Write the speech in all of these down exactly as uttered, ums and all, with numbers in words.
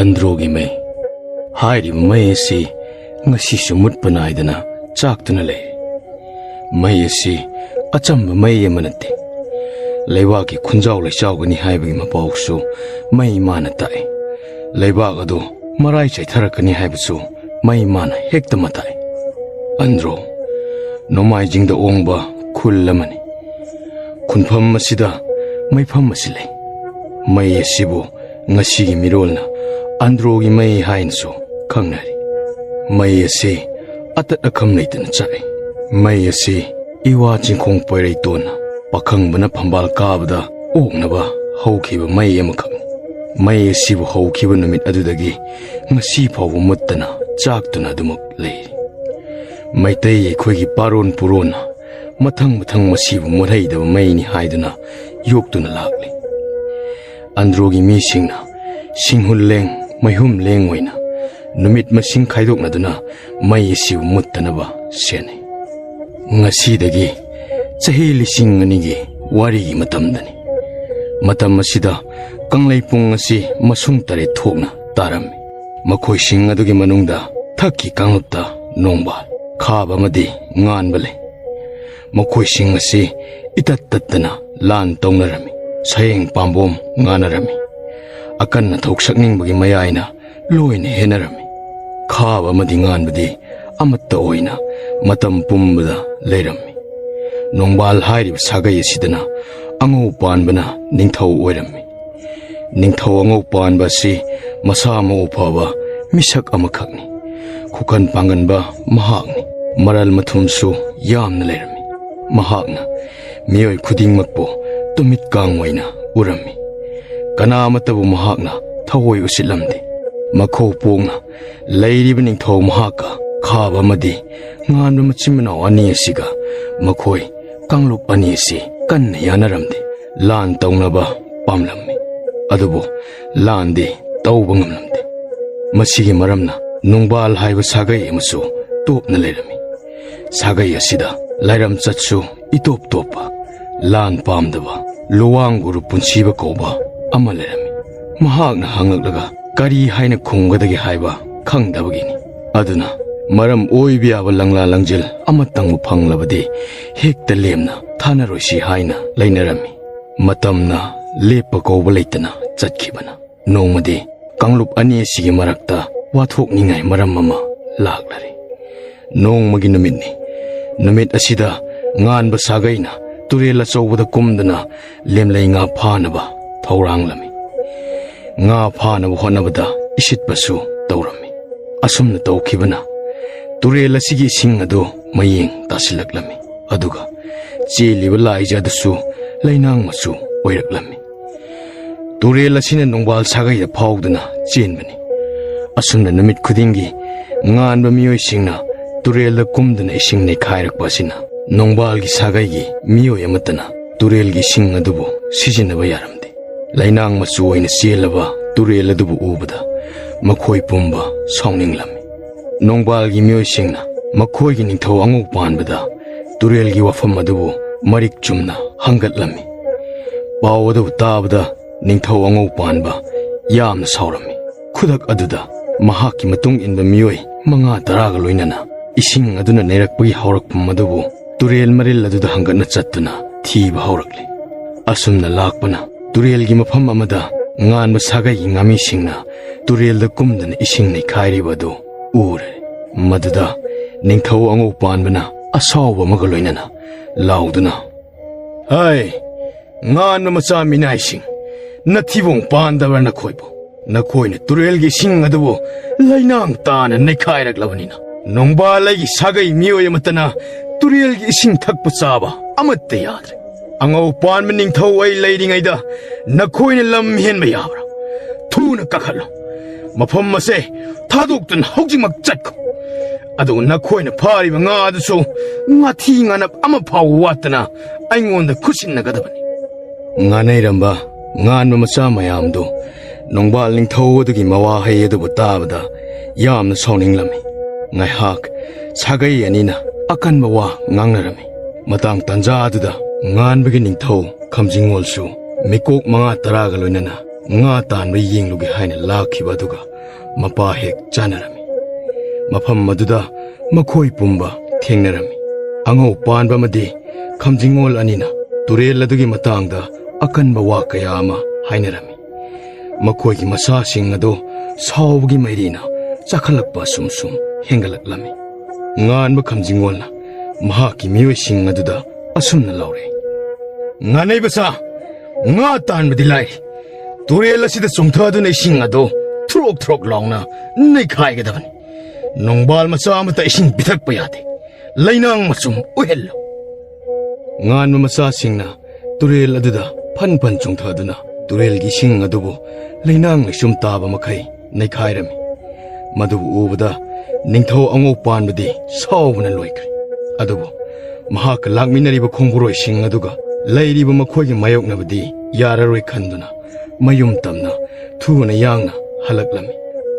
ꯑꯟꯗ꯭ꯔꯣꯒꯤ ꯃꯩ꯫ ꯍꯥꯏꯔꯤꯕ ꯃꯩ ꯑꯁꯤ ꯉꯁꯤꯁꯨ ꯃꯨꯠꯄ ꯅꯥꯏꯗꯅ ꯆꯥꯛꯇꯨꯅ ꯂꯩꯔꯤ꯫ ꯃꯩ ꯑꯁꯤ ꯑꯆꯝꯕ ꯃꯩ ꯑꯃ ꯅꯠꯇꯦ꯫ ꯂꯩꯕꯥꯛꯀꯤ ꯈꯨꯟꯖꯥꯎ ꯂꯩꯆꯥꯎꯒꯅꯤ ꯍꯥꯏꯕꯒꯤ ꯃꯄꯥꯎꯁꯨ ꯃꯩ ꯃꯥꯅ ꯇꯥꯛꯏ꯫ ꯂꯩꯕꯥꯛ ꯑꯗꯨ ꯃꯔꯥꯏ ꯆꯥꯏꯊꯔꯛꯀꯅꯤ ꯍꯥꯏꯕꯁꯨ ꯃꯩ ꯃꯥꯅ ꯍꯦꯛꯇ ꯃꯇꯥꯛꯏ꯫ ꯑꯟꯗ꯭ꯔꯣ, ꯅꯣꯡꯃꯥꯏꯖꯤꯡꯗ ꯑꯣꯡꯕ ꯈꯨꯜ ꯑꯃꯅꯤ꯫ ꯈꯨꯟꯐꯝ ꯑꯁꯤꯗ ꯃꯩꯐꯝ ꯑꯁꯤ ꯂꯩ꯫ ꯃꯩ ꯑꯁꯤꯕꯨ ꯉꯁꯤꯒꯤ ꯃꯤꯔꯣꯜꯅ ꯑꯟꯗ꯭ꯔꯣꯒꯤ ꯃꯩ ꯍꯥꯏꯅꯁꯨ ꯈꯪꯅꯔꯤ꯫ ꯃꯩ ꯑꯁꯤ ꯑꯇꯠ ꯑꯈꯝ ꯂꯩꯇꯅ ꯆꯥꯛꯏ꯫ ꯃꯩ ꯑꯁꯤ ꯏꯋꯥ ꯆꯤꯡꯈꯣꯡ ꯄꯣꯏꯔꯩꯇꯣꯟꯅ ꯄꯥꯈꯪꯕꯅ ꯐꯝꯕꯥꯜ ꯀꯥꯕꯗ ꯑꯣꯛꯅꯕ ꯍꯧꯈꯤꯕ ꯃꯩ ꯑꯃꯈꯛꯅꯤ꯫ ꯃꯩ ꯑꯁꯤꯕꯨ ꯍꯧꯈꯤꯕ ꯅꯨꯃꯤꯠ ꯑꯗꯨꯗꯒꯤ ꯉꯁꯤ ꯐꯥꯎꯕ ꯃꯨꯠꯇꯅ ꯆꯥꯛꯇꯨꯅ ꯑꯗꯨꯃꯛ ꯂꯩꯔꯤ꯫ ꯃꯩꯇꯩ ꯑꯩꯈꯣꯏꯒꯤ ꯄꯥꯔꯣꯟ ꯄꯨꯔꯣꯟꯅ ꯃꯊꯪ ꯃꯊꯪ ꯃꯁꯤꯕꯨ ꯃꯨꯠꯍꯩꯗꯕ ꯃꯩꯅꯤ ꯍꯥꯏꯗꯨꯅ ꯌꯣꯛꯇꯨꯅ ꯂꯥꯛꯂꯤ꯫ ꯑꯟꯗ꯭ꯔꯣꯒꯤ ꯃꯤꯁꯤꯡꯅ ꯁꯤꯡꯍꯨꯜ ꯂꯦꯡ, ꯃꯩꯍꯨꯝ ꯂꯦꯡ ꯑꯣꯏꯅ ꯅꯨꯃꯤꯠ ꯃꯁꯤꯡ ꯈꯥꯏꯗꯣꯛꯅꯗꯨꯅ ꯃꯩ ꯑꯁꯤꯕꯨ ꯃꯨꯠꯇꯅꯕ ꯁꯦꯟꯅꯩ꯫ ꯉꯁꯤꯗꯒꯤ ꯆꯍꯤ ꯂꯤꯁꯤꯡ ꯑꯅꯤꯒꯤ ꯋꯥꯔꯤꯒꯤ ꯃꯇꯝꯗꯅꯤ꯫ ꯃꯇꯝ ꯑꯁꯤꯗ ꯀꯪꯂꯩꯄꯨꯡ ꯑꯁꯤ ꯃꯁꯨꯡ ꯇꯔꯦꯠ ꯊꯣꯛꯅ ꯇꯥꯔꯝꯃꯤ꯫ ꯃꯈꯣꯏꯁꯤꯡ ꯑꯗꯨꯒꯤ ꯃꯅꯨꯡꯗ ꯊꯛꯀꯤ ꯀꯥꯡꯂꯨꯞꯇ ꯅꯣꯡꯕꯥꯜ, ꯈꯥꯕ ꯑꯃꯗꯤ ꯉꯥꯟꯕ ꯂꯩ꯫ ꯃꯈꯣꯏꯁꯤꯡ ꯑꯁꯤ ꯏꯇꯠ ꯇꯠꯇꯅ ꯂꯥꯟ ꯇꯧꯅꯔꯝꯃꯤ꯫ ꯁꯌꯦꯡ ꯄꯥꯝꯕꯣꯝ ꯉꯥꯟꯅꯔꯝꯃꯤ꯫ ꯑꯀꯟ ꯑꯊꯧ ꯁꯛꯅꯤꯡꯕꯒꯤ ꯃꯌꯥꯏꯅ ꯂꯣꯏꯅ ꯍꯦꯟꯅꯔꯝꯃꯤ꯫ ꯈꯥꯕ ꯑꯃꯗꯤ ꯉꯥꯟꯕꯗꯤ ꯑꯃꯠꯇ ꯑꯣꯏꯅ ꯃꯇꯝ ꯄꯨꯝꯕꯗ ꯂꯩꯔꯝꯃꯤ꯫ ꯅꯣꯡꯕꯥꯜ ꯍꯥꯏꯔꯤꯕ ꯁꯥꯒꯩ ꯑꯁꯤꯗꯅ ꯑꯉꯧ ꯄꯥꯟꯕꯅ ꯅꯤꯡꯊꯧ ꯑꯣꯏꯔꯝꯃꯤ꯫ ꯅꯤꯡꯊꯧ ꯑꯉꯧ ꯄꯥꯟꯕ ꯑꯁꯤ ꯃꯁꯥ ꯃꯎ ꯐꯕ ꯃꯤꯁꯛ ꯑꯃꯈꯛꯅꯤ꯫ ꯈꯨꯀꯟ ꯄꯥꯡꯒꯟꯕ ꯃꯍꯥꯛꯅꯤ꯫ ꯃꯔꯜ ꯃꯊꯨꯝꯁꯨ ꯌꯥꯝꯅ ꯂꯩꯔꯝꯃꯤ꯫ ꯃꯍꯥꯛꯅ ꯃꯤꯑꯣꯏ ꯈꯨꯗꯤꯡꯃꯛꯄꯨ ꯇꯨꯃꯤꯠ ꯀꯥꯡ ꯑꯣꯏꯅ ꯎꯔꯝꯃꯤ꯫ ꯀꯅꯥ ꯑꯃꯠꯇꯕꯨ ꯃꯍꯥꯛꯅ ꯊꯑꯣꯏ ꯎꯁꯤꯠꯂꯝꯗꯦ꯫ ꯃꯈꯧ ꯄꯣꯡꯅ ꯂꯩꯔꯤꯕ ꯅꯤꯡꯊꯧ ꯃꯍꯥꯛꯀ ꯈꯥꯕ ꯑꯃꯗꯤ ꯉꯥꯟꯕ ꯃꯆꯤꯟ ꯃꯅꯥꯎ ꯑꯅꯤ ꯑꯁꯤꯒ ꯃꯈꯣꯏ ꯀꯥꯡꯂꯨꯞ ꯑꯅꯤ ꯑꯁꯤ ꯀꯟꯅ ꯌꯥꯅꯔꯝꯗꯦ꯫ ꯂꯥꯟ ꯇꯧꯅꯕ ꯄꯥꯝꯂꯝꯃꯤ꯫ ꯑꯗꯨꯕꯨ ꯂꯥꯟꯗꯤ ꯇꯧꯕ ꯉꯝꯂꯝꯗꯦ꯫ ꯃꯁꯤꯒꯤ ꯃꯔꯝꯅ ꯅꯨꯡꯕꯥꯜ ꯍꯥꯏꯕ ꯁꯥꯒꯩ ꯑꯃꯁꯨ ꯇꯣꯞꯅ ꯂꯩꯔꯝꯃꯤ꯫ ꯁꯥꯒꯩ ꯑꯁꯤꯗ ꯂꯥꯏꯔꯝꯆꯠꯁꯨ ꯏꯇꯣꯞ ꯇꯣꯞꯄ, ꯂꯥꯟ ꯄꯥꯝꯗꯕ, ꯂꯨꯋꯥꯡ ꯒꯨꯔꯨ ꯄꯨꯟꯁꯤꯕ ꯀꯧꯕ ꯑꯃ ꯂꯩꯔꯝꯃꯤ꯫ ꯃꯍꯥꯛꯅ ꯍꯪꯂꯛꯂꯒ ꯀꯔꯤ ꯍꯥꯏꯅ ꯈꯨꯝꯒꯗꯒꯦ ꯍꯥꯏꯕ ꯈꯪꯗꯕꯒꯤꯅꯤ꯫ ꯑꯗꯨꯅ ꯃꯔꯝ ꯑꯣꯏꯕ ꯌꯥꯕ ꯂꯪꯂꯥ ꯂꯪꯖꯤꯜ ꯑꯃꯇꯪꯕꯨ ꯐꯪꯂꯕꯗꯤ ꯍꯦꯛꯇ ꯂꯦꯝꯅ ꯊꯥꯅꯔꯣꯏꯁꯤ ꯍꯥꯏꯅ ꯂꯩꯅꯔꯝꯃꯤ꯫ ꯃꯇꯝꯅ ꯂꯦꯞꯄ ꯀꯧꯕ ꯂꯩꯇꯅ ꯆꯠꯈꯤꯕꯅ ꯅꯣꯡꯃꯗꯤ ꯀꯥꯡꯂꯨꯞ ꯑꯅꯤ ꯑꯁꯤꯒꯤ ꯃꯔꯛꯇ ꯋꯥꯊꯣꯛꯅꯤꯡꯉꯥꯏ ꯃꯔꯝ ꯑꯃ ꯂꯥꯛꯂꯔꯦ꯫ ꯅꯣꯡꯃꯒꯤ ꯅꯨꯃꯤꯠꯅꯤ꯫ ꯅꯨꯃꯤꯠ ꯑꯁꯤꯗ ꯉꯥꯟꯕ ꯁꯥꯒꯩꯅ ꯇꯨꯔꯦꯜ ꯑꯆꯧꯕꯗ ꯀꯨꯝꯗꯨꯅ ꯂꯦꯝꯂꯩ ꯉꯥ ꯐꯥꯅꯕ ꯊꯧꯔꯥꯡꯂꯝꯃꯤ꯫ ꯉꯥ ꯐꯥꯅꯕ ꯍꯣꯠꯅꯕꯗ ꯏꯁꯤꯠꯄꯁꯨ ꯇꯧꯔꯝꯃꯤ꯫ ꯑꯁꯨꯝꯅ ꯇꯧꯈꯤꯕꯅ ꯇꯨꯔꯦꯜ ꯑꯁꯤꯒꯤ ꯏꯁꯤꯡ ꯑꯗꯨ ꯃꯌꯦꯡ ꯇꯥꯁꯤꯜꯂꯛꯂꯝꯃꯤ꯫ ꯑꯗꯨꯒ ꯆꯦꯜꯂꯤꯕ ꯂꯥꯏꯖ ꯑꯗꯨꯁꯨ ꯂꯩꯅꯥꯡ ꯃꯆꯨ ꯑꯣꯏꯔꯛꯂꯝꯃꯤ꯫ ꯇꯨꯔꯦꯜ ꯑꯁꯤꯅ ꯅꯣꯡꯕꯥꯜ ꯁꯥꯒꯩꯗ ꯐꯥꯎꯗꯨꯅ ꯆꯦꯟꯕꯅꯤ꯫ ꯑꯁꯨꯝꯅ ꯅꯨꯃꯤꯠ ꯈꯨꯗꯤꯡꯒꯤ ꯉꯥꯟꯕ ꯃꯤꯑꯣꯏꯁꯤꯡꯅ ꯇꯨꯔꯦꯜꯗ ꯀꯨꯝꯗꯨꯅ ꯏꯁꯤꯡ ꯅꯩꯈꯥꯏꯔꯛꯄ ꯑꯁꯤꯅ ꯅꯣꯡꯕꯥꯜꯒꯤ ꯁꯥꯒꯩꯒꯤ ꯃꯤꯑꯣꯏ ꯑꯃꯠꯇꯅ ꯇꯨꯔꯦꯜꯒꯤ ꯏꯁꯤꯡ ꯑꯗꯨꯕꯨ ꯁꯤꯖꯤꯟꯅꯕ ꯌꯥꯔꯝꯗꯦ꯫ ꯂꯩꯅꯥꯡ ꯃꯆꯨ ꯑꯣꯏꯅ ꯆꯦꯜꯂꯕ ꯇꯨꯔꯦꯜ ꯑꯗꯨꯕꯨ ꯎꯕꯗ ꯃꯈꯣꯏ ꯄꯨꯝꯕ ꯁꯥꯎꯅꯤꯡꯂꯝꯃꯤ꯫ ꯅꯣꯡꯕꯥꯜꯒꯤ ꯃꯤꯑꯣꯏꯁꯤꯡꯅ ꯃꯈꯣꯏꯒꯤ ꯅꯤꯡꯊꯧ ꯑꯉꯧ ꯄꯥꯟꯕꯗ ꯇꯨꯔꯦꯜꯒꯤ ꯋꯥꯐꯝ ꯑꯗꯨꯕꯨ ꯃꯔꯤꯛ ꯆꯨꯝꯅ ꯍꯪꯒꯠꯂꯝꯃꯤ꯫ ꯄꯥꯎ ꯑꯗꯨ ꯇꯥꯕꯗ ꯅꯤꯡꯊꯧ ꯑꯉꯧ ꯄꯥꯟꯕ ꯌꯥꯝꯅ ꯁꯥꯎꯔꯝꯃꯤ꯫ ꯈꯨꯗꯛ ꯑꯗꯨꯗ ꯃꯍꯥꯛꯀꯤ ꯃꯇꯨꯡ ꯏꯟꯕ ꯃꯤꯑꯣꯏ ꯃꯉꯥ ꯇꯔꯥꯒ ꯂꯣꯏꯅꯅ ꯏꯁꯤꯡ ꯑꯗꯨꯅ ꯅꯩꯔꯛꯄꯒꯤ ꯍꯧꯔꯛꯐꯝ ꯑꯗꯨꯕꯨ ꯇꯨꯔꯦꯜ ꯃꯔꯤꯜ ꯑꯗꯨꯗ ꯍꯪꯒꯠꯅ ꯆꯠꯇꯨꯅ ꯊꯤꯕ ꯍꯧꯔꯛꯂꯤ꯫ ꯑꯁꯨꯝꯅ ꯂꯥꯛꯄꯅ ꯇꯨꯔꯦꯜꯒꯤ ꯃꯐꯝ ꯑꯃꯗ ꯉꯥꯟꯕ ꯁꯥꯒꯩꯒꯤ ꯉꯥꯃꯤꯁꯤꯡꯅ ꯇꯨꯔꯦꯜꯗ ꯀꯨꯝꯗꯨꯅ ꯏꯁꯤꯡ ꯅꯩꯈꯥꯏꯔꯤꯕ ꯑꯗꯨ ꯎꯔꯦ꯫ ꯃꯗꯨꯗ ꯅꯤꯡꯊꯧ ꯑꯉꯧ ꯄꯥꯟꯕꯅ ꯑꯁꯥꯎꯕ ꯑꯃꯒ ꯂꯣꯏꯅꯅ ꯂꯥꯎꯗꯨꯅ, "ꯍꯩ, ꯉꯥꯟꯕ ꯃꯆꯥ ꯃꯤꯅꯥꯏꯁꯤꯡ, ꯅꯊꯤꯕꯣꯡ ꯄꯥꯟꯗꯕ꯭ꯔꯥ ꯅꯈꯣꯏꯕꯨ? ꯅꯈꯣꯏꯅ ꯇꯨꯔꯦꯜꯒꯤ ꯏꯁꯤꯡ ꯑꯗꯨꯕꯨ ꯂꯩꯅꯥꯡ ꯇꯥꯅ ꯅꯩꯈꯥꯏꯔꯛꯂꯕꯅꯤꯅ ꯅꯣꯡꯕꯥꯜ ꯑꯩꯒꯤ ꯁꯥꯒꯩ ꯃꯤꯑꯣꯏ ꯑꯃꯠꯇꯅ ꯇꯨꯔꯦꯜꯒꯤ ꯏꯁꯤꯡ ꯊꯛꯄ ꯆꯥꯕ ꯑꯃꯠꯇ ꯌꯥꯗ꯭ꯔꯦ꯫ ꯑꯉꯧ ꯄꯥꯟꯕ ꯅꯤꯡꯊꯧ ꯑꯩ ꯂꯩꯔꯤꯉꯩꯗ ꯅꯈꯣꯏꯅ ꯂꯝ ꯍꯦꯟꯕ ꯌꯥꯕ꯭ꯔꯥ? ꯊꯨꯅ ꯀꯥꯈꯠꯂꯣ꯫ ꯃꯐꯝ ꯑꯁꯦ ꯊꯥꯗꯣꯛꯇꯨꯅ ꯍꯧꯖꯤꯛꯃꯛ ꯆꯠꯈꯣ꯫ ꯑꯗꯨꯒ ꯅꯈꯣꯏꯅ ꯐꯥꯔꯤꯕ ꯉꯥ ꯑꯗꯨꯁꯨ ꯉꯥꯊꯤ ꯉꯥꯅꯞ ꯑꯃ ꯐꯥꯎꯕ ꯋꯥꯠꯇꯅ ꯑꯩꯉꯣꯟꯗ ꯈꯨꯠꯁꯤꯟꯅꯒꯗꯕꯅꯤ꯫" ꯉꯥꯅꯩꯔꯝꯕ ꯉꯥꯟꯕ ꯃꯆꯥ ꯃꯌꯥꯝꯗꯨ ꯅꯣꯡꯕꯥꯜ ꯅꯤꯡꯊꯧ ꯑꯗꯨꯒꯤ ꯃꯋꯥꯍꯩ ꯑꯗꯨꯕꯨ ꯇꯥꯕꯗ ꯌꯥꯝꯅ ꯁꯥꯎꯅꯤꯡꯂꯝꯃꯤ꯫ ꯉꯥꯏꯍꯥꯛ ꯁꯥꯒꯩ ꯑꯅꯤꯅ ꯑꯀꯟꯕ ꯋꯥ ꯉꯥꯡꯅꯔꯝꯃꯤ꯫ ꯃꯇꯥꯡ ꯇꯥꯟꯖꯥ ꯑꯗꯨꯗ ꯉꯥꯟꯕꯒꯤ ꯅꯤꯡꯊꯧ ꯈꯝꯖꯤꯡꯉꯣꯜꯁꯨ ꯃꯤꯀꯣꯛ ꯃꯉꯥ ꯇꯔꯥꯒ ꯂꯣꯏꯅꯅ ꯉꯥ ꯇꯥꯟꯕ ꯌꯦꯡꯂꯨꯒꯦ ꯍꯥꯏꯅ ꯂꯥꯛꯈꯤꯕ ꯑꯗꯨꯒ ꯃꯄꯥ ꯍꯦꯛ ꯆꯥꯟꯅꯔꯝꯃꯤ꯫ ꯃꯐꯝ ꯑꯗꯨꯗ ꯃꯈꯣꯏ ꯄꯨꯝꯕ ꯊꯦꯡꯅꯔꯝꯃꯤ꯫ ꯑꯉꯧ ꯄꯥꯟꯕ ꯑꯃꯗꯤ ꯈꯝꯖꯤꯡꯉꯣꯜ ꯑꯅꯤꯅ ꯇꯨꯔꯦꯜ ꯑꯗꯨꯒꯤ ꯃꯇꯥꯡꯗ ꯑꯀꯟꯕ ꯋꯥ ꯀꯌꯥ ꯑꯃ ꯍꯥꯏꯅꯔꯝꯃꯤ꯫ ꯃꯈꯣꯏꯒꯤ ꯃꯁꯥꯁꯤꯡ ꯑꯗꯨ ꯁꯥꯎꯕꯒꯤ ꯃꯩꯔꯤꯅ ꯆꯥꯈꯠꯂꯛꯄ ꯑꯁꯨꯝ ꯁꯨꯝ ꯍꯦꯟꯒꯠꯂꯛꯂꯝꯃꯤ꯫ ꯉꯥꯟꯕ ꯈꯝꯖꯤꯡꯉꯣꯜꯅ ꯃꯍꯥꯛꯀꯤ ꯃꯤꯑꯣꯏꯁꯤꯡ ꯑꯗꯨꯗ ꯑꯁꯨꯝꯅ ꯂꯥꯎꯔꯛꯏ, "ꯉꯥꯅꯩꯕ ꯁꯥ, ꯉꯥ ꯇꯥꯟꯕꯗꯤ ꯂꯥꯏꯔꯤ, ꯇꯨꯔꯦꯜ ꯑꯁꯤꯗ ꯆꯣꯡꯊꯗꯨꯅ ꯏꯁꯤꯡ ꯑꯗꯨ ꯊ꯭ꯔꯣꯛ ꯊ꯭ꯔꯣꯛ ꯂꯥꯎꯅ ꯅꯩꯈꯥꯏꯒꯗꯕꯅꯤ꯫ ꯅꯣꯡꯕꯥꯜ ꯃꯆꯥ ꯑꯃꯠꯇ ꯏꯁꯤꯡ ꯄꯤꯊꯛꯄ ꯌꯥꯗꯦ꯫ ꯂꯩꯅꯥꯡ ꯃꯆꯨꯝ ꯑꯣꯏꯍꯜꯂꯨ꯫" ꯉꯥꯟꯕ ꯃꯆꯥꯁꯤꯡꯅ ꯇꯨꯔꯦꯜ ꯑꯗꯨꯗ ꯐꯟ ꯐꯟ ꯆꯣꯡꯊꯗꯨꯅ ꯇꯨꯔꯦꯜꯒꯤ ꯏꯁꯤꯡ ꯑꯗꯨꯕꯨ ꯂꯩꯅꯥꯡ ꯂꯩꯆꯨꯝ ꯇꯥꯕ ꯃꯈꯩ ꯅꯩꯈꯥꯏꯔꯝꯃꯤ꯫ ꯃꯗꯨꯕꯨ ꯎꯕꯗ ꯅꯤꯡꯊꯧ ꯑꯉꯧ ꯄꯥꯟꯕꯗꯤ ꯁꯥꯎꯕꯅ ꯂꯣꯏꯈ꯭ꯔꯦ꯫ ꯑꯗꯨꯕꯨ ꯃꯍꯥꯛꯀ ꯂꯥꯛꯃꯤꯟꯅꯔꯤꯕ ꯈꯣꯡꯕꯨꯔꯣꯏꯁꯤꯡ ꯑꯗꯨꯒ ꯂꯩꯔꯤꯕ ꯃꯈꯣꯏꯒꯤ ꯃꯥꯌꯣꯛꯅꯕꯗꯤ ꯌꯥꯔꯔꯣꯏ ꯈꯟꯗꯨꯅ ꯃꯌꯨꯝ ꯇꯝꯅ ꯊꯨꯅ ꯌꯥꯡꯅ ꯍꯜꯂꯛꯂꯝꯃꯤ꯫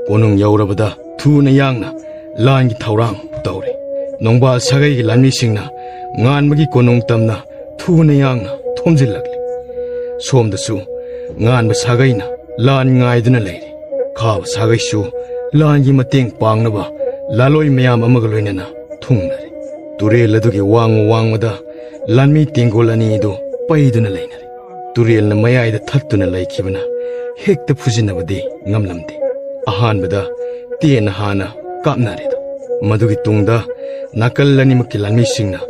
ꯀꯣꯅꯨꯡ ꯌꯧꯔꯕꯗ ꯊꯨꯅ ꯌꯥꯡꯅ ꯂꯥꯟꯒꯤ ꯊꯧꯔꯥꯡ ꯇꯧꯔꯦ꯫ ꯅꯣꯡꯕꯥꯜ ꯁꯥꯒꯩꯒꯤ ꯂꯥꯟꯃꯤꯁꯤꯡꯅ ꯉꯥꯟꯕꯒꯤ ꯀꯣꯅꯨꯡ ꯇꯝꯅ ꯊꯨꯅ ꯌꯥꯡꯅ ꯊꯣꯝꯖꯤꯜꯂꯛꯂꯤ꯫ ꯁꯣꯝꯗꯁꯨ ꯉꯥꯟꯕ ꯁꯥꯒꯩꯅ ꯂꯥꯟ ꯉꯥꯏꯗꯨꯅ ꯂꯩꯔꯤ꯫ ꯈꯥꯕ ꯁꯥꯒꯩꯁꯨ ꯂꯥꯟꯒꯤ ꯃꯇꯦꯡ ꯄꯥꯡꯅꯕ ꯂꯥꯂꯣꯏ ꯃꯌꯥꯝ ꯑꯃꯒ ꯂꯣꯏꯅꯅ ꯊꯨꯡꯅꯔꯦ꯫ ꯇꯨꯔꯦꯜ ꯑꯗꯨꯒꯤ ꯋꯥꯡꯃ ꯋꯥꯡꯃꯗ ꯂꯥꯟꯃꯤ ꯇꯦꯡꯒꯣꯜ ꯑꯅꯤ ꯑꯗꯨ ꯄꯩꯗꯨꯅ ꯂꯩꯅꯔꯦ꯫ ꯇꯨꯔꯦꯜꯅ ꯃꯌꯥꯏꯗ ꯊꯠꯇꯨꯅ ꯂꯩꯈꯤꯕꯅ ꯍꯦꯛꯇ ꯐꯨꯖꯤꯟꯅꯕꯗꯤ ꯉꯝꯂꯝꯗꯦ꯫ ꯑꯍꯥꯟꯕꯗ ꯇꯦꯟꯅ ꯍꯥꯟꯅ ꯀꯥꯞꯅꯔꯦꯗꯣ꯫ ꯃꯗꯨꯒꯤ ꯇꯨꯡꯗ ꯅꯥꯀꯜ ꯑꯅꯤꯃꯛꯀꯤ ꯂꯥꯟꯃꯤꯁꯤꯡꯅ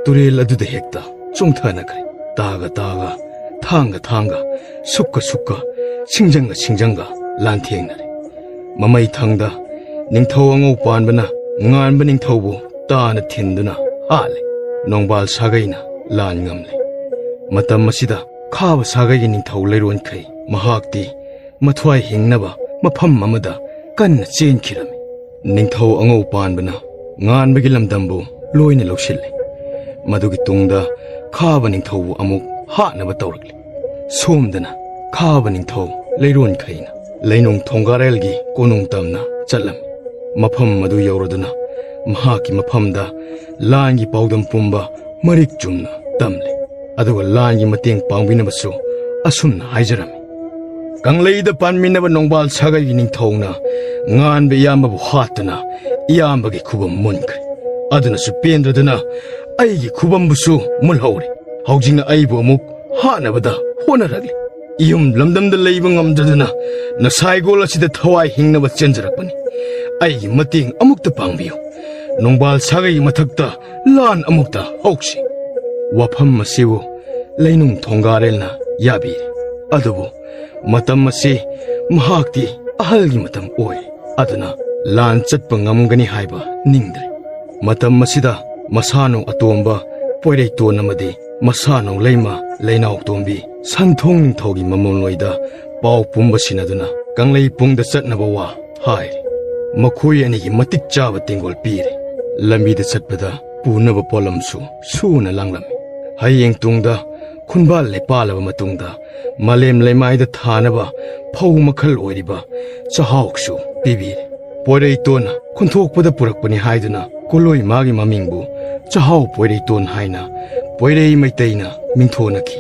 ꯇꯨꯔꯦꯜ ꯑꯗꯨꯗ ꯍꯦꯛꯇ ꯆꯣꯡꯊꯅꯈ꯭ꯔꯦ꯫ ꯇꯥꯒ ꯇꯥꯒ, ꯊꯥꯡꯒ ꯊꯥꯡꯒ, ꯁꯨꯛꯀ ꯁꯨꯛꯀ, ꯁꯤꯡꯖꯪꯒ ꯁꯤꯡꯖꯪꯒ ꯂꯥꯟꯊꯦꯡꯅꯔꯦ꯫ ꯃꯃꯩ ꯊꯪꯗ ꯅꯤꯡꯊꯧ ꯑꯉꯧ ꯄꯥꯟꯕꯅ ꯉꯥꯟꯕ ꯅꯤꯡꯊꯧꯕꯨ ꯇꯥꯅ ꯊꯤꯟꯗꯨꯅ ꯍꯥꯠꯂꯦ꯫ ꯅꯣꯡꯕꯥꯜ ꯁꯥꯒꯩꯅ ꯂꯥꯟ ꯉꯝꯂꯦ꯫ ꯃꯇꯝ ꯑꯁꯤꯗ ꯈꯥꯕ ꯁꯥꯒꯩꯒꯤ ꯅꯤꯡꯊꯧ ꯂꯩꯔꯣꯟꯈꯩ ꯃꯍꯥꯛꯇꯤ ꯃꯊ꯭ꯋꯥꯏ ꯍꯤꯡꯅꯕ ꯃꯐꯝ ꯑꯃꯗ ꯀꯟꯅ ꯆꯦꯟꯈꯤꯔꯝꯃꯤ꯫ ꯅꯤꯡꯊꯧ ꯑꯉꯧ ꯄꯥꯟꯕꯅ ꯉꯥꯟꯕꯒꯤ ꯂꯝꯗꯝꯕꯨ ꯂꯣꯏꯅ ꯂꯧꯁꯤꯜꯂꯤ꯫ ꯃꯗꯨꯒꯤ ꯇꯨꯡꯗ ꯈꯥꯕ ꯅꯤꯡꯊꯧꯕꯨ ꯑꯃꯨꯛ ꯍꯥꯠꯅꯕ ꯇꯧꯔꯛꯂꯤ꯫ ꯁꯣꯝꯗꯅ ꯈꯥꯕ ꯅꯤꯡꯊꯧ ꯂꯩꯔꯣꯟꯈꯩꯅ ꯂꯩꯅꯨꯡ ꯊꯣꯡꯒꯥꯔꯦꯜꯒꯤ ꯀꯣꯅꯨꯡ ꯇꯝꯅ ꯆꯠꯂꯝꯃꯤ꯫ ꯃꯐꯝ ꯑꯗꯨ ꯌꯧꯔꯗꯨꯅ ꯃꯍꯥꯛꯀꯤ ꯃꯐꯝꯗ ꯂꯥꯟꯒꯤ ꯄꯥꯎꯗꯝ ꯄꯨꯝꯕ ꯃꯔꯤꯛ ꯆꯨꯝꯅ ꯇꯝꯂꯦ꯫ ꯑꯗꯨꯒ ꯂꯥꯟꯒꯤ ꯃꯇꯦꯡ ꯄꯥꯡꯕꯤꯅꯕꯁꯨ ꯑꯁꯨꯝꯅ ꯍꯥꯏꯖꯔꯝꯃꯤ, ꯀꯪꯂꯩꯗ ꯄꯥꯟꯃꯤꯟꯅꯕ ꯅꯣꯡꯕꯥꯜ ꯁꯥꯒꯩꯒꯤ ꯅꯤꯡꯊꯧꯅ ꯉꯥꯟꯕ ꯏꯌꯥꯝꯕꯕꯨ ꯍꯥꯠꯇꯨꯅ ꯏꯌꯥꯝꯕꯒꯤ ꯈꯨꯕꯝ ꯃꯨꯟꯈ꯭ꯔꯦ꯫ ꯑꯗꯨꯅꯁꯨ ꯄꯦꯟꯗꯗꯨꯅ ꯑꯩꯒꯤ ꯈꯨꯕꯝꯕꯨꯁꯨ ꯃꯨꯜꯍꯧꯔꯦ꯫ ꯍꯧꯖꯤꯛꯅ ꯑꯩꯕꯨ ꯑꯃꯨꯛ ꯍꯥꯠꯅꯕꯗ ꯍꯣꯠꯅꯔꯛꯂꯤ꯫ ꯏꯌꯨꯝ ꯂꯝꯗꯝꯗ ꯂꯩꯕ ꯉꯝꯗꯗꯨꯅ ꯅꯁꯥꯏꯒꯣꯜ ꯑꯁꯤꯗ ꯊꯋꯥꯏ ꯍꯤꯡꯅꯕ ꯆꯦꯟꯖꯔꯛꯄꯅꯤ꯫ ꯑꯩꯒꯤ ꯃꯇꯦꯡ ꯑꯃꯨꯛꯇ ꯄꯥꯡꯕꯤꯌꯨ꯫ ꯅꯣꯡꯕꯥꯜ ꯁꯥꯒꯩꯒꯤ ꯃꯊꯛꯇ ꯂꯥꯟ ꯑꯃꯨꯛꯇ ꯍꯧꯁꯤ꯫ ꯋꯥꯐꯝ ꯑꯁꯤꯕꯨ ꯂꯩꯅꯨꯡ ꯊꯣꯡꯒꯥꯔꯦꯜꯅ ꯌꯥꯕꯤꯔꯦ꯫ ꯑꯗꯨꯕꯨ ꯃꯇꯝ ꯑꯁꯤ ꯃꯍꯥꯛꯇꯤ ꯑꯍꯜꯒꯤ ꯃꯇꯝ ꯑꯣꯏ꯫ ꯑꯗꯨꯅ ꯂꯥꯟ ꯆꯠꯄ ꯉꯝꯒꯅꯤ ꯍꯥꯏꯕ ꯅꯤꯡꯗ꯭ꯔꯦ꯫ ꯃꯇꯝ ꯑꯁꯤꯗ ꯃꯁꯥꯅꯧ ꯑꯇꯣꯝꯕ ꯄꯣꯏꯔꯩꯇꯣꯟ ꯑꯃꯗꯤ ꯃꯁꯥꯅꯧ ꯂꯩꯃ ꯂꯩꯅꯥꯎꯇꯣꯝꯕꯤ ꯁꯟꯊꯣꯡ ꯅꯤꯡꯊꯧꯒꯤ ꯃꯃꯣꯟꯂꯣꯏꯗ ꯄꯥꯎ ꯄꯨꯝꯕ ꯁꯤꯟꯅꯗꯨꯅ ꯀꯪꯂꯩꯄꯨꯡꯗ ꯆꯠꯅꯕ ꯋꯥ ꯍꯥꯏꯔꯦ꯫ ꯃꯈꯣꯏ ꯑꯅꯤꯒꯤ ꯃꯇꯤꯛ ꯆꯥꯕ ꯇꯦꯡꯒꯣꯜ ꯄꯤꯔꯦ꯫ ꯂꯝꯕꯤꯗ ꯆꯠꯄꯗ ꯄꯨꯅꯕ ꯄꯣꯠꯂꯝꯁꯨ ꯁꯨꯅ ꯂꯥꯡꯂꯝꯃꯤ꯫ ꯍꯌꯦꯡ ꯇꯨꯡꯗ ꯈꯨꯟꯕꯥꯜ ꯂꯩꯄꯥꯜꯂꯕ ꯃꯇꯨꯡꯗ ꯃꯥꯂꯦꯝ ꯂꯩꯃꯥꯏꯗ ꯊꯥꯅꯕ ꯐꯧ ꯃꯈꯜ ꯑꯣꯏꯔꯤꯕ ꯆꯥꯛꯍꯥꯎꯁꯨ ꯄꯤꯕꯤꯔꯦ꯫ ꯄꯣꯏꯔꯩꯇꯣꯟꯅ ꯈꯨꯟꯊꯣꯛꯄꯗ ꯄꯨꯔꯛꯄꯅꯤ ꯍꯥꯏꯗꯨꯅ ꯀꯣꯂꯣꯏ ꯃꯥꯒꯤ ꯃꯃꯤꯡꯕꯨ ꯆꯥꯛꯍꯥꯎ ꯄꯣꯏꯔꯩꯇꯣꯟ ꯍꯥꯏꯅ ꯄꯣꯏꯔꯩ ꯃꯩꯇꯩꯅ ꯃꯤꯡꯊꯣꯟꯅꯈꯤ꯫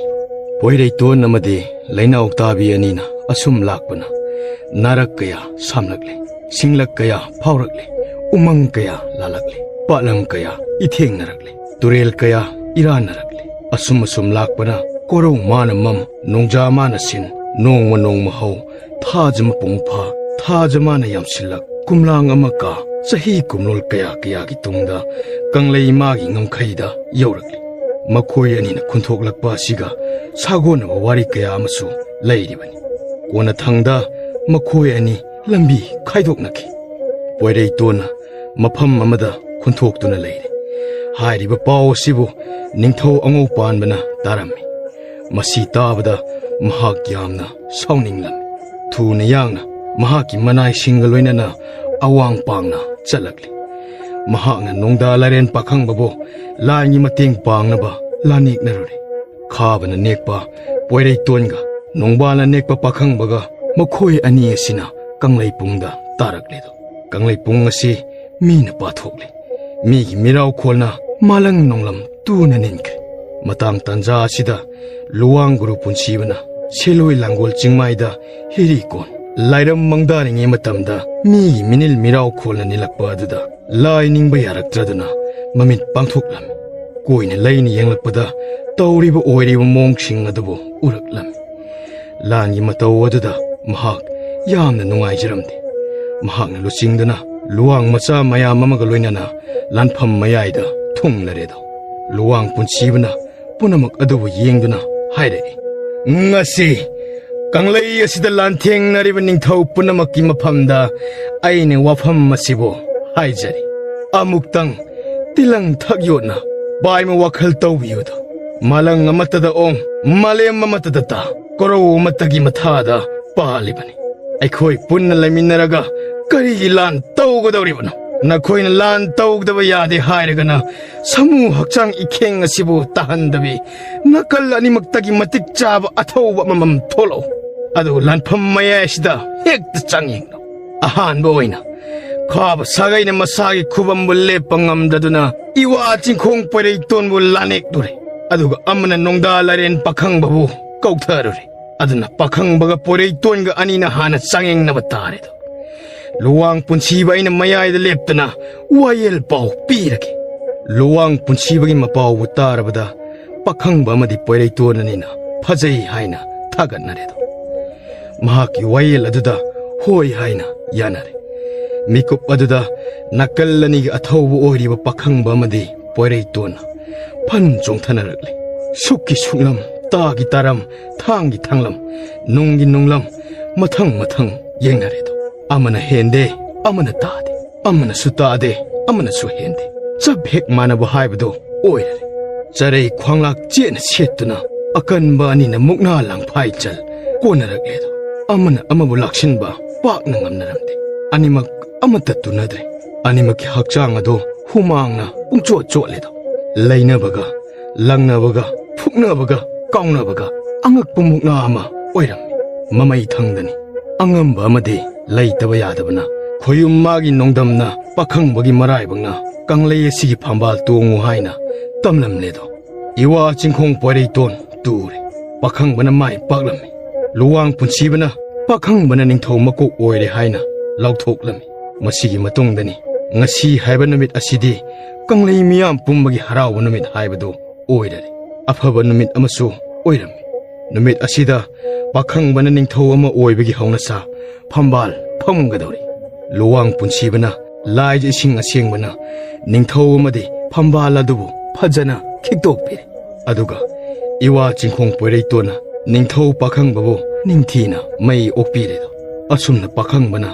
ꯄꯣꯏꯔꯩꯇꯣꯟ ꯑꯃꯗꯤ ꯂꯩꯅꯥꯎ ꯇꯥꯕꯤ ꯑꯅꯤꯅ ꯑꯁꯨꯝ ꯂꯥꯛꯄꯅ ꯅꯥꯔꯛ ꯀꯌꯥ ꯁꯥꯝꯂꯛꯂꯦ, ꯁꯤꯡꯂꯛ ꯀꯌꯥ ꯐꯥꯎꯔꯛꯂꯦ, ꯎꯃꯪ ꯀꯌꯥ ꯂꯥꯂꯛꯂꯦ, ꯄꯥꯠꯂꯝ ꯀꯌꯥ ꯏꯊꯦꯡꯅꯔꯛꯂꯦ, ꯇꯨꯔꯦꯜ ꯀꯌꯥ ꯏꯔꯥꯟꯅꯔꯛꯂꯦ꯫ ꯑꯁꯨꯝ ꯑꯁꯨꯝ ꯂꯥꯛꯄꯅ ꯀꯣꯔꯧ ꯃꯥꯅ ꯃꯝ, ꯅꯣꯡꯖꯥ ꯃꯥꯅ ꯁꯤꯟ, ꯅꯣꯡꯃ ꯅꯣꯡꯃ ꯍꯧ, ꯊꯥꯖ ꯃꯄꯨꯡ ꯐꯥ, ꯊꯥꯖ ꯃꯥꯅ ꯌꯥꯝꯁꯤꯜꯂꯛ, ꯀꯨꯝꯂꯥꯡ ꯑꯃ ꯀꯥ, ꯆꯍꯤ ꯀꯨꯝꯂꯣꯜ ꯀꯌꯥ ꯀꯌꯥꯒꯤ ꯇꯨꯡꯗ ꯀꯪꯂꯩ ꯃꯥꯒꯤ ꯉꯝꯈꯩꯗ ꯌꯧꯔꯛꯂꯤ꯫ ꯃꯈꯣꯏ ꯑꯅꯤꯅ ꯈꯨꯟꯊꯣꯛꯂꯛꯄ ꯑꯁꯤꯒ ꯁꯥꯒꯣꯟꯅꯕ ꯋꯥꯔꯤ ꯀꯌꯥ ꯑꯃꯁꯨ ꯂꯩꯔꯤꯕꯅꯤ꯫ ꯀꯣꯟꯅꯊꯪꯗ ꯃꯈꯣꯏ ꯑꯅꯤ ꯂꯝꯕꯤ ꯈꯥꯏꯗꯣꯛꯅꯈꯤ꯫ ꯄꯣꯏꯔꯩꯇꯣꯟꯅ ꯃꯐꯝ ꯑꯃꯗ ꯈꯨꯟꯊꯣꯛꯇꯨꯅ ꯂꯩꯔꯦ꯫ ꯍꯥꯏꯔꯤꯕ ꯄꯥꯎ ꯑꯁꯤꯕꯨ ꯅꯤꯡꯊꯧ ꯑꯉꯧ ꯄꯥꯟꯕꯅ ꯇꯥꯔꯝꯃꯤ꯫ ꯃꯁꯤ ꯇꯥꯕꯗ ꯃꯍꯥꯛ ꯌꯥꯝꯅ ꯁꯥꯎꯅꯤꯡꯂꯝꯃꯤ꯫ ꯊꯨꯅ ꯌꯥꯡꯅ ꯃꯍꯥꯛꯀꯤ ꯃꯅꯥꯏꯁꯤꯡꯒ ꯂꯣꯏꯅꯅ ꯑꯋꯥꯡ ꯄꯥꯡꯅ ꯆꯠꯂꯛꯂꯤ꯫ ꯃꯍꯥꯛꯅ ꯅꯣꯡꯗꯥ ꯂꯥꯏꯔꯦꯟ ꯄꯥꯈꯪꯕꯕꯨ ꯂꯥꯟꯒꯤ ꯃꯇꯦꯡ ꯄꯥꯡꯅꯕ ꯂꯥꯟꯅꯦꯛꯅꯔꯨꯔꯦ꯫ ꯈꯥꯕꯅ ꯅꯦꯛꯄ ꯄꯣꯏꯔꯩꯇꯣꯟꯒ ꯅꯣꯡꯕꯥꯜꯅ ꯅꯦꯛꯄ ꯄꯥꯈꯪꯕꯒ ꯃꯈꯣꯏ ꯑꯅꯤ ꯑꯁꯤꯅ ꯀꯪꯂꯩꯄꯨꯡꯗ ꯇꯥꯔꯛꯂꯦꯗꯣ꯫ ꯀꯪꯂꯩꯄꯨꯡ ꯑꯁꯤ ꯃꯤꯅ ꯄꯥꯊꯣꯛꯂꯦ꯫ ꯃꯤꯒꯤ ꯃꯤꯔꯥꯎꯈꯣꯜꯅ ꯃꯥꯂꯪ ꯅꯣꯡꯂꯝ ꯇꯨꯅ ꯅꯤꯟꯈ꯭ꯔꯦ꯫ ꯃꯇꯥꯡ ꯇꯥꯟꯖꯥ ꯑꯁꯤꯗ ꯂꯨꯋꯥꯡ ꯒꯨꯔꯨ ꯄꯨꯟꯁꯤꯕꯅ ꯁꯦꯂꯣꯏ ꯂꯥꯡꯒꯣꯜ ꯆꯤꯡꯃꯥꯏꯗ ꯍꯤꯔꯤ ꯀꯣꯟ ꯂꯥꯏꯔꯝ ꯃꯪꯗꯥꯔꯤꯉꯩ ꯃꯇꯝꯗ ꯃꯤꯒꯤ ꯃꯤꯅꯤꯜ ꯃꯤꯔꯥꯎ ꯈꯣꯜꯅ ꯅꯤꯜꯂꯛꯄ ꯑꯗꯨꯗ ꯂꯥꯏ ꯅꯤꯡꯕ ꯌꯥꯔꯛꯇ꯭ꯔꯗꯨꯅ ꯃꯃꯤꯠ ꯄꯥꯡꯊꯣꯛꯂꯝꯃꯤ꯫ ꯀꯣꯏꯅ ꯂꯩꯅ ꯌꯦꯡꯂꯛꯄꯗ ꯇꯧꯔꯤꯕ ꯑꯣꯏꯔꯤꯕ ꯃꯑꯣꯡꯁꯤꯡ ꯑꯗꯨꯕꯨ ꯎꯔꯛꯂꯝꯃꯤ꯫ ꯂꯥꯟꯒꯤ ꯃꯇꯧ ꯑꯗꯨꯗ ꯃꯍꯥꯛ ꯌꯥꯝꯅ ꯅꯨꯡꯉꯥꯏꯖꯔꯝꯗꯦ꯫ ꯃꯍꯥꯛꯅ ꯂꯨꯆꯤꯡꯗꯨꯅ ꯂꯨꯋꯥꯡ ꯃꯆꯥ ꯃꯌꯥꯝ ꯑꯃꯒ ꯂꯣꯏꯅꯅ ꯂꯥꯟꯐꯝ ꯃꯌꯥꯏꯗ ꯊꯨꯡꯂꯔꯦꯗꯣ꯫ ꯂꯨꯋꯥꯡ ꯄꯨꯟꯁꯤꯕꯅ ꯄꯨꯝꯅꯃꯛ ꯑꯗꯨꯕꯨ ꯌꯦꯡꯗꯨꯅ ꯍꯥꯏꯔꯛꯏ, "ꯉꯁꯤ ꯀꯪꯂꯩ ꯑꯁꯤꯗ ꯂꯥꯟꯊꯦꯡꯅꯔꯤꯕ ꯅꯤꯡꯊꯧ ꯄꯨꯝꯅꯃꯛꯀꯤ ꯃꯐꯝꯗ ꯑꯩꯅ ꯋꯥꯐꯝ ꯑꯁꯤꯕꯨ ꯍꯥꯏꯖꯔꯤ꯫ ꯑꯃꯨꯛꯇꯪ ꯇꯤꯂꯪ ꯊꯛ ꯌꯣꯠꯅ ꯄꯥꯏꯃ ꯋꯥꯈꯜ ꯇꯧꯕꯤꯌꯨꯗ꯫ ꯃꯥꯂꯪ ꯑꯃꯠꯇꯗ ꯑꯣꯡ, ꯃꯥꯂꯦꯝ ꯑꯃꯠꯇꯗ ꯇꯥ, ꯀꯣꯔꯧ ꯑꯃꯠꯇꯒꯤ ꯃꯊꯥꯗ ꯄꯥꯜꯂꯤꯕꯅꯤ꯫ ꯑꯩꯈꯣꯏ ꯄꯨꯟꯅ ꯂꯩꯃꯤꯟꯅꯔꯒ ꯀꯔꯤꯒꯤ ꯂꯥꯟ ꯇꯧꯒꯗꯧꯔꯤꯕꯅꯣ? ꯅꯈꯣꯏꯅ ꯂꯥꯟ ꯇꯧꯗꯕ ꯌꯥꯗꯦ ꯍꯥꯏꯔꯒꯅ ꯁꯃꯨ ꯍꯛꯆꯥꯡ ꯏꯈꯦꯡ ꯑꯁꯤꯕꯨ ꯇꯥꯍꯟꯗꯕꯤ ꯅꯥꯀꯜ ꯑꯅꯤꯃꯛꯇꯒꯤ ꯃꯇꯤꯛ ꯆꯥꯕ ꯑꯊꯧꯕ ꯑꯃꯃꯝ ꯊꯣꯛꯂꯛꯎ꯫ ꯑꯗꯨꯒ ꯂꯥꯟꯐꯝ ꯃꯌꯥꯏ ꯑꯁꯤꯗ ꯍꯦꯛꯇ ꯆꯪ ꯌꯦꯡꯂꯣ꯫ ꯑꯍꯥꯟꯕ ꯑꯣꯏꯅ ꯈꯥꯕ ꯁꯥꯒꯩꯅ ꯃꯁꯥꯒꯤ ꯈꯨꯕꯝꯕꯨ ꯂꯦꯞꯄ ꯉꯝꯗꯗꯨꯅ ꯏꯋꯥ ꯆꯤꯡꯈꯣꯡ ꯄꯣꯏꯔꯩꯇꯣꯟꯕꯨ ꯂꯥꯅꯦꯛꯂꯨꯔꯦ꯫ ꯑꯗꯨꯒ ꯑꯃꯅ ꯅꯣꯡꯗꯥ ꯂꯥꯏꯔꯦꯟ ꯄꯥꯈꯪꯕꯕꯨ ꯀꯧꯊꯔꯨꯔꯦ꯫ ꯑꯗꯨꯅ ꯄꯥꯈꯪꯕꯒ ꯄꯣꯏꯔꯩꯇꯣꯟꯒ ꯑꯅꯤꯅ ꯍꯥꯟꯅ ꯆꯥꯡꯌꯦꯡꯅꯕ ꯇꯥꯔꯦꯗꯣ꯫ ꯂꯨꯋꯥꯡ ꯄꯨꯟꯁꯤꯕ ꯑꯩꯅ ꯃꯌꯥꯏꯗ ꯂꯦꯞꯇꯨꯅ ꯋꯥꯌꯦꯜ ꯄꯥꯎ ꯄꯤꯔꯒꯦ꯫" ꯂꯨꯋꯥꯡ ꯄꯨꯟꯁꯤꯕꯒꯤ ꯃꯄꯥꯎꯕꯨ ꯇꯥꯔꯕꯗ ꯄꯥꯈꯪꯕ ꯑꯃꯗꯤ ꯄꯣꯏꯔꯩꯇꯣꯟ ꯑꯅꯤꯅ ꯐꯖꯩ ꯍꯥꯏꯅ ꯊꯥꯒꯠꯅꯔꯦꯗꯣ꯫ ꯃꯍꯥꯛꯀꯤ ꯋꯥꯌꯦꯜ ꯑꯗꯨꯗ ꯍꯣꯏ ꯍꯥꯏꯅ ꯌꯥꯅꯔꯦ꯫ ꯃꯤꯀꯨꯞ ꯑꯗꯨꯗ ꯅꯥꯀꯜ ꯑꯅꯤꯒꯤ ꯑꯊꯧꯕ ꯑꯣꯏꯔꯤꯕ ꯄꯥꯈꯪꯕ ꯑꯃꯗꯤ ꯄꯣꯏꯔꯩꯇꯣꯟꯅ ꯐꯟ ꯆꯣꯡꯊꯅꯔꯛꯂꯦ꯫ ꯁꯨꯛꯀꯤ ꯁꯨꯛꯂꯝ, ꯇꯥꯒꯤ ꯇꯥꯔꯝ, ꯊꯥꯡꯒꯤ ꯊꯥꯡꯂꯝ, ꯅꯨꯡꯒꯤ ꯅꯨꯡꯂꯝ, ꯃꯊꯪ ꯃꯊꯪ ꯌꯦꯡꯅꯔꯦꯗꯣ꯫ ꯑꯃꯅ ꯍꯦꯟꯗꯦ, ꯑꯃꯅ ꯇꯥꯗꯦ, ꯑꯃꯅꯁꯨ ꯇꯥꯗꯦ, ꯑꯃꯅꯁꯨ ꯍꯦꯟꯗꯦ꯫ ꯆꯞ ꯍꯦꯛ ꯃꯥꯟꯅꯕ ꯍꯥꯏꯕꯗꯣ ꯑꯣꯏꯔꯦ꯫ ꯆꯔꯩ ꯈ꯭ꯋꯥꯡꯂꯥꯛ ꯆꯦꯠꯅ ꯁꯦꯠꯇꯨꯅ ꯑꯀꯟꯕ ꯑꯅꯤꯅ ꯃꯨꯛꯅꯥ ꯂꯥꯡꯐꯥꯏ ꯆꯜ ꯀꯣꯟꯅꯔꯛꯂꯦꯗꯣ꯫ ꯑꯃꯅ ꯑꯃꯕꯨ ꯂꯥꯛꯁꯤꯟꯕ ꯄꯥꯛꯅ ꯉꯝꯅꯔꯝꯗꯦ꯫ ꯑꯅꯤꯃꯛ ꯑꯃꯠꯇ ꯇꯨꯅꯗ꯭ꯔꯦ꯫ ꯑꯅꯤꯃꯛꯀꯤ ꯍꯛꯆꯥꯡ ꯑꯗꯣ ꯍꯨꯃꯥꯡꯅ ꯄꯨꯡꯆꯣꯠ ꯆꯣꯠꯂꯦꯗꯣ꯫ ꯂꯩꯅꯕꯒ, ꯂꯪꯅꯕꯒ, ꯐꯨꯛꯅꯕꯒ, ꯀꯥꯎꯅꯕꯒ ꯑꯉꯛꯄ ꯃꯨꯛꯅꯥ ꯑꯃ ꯑꯣꯏꯔꯝꯃꯤ꯫ ꯃꯃꯩ ꯊꯪꯗꯅꯤ꯫ ꯑꯉꯝꯕ ꯑꯃꯗꯤ ꯂꯩꯇꯕ ꯌꯥꯗꯕꯅ ꯈꯣꯌꯨꯝ ꯃꯥꯒꯤ ꯅꯣꯡꯗꯝꯅ ꯄꯥꯈꯪꯕꯒꯤ ꯃꯔꯥꯏꯕꯛꯅ ꯀꯪꯂꯩ ꯑꯁꯤꯒꯤ ꯐꯝꯕꯥꯜ ꯇꯣꯡꯉꯨ ꯍꯥꯏꯅ ꯇꯝꯂꯝꯂꯦꯗꯣ꯫ ꯏꯋꯥ ꯆꯤꯡꯈꯣꯡ ꯄꯣꯏꯔꯩꯇꯣꯟ ꯇꯨꯔꯦ꯫ ꯄꯥꯈꯪꯕꯅ ꯃꯥꯏ ꯄꯥꯛꯂꯝꯃꯤ꯫ ꯂꯨꯋꯥꯡ ꯄꯨꯟꯁꯤꯕꯅ ꯄꯥꯈꯪꯕꯅ ꯅꯤꯡꯊꯧ ꯃꯀꯣꯛ ꯑꯣꯏꯔꯦ ꯍꯥꯏꯅ ꯂꯥꯎꯊꯣꯛꯂꯝꯃꯤ꯫ ꯃꯁꯤꯒꯤ ꯃꯇꯨꯡꯗꯅꯤ ꯉꯁꯤ ꯍꯥꯏꯕ ꯅꯨꯃꯤꯠ ꯑꯁꯤꯗꯤ ꯀꯪꯂꯩ ꯃꯤꯌꯥꯝ ꯄꯨꯝꯕꯒꯤ ꯍꯔꯥꯎꯕ ꯅꯨꯃꯤꯠ ꯍꯥꯏꯕꯗꯨ ꯑꯣꯏꯔꯔꯦ꯫ ꯑꯐꯕ ꯅꯨꯃꯤꯠ ꯑꯃꯁꯨ ꯑꯣꯏꯔꯝꯃꯤ꯫ ꯅꯨꯃꯤꯠ ꯑꯁꯤꯗ ꯄꯥꯈꯪꯕꯅ ꯅꯤꯡꯊꯧ ꯑꯃ ꯑꯣꯏꯕꯒꯤ ꯍꯧꯅꯁꯥ ꯐꯝꯕꯥꯜ ꯐꯝꯒꯗꯧꯔꯤ꯫ ꯂꯨꯋꯥꯡ ꯄꯨꯟꯁꯤꯕꯅ ꯂꯥꯏꯖ ꯏꯁꯤꯡ ꯑꯁꯦꯡꯕꯅ ꯅꯤꯡꯊꯧ ꯑꯃꯗꯤ ꯐꯝꯕꯥꯜ ꯑꯗꯨꯕꯨ ꯐꯖꯅ ꯈꯤꯛꯇꯣꯛꯄꯤꯔꯦ꯫ ꯑꯗꯨꯒ ꯏꯋꯥ ꯆꯤꯡꯈꯣꯡ ꯄꯣꯏꯔꯩꯇꯣꯟꯅ ꯅꯤꯡꯊꯧ ꯄꯥꯈꯪꯕꯕꯨ ꯅꯤꯡꯊꯤꯅ ꯃꯩ ꯑꯣꯛꯄꯤꯔꯦꯗꯣ꯫ ꯑꯁꯨꯝꯅ ꯄꯥꯈꯪꯕꯅ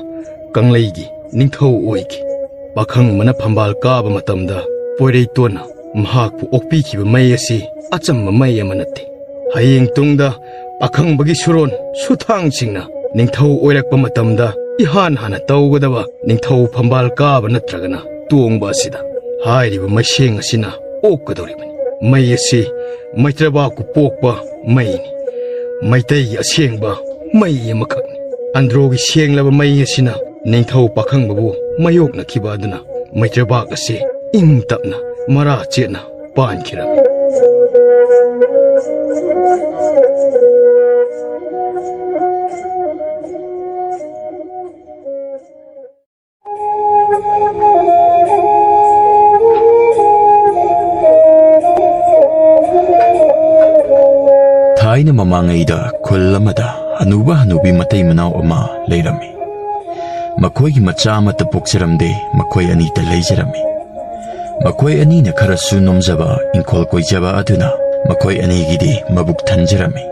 ꯀꯪꯂꯩꯒꯤ ꯅꯤꯡꯊꯧ ꯑꯣꯏꯈꯤ꯫ ꯄꯥꯈꯪꯕꯅ ꯐꯝꯕꯥꯜ ꯀꯥꯕ ꯃꯇꯝꯗ ꯄꯣꯏꯔꯩꯇꯣꯟꯅ ꯃꯍꯥꯛꯄꯨ ꯑꯣꯛꯄꯤꯈꯤꯕ ꯃꯩ ꯑꯁꯤ ꯑꯆꯝꯕ ꯃꯩ ꯑꯃ ꯅꯠꯇꯦ꯫ ꯍꯌꯦꯡ ꯇꯨꯡꯗ ꯄꯥꯈꯪꯕꯒꯤ ꯁꯨꯔꯣꯟ ꯁꯨꯊꯥꯡꯁꯤꯡꯅ ꯅꯤꯡꯊꯧ ꯑꯣꯏꯔꯛꯄ ꯃꯇꯝꯗ ꯏꯍꯥꯟ ꯍꯥꯟꯅ ꯇꯧꯒꯗꯕ ꯅꯤꯡꯊꯧ ꯐꯝꯕꯥꯜ ꯀꯥꯕ ꯅꯠꯇ꯭ꯔꯒꯅ ꯇꯣꯡꯕ ꯑꯁꯤꯗ ꯍꯥꯏꯔꯤꯕ ꯃꯩꯁꯦꯡ ꯑꯁꯤꯅ ꯑꯣꯛꯀꯗꯧꯔꯤꯕꯅꯤ꯫ ꯃꯩ ꯑꯁꯤ ꯃꯩꯇ꯭ꯔꯕꯥꯛꯄꯨ ꯄꯣꯛꯄ ꯃꯩꯅꯤ꯫ ꯃꯩꯇꯩꯒꯤ ꯑꯁꯦꯡꯕ ꯃꯩ ꯑꯃꯈꯛꯅꯤ꯫ ꯑꯟꯗ꯭ꯔꯣꯒꯤ ꯁꯦꯡꯂꯕ ꯃꯩ ꯑꯁꯤꯅ ꯅꯤꯡꯊꯧ ꯄꯥꯈꯪꯕꯕꯨ ꯃꯥꯌꯣꯛꯅꯈꯤꯕ ꯑꯗꯨꯅ ꯃꯩꯇ꯭ꯔꯕꯥꯛ ꯑꯁꯤ ꯏꯪ ꯇꯞꯅ ꯃꯔꯥ ꯆꯦꯠꯅ ꯄꯥꯟꯈꯤꯔꯝꯃꯤ꯫ ꯊꯥꯏꯅ ꯃꯃꯥꯡꯉꯩꯗ ꯈꯨꯜ ꯑꯃꯗ ꯍꯅꯨꯕ ꯍꯅꯨꯕꯤ ꯃꯇꯩ ꯃꯅꯥꯎ ꯑꯃ ꯂꯩꯔꯝꯃꯤ꯫ ꯃꯈꯣꯏꯒꯤ ꯃꯆꯥ ꯑꯃꯠꯇ ꯄꯣꯛꯆꯔꯝꯗꯦ, ꯃꯈꯣꯏ ꯑꯅꯤꯇ ꯂꯩꯖꯔꯝꯃꯤ꯫ ꯃꯈꯣꯏ ꯑꯅꯤꯅ ꯈꯔꯁꯨ ꯅꯣꯝꯖꯕ ꯏꯪꯈꯣꯜ ꯀꯣꯏꯖꯕ ꯑꯗꯨꯅ ꯃꯈꯣꯏ ꯑꯅꯤꯒꯤꯗꯤ ꯃꯕꯨꯛ ꯊꯟꯖꯔꯝꯃꯤ꯫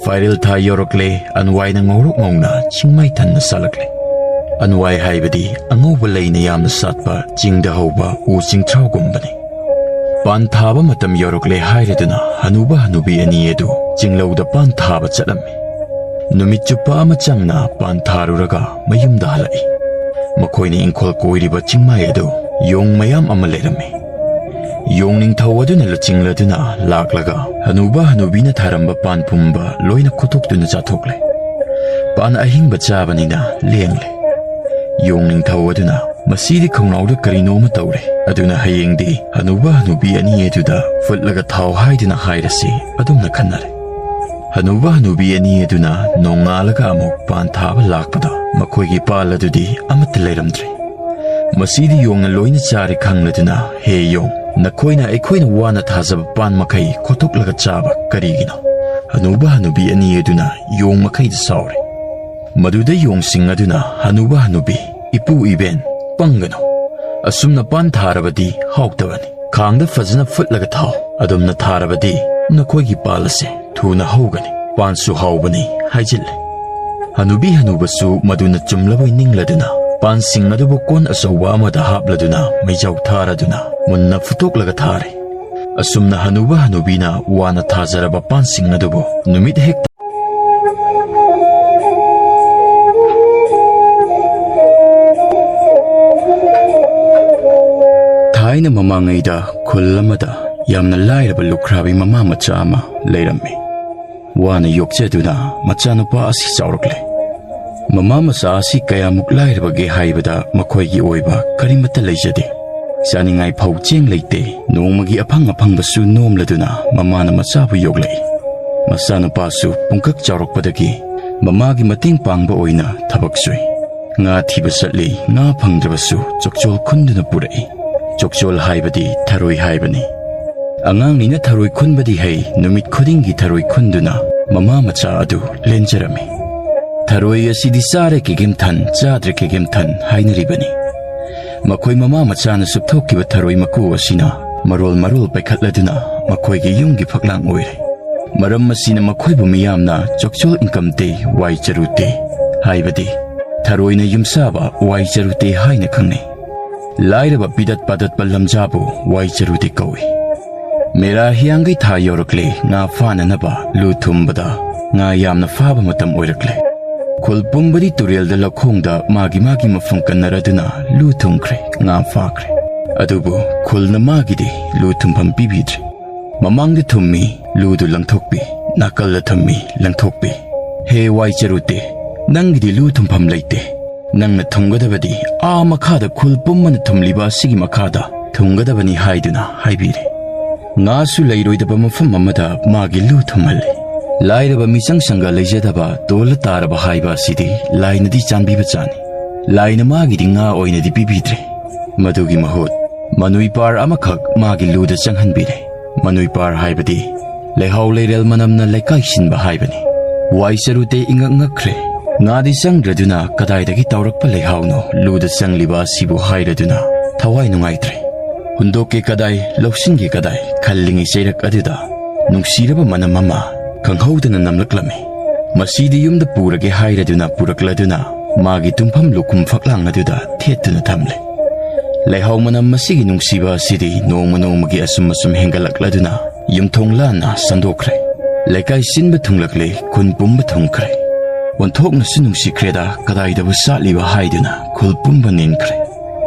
ꯐꯥꯏꯔꯦꯜ ꯊꯥ ꯌꯧꯔꯛꯂꯦ, ꯑꯟꯋꯥꯏꯅ ꯉꯧꯔꯣꯛ ꯉꯧꯅ ꯆꯤꯡꯃꯩ ꯊꯟꯅ ꯁꯥꯠꯂꯛꯂꯦ꯫ ꯑꯟꯋꯥꯏ ꯍꯥꯏꯕꯗꯤ ꯑꯉꯧꯕ ꯂꯩꯅ ꯌꯥꯝꯅ ꯁꯥꯠꯄ ꯆꯤꯡꯗ ꯍꯧꯕ ꯎ ꯆꯤꯡꯊ꯭ꯔꯥꯎꯒꯨꯝꯕꯅꯤ꯫ ꯄꯥꯟ ꯊꯥꯕ ꯃꯇꯝ ꯌꯧꯔꯛꯂꯦ ꯍꯥꯏꯔꯗꯨꯅ ꯍꯅꯨꯕ ꯍꯅꯨꯕꯤ ꯑꯅꯤ ꯑꯗꯨ ꯆꯤꯡꯂꯧꯗ ꯄꯥꯟ ꯊꯥꯕ ꯆꯠꯂꯝꯃꯤ꯫ ꯅꯨꯃꯤꯠ ꯆꯨꯞꯄ ꯑꯃ ꯆꯪꯅ ꯄꯥꯟ ꯊꯥꯔꯨꯔꯒ ꯃꯌꯨꯝꯗ ꯍꯜꯂꯛꯏ꯫ ꯃꯈꯣꯏꯅ ꯏꯪꯈꯣꯜ ꯀꯣꯏꯔꯤꯕ ꯆꯤꯡꯃꯥꯏ ꯑꯗꯨ ꯌꯣꯡ ꯃꯌꯥꯝ ꯑꯃ ꯂꯩꯔꯝꯃꯤ꯫ ꯌꯣꯡ ꯅꯤꯡꯊꯧ ꯑꯗꯨꯅ ꯂꯨꯆꯤꯡꯂꯗꯨꯅ ꯂꯥꯛꯂꯒ ꯍꯅꯨꯕ ꯍꯅꯨꯕꯤꯅ ꯊꯥꯔꯝꯕ ꯄꯥꯟ ꯄꯨꯝꯕ ꯂꯣꯏꯅ ꯈꯣꯠꯇꯣꯛꯇꯨꯅ ꯆꯥꯊꯣꯛꯂꯦ꯫ ꯄꯥꯟ ꯑꯍꯤꯡꯕ ꯆꯥꯕꯅꯤꯅ ꯂꯦꯡꯂꯦ꯫ ꯌꯣꯡ ꯅꯤꯡꯊꯧ ꯑꯗꯨꯅ ꯃꯁꯤꯗꯤ ꯈꯣꯡꯅꯥꯎꯗ ꯀꯔꯤꯅꯣ ꯑꯃ ꯇꯧꯔꯦ, ꯑꯗꯨꯅ ꯍꯌꯦꯡꯗꯤ ꯍꯅꯨꯕ ꯍꯅꯨꯕꯤ ꯑꯅꯤ ꯑꯗꯨꯗ ꯐꯨꯠꯂꯒ ꯊꯥꯎ ꯍꯥꯏꯗꯨꯅ ꯍꯥꯏꯔꯁꯤ ꯑꯗꯨꯝꯅ ꯈꯟꯅꯔꯦ꯫ ꯍꯅꯨꯕ ꯍꯅꯨꯕꯤ ꯑꯅꯤ ꯑꯗꯨꯅ ꯅꯣꯡꯉꯥꯜꯂꯒ ꯑꯃꯨꯛ ꯄꯥꯟ ꯊꯥꯕ ꯂꯥꯛꯄꯗ ꯃꯈꯣꯏꯒꯤ ꯄꯥꯜ ꯑꯗꯨꯗꯤ ꯑꯃꯠꯇ ꯂꯩꯔꯝꯗ꯭ꯔꯦ꯫ ꯃꯁꯤꯗꯤ ꯌꯣꯡꯅ ꯂꯣꯏꯅ ꯆꯥꯔꯦ ꯈꯪꯂꯗꯨꯅ, "ꯍꯦ ꯌꯣꯡ, ꯅꯈꯣꯏꯅ ꯑꯩꯈꯣꯏꯅ ꯋꯥꯅ ꯊꯥꯖꯕ ꯄꯥꯟ ꯃꯈꯩ ꯈꯣꯠꯇꯣꯛꯂꯒ ꯆꯥꯕ ꯀꯔꯤꯒꯤꯅꯣ?" ꯍꯅꯨꯕ ꯍꯅꯨꯕꯤ ꯑꯅꯤ ꯑꯗꯨꯅ ꯌꯣꯡ ꯃꯈꯩꯗ ꯁꯥꯎꯔꯦ꯫ ꯃꯗꯨꯗ ꯌꯣꯡꯁꯤꯡ ꯑꯗꯨꯅ ꯍꯅꯨꯕ ꯍꯅꯨꯕꯤ, "ꯏꯄꯨ ꯏꯕꯦꯟ, ꯄꯪꯒꯅꯨ꯫ ꯑꯁꯨꯝꯅ ꯄꯥꯟ ꯊꯥꯔꯕꯗꯤ ꯍꯥꯎꯇꯕꯅꯤ꯫ ꯈꯥꯡꯗ ꯐꯖꯅ ꯐꯨꯠꯂꯒ ꯊꯥꯎ꯫ ꯑꯗꯨꯝꯅ ꯊꯥꯔꯕꯗꯤ ꯅꯈꯣꯏꯒꯤ ꯄꯥꯜ ꯑꯁꯦ ꯊꯨꯅ ꯍꯧꯒꯅꯤ꯫ ꯄꯥꯟꯁꯨ ꯍꯥꯎꯕꯅꯤ" ꯍꯥꯏꯖꯤꯜꯂꯦ꯫ ꯍꯅꯨꯕꯤ ꯍꯅꯨꯕꯁꯨ ꯃꯗꯨꯅ ꯆꯨꯝꯂꯕꯣꯏ ꯅꯤꯡꯂꯗꯨꯅ ꯄꯥꯟꯁꯤꯡ ꯑꯗꯨꯕꯨ ꯀꯣꯟ ꯑꯆꯧꯕ ꯑꯃꯗ ꯍꯥꯞꯂꯗꯨꯅ ꯃꯩꯖꯥꯎ ꯊꯥꯔꯗꯨꯅ ꯃꯨꯟꯅ ꯐꯨꯠꯇꯣꯛꯂꯒ ꯊꯥꯔꯦ꯫ ꯑꯁꯨꯝꯅ ꯍꯅꯨꯕ ꯍꯅꯨꯕꯤꯅ ꯋꯥꯅ ꯊꯥꯖꯔꯕ ꯄꯥꯟꯁꯤꯡ ꯑꯗꯨꯕꯨ ꯅꯨꯃꯤꯠ ꯍꯦꯛ ꯊꯥꯏꯅ ꯃꯃꯥꯡꯉꯩꯗ ꯈꯨꯜ ꯑꯃꯗ ꯌꯥꯝꯅ ꯂꯥꯏꯔꯕ ꯂꯨꯈ꯭ꯔꯥꯕꯤ ꯃꯃꯥ ꯃꯆꯥ ꯑꯃ ꯂꯩꯔꯝꯃꯤ꯫ ꯋꯥꯅ ꯌꯣꯛꯆꯗꯨꯅ ꯃꯆꯥꯅꯨꯄꯥ ꯑꯁꯤ ꯆꯥꯎꯔꯛꯂꯦ꯫ ꯃꯃꯥ ꯃꯆꯥ ꯑꯁꯤ ꯀꯌꯥꯃꯨꯛ ꯂꯥꯏꯔꯕꯒꯦ ꯍꯥꯏꯕꯗ ꯃꯈꯣꯏꯒꯤ ꯑꯣꯏꯕ ꯀꯔꯤꯃꯠꯇ ꯂꯩꯖꯗꯦ꯫ ꯆꯥꯅꯤꯡꯉꯥꯏ ꯐꯧ ꯆꯦꯡ ꯂꯩꯇꯦ꯫ ꯅꯣꯡꯃꯒꯤ ꯑꯐꯪ ꯑꯐꯪꯕꯁꯨ ꯅꯣꯝꯂꯗꯨꯅ ꯃꯃꯥꯅ ꯃꯆꯥꯕꯨ ꯌꯣꯛꯂꯛꯏ꯫ ꯃꯆꯥꯅꯨꯄꯥꯁꯨ ꯄꯨꯡꯀꯛ ꯆꯥꯎꯔꯛꯄꯗꯒꯤ ꯃꯃꯥꯒꯤ ꯃꯇꯦꯡ ꯄꯥꯡꯕ ꯑꯣꯏꯅ ꯊꯕꯛ ꯁꯨꯏ꯫ ꯉꯥ ꯊꯤꯕ ꯆꯠꯂꯤ, ꯉꯥ ꯐꯪꯗ꯭ꯔꯕꯁꯨ ꯆꯣꯛꯆꯣꯜ ꯈꯨꯟꯗꯨꯅ ꯄꯨꯔꯛꯏ꯫ ꯆꯣꯛꯆꯣꯜ ꯍꯥꯏꯕꯗꯤ ꯊꯔꯣꯏ ꯍꯥꯏꯕꯅꯤ꯫ ꯑꯉꯥꯡꯅꯤꯅ ꯊꯔꯣꯏ ꯈꯨꯟꯕꯗꯤ ꯍꯩ, ꯅꯨꯃꯤꯠ ꯈꯨꯗꯤꯡꯒꯤ ꯊꯔꯣꯏ ꯈꯨꯟꯗꯨꯅ ꯃꯃꯥ ꯃꯆꯥ ꯑꯗꯨ ꯂꯦꯟꯖꯔꯝꯃꯤ꯫ ꯊꯔꯣꯏ ꯑꯁꯤꯗꯤ ꯆꯥꯔꯦ ꯀꯦꯒꯦꯝꯊꯟ, ꯆꯥꯗ꯭ꯔꯦ ꯀꯦꯒꯦꯝꯊꯟ ꯍꯥꯏꯅꯔꯤꯕꯅꯤ꯫ ꯃꯈꯣꯏ ꯃꯃꯥ ꯃꯆꯥꯅ ꯆꯨꯞꯊꯣꯛꯈꯤꯕ ꯊꯔꯣꯏ ꯃꯀꯨ ꯑꯁꯤꯅ ꯃꯔꯣꯜ ꯃꯔꯣꯜ ꯄꯥꯏꯈꯠꯂꯗꯨꯅ ꯃꯈꯣꯏꯒꯤ ꯌꯨꯝꯒꯤ ꯐꯛꯂꯥꯡ ꯑꯣꯏꯔꯦ꯫ ꯃꯔꯝ ꯑꯁꯤꯅ ꯃꯈꯣꯏꯕꯨ ꯃꯤꯌꯥꯝꯅ ꯆꯣꯛꯆꯣꯜ ꯏꯟꯀꯝ ꯇꯦ, ꯋꯥꯏ ꯆꯔꯨ ꯇꯦ ꯍꯥꯏꯕꯗꯤ ꯊꯔꯣꯏꯅ ꯌꯨꯝꯁꯥꯕ ꯋꯥꯏ ꯆꯔꯨ ꯇꯦ ꯍꯥꯏꯅ ꯈꯪꯅꯩ꯫ ꯂꯥꯏꯔꯕ ꯄꯤꯗꯠ ꯄꯥꯗꯠꯄ ꯂꯝꯖꯥꯕꯨ ꯋꯥꯏ ꯆꯔꯨ ꯇꯦ ꯀꯧꯏ꯫ ꯃꯦꯔꯥ ꯍꯤꯌꯥꯡꯒꯩ ꯊꯥ ꯌꯧꯔꯛꯂꯦ, ꯉꯥ ꯐꯥꯅꯅꯕ ꯂꯨ ꯊꯨꯝꯕꯗ ꯉꯥ ꯌꯥꯝꯅ ꯐꯥꯕ ꯃꯇꯝ ꯑꯣꯏꯔꯛꯂꯦ꯫ ꯈꯨꯜ ꯄꯨꯝꯕꯗꯤ ꯇꯨꯔꯦꯜꯗ ꯂꯧꯈꯣꯡꯗ ꯃꯥꯒꯤ ꯃꯥꯒꯤ ꯃꯐꯝ ꯀꯟꯅꯔꯗꯨꯅ ꯂꯨ ꯊꯨꯝꯈ꯭ꯔꯦ, ꯉꯥ ꯐꯥꯈ꯭ꯔꯦ꯫ ꯑꯗꯨꯕꯨ ꯈꯨꯜꯅ ꯃꯥꯒꯤꯗꯤ ꯂꯨ ꯊꯨꯝꯐꯝ ꯄꯤꯕꯤꯗ꯭ꯔꯦ꯫ ꯃꯃꯥꯡꯗ ꯊꯨꯝꯃꯤ, ꯂꯨꯗꯨ ꯂꯪꯊꯣꯛꯄꯤ, ꯅꯥꯀꯜꯗ ꯊꯨꯝꯃꯤ, ꯂꯪꯊꯣꯛꯄꯤ꯫ ꯍꯦ ꯋꯥꯏ ꯆꯔꯨ ꯇꯦ, ꯅꯪꯒꯤꯗꯤ ꯂꯨ ꯊꯨꯝꯐꯝ ꯂꯩꯇꯦ꯫ ꯅꯪꯅ ꯊꯨꯝꯒꯗꯕꯗꯤ ꯑꯥ ꯃꯈꯥꯗ ꯈꯨꯜ ꯄꯨꯝꯕꯅ ꯊꯨꯝꯂꯤꯕ ꯑꯁꯤꯒꯤ ꯃꯈꯥꯗ ꯊꯨꯝꯒꯗꯕꯅꯤ ꯍꯥꯏꯗꯨꯅ ꯍꯥꯏꯕꯤꯔꯦ꯫ ꯉꯥꯁꯨ ꯂꯩꯔꯣꯏꯗꯕ ꯃꯐꯝ ꯑꯃꯗ ꯃꯥꯒꯤ ꯂꯨ ꯊꯨꯝꯍꯜꯂꯦ꯫ ꯂꯥꯏꯔꯕ ꯃꯤꯆꯪ ꯁꯪꯒ ꯂꯩꯖꯗꯕ ꯇꯣꯜꯂ ꯇꯥꯔꯕ ꯍꯥꯏꯕ ꯑꯁꯤꯗꯤ ꯂꯥꯏꯅꯗꯤ ꯆꯥꯟꯕꯤꯕ ꯆꯥꯅꯤ꯫ ꯂꯥꯏꯅ ꯃꯥꯒꯤꯗꯤ ꯉꯥ ꯑꯣꯏꯅꯗꯤ ꯄꯤꯕꯤꯗ꯭ꯔꯦ꯫ ꯃꯗꯨꯒꯤ ꯃꯍꯨꯠ ꯃꯅꯨꯏꯄꯥꯔ ꯑꯃꯈꯛ ꯃꯥꯒꯤ ꯂꯨꯗ ꯆꯪꯍꯟꯕꯤꯔꯦ꯫ ꯃꯅꯨꯏꯄꯥꯔ ꯍꯥꯏꯕꯗꯤ ꯂꯩꯍꯥꯎ ꯂꯩꯔꯦꯜ ꯃꯅꯝꯅ ꯂꯩꯀꯥꯏ ꯁꯤꯟꯕ ꯍꯥꯏꯕꯅꯤ꯫ ꯋꯥꯏ ꯆꯔꯨꯇꯦ ꯏꯉꯛ ꯉꯛꯈ꯭ꯔꯦ꯫ ꯉꯥꯗꯤ ꯆꯪꯗ꯭ꯔꯗꯨꯅ ꯀꯗꯥꯏꯗꯒꯤ ꯇꯧꯔꯛꯄ ꯂꯩꯍꯥꯎꯅꯣ ꯂꯨꯗ ꯆꯪꯂꯤꯕ ꯑꯁꯤꯕꯨ ꯍꯥꯏꯔꯗꯨꯅ ꯊꯋꯥꯏ ꯅꯨꯡꯉꯥꯏꯇ꯭ꯔꯦ꯫ ꯍꯨꯟꯗꯣꯛꯀꯦ ꯀꯗꯥꯏ, ꯂꯧꯁꯤꯟꯒꯦ ꯀꯗꯥꯏ ꯈꯜꯂꯤꯉꯩ ꯆꯩꯔꯛ ꯑꯗꯨꯗ ꯅꯨꯡꯁꯤꯔꯕ ꯃꯅꯝ ꯑꯃ ꯈꯪꯍꯧꯗꯅ ꯅꯝꯂꯛꯂꯝꯃꯤ꯫ ꯃꯁꯤꯗꯤ ꯌꯨꯝꯗ ꯄꯨꯔꯒꯦ ꯍꯥꯏꯔꯗꯨꯅ ꯄꯨꯔꯛꯂꯗꯨꯅ ꯃꯥꯒꯤ ꯇꯨꯝꯐꯝ ꯂꯨꯈꯨꯝ ꯐꯛꯂꯥꯡ ꯑꯗꯨꯗ ꯊꯦꯠꯇꯨꯅ ꯊꯝꯂꯦ꯫ ꯂꯩꯍꯥꯎ ꯃꯅꯝ ꯃꯁꯤꯒꯤ ꯅꯨꯡꯁꯤꯕ ꯑꯁꯤꯗꯤ ꯅꯣꯡꯃ ꯅꯣꯡꯃꯒꯤ ꯑꯁꯨꯝ ꯑꯁꯨꯝ ꯍꯦꯟꯒꯠꯂꯛꯂꯗꯨꯅ ꯌꯨꯝꯊꯣꯡ ꯂꯥꯟꯅ ꯁꯟꯗꯣꯛꯈ꯭ꯔꯦ꯫ ꯂꯩꯀꯥꯏ ꯁꯤꯟꯕ ꯊꯨꯡꯂꯛꯂꯦ, ꯈꯨꯟ ꯄꯨꯝꯕ ꯊꯨꯡꯈ꯭ꯔꯦ꯫ ꯑꯣꯟꯊꯣꯛꯅꯁꯨ ꯅꯨꯡꯁꯤꯈ꯭ꯔꯦꯗ ꯀꯗꯥꯏꯗꯕꯨ ꯁꯥꯠꯂꯤꯕ ꯍꯥꯏꯗꯨꯅ ꯈꯨꯜ ꯄꯨꯝꯕ ꯅꯤꯟꯈ꯭ꯔꯦ꯫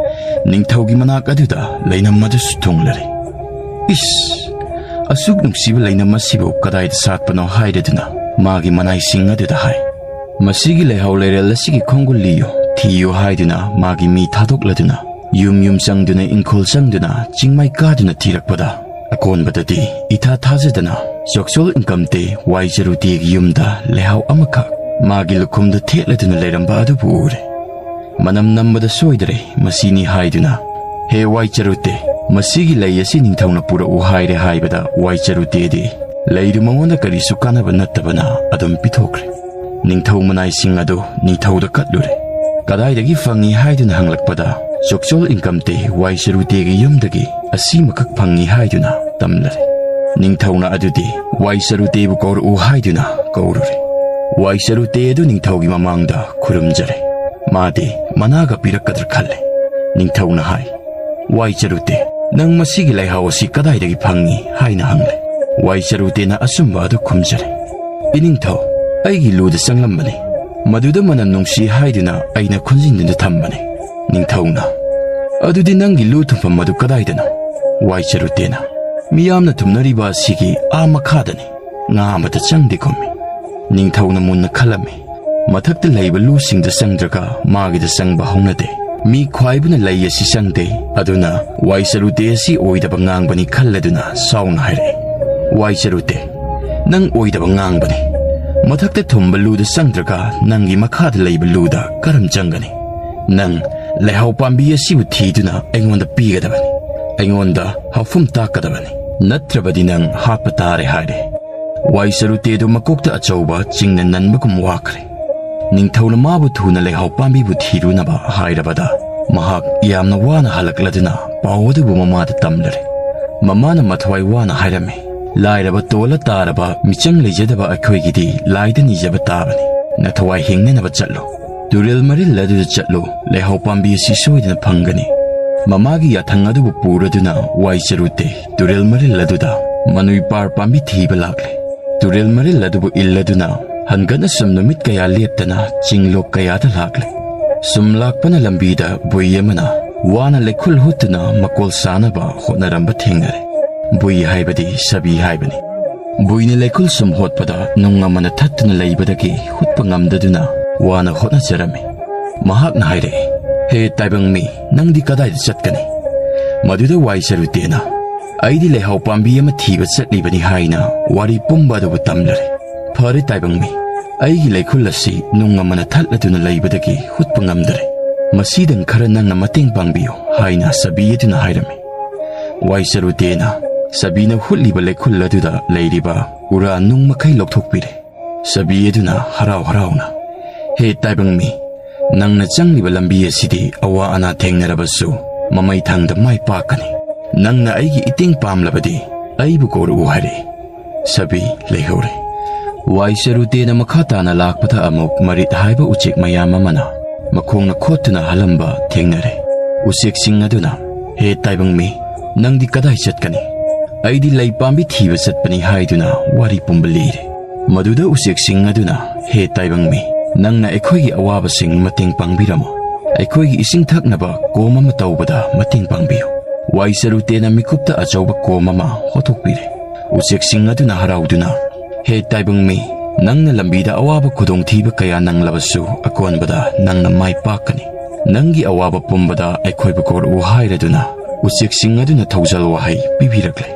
ꯅꯤꯡꯊꯧꯒꯤ ꯃꯅꯥꯛ ꯑꯗꯨꯗ ꯂꯩꯅꯝ ꯑꯗꯨꯁꯨ ꯊꯨꯡꯂꯔꯦ꯫ ꯏꯁ! ꯑꯁꯨꯛ ꯅꯨꯡꯁꯤꯕ ꯂꯩꯅꯝ ꯑꯁꯤꯕꯨ ꯀꯗꯥꯏꯗ ꯁꯥꯠꯄꯅꯣ ꯍꯥꯏꯔꯗꯨꯅ ꯃꯥꯒꯤ ꯃꯅꯥꯏꯁꯤꯡ ꯑꯗꯨꯗ ꯍꯥꯏ꯫ ꯃꯁꯤꯒꯤ ꯂꯩꯍꯥꯎ ꯂꯩꯔꯦꯜ ꯑꯁꯤꯒꯤ ꯈꯣꯡꯒꯨꯜ ꯂꯤꯌꯨ, ꯊꯤꯌꯨ ꯍꯥꯏꯗꯨꯅ ꯃꯥꯒꯤ ꯃꯤ ꯊꯥꯗꯣꯛꯂꯗꯨꯅ ꯌꯨꯝ ꯌꯨꯝ ꯆꯪꯗꯨꯅ, ꯏꯪꯈꯣꯜ ꯆꯪꯗꯨꯅ, ꯆꯤꯡꯃꯥꯏ ꯀꯥꯗꯨꯅ ꯊꯤꯔꯛꯄꯗ, ꯑꯀꯣꯟꯕꯗꯗꯤ ꯏꯊꯥ ꯊꯥꯖꯗꯅ ꯆꯣꯛꯆꯣꯜ ꯏꯟꯀꯝꯇꯦ ꯋꯥꯏ ꯆꯔꯨꯇꯦꯒꯤ ꯌꯨꯝꯗ ꯂꯩꯍꯥꯎ ꯑꯃꯈꯛ ꯃꯥꯒꯤ ꯂꯨꯈꯨꯝꯗ ꯊꯦꯠꯂꯗꯨꯅ ꯂꯩꯔꯝꯕ ꯑꯗꯨꯕꯨ ꯎꯔꯦ꯫ ꯃꯅꯝ ꯅꯝꯕꯗ ꯁꯣꯏꯗ꯭ꯔꯦ, ꯃꯁꯤꯅꯤ ꯍꯥꯏꯗꯨꯅ, "ꯍꯦ ꯋꯥꯏ ꯆꯔꯨꯇꯦ, ꯃꯁꯤꯒꯤ ꯂꯩ ꯑꯁꯤ ꯅꯤꯡꯊꯧꯅ ꯄꯨꯔꯛꯎ ꯍꯥꯏꯔꯦ" ꯍꯥꯏꯕꯗ ꯋꯥꯏ ꯆꯔꯨꯇꯦꯗꯤ ꯂꯩꯗꯨ ꯃꯉꯣꯟꯗ ꯀꯔꯤꯁꯨ ꯀꯥꯟꯅꯕ ꯅꯠꯇꯕꯅ ꯑꯗꯨꯝ ꯄꯤꯊꯣꯛꯈ꯭ꯔꯦ꯫ ꯅꯤꯡꯊꯧ ꯃꯅꯥꯏꯁꯤꯡ ꯑꯗꯨ ꯅꯤꯡꯊꯧꯗ ꯀꯠꯂꯨꯔꯦ꯫ ꯀꯗꯥꯏꯗꯒꯤ ꯐꯪꯉꯤ ꯍꯥꯏꯗꯨꯅ ꯍꯪꯂꯛꯄꯗ, ꯆꯣꯛꯆꯣꯜ ꯏꯟꯀꯝꯇꯦ ꯋꯥꯏ ꯆꯔꯨꯇꯦꯒꯤ ꯌꯨꯝꯗꯒꯤ ꯑꯁꯤꯃꯈꯛ ꯐꯪꯉꯤ ꯍꯥꯏꯗꯨꯅ ꯇꯝꯂꯔꯦ꯫ ꯅꯤꯡꯊꯧꯅ ꯑꯗꯨꯗꯤ ꯋꯥꯏ ꯆꯔꯨꯇꯦꯕꯨ ꯀꯧꯔꯛꯎ ꯍꯥꯏꯗꯨꯅ ꯀꯧꯔꯨꯔꯦ꯫ ꯋꯥꯏ ꯆꯔꯨꯇꯦ ꯑꯗꯨ ꯅꯤꯡꯊꯧꯒꯤ ꯃꯃꯥꯡꯗ ꯈꯨꯔꯨꯝꯖꯔꯦ꯫ ꯃꯥꯗꯤ ꯃꯅꯥꯒ ꯄꯤꯔꯛꯀꯗ꯭ꯔꯥ ꯈꯜꯂꯦ꯫ ꯅꯤꯡꯊꯧꯅ ꯍꯥꯏ, "ꯋꯥꯏ ꯆꯔꯨꯇꯦ, ꯅꯪ ꯃꯁꯤꯒꯤ ꯂꯩꯍꯥꯎ ꯑꯁꯤ ꯀꯗꯥꯏꯗꯒꯤ ꯐꯪꯉꯤ?" ꯍꯥꯏꯅ ꯍꯪꯂꯦ꯫ ꯋꯥꯏ ꯆꯔꯨꯇꯦꯅ ꯑꯆꯨꯝꯕ ꯑꯗꯨ ꯈꯨꯝꯖꯔꯦ꯫ "ꯏꯅꯤꯡꯊꯧ, ꯑꯩꯒꯤ ꯂꯨꯗ ꯆꯪꯂꯝꯕꯅꯤ꯫ ꯃꯗꯨꯗ ꯃꯅꯝ ꯅꯨꯡꯁꯤ ꯍꯥꯏꯗꯨꯅ ꯑꯩꯅ ꯈꯨꯟꯖꯤꯟꯗꯨꯅ ꯊꯝꯕꯅꯤ꯫" ꯅꯤꯡꯊꯧꯅ, "ꯑꯗꯨꯗꯤ ꯅꯪꯒꯤ ꯂꯨ ꯊꯝꯐꯝ ꯑꯗꯨ ꯀꯗꯥꯏꯗꯅꯣ?" ꯋꯥꯏ ꯆꯔꯨꯇꯦꯅ, "ꯃꯤꯌꯥꯝꯅ ꯊꯨꯝꯅꯔꯤꯕ ꯑꯁꯤꯒꯤ ꯑꯥ ꯃꯈꯥꯗꯅꯤ꯫ ꯉꯥ ꯑꯃꯇ ꯆꯪꯗꯦ" ꯈꯨꯝꯃꯤ꯫ ꯅꯤꯡꯊꯧꯅ ꯃꯨꯟꯅ ꯈꯜꯂꯝꯃꯤ꯫ ꯃꯊꯛꯇ ꯂꯩꯕ ꯂꯨꯁꯤꯡꯗ ꯆꯪꯗ꯭ꯔꯒ ꯃꯥꯒꯤꯗ ꯆꯪꯕ ꯍꯧꯅꯗꯦ꯫ ꯃꯤ ꯈ꯭ꯋꯥꯏꯕꯅ ꯂꯩ ꯑꯁꯤ ꯆꯪꯗꯦ, ꯑꯗꯨꯅ ꯋꯥꯏ ꯆꯔꯨꯇꯦ ꯑꯁꯤ ꯑꯣꯏꯗꯕ ꯉꯥꯡꯕꯅꯤ ꯈꯜꯂꯗꯨꯅ ꯁꯥꯎꯅ ꯍꯥꯏꯔꯛꯏ, "ꯋꯥꯏ ꯆꯔꯨꯇꯦ, ꯅꯪ ꯑꯣꯏꯗꯕ ꯉꯥꯡꯕꯅꯤ꯫ ꯃꯊꯛꯇ ꯊꯨꯝꯕ ꯂꯨꯗ ꯆꯪꯗ꯭ꯔꯒ ꯅꯪꯒꯤ ꯃꯈꯥꯗ ꯂꯩꯕ ꯂꯨꯗ ꯀꯔꯝ ꯆꯪꯒꯅꯤ? ꯅꯪ ꯂꯩꯍꯥꯎ ꯄꯥꯝꯕꯤ ꯑꯁꯤꯕꯨ ꯊꯤꯗꯨꯅ ꯑꯩꯉꯣꯟꯗ ꯄꯤꯒꯗꯕꯅꯤ꯫ ꯑꯩꯉꯣꯟꯗ ꯍꯥꯎꯐꯝ ꯇꯥꯛꯀꯗꯕꯅꯤ꯫ ꯅꯠꯇ꯭ꯔꯕꯗꯤ ꯅꯪ ꯍꯥꯠꯄ ꯇꯥꯔꯦ ꯍꯥꯏꯔꯦ꯫ ꯋꯥꯏ ꯆꯔꯨꯇꯦꯗꯨ ꯃꯀꯣꯛꯇ ꯑꯆꯧꯕ ꯆꯤꯡꯅ ꯅꯟꯕꯒꯨꯝ ꯋꯥꯈ꯭ꯔꯦ꯫ ꯅꯤꯡꯊꯧꯅ ꯃꯥꯕꯨ ꯊꯨꯅ ꯂꯩꯍꯥꯎ ꯄꯥꯝꯕꯤꯕꯨ ꯊꯤꯔꯨꯅꯕ ꯍꯥꯏꯔꯕꯗ, ꯃꯍꯥꯛ ꯌꯥꯝꯅ ꯋꯥꯅ ꯍꯜꯂꯛꯂꯗꯨꯅ ꯄꯥꯎ ꯑꯗꯨꯕꯨ ꯃꯃꯥꯗ ꯇꯝꯂꯔꯦ꯫ ꯃꯃꯥꯅ ꯃꯊ꯭ꯋꯥꯏ ꯋꯥꯅ ꯍꯥꯏꯔꯝꯃꯤ, "ꯂꯥꯏꯔꯕ ꯇꯣꯜꯂ ꯇꯥꯔꯕ ꯃꯤꯆꯪ ꯂꯩꯖꯗꯕ ꯑꯩꯈꯣꯏꯒꯤꯗꯤ ꯂꯥꯏꯗ ꯅꯤꯖꯕ ꯇꯥꯕꯅꯤ꯫ ꯅꯊꯋꯥꯏ ꯍꯤꯡꯅꯅꯕ ꯆꯠꯂꯨ꯫ ꯇꯨꯔꯦꯜ ꯃꯔꯤꯜ ꯑꯗꯨꯗ ꯆꯠꯂꯨ, ꯂꯩꯍꯥꯎ ꯄꯥꯝꯕꯤ ꯑꯁꯤ ꯁꯣꯏꯗꯅ ꯐꯪꯒꯅꯤ꯫" ꯃꯃꯥꯒꯤ ꯌꯥꯊꯪ ꯑꯗꯨꯕꯨ ꯄꯨꯔꯗꯨꯅ ꯋꯥꯏ ꯆꯔꯨꯇꯦ ꯇꯨꯔꯦꯜ ꯃꯔꯤꯜ ꯑꯗꯨꯗ ꯃꯅꯨꯏ ꯄꯥꯔ ꯄꯥꯝꯕꯤ ꯊꯤꯕ ꯂꯥꯛꯂꯦ꯫ ꯇꯨꯔꯦꯜ ꯃꯔꯤꯜ ꯑꯗꯨꯕꯨ ꯏꯜꯂꯗꯨꯅ ꯍꯟꯒꯠꯅ ꯁꯨꯝ ꯅꯨꯃꯤꯠ ꯀꯌꯥ ꯂꯦꯞꯇꯅ ꯆꯤꯡꯂꯣꯛ ꯀꯌꯥꯗ ꯂꯥꯛꯂꯦ꯫ ꯁꯨꯝ ꯂꯥꯛꯄꯅ ꯂꯝꯕꯤꯗ ꯕꯨꯏ ꯑꯃꯅ ꯋꯥꯅ ꯂꯩꯈꯨꯜ ꯍꯨꯠꯇꯨꯅ ꯃꯀꯣꯜ ꯁꯥꯅꯕ ꯍꯣꯠꯅꯔꯝꯕ ꯊꯦꯡꯅꯔꯦ꯫ ꯕꯨꯏ ꯍꯥꯏꯕꯗꯤ ꯁꯥꯕꯤ ꯍꯥꯏꯕꯅꯤ꯫ ꯕꯨꯏꯅ ꯂꯩꯈꯨꯜ ꯁꯨꯝ ꯍꯣꯠꯄꯗ ꯅꯨꯡ ꯑꯃꯅ ꯊꯠꯇꯨꯅ ꯂꯩꯕꯗꯒꯤ ꯍꯨꯠꯄ ꯉꯝꯗꯗꯨꯅ ꯋꯥꯅ ꯍꯣꯠꯅꯖꯔꯝꯃꯤ꯫ ꯃꯍꯥꯛꯅ ꯍꯥꯏꯔꯛꯏ, "ꯍꯦ ꯇꯥꯏꯕꯪ ꯃꯤ, ꯅꯪꯗꯤ ꯀꯗꯥꯏꯗ ꯆꯠꯀꯅꯤ?" ꯃꯗꯨꯗ ꯋꯥꯏ ꯆꯔꯨꯇꯦꯅ, "ꯑꯩꯗꯤ ꯂꯩꯍꯥꯎ ꯄꯥꯝꯕꯤ ꯑꯃ ꯊꯤꯕ ꯆꯠꯂꯤꯕꯅꯤ" ꯍꯥꯏꯅ ꯋꯥꯔꯤ ꯄꯨꯝꯕ ꯑꯗꯨꯕꯨ ꯇꯝꯂꯔꯦ꯫ "ꯐꯔꯦ ꯇꯥꯏꯕꯪ ꯃꯤ, ꯑꯩꯒꯤ ꯂꯩꯈꯨꯜ ꯑꯁꯤ ꯅꯨꯡ ꯑꯃꯅ ꯊꯠꯂꯗꯨꯅ ꯂꯩꯕꯗꯒꯤ ꯍꯨꯠꯄ ꯉꯝꯗꯔꯦ꯫ ꯃꯁꯤꯗꯪ ꯈꯔ ꯅꯪꯅ ꯃꯇꯦꯡ ꯄꯥꯡꯕꯤꯌꯨ" ꯍꯥꯏꯅ ꯁꯥꯕꯤ ꯑꯗꯨꯅ ꯍꯥꯏꯔꯝꯃꯤ꯫ ꯋꯥꯏ ꯆꯔꯨꯇꯦꯅ ꯁꯥꯕꯤꯅ ꯍꯨꯠꯂꯤꯕ ꯂꯩꯈꯨꯜ ꯑꯗꯨꯗ ꯂꯩꯔꯤꯕ ꯎꯔꯥ ꯅꯨꯡ ꯃꯈꯩ ꯂꯧꯊꯣꯛꯄꯤꯔꯦ꯫ ꯁꯥꯕꯤ ꯑꯗꯨꯅ ꯍꯔꯥꯎ ꯍꯔꯥꯎꯅ, "ꯍꯦ ꯇꯥꯏꯕꯪ ꯃꯤ, ꯅꯪꯅ ꯆꯪꯂꯤꯕ ꯂꯝꯕꯤ ꯑꯁꯤꯗꯤ ꯑꯋꯥ ꯑꯅꯥ ꯊꯦꯡꯅꯔꯕꯁꯨ ꯃꯃꯩ ꯊꯥꯡꯗ ꯃꯥꯏ ꯄꯥꯛꯀꯅꯤ꯫ ꯅꯪꯅ ꯑꯩꯒꯤ ꯏꯇꯦꯡ ꯄꯥꯝꯂꯕꯗꯤ ꯑꯩꯕꯨ ꯀꯧꯔꯛꯎ" ꯍꯥꯏꯔꯛꯏ꯫ ꯁꯥꯕꯤ ꯂꯩꯍꯧꯔꯦ꯫ ꯋꯥꯏ ꯆꯔꯨꯇꯦꯅ ꯃꯈꯥ ꯇꯥꯅ ꯂꯥꯛꯄꯗ ꯑꯃꯨꯛ ꯃꯔꯤꯠ ꯍꯥꯏꯕ ꯎꯆꯦꯛ ꯃꯌꯥꯝ ꯑꯃꯅ ꯃꯈꯣꯡꯅ ꯈꯣꯠꯇꯨꯅ ꯍꯜꯂꯝꯕ ꯊꯦꯡꯅꯔꯦ꯫ ꯎꯆꯦꯛꯁꯤꯡ ꯑꯗꯨꯅ, "ꯍꯦ ꯇꯥꯏꯕꯪ ꯃꯤ, ꯅꯪꯗꯤ ꯀꯗꯥꯏ ꯆꯠꯀꯅꯤ?" "ꯑꯩꯗꯤ ꯂꯩ ꯄꯥꯝꯕꯤ ꯊꯤꯕ ꯆꯠꯄꯅꯤ" ꯍꯥꯏꯗꯨꯅ ꯋꯥꯔꯤ ꯄꯨꯝꯕ ꯂꯤꯔꯦ꯫ ꯃꯗꯨꯗ ꯎꯆꯦꯛꯁꯤꯡ ꯑꯗꯨꯅ, "ꯍꯦ ꯇꯥꯏꯕꯪ ꯃꯤ, ꯅꯪꯅ ꯑꯩꯈꯣꯏꯒꯤ ꯑꯋꯥꯕꯁꯤꯡ ꯃꯇꯦꯡ ꯄꯥꯡꯕꯤꯔꯝꯃꯨ꯫ ꯑꯩꯈꯣꯏꯒꯤ ꯏꯁꯤꯡ ꯊꯛꯅꯕ ꯀꯣꯝ ꯑꯃ ꯇꯧꯕꯗ ꯃꯇꯦꯡ ꯄꯥꯡꯕꯤꯌꯨ꯫" ꯋꯥꯏ ꯆꯔꯨꯇꯦꯅ ꯃꯤꯀꯨꯞꯇ ꯑꯆꯧꯕ ꯀꯣꯝ ꯑꯃ ꯍꯣꯠꯇꯣꯛꯄꯤꯔꯦ꯫ ꯎꯆꯦꯛꯁꯤꯡ ꯑꯗꯨꯅ ꯍꯔꯥꯎꯗꯨꯅ, "ꯍꯦ ꯇꯥꯏꯕꯪ ꯃꯤ, ꯅꯪꯅ ꯂꯝꯕꯤꯗ ꯑꯋꯥꯕ ꯈꯨꯗꯣꯡꯊꯤꯕ ꯀꯌꯥ ꯅꯪꯂꯕꯁꯨ ꯑꯀꯣꯟꯕꯗ ꯅꯪꯅ ꯃꯥꯏ ꯄꯥꯛꯀꯅꯤ꯫ ꯅꯪꯒꯤ ꯑꯋꯥꯕ ꯄꯨꯝꯕꯗ ꯑꯩꯈꯣꯏꯕꯨ ꯀꯧꯔꯛꯎ" ꯍꯥꯏꯔꯗꯨꯅ ꯎꯆꯦꯛꯁꯤꯡ ꯑꯗꯨꯅ ꯊꯧꯖꯥꯜ ꯋꯥꯍꯩ ꯄꯤꯕꯤꯔꯛꯂꯦ꯫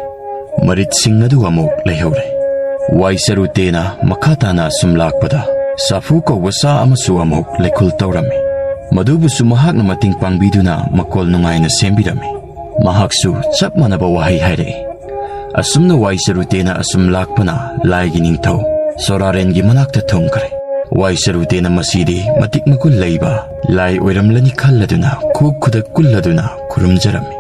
ꯃꯔꯤꯠꯁꯤꯡ ꯑꯗꯨ ꯑꯃꯨꯛ ꯂꯩꯍꯧꯔꯦ꯫ ꯋꯥꯏ ꯆꯔꯨꯇꯦꯅ ꯃꯈꯥ ꯇꯥꯅ ꯑꯁꯨꯝ ꯂꯥꯛꯄꯗ, ꯁꯥꯐꯨ ꯀꯧꯕ ꯁꯥ ꯑꯃꯁꯨ ꯑꯃꯨꯛ ꯂꯩꯈꯨꯜ ꯇꯧꯔꯝꯃꯤ꯫ ꯃꯗꯨꯕꯨꯁꯨ ꯃꯍꯥꯛꯅ ꯃꯇꯦꯡ ꯄꯥꯡꯕꯤꯗꯨꯅ ꯃꯀꯣꯜ ꯅꯨꯡꯉꯥꯏꯅ ꯁꯦꯝꯕꯤꯔꯝꯃꯤ꯫ ꯃꯍꯥꯛꯁꯨ ꯆꯞ ꯃꯥꯟꯅꯕ ꯋꯥꯍꯩ ꯍꯥꯏꯔꯛꯏ꯫ ꯑꯁꯨꯝꯅ ꯋꯥꯏ ꯆꯔꯨꯇꯦꯅ ꯑꯁꯨꯝ ꯂꯥꯛꯄꯅ ꯂꯥꯏꯒꯤ ꯅꯤꯡꯊꯧ ꯁꯣꯔꯥꯔꯦꯟꯒꯤ ꯃꯅꯥꯛꯇ ꯊꯨꯡꯈ꯭ꯔꯦ꯫ ꯋꯥꯏ ꯆꯔꯨꯇꯦꯅ ꯃꯁꯤꯗꯤ ꯃꯇꯤꯛ ꯃꯒꯨꯟ ꯂꯩꯕ ꯂꯥꯏ ꯑꯣꯏꯔꯝꯂꯅꯤ ꯈꯜꯂꯗꯨꯅ ꯈꯨ ꯈꯨꯗꯛ ꯀꯨꯜꯂꯗꯨꯅ ꯈꯨꯔꯨꯝꯖꯔꯝꯃꯤ꯫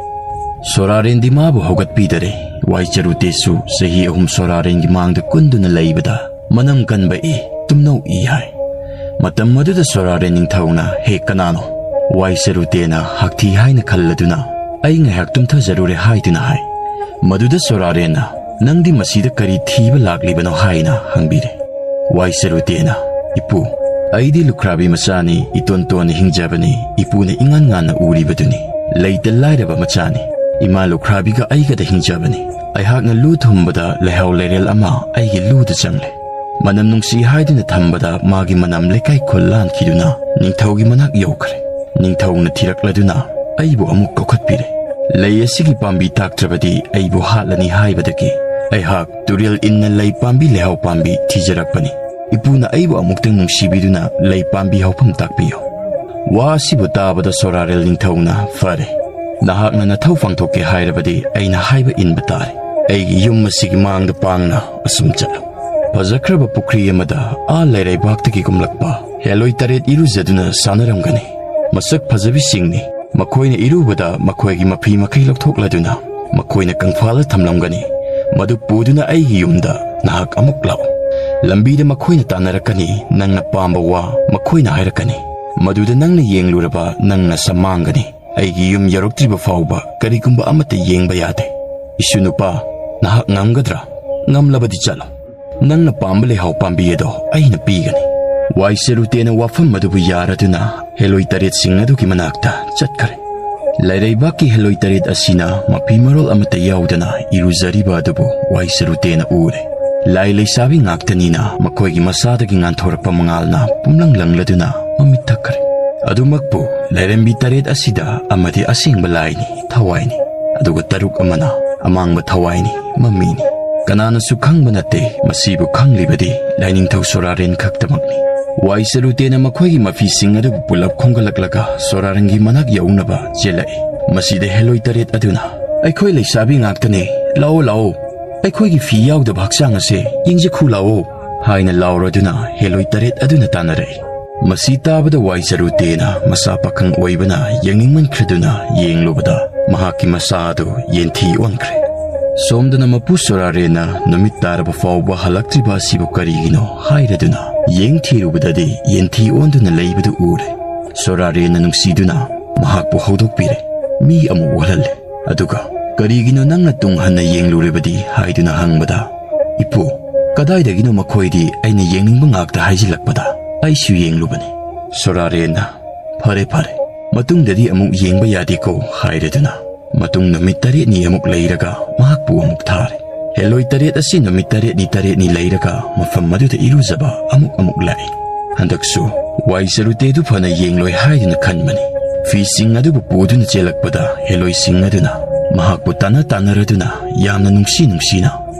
ꯁꯣꯔꯥꯔꯦꯟꯗꯤ ꯃꯥꯕꯨ ꯍꯧꯒꯠꯄꯤꯗꯔꯦ꯫ ꯋꯥꯏ ꯆꯔꯨꯇꯦꯁꯨ ꯆꯍꯤ ꯑꯍꯨꯝ ꯁꯣꯔꯥꯔꯦꯟꯒꯤ ꯃꯥꯡꯗ ꯀꯨꯟꯗꯨꯅ ꯂꯩꯕꯗ ꯃꯅꯝ ꯀꯟꯕ ꯏ, ꯇꯨꯝꯅꯧ ꯏ ꯍꯥꯏ꯫ ꯃꯇꯝ ꯑꯗꯨꯗ ꯁꯣꯔꯥꯔꯦꯟ ꯅꯤꯡꯊꯧꯅ, "ꯍꯦ ꯀꯅꯥꯅꯣ?" ꯋꯥꯏ ꯆꯔꯨꯇꯦꯅ ꯍꯥꯛꯊꯤ ꯍꯥꯏꯅ ꯈꯜꯂꯗꯨꯅ, "ꯑꯩ ꯉꯥꯏꯍꯥꯛ ꯇꯨꯝꯊꯖꯔꯨꯔꯦ" ꯍꯥꯏꯗꯨꯅ ꯍꯥꯏ꯫ ꯃꯗꯨꯗ ꯁꯣꯔꯥꯔꯦꯟꯅ, "ꯅꯪꯗꯤ ꯃꯁꯤꯗ ꯀꯔꯤ ꯊꯤꯕ ꯂꯥꯛꯂꯤꯕꯅꯣ?" ꯍꯥꯏꯅ ꯍꯪꯕꯤꯔꯦ꯫ ꯋꯥꯏ ꯆꯔꯨꯇꯦꯅ, "ꯏꯄꯨ, ꯑꯩꯗꯤ ꯂꯨꯈ꯭ꯔꯥꯕꯤ ꯃꯆꯥꯅꯤ, ꯏꯇꯣꯟ ꯇꯣꯟꯅ ꯍꯤꯡꯖꯕꯅꯤ, ꯏꯄꯨꯅ ꯏꯉꯥꯟ ꯉꯥꯟꯅ ꯎꯔꯤꯕꯗꯨꯅꯤ꯫ ꯂꯩꯇ ꯂꯥꯏꯔꯕ ꯃꯆꯥꯅꯤ꯫ ꯏꯃꯥ ꯂꯨꯈ꯭ꯔꯥꯕꯤꯒ ꯑꯩꯒꯗ ꯍꯤꯡꯖꯕꯅꯤ꯫ ꯑꯩꯍꯥꯛꯅ ꯂꯨ ꯊꯨꯝꯕꯗ ꯂꯩꯍꯥꯎ ꯂꯩꯔꯦꯜ ꯑꯃ ꯑꯩꯒꯤ ꯂꯨꯗ ꯆꯪꯂꯦ꯫ ꯃꯅꯝ ꯅꯨꯡꯁꯤ ꯍꯥꯏꯗꯨꯅ ꯊꯝꯕꯗ ꯃꯥꯒꯤ ꯃꯅꯝ ꯂꯩꯀꯥꯏ ꯈꯨꯜ ꯂꯥꯟꯈꯤꯗꯨꯅ ꯅꯤꯡꯊꯧꯒꯤ ꯃꯅꯥꯛ ꯌꯧꯈ꯭ꯔꯦ꯫ ꯅꯤꯡꯊꯧꯅ ꯊꯤꯔꯛꯂꯗꯨꯅ ꯑꯩꯕꯨ ꯑꯃꯨꯛ ꯀꯧꯈꯠꯄꯤꯔꯦ꯫ ꯂꯩ ꯑꯁꯤꯒꯤ ꯄꯥꯝꯕꯤ ꯇꯥꯛꯇ꯭ꯔꯕꯗꯤ ꯑꯩꯕꯨ ꯍꯥꯠꯂꯅꯤ ꯍꯥꯏꯕꯗꯒꯤ ꯑꯩꯍꯥꯛ ꯇꯨꯔꯦꯜ ꯏꯟꯅ ꯂꯩ ꯄꯥꯝꯕꯤ ꯂꯩꯍꯥꯎ ꯄꯥꯝꯕꯤ ꯊꯤꯖꯔꯛꯄꯅꯤ꯫ ꯏꯄꯨꯅ ꯑꯩꯕꯨ ꯑꯃꯨꯛꯇꯪ ꯅꯨꯡꯁꯤꯕꯤꯗꯨꯅ ꯂꯩ ꯄꯥꯝꯕꯤ ꯍꯧꯐꯝ ꯇꯥꯛꯄꯤꯌꯨ"꯫ ꯋꯥ ꯑꯁꯤꯕꯨ ꯇꯥꯕꯗ ꯁꯣꯔꯥꯔꯦꯜ ꯅꯤꯡꯊꯧꯅ, "ꯐꯔꯦ, ꯅꯍꯥꯛꯅ ꯅꯊꯧ ꯄꯥꯡꯊꯣꯛꯀꯦ ꯍꯥꯏꯔꯕꯗꯤ ꯑꯩꯅ ꯍꯥꯏꯕ ꯏꯟꯕ ꯇꯥꯔꯦ꯫ ꯑꯩꯒꯤ ꯌꯨꯝ ꯑꯁꯤꯒꯤ ꯃꯥꯡꯗ ꯄꯥꯡꯅ ꯑꯁꯨꯝ ꯆꯠꯂꯨ꯫ ꯐꯖꯈ꯭ꯔꯕ ꯄꯨꯈ꯭ꯔꯤ ꯑꯃꯗ ꯑꯥ ꯂꯩꯔꯩꯕꯥꯛꯇꯒꯤ ꯀꯨꯝꯂꯛꯄ ꯍꯦꯂꯣꯏ ꯇꯔꯦꯠ ꯏꯔꯨꯖꯗꯨꯅ ꯁꯥꯟꯅꯔꯝꯒꯅꯤ꯫ ꯃꯁꯛ ꯐꯖꯕꯤꯁꯤꯡꯅꯤ꯫ ꯃꯈꯣꯏꯅ ꯏꯔꯨꯕꯗ ꯃꯈꯣꯏꯒꯤ ꯃꯐꯤ ꯃꯈꯩ ꯂꯧꯊꯣꯛꯂꯗꯨꯅ ꯃꯈꯣꯏꯅ ꯀꯪꯐꯥꯜꯗ ꯊꯝꯂꯝꯒꯅꯤ꯫ ꯃꯗꯨ ꯄꯨꯗꯨꯅ ꯑꯩꯒꯤ ꯌꯨꯝꯗ ꯅꯍꯥꯛ ꯑꯃꯨꯛ ꯂꯥꯛꯎ꯫ ꯂꯝꯕꯤꯗ ꯃꯈꯣꯏꯅ ꯇꯥꯟꯅꯔꯛꯀꯅꯤ, ꯅꯪꯅ ꯄꯥꯝꯕ ꯋꯥ ꯃꯈꯣꯏꯅ ꯍꯥꯏꯔꯛꯀꯅꯤ꯫ ꯃꯗꯨꯗ ꯅꯪꯅ ꯌꯦꯡꯂꯨꯔꯕ ꯅꯪ ꯅꯁꯥ ꯃꯥꯡꯒꯅꯤ꯫ ꯑꯩꯒꯤ ꯌꯨꯝ ꯌꯧꯔꯛꯇ꯭ꯔꯤꯕ ꯐꯥꯎꯕ ꯀꯔꯤꯒꯨꯝꯕ ꯑꯃꯠꯇ ꯌꯦꯡꯕ ꯌꯥꯗꯦ꯫ ꯏꯁꯨ ꯅꯨꯄꯥ, ꯅꯍꯥꯛ ꯉꯝꯒꯗ꯭ꯔꯥ? ꯉꯝꯂꯕꯗꯤ ꯆꯠꯂꯣ꯫ ꯅꯪꯅ ꯄꯥꯝꯕ ꯂꯩꯍꯥꯎ ꯄꯥꯝꯕꯤ ꯑꯗꯣ ꯑꯩꯅ ꯄꯤꯒꯅꯤ"꯫ ꯋꯥꯏ ꯆꯔꯨꯇꯦꯅ ꯋꯥꯐꯝ ꯑꯗꯨꯕꯨ ꯌꯥꯔꯗꯨꯅ ꯍꯦꯂꯣꯏ ꯇꯔꯦꯠꯁꯤꯡ ꯑꯗꯨꯒꯤ ꯃꯅꯥꯛꯇ ꯆꯠꯈ꯭ꯔꯦ꯫ ꯂꯩꯔꯩꯕꯥꯛꯀꯤ ꯍꯦꯂꯣꯏ ꯇꯔꯦꯠ ꯑꯁꯤꯅ ꯃꯐꯤ ꯃꯔꯣꯜ ꯑꯃꯠꯇ ꯌꯥꯎꯗꯅ ꯏꯔꯨꯖꯔꯤꯕ ꯑꯗꯨꯕꯨ ꯋꯥꯏ ꯆꯔꯨꯇꯦꯅ ꯎꯔꯦ꯫ ꯂꯥꯏ ꯂꯩꯁꯥꯕꯤ ꯉꯥꯛꯇꯅꯤꯅ ꯃꯈꯣꯏꯒꯤ ꯃꯁꯥꯗꯒꯤ ꯉꯥꯟꯊꯣꯔꯛꯄ ꯃꯉꯥꯜꯅ ꯄꯨꯝꯂꯪ ꯂꯪꯂꯗꯨꯅ ꯃꯃꯤꯠ ꯊꯛꯈ꯭ꯔꯦ꯫ ꯑꯗꯨꯃꯛꯄꯨ ꯂꯥꯏꯔꯦꯝꯕꯤ ꯇꯔꯦꯠ ꯑꯁꯤꯗ ꯑꯃꯗꯤ ꯑꯁꯦꯡꯕ ꯂꯥꯏꯅꯤ, ꯊꯋꯥꯏꯅꯤ, ꯑꯗꯨꯒ ꯇꯔꯨꯛ ꯑꯃꯅ ꯑꯃꯥꯡꯕ ꯊꯋꯥꯏꯅꯤ, ꯃꯃꯤꯅꯤ꯫ ꯀꯅꯥꯅꯁꯨ ꯈꯪꯕ ꯅꯠꯇꯦ, ꯃꯁꯤꯕꯨ ꯈꯪꯂꯤꯕꯗꯤ ꯂꯥꯏꯅꯤꯡꯊꯧ ꯁꯣꯔꯥꯔꯦꯟ ꯈꯛꯇꯃꯛꯅꯤ꯫ ꯋꯥꯏ ꯆꯔꯨꯇꯦꯅ ꯃꯈꯣꯏꯒꯤ ꯃꯐꯤꯁꯤꯡ ꯑꯗꯨꯕꯨ ꯄꯨꯂꯞ ꯈꯣꯝꯒꯠꯂꯛꯂꯒ ꯁꯣꯔꯥꯔꯦꯟꯒꯤ ꯃꯅꯥꯛ ꯌꯧꯅꯕ ꯆꯦꯜꯂꯛꯏ꯫ ꯃꯁꯤꯗ ꯍꯦꯂꯣꯏ ꯇꯔꯦꯠ ꯑꯗꯨꯅ, "ꯑꯩꯈꯣꯏ ꯂꯩꯁꯥꯕꯤ ꯉꯥꯛꯇꯅꯦ, ꯂꯥꯛꯑꯣ, ꯂꯥꯛꯑꯣ, ꯑꯩꯈꯣꯏꯒꯤ ꯐꯤ ꯌꯥꯎꯗꯕ ꯍꯛꯆꯥꯡ ꯑꯁꯦ ꯌꯦꯡꯖꯈꯨ ꯂꯥꯛꯑꯣ" ꯍꯥꯏꯅ ꯂꯥꯎꯔꯗꯨꯅ ꯍꯦꯂꯣꯏ ꯇꯔꯦꯠ ꯑꯗꯨꯅ ꯇꯥꯟꯅꯔꯛꯏ꯫ ꯃꯁꯤ ꯇꯥꯕꯗ ꯋꯥꯏ ꯆꯔꯨꯇꯦꯅ ꯃꯆꯥ ꯄꯥꯈꯪ ꯑꯣꯏꯕꯅ ꯌꯦꯡꯅꯤꯡꯃꯟꯈ꯭ꯔꯗꯨꯅ ꯌꯦꯡꯂꯨꯕꯗ ꯃꯍꯥꯛꯀꯤ ꯃꯆꯥ ꯑꯗꯨ ꯌꯦꯟꯊꯤ ꯑꯣꯟꯈ꯭ꯔꯦ꯫ ꯁꯣꯝꯗꯅ ꯃꯄꯨ ꯁꯣꯔꯥꯔꯦꯟꯅ ꯅꯨꯃꯤꯠ ꯇꯥꯔꯕ ꯐꯥꯎꯕ ꯍꯜꯂꯛꯇ꯭ꯔꯤꯕ ꯑꯁꯤꯕꯨ ꯀꯔꯤꯒꯤꯅꯣ ꯍꯥꯏꯔꯗꯨꯅ ꯌꯦꯡ ꯊꯤꯔꯨꯕꯗꯗꯤ ꯌꯦꯟꯊꯤ ꯑꯣꯟꯗꯨꯅ ꯂꯩꯕꯗꯨ ꯎꯔꯦ꯫ ꯁꯣꯔꯥꯔꯦꯟꯅ ꯅꯨꯡꯁꯤꯗꯨꯅ ꯃꯍꯥꯛꯄꯨ ꯍꯧꯗꯣꯛꯄꯤꯔꯦ꯫ ꯃꯤ ꯑꯃꯨꯛ ꯑꯣꯜꯍꯜꯂꯦ꯫ ꯑꯗꯨꯒ, "ꯀꯔꯤꯒꯤꯅꯣ ꯅꯪꯅ ꯇꯨꯡ ꯍꯟꯅ ꯌꯦꯡꯂꯨꯔꯤꯕꯗꯤ?" ꯍꯥꯏꯗꯨꯅ ꯍꯪꯕꯗ, "ꯏꯄꯨ, ꯀꯗꯥꯏꯗꯒꯤꯅꯣ ꯃꯈꯣꯏꯗꯤ ꯑꯩꯅ ꯌꯦꯡꯅꯤꯡꯕ ꯉꯥꯛꯇ ꯍꯥꯏꯖꯤꯜꯂꯛꯄꯗ ꯑꯩꯁꯨ ꯌꯦꯡꯂꯨꯕꯅꯤ꯫" ꯁꯣꯔꯥꯔꯦꯟꯅ, "ꯐꯔꯦ, ꯐꯔꯦ, ꯃꯇꯨꯡꯗꯗꯤ ꯑꯃꯨꯛ ꯌꯦꯡꯕ ꯌꯥꯗꯦꯀꯣ" ꯍꯥꯏꯔꯗꯨꯅ ꯃꯇꯨꯡ ꯅꯨꯃꯤꯠ ꯇꯔꯦꯠꯅꯤ ꯑꯃꯨꯛ ꯂꯩꯔꯒ ꯃꯍꯥꯛꯄꯨ ꯑꯃꯨꯛ ꯊꯥꯔꯦ꯫ ꯍꯦꯂꯣꯏ ꯇꯔꯦꯠ ꯑꯁꯤ ꯅꯨꯃꯤꯠ ꯇꯔꯦꯠꯅꯤ ꯇꯔꯦꯠꯅꯤ ꯂꯩꯔꯒ ꯃꯐꯝ ꯑꯗꯨꯗ ꯏꯔꯨꯖꯕ ꯑꯃꯨꯛ ꯑꯃꯨꯛ ꯂꯥꯛꯏ꯫ ꯍꯟꯗꯛꯁꯨ ꯋꯥꯏ ꯆꯔꯨꯇꯦꯗꯨ ꯐꯅ ꯌꯦꯡꯂꯣꯏ ꯍꯥꯏꯗꯨꯅ ꯈꯟꯕꯅꯤ꯫ ꯐꯤꯁꯤꯡ ꯑꯗꯨꯕꯨ ꯄꯨꯗꯨꯅ ꯆꯦꯜꯂꯛꯄꯗ ꯍꯦꯂꯣꯏꯁꯤꯡ ꯑꯗꯨꯅ ꯃꯍꯥꯛꯄꯨ ꯇꯥꯟꯅ ꯇꯥꯟꯅꯔꯗꯨꯅ ꯌꯥꯝꯅ ꯅꯨꯡꯁꯤ ꯅꯨꯡꯁꯤꯅ,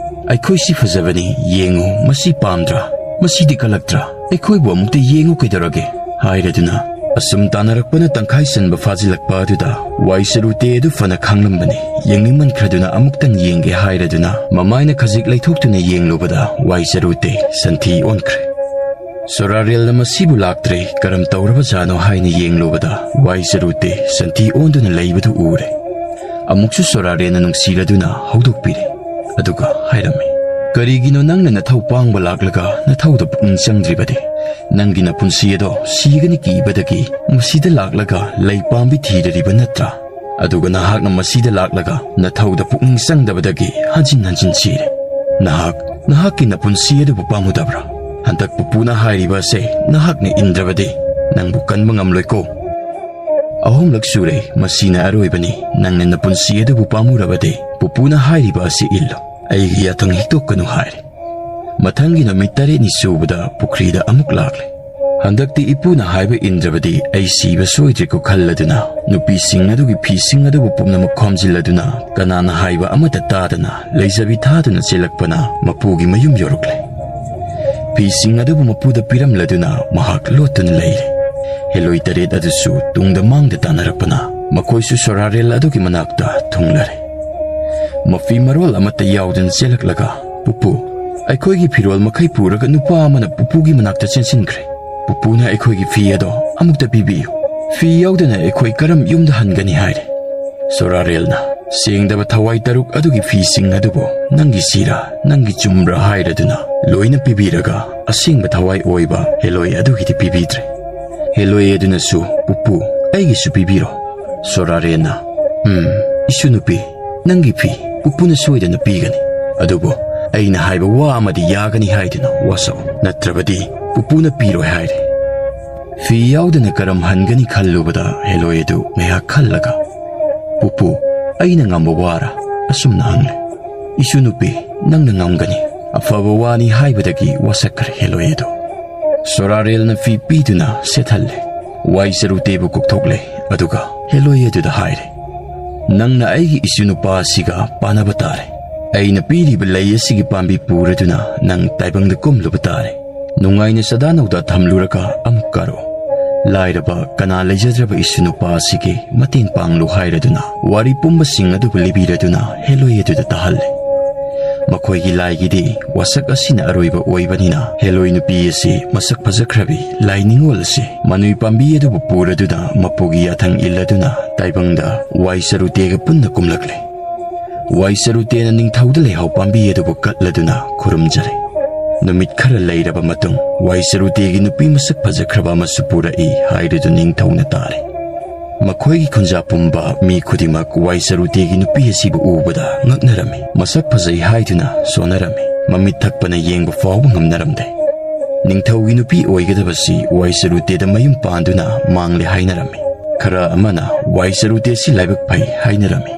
"ꯑꯩꯈꯣꯏꯁꯤ ꯐꯖꯕꯅꯤ, ꯌꯦꯡꯉꯨ, ꯃꯁꯤ ꯄꯥꯝꯗ꯭ꯔꯥ? ꯃꯁꯤꯗꯤ ꯀꯜꯂꯛꯇ꯭ꯔꯥ? ꯑꯩꯈꯣꯏꯕꯨ ꯑꯃꯨꯛꯇ ꯌꯦꯡꯉꯨ ꯀꯩꯗꯧꯔꯒꯦ?" ꯍꯥꯏꯔꯗꯨꯅ ꯑꯁꯨꯝ ꯇꯥꯟꯅꯔꯛꯄꯅ ꯇꯪꯈꯥꯏ ꯆꯟꯕ ꯐꯥꯖꯤꯜꯂꯛꯄ ꯑꯗꯨꯗ ꯋꯥꯏ ꯆꯔꯨꯇꯦ ꯑꯗꯨ ꯐꯅ ꯈꯥꯡꯂꯝꯕꯅꯤ꯫ ꯌꯦꯡꯅꯤꯡꯃꯟꯈ꯭ꯔꯗꯨꯅ ꯑꯃꯨꯛꯇꯪ ꯌꯦꯡꯒꯦ ꯍꯥꯏꯔꯗꯨꯅ ꯃꯃꯥꯏꯅ ꯈꯖꯤꯛ ꯂꯩꯊꯣꯛꯇꯨꯅ ꯌꯦꯡꯂꯨꯕꯗ ꯋꯥꯏ ꯆꯔꯨꯇꯦ ꯁꯟꯊꯤ ꯑꯣꯟꯈ꯭ꯔꯦ꯫ ꯁꯣꯔꯥꯔꯦꯜꯅ ꯃꯁꯤꯕꯨ ꯂꯥꯛꯇ꯭ꯔꯦ, ꯀꯔꯝ ꯇꯧꯔꯕꯖꯥꯠꯅꯣ ꯍꯥꯏꯅ ꯌꯦꯡꯂꯨꯕꯗ ꯋꯥꯏ ꯆꯔꯨꯇꯦ ꯁꯟꯊꯤ ꯑꯣꯟꯗꯨꯅ ꯂꯩꯕꯗꯨ ꯎꯔꯦ꯫ ꯑꯃꯨꯛꯁꯨ ꯁꯣꯔꯥꯔꯦꯟꯅ ꯅꯨꯡꯁꯤꯔꯗꯨꯅ ꯍꯧꯗꯣꯛꯄꯤꯔꯦ꯫ ꯑꯗꯨꯒ ꯍꯥꯏꯔꯝꯃꯤ, "ꯀꯔꯤꯒꯤꯅꯣ ꯅꯪꯅ ꯅꯊꯧ ꯄꯥꯡꯕ ꯂꯥꯛꯂꯒ ꯅꯊꯧꯗ ꯄꯨꯛꯅꯤꯡ ꯆꯪꯗ꯭ꯔꯤꯕꯗꯤ? ꯅꯪꯒꯤ ꯅꯄꯨꯟꯁꯤ ꯑꯗꯣ ꯁꯤꯒꯅꯤ ꯀꯤꯕꯗꯒꯤ ꯃꯁꯤꯗ ꯂꯥꯛꯂꯒ ꯂꯩ ꯄꯥꯝꯕꯤ ꯊꯤꯔꯤꯕ ꯅꯠꯇ꯭ꯔꯥ? ꯑꯗꯨꯒ ꯅꯍꯥꯛꯅ ꯃꯁꯤꯗ ꯂꯥꯛꯂꯒ ꯅꯊꯧꯗ ꯄꯨꯛꯅꯤꯡ ꯆꯪꯗꯕꯗꯒꯤ ꯍꯟꯖꯤꯟ ꯍꯟꯖꯤꯟ ꯁꯤꯔꯦ꯫ ꯅꯍꯥꯛ, ꯅꯍꯥꯛꯀꯤ ꯅꯄꯨꯟꯁꯤ ꯑꯗꯨꯕꯨ ꯄꯥꯝꯃꯨꯗꯕ꯭ꯔꯥ? ꯍꯟꯗꯛ ꯄꯨꯄꯨꯅ ꯍꯥꯏꯔꯤꯕ ꯑꯁꯦ ꯅꯍꯥꯛꯅ ꯏꯟꯗ꯭ꯔꯕꯗꯤ ꯅꯪꯕꯨ ꯀꯟꯕ ꯉꯝꯂꯣꯏꯀꯣ꯫ ꯑꯍꯨꯝꯂꯛ ꯁꯨꯔꯦ, ꯃꯁꯤꯅ ꯑꯔꯣꯏꯕꯅꯤ꯫ ꯅꯪꯅ ꯅꯄꯨꯟꯁꯤ ꯑꯗꯨꯕꯨ ꯄꯥꯝꯃꯨꯔꯕꯗꯤ ꯄꯨꯄꯨꯅ ꯍꯥꯏꯔꯤꯕ ꯑꯁꯤ ꯏꯜꯂꯨ꯫ ꯑꯩꯒꯤ ꯌꯥꯊꯪ ꯍꯤꯛꯇꯣꯛꯀꯅꯨ" ꯍꯥꯏꯔꯦ꯫ ꯃꯊꯪꯒꯤ ꯅꯨꯃꯤꯠ ꯇꯔꯦꯠꯅꯤ ꯁꯨꯕꯗ ꯄꯨꯈ꯭ꯔꯤꯗ ꯑꯃꯨꯛ ꯂꯥꯛꯂꯦ꯫ ꯍꯟꯗꯛꯇꯤ ꯏꯄꯨꯅ ꯍꯥꯏꯕ ꯏꯟꯗ꯭ꯔꯕꯗꯤ ꯑꯩ ꯁꯤꯕ ꯁꯣꯏꯗ꯭ꯔꯦꯀꯣ ꯈꯜꯂꯗꯨꯅ, ꯅꯨꯄꯤꯁꯤꯡ ꯑꯗꯨꯒꯤ ꯐꯤꯁꯤꯡ ꯑꯗꯨꯕꯨ ꯄꯨꯝꯅꯃꯛ ꯈꯣꯝꯖꯤꯜꯂꯗꯨꯅ, ꯀꯅꯥꯅ ꯍꯥꯏꯕ ꯑꯃꯠꯇ ꯇꯥꯗꯅ ꯂꯩꯖꯕꯤ ꯊꯥꯗꯨꯅ ꯆꯦꯜꯂꯛꯄꯅ ꯃꯄꯨꯒꯤ ꯃꯌꯨꯝ ꯌꯧꯔꯛꯂꯦ꯫ ꯐꯤꯁꯤꯡ ꯑꯗꯨꯕꯨ ꯃꯄꯨꯗ ꯄꯤꯔꯝꯂꯗꯨꯅ ꯃꯍꯥꯛ ꯂꯣꯠꯇꯨꯅ ꯂꯩꯔꯦ꯫ ꯍꯦꯂꯣꯏ ꯇꯔꯦꯠ ꯑꯗꯨꯁꯨ ꯇꯨꯡꯗ ꯃꯥꯡꯗ ꯇꯥꯟꯅꯔꯛꯄꯅ ꯃꯈꯣꯏꯁꯨ ꯁꯣꯔꯥꯔꯦꯜ ꯑꯗꯨꯒꯤ ꯃꯅꯥꯛꯇ ꯊꯨꯡꯂꯔꯦ꯫ ꯃꯐꯤ ꯃꯔꯣꯜ ꯑꯃꯠꯇ ꯌꯥꯎꯗꯅ ꯆꯦꯜꯂꯛꯂꯒ, "ꯄꯨꯄꯨ, ꯑꯩꯈꯣꯏꯒꯤ ꯐꯤꯔꯣꯜ ꯃꯈꯩ ꯄꯨꯔꯒ ꯅꯨꯄꯥ ꯑꯃꯅ ꯄꯨꯄꯨꯒꯤ ꯃꯅꯥꯛꯇ ꯆꯦꯟꯁꯤꯟꯈ꯭ꯔꯦ꯫ ꯄꯨꯄꯨꯅ ꯑꯩꯈꯣꯏꯒꯤ ꯐꯤ ꯑꯗꯣ ꯑꯃꯨꯛꯇ ꯄꯤꯕꯤꯌꯨ꯫ ꯐꯤ ꯌꯥꯎꯗꯅ ꯑꯩꯈꯣꯏ ꯀꯔꯝ ꯌꯨꯝꯗ ꯍꯟꯒꯅꯤ?" ꯍꯥꯏꯔꯦ꯫ ꯁꯣꯔꯥꯔꯦꯜꯅ, "ꯁꯦꯡꯗꯕ ꯊꯋꯥꯏ ꯇꯔꯨꯛ ꯑꯗꯨꯒꯤ ꯐꯤꯁꯤꯡ ꯑꯗꯨꯕꯨ ꯅꯪꯒꯤ ꯁꯤꯔꯥ, ꯅꯪꯒꯤ ꯆꯨꯝꯕ꯭ꯔꯥ ꯍꯥꯏꯔꯗꯨꯅ ꯂꯣꯏꯅ ꯄꯤꯕꯤꯔꯒ, ꯑꯁꯦꯡꯕ ꯊꯋꯥꯏ ꯑꯣꯏꯕ ꯍꯦꯂꯣꯏ ꯑꯗꯨꯒꯤꯗꯤ ꯄꯤꯕꯤꯗ꯭ꯔꯦ꯫" ꯍꯦꯂꯣꯏ ꯑꯗꯨꯅꯁꯨ, "ꯄꯨꯄꯨ, ꯑꯩꯒꯤꯁꯨ ꯄꯤꯕꯤꯔꯣ꯫" ꯁꯣꯔꯥꯔꯦꯜꯅ, "ꯎꯝ, ꯏꯁꯨ ꯅꯨꯄꯤ, ꯅꯪꯒꯤ ꯐꯤ ꯄꯨꯄꯨꯅ ꯁꯣꯏꯗꯅ ꯄꯤꯒꯅꯤ꯫ ꯑꯗꯨꯕꯨ ꯑꯩꯅ ꯍꯥꯏꯕ ꯋꯥ ꯑꯃꯗꯤ ꯌꯥꯒꯅꯤ ꯍꯥꯏꯗꯨꯅ ꯋꯥꯁꯛꯎ, ꯅꯠꯇ꯭ꯔꯕꯗꯤ ꯄꯨꯄꯨꯅ ꯄꯤꯔꯣꯏ ꯍꯥꯏꯔꯦ꯫" ꯐꯤ ꯌꯥꯎꯗꯅ ꯀꯔꯝ ꯍꯟꯒꯅꯤ ꯈꯜꯂꯨꯕꯗ ꯍꯦꯂꯣꯏ ꯑꯗꯨ ꯉꯥꯏꯍꯥꯛ ꯈꯜꯂꯒ, "ꯄꯨꯄꯨ, ꯑꯩꯅ ꯉꯝꯕ ꯋꯥꯔꯥ?" ꯑꯁꯨꯝꯅ ꯍꯪꯂꯦ꯫ "ꯏꯁꯨ ꯅꯨꯄꯤ, ꯅꯪꯅ ꯉꯝꯒꯅꯤ꯫ ꯑꯐꯕ ꯋꯥꯅꯤ" ꯍꯥꯏꯕꯗꯒꯤ ꯋꯥꯁꯛꯈ꯭ꯔꯦ ꯍꯦꯂꯣꯏ ꯑꯗꯨ꯫ ꯁꯣꯔꯥꯔꯦꯜꯅ ꯐꯤ ꯄꯤꯗꯨꯅ ꯁꯦꯠꯍꯜꯂꯦ꯫ ꯋꯥꯏ ꯆꯔꯨꯇꯦꯕꯨ ꯀꯧꯊꯣꯛꯂꯦ, ꯑꯗꯨꯒ ꯍꯦꯂꯣꯏ ꯑꯗꯨꯗ ꯍꯥꯏꯔꯦ, "ꯅꯪꯅ ꯑꯩꯒꯤ ꯏꯁꯨ ꯅꯨꯄꯥ ꯑꯁꯤꯒ ꯄꯥꯟꯅꯕ ꯇꯥꯔꯦ꯫ ꯑꯩꯅ ꯄꯤꯔꯤꯕ ꯂꯩ ꯑꯁꯤꯒꯤ ꯄꯥꯝꯕꯤ ꯄꯨꯔꯗꯨꯅ ꯅꯪ ꯇꯥꯏꯕꯪꯗ ꯀꯨꯝꯂꯨꯕ ꯇꯥꯔꯦ꯫ ꯅꯨꯡꯉꯥꯏꯅ ꯆꯗꯥ ꯅꯧꯗꯥ ꯊꯝꯂꯨꯔꯒ ꯑꯃꯨꯛ ꯀꯥꯔꯛꯎ꯫ ꯂꯥꯏꯔꯕ ꯀꯅꯥ ꯂꯩꯖꯗ꯭ꯔꯕ ꯏꯁꯨ ꯅꯨꯄꯥ ꯑꯁꯤꯒꯤ ꯃꯇꯦꯡ ꯄꯥꯡꯂꯨ" ꯍꯥꯏꯔꯗꯨꯅ ꯋꯥꯔꯤ ꯄꯨꯝꯕꯁꯤꯡ ꯑꯗꯨꯕꯨ ꯂꯤꯕꯤꯔꯗꯨꯅ ꯍꯦꯂꯣꯏ ꯑꯗꯨꯗ ꯇꯥꯍꯜꯂꯦ꯫ ꯃꯈꯣꯏꯒꯤ ꯂꯥꯏꯒꯤꯗꯤ ꯋꯥꯁꯛ ꯑꯁꯤꯅ ꯑꯔꯣꯏꯕ ꯑꯣꯏꯕꯅꯤꯅ, ꯍꯦꯂꯣꯏ ꯅꯨꯄꯤ ꯑꯁꯤ ꯃꯁꯛ ꯐꯖꯈ꯭ꯔꯕꯤ ꯂꯥꯏ ꯅꯤꯉꯣꯜ ꯑꯁꯤ ꯃꯅꯨꯏ ꯄꯥꯝꯕꯤ ꯑꯗꯨꯕꯨ ꯄꯨꯔꯗꯨꯅ ꯃꯄꯨꯒꯤ ꯌꯥꯊꯪ ꯏꯜꯂꯗꯨꯅ ꯇꯥꯏꯕꯪꯗ ꯋꯥꯏ ꯆꯔꯨꯇꯦꯒ ꯄꯨꯟꯅ ꯀꯨꯝꯂꯛꯂꯦ꯫ ꯋꯥꯏ ꯆꯔꯨꯇꯦꯅ ꯅꯤꯡꯊꯧꯗ ꯂꯩꯍꯥꯎ ꯄꯥꯝꯕꯤ ꯑꯗꯨꯕꯨ ꯀꯠꯂꯗꯨꯅ ꯈꯨꯔꯨꯝꯖꯔꯦ꯫ ꯅꯨꯃꯤꯠ ꯈꯔ ꯂꯩꯔꯕ ꯃꯇꯨꯡ, ꯋꯥꯏ ꯆꯔꯨꯇꯦꯒꯤ ꯅꯨꯄꯤ ꯃꯁꯛ ꯐꯖꯈ꯭ꯔꯕ ꯑꯃꯁꯨ ꯄꯨꯔꯛꯏ ꯍꯥꯏꯔꯤꯗꯨ ꯅꯤꯡꯊꯧꯅ ꯇꯥꯔꯦ꯫ ꯃꯈꯣꯏꯒꯤ ꯈꯨꯟꯖꯥ ꯄꯨꯝꯕ ꯃꯤ ꯈꯨꯗꯤꯡꯃꯛ ꯋꯥꯏ ꯆꯔꯨꯇꯦꯒꯤ ꯅꯨꯄꯤ ꯑꯁꯤꯕꯨ ꯎꯕꯗ ꯉꯛꯅꯔꯝꯃꯤ꯫ ꯃꯁꯛ ꯐꯖꯩ ꯍꯥꯏꯗꯨꯅ ꯁꯣꯟꯅꯔꯝꯃꯤ꯫ ꯃꯃꯤꯠ ꯊꯛꯄꯅ ꯌꯦꯡꯕ ꯐꯥꯎꯕ ꯉꯝꯅꯔꯝꯗꯦ꯫ ꯅꯤꯡꯊꯧꯒꯤ ꯅꯨꯄꯤ ꯑꯣꯏꯒꯗꯕꯁꯤ ꯋꯥꯏ ꯆꯔꯨꯇꯦꯗ ꯃꯌꯨꯝ ꯄꯥꯟꯗꯨꯅ ꯃꯥꯡꯂꯦ ꯍꯥꯏꯅꯔꯝꯃꯤ꯫ ꯈꯔ ꯑꯃꯅ ꯋꯥꯏ ꯆꯔꯨꯇꯦꯁꯤ ꯂꯥꯏꯕꯛ ꯐꯩ ꯍꯥꯏꯅꯔꯝꯃꯤ꯫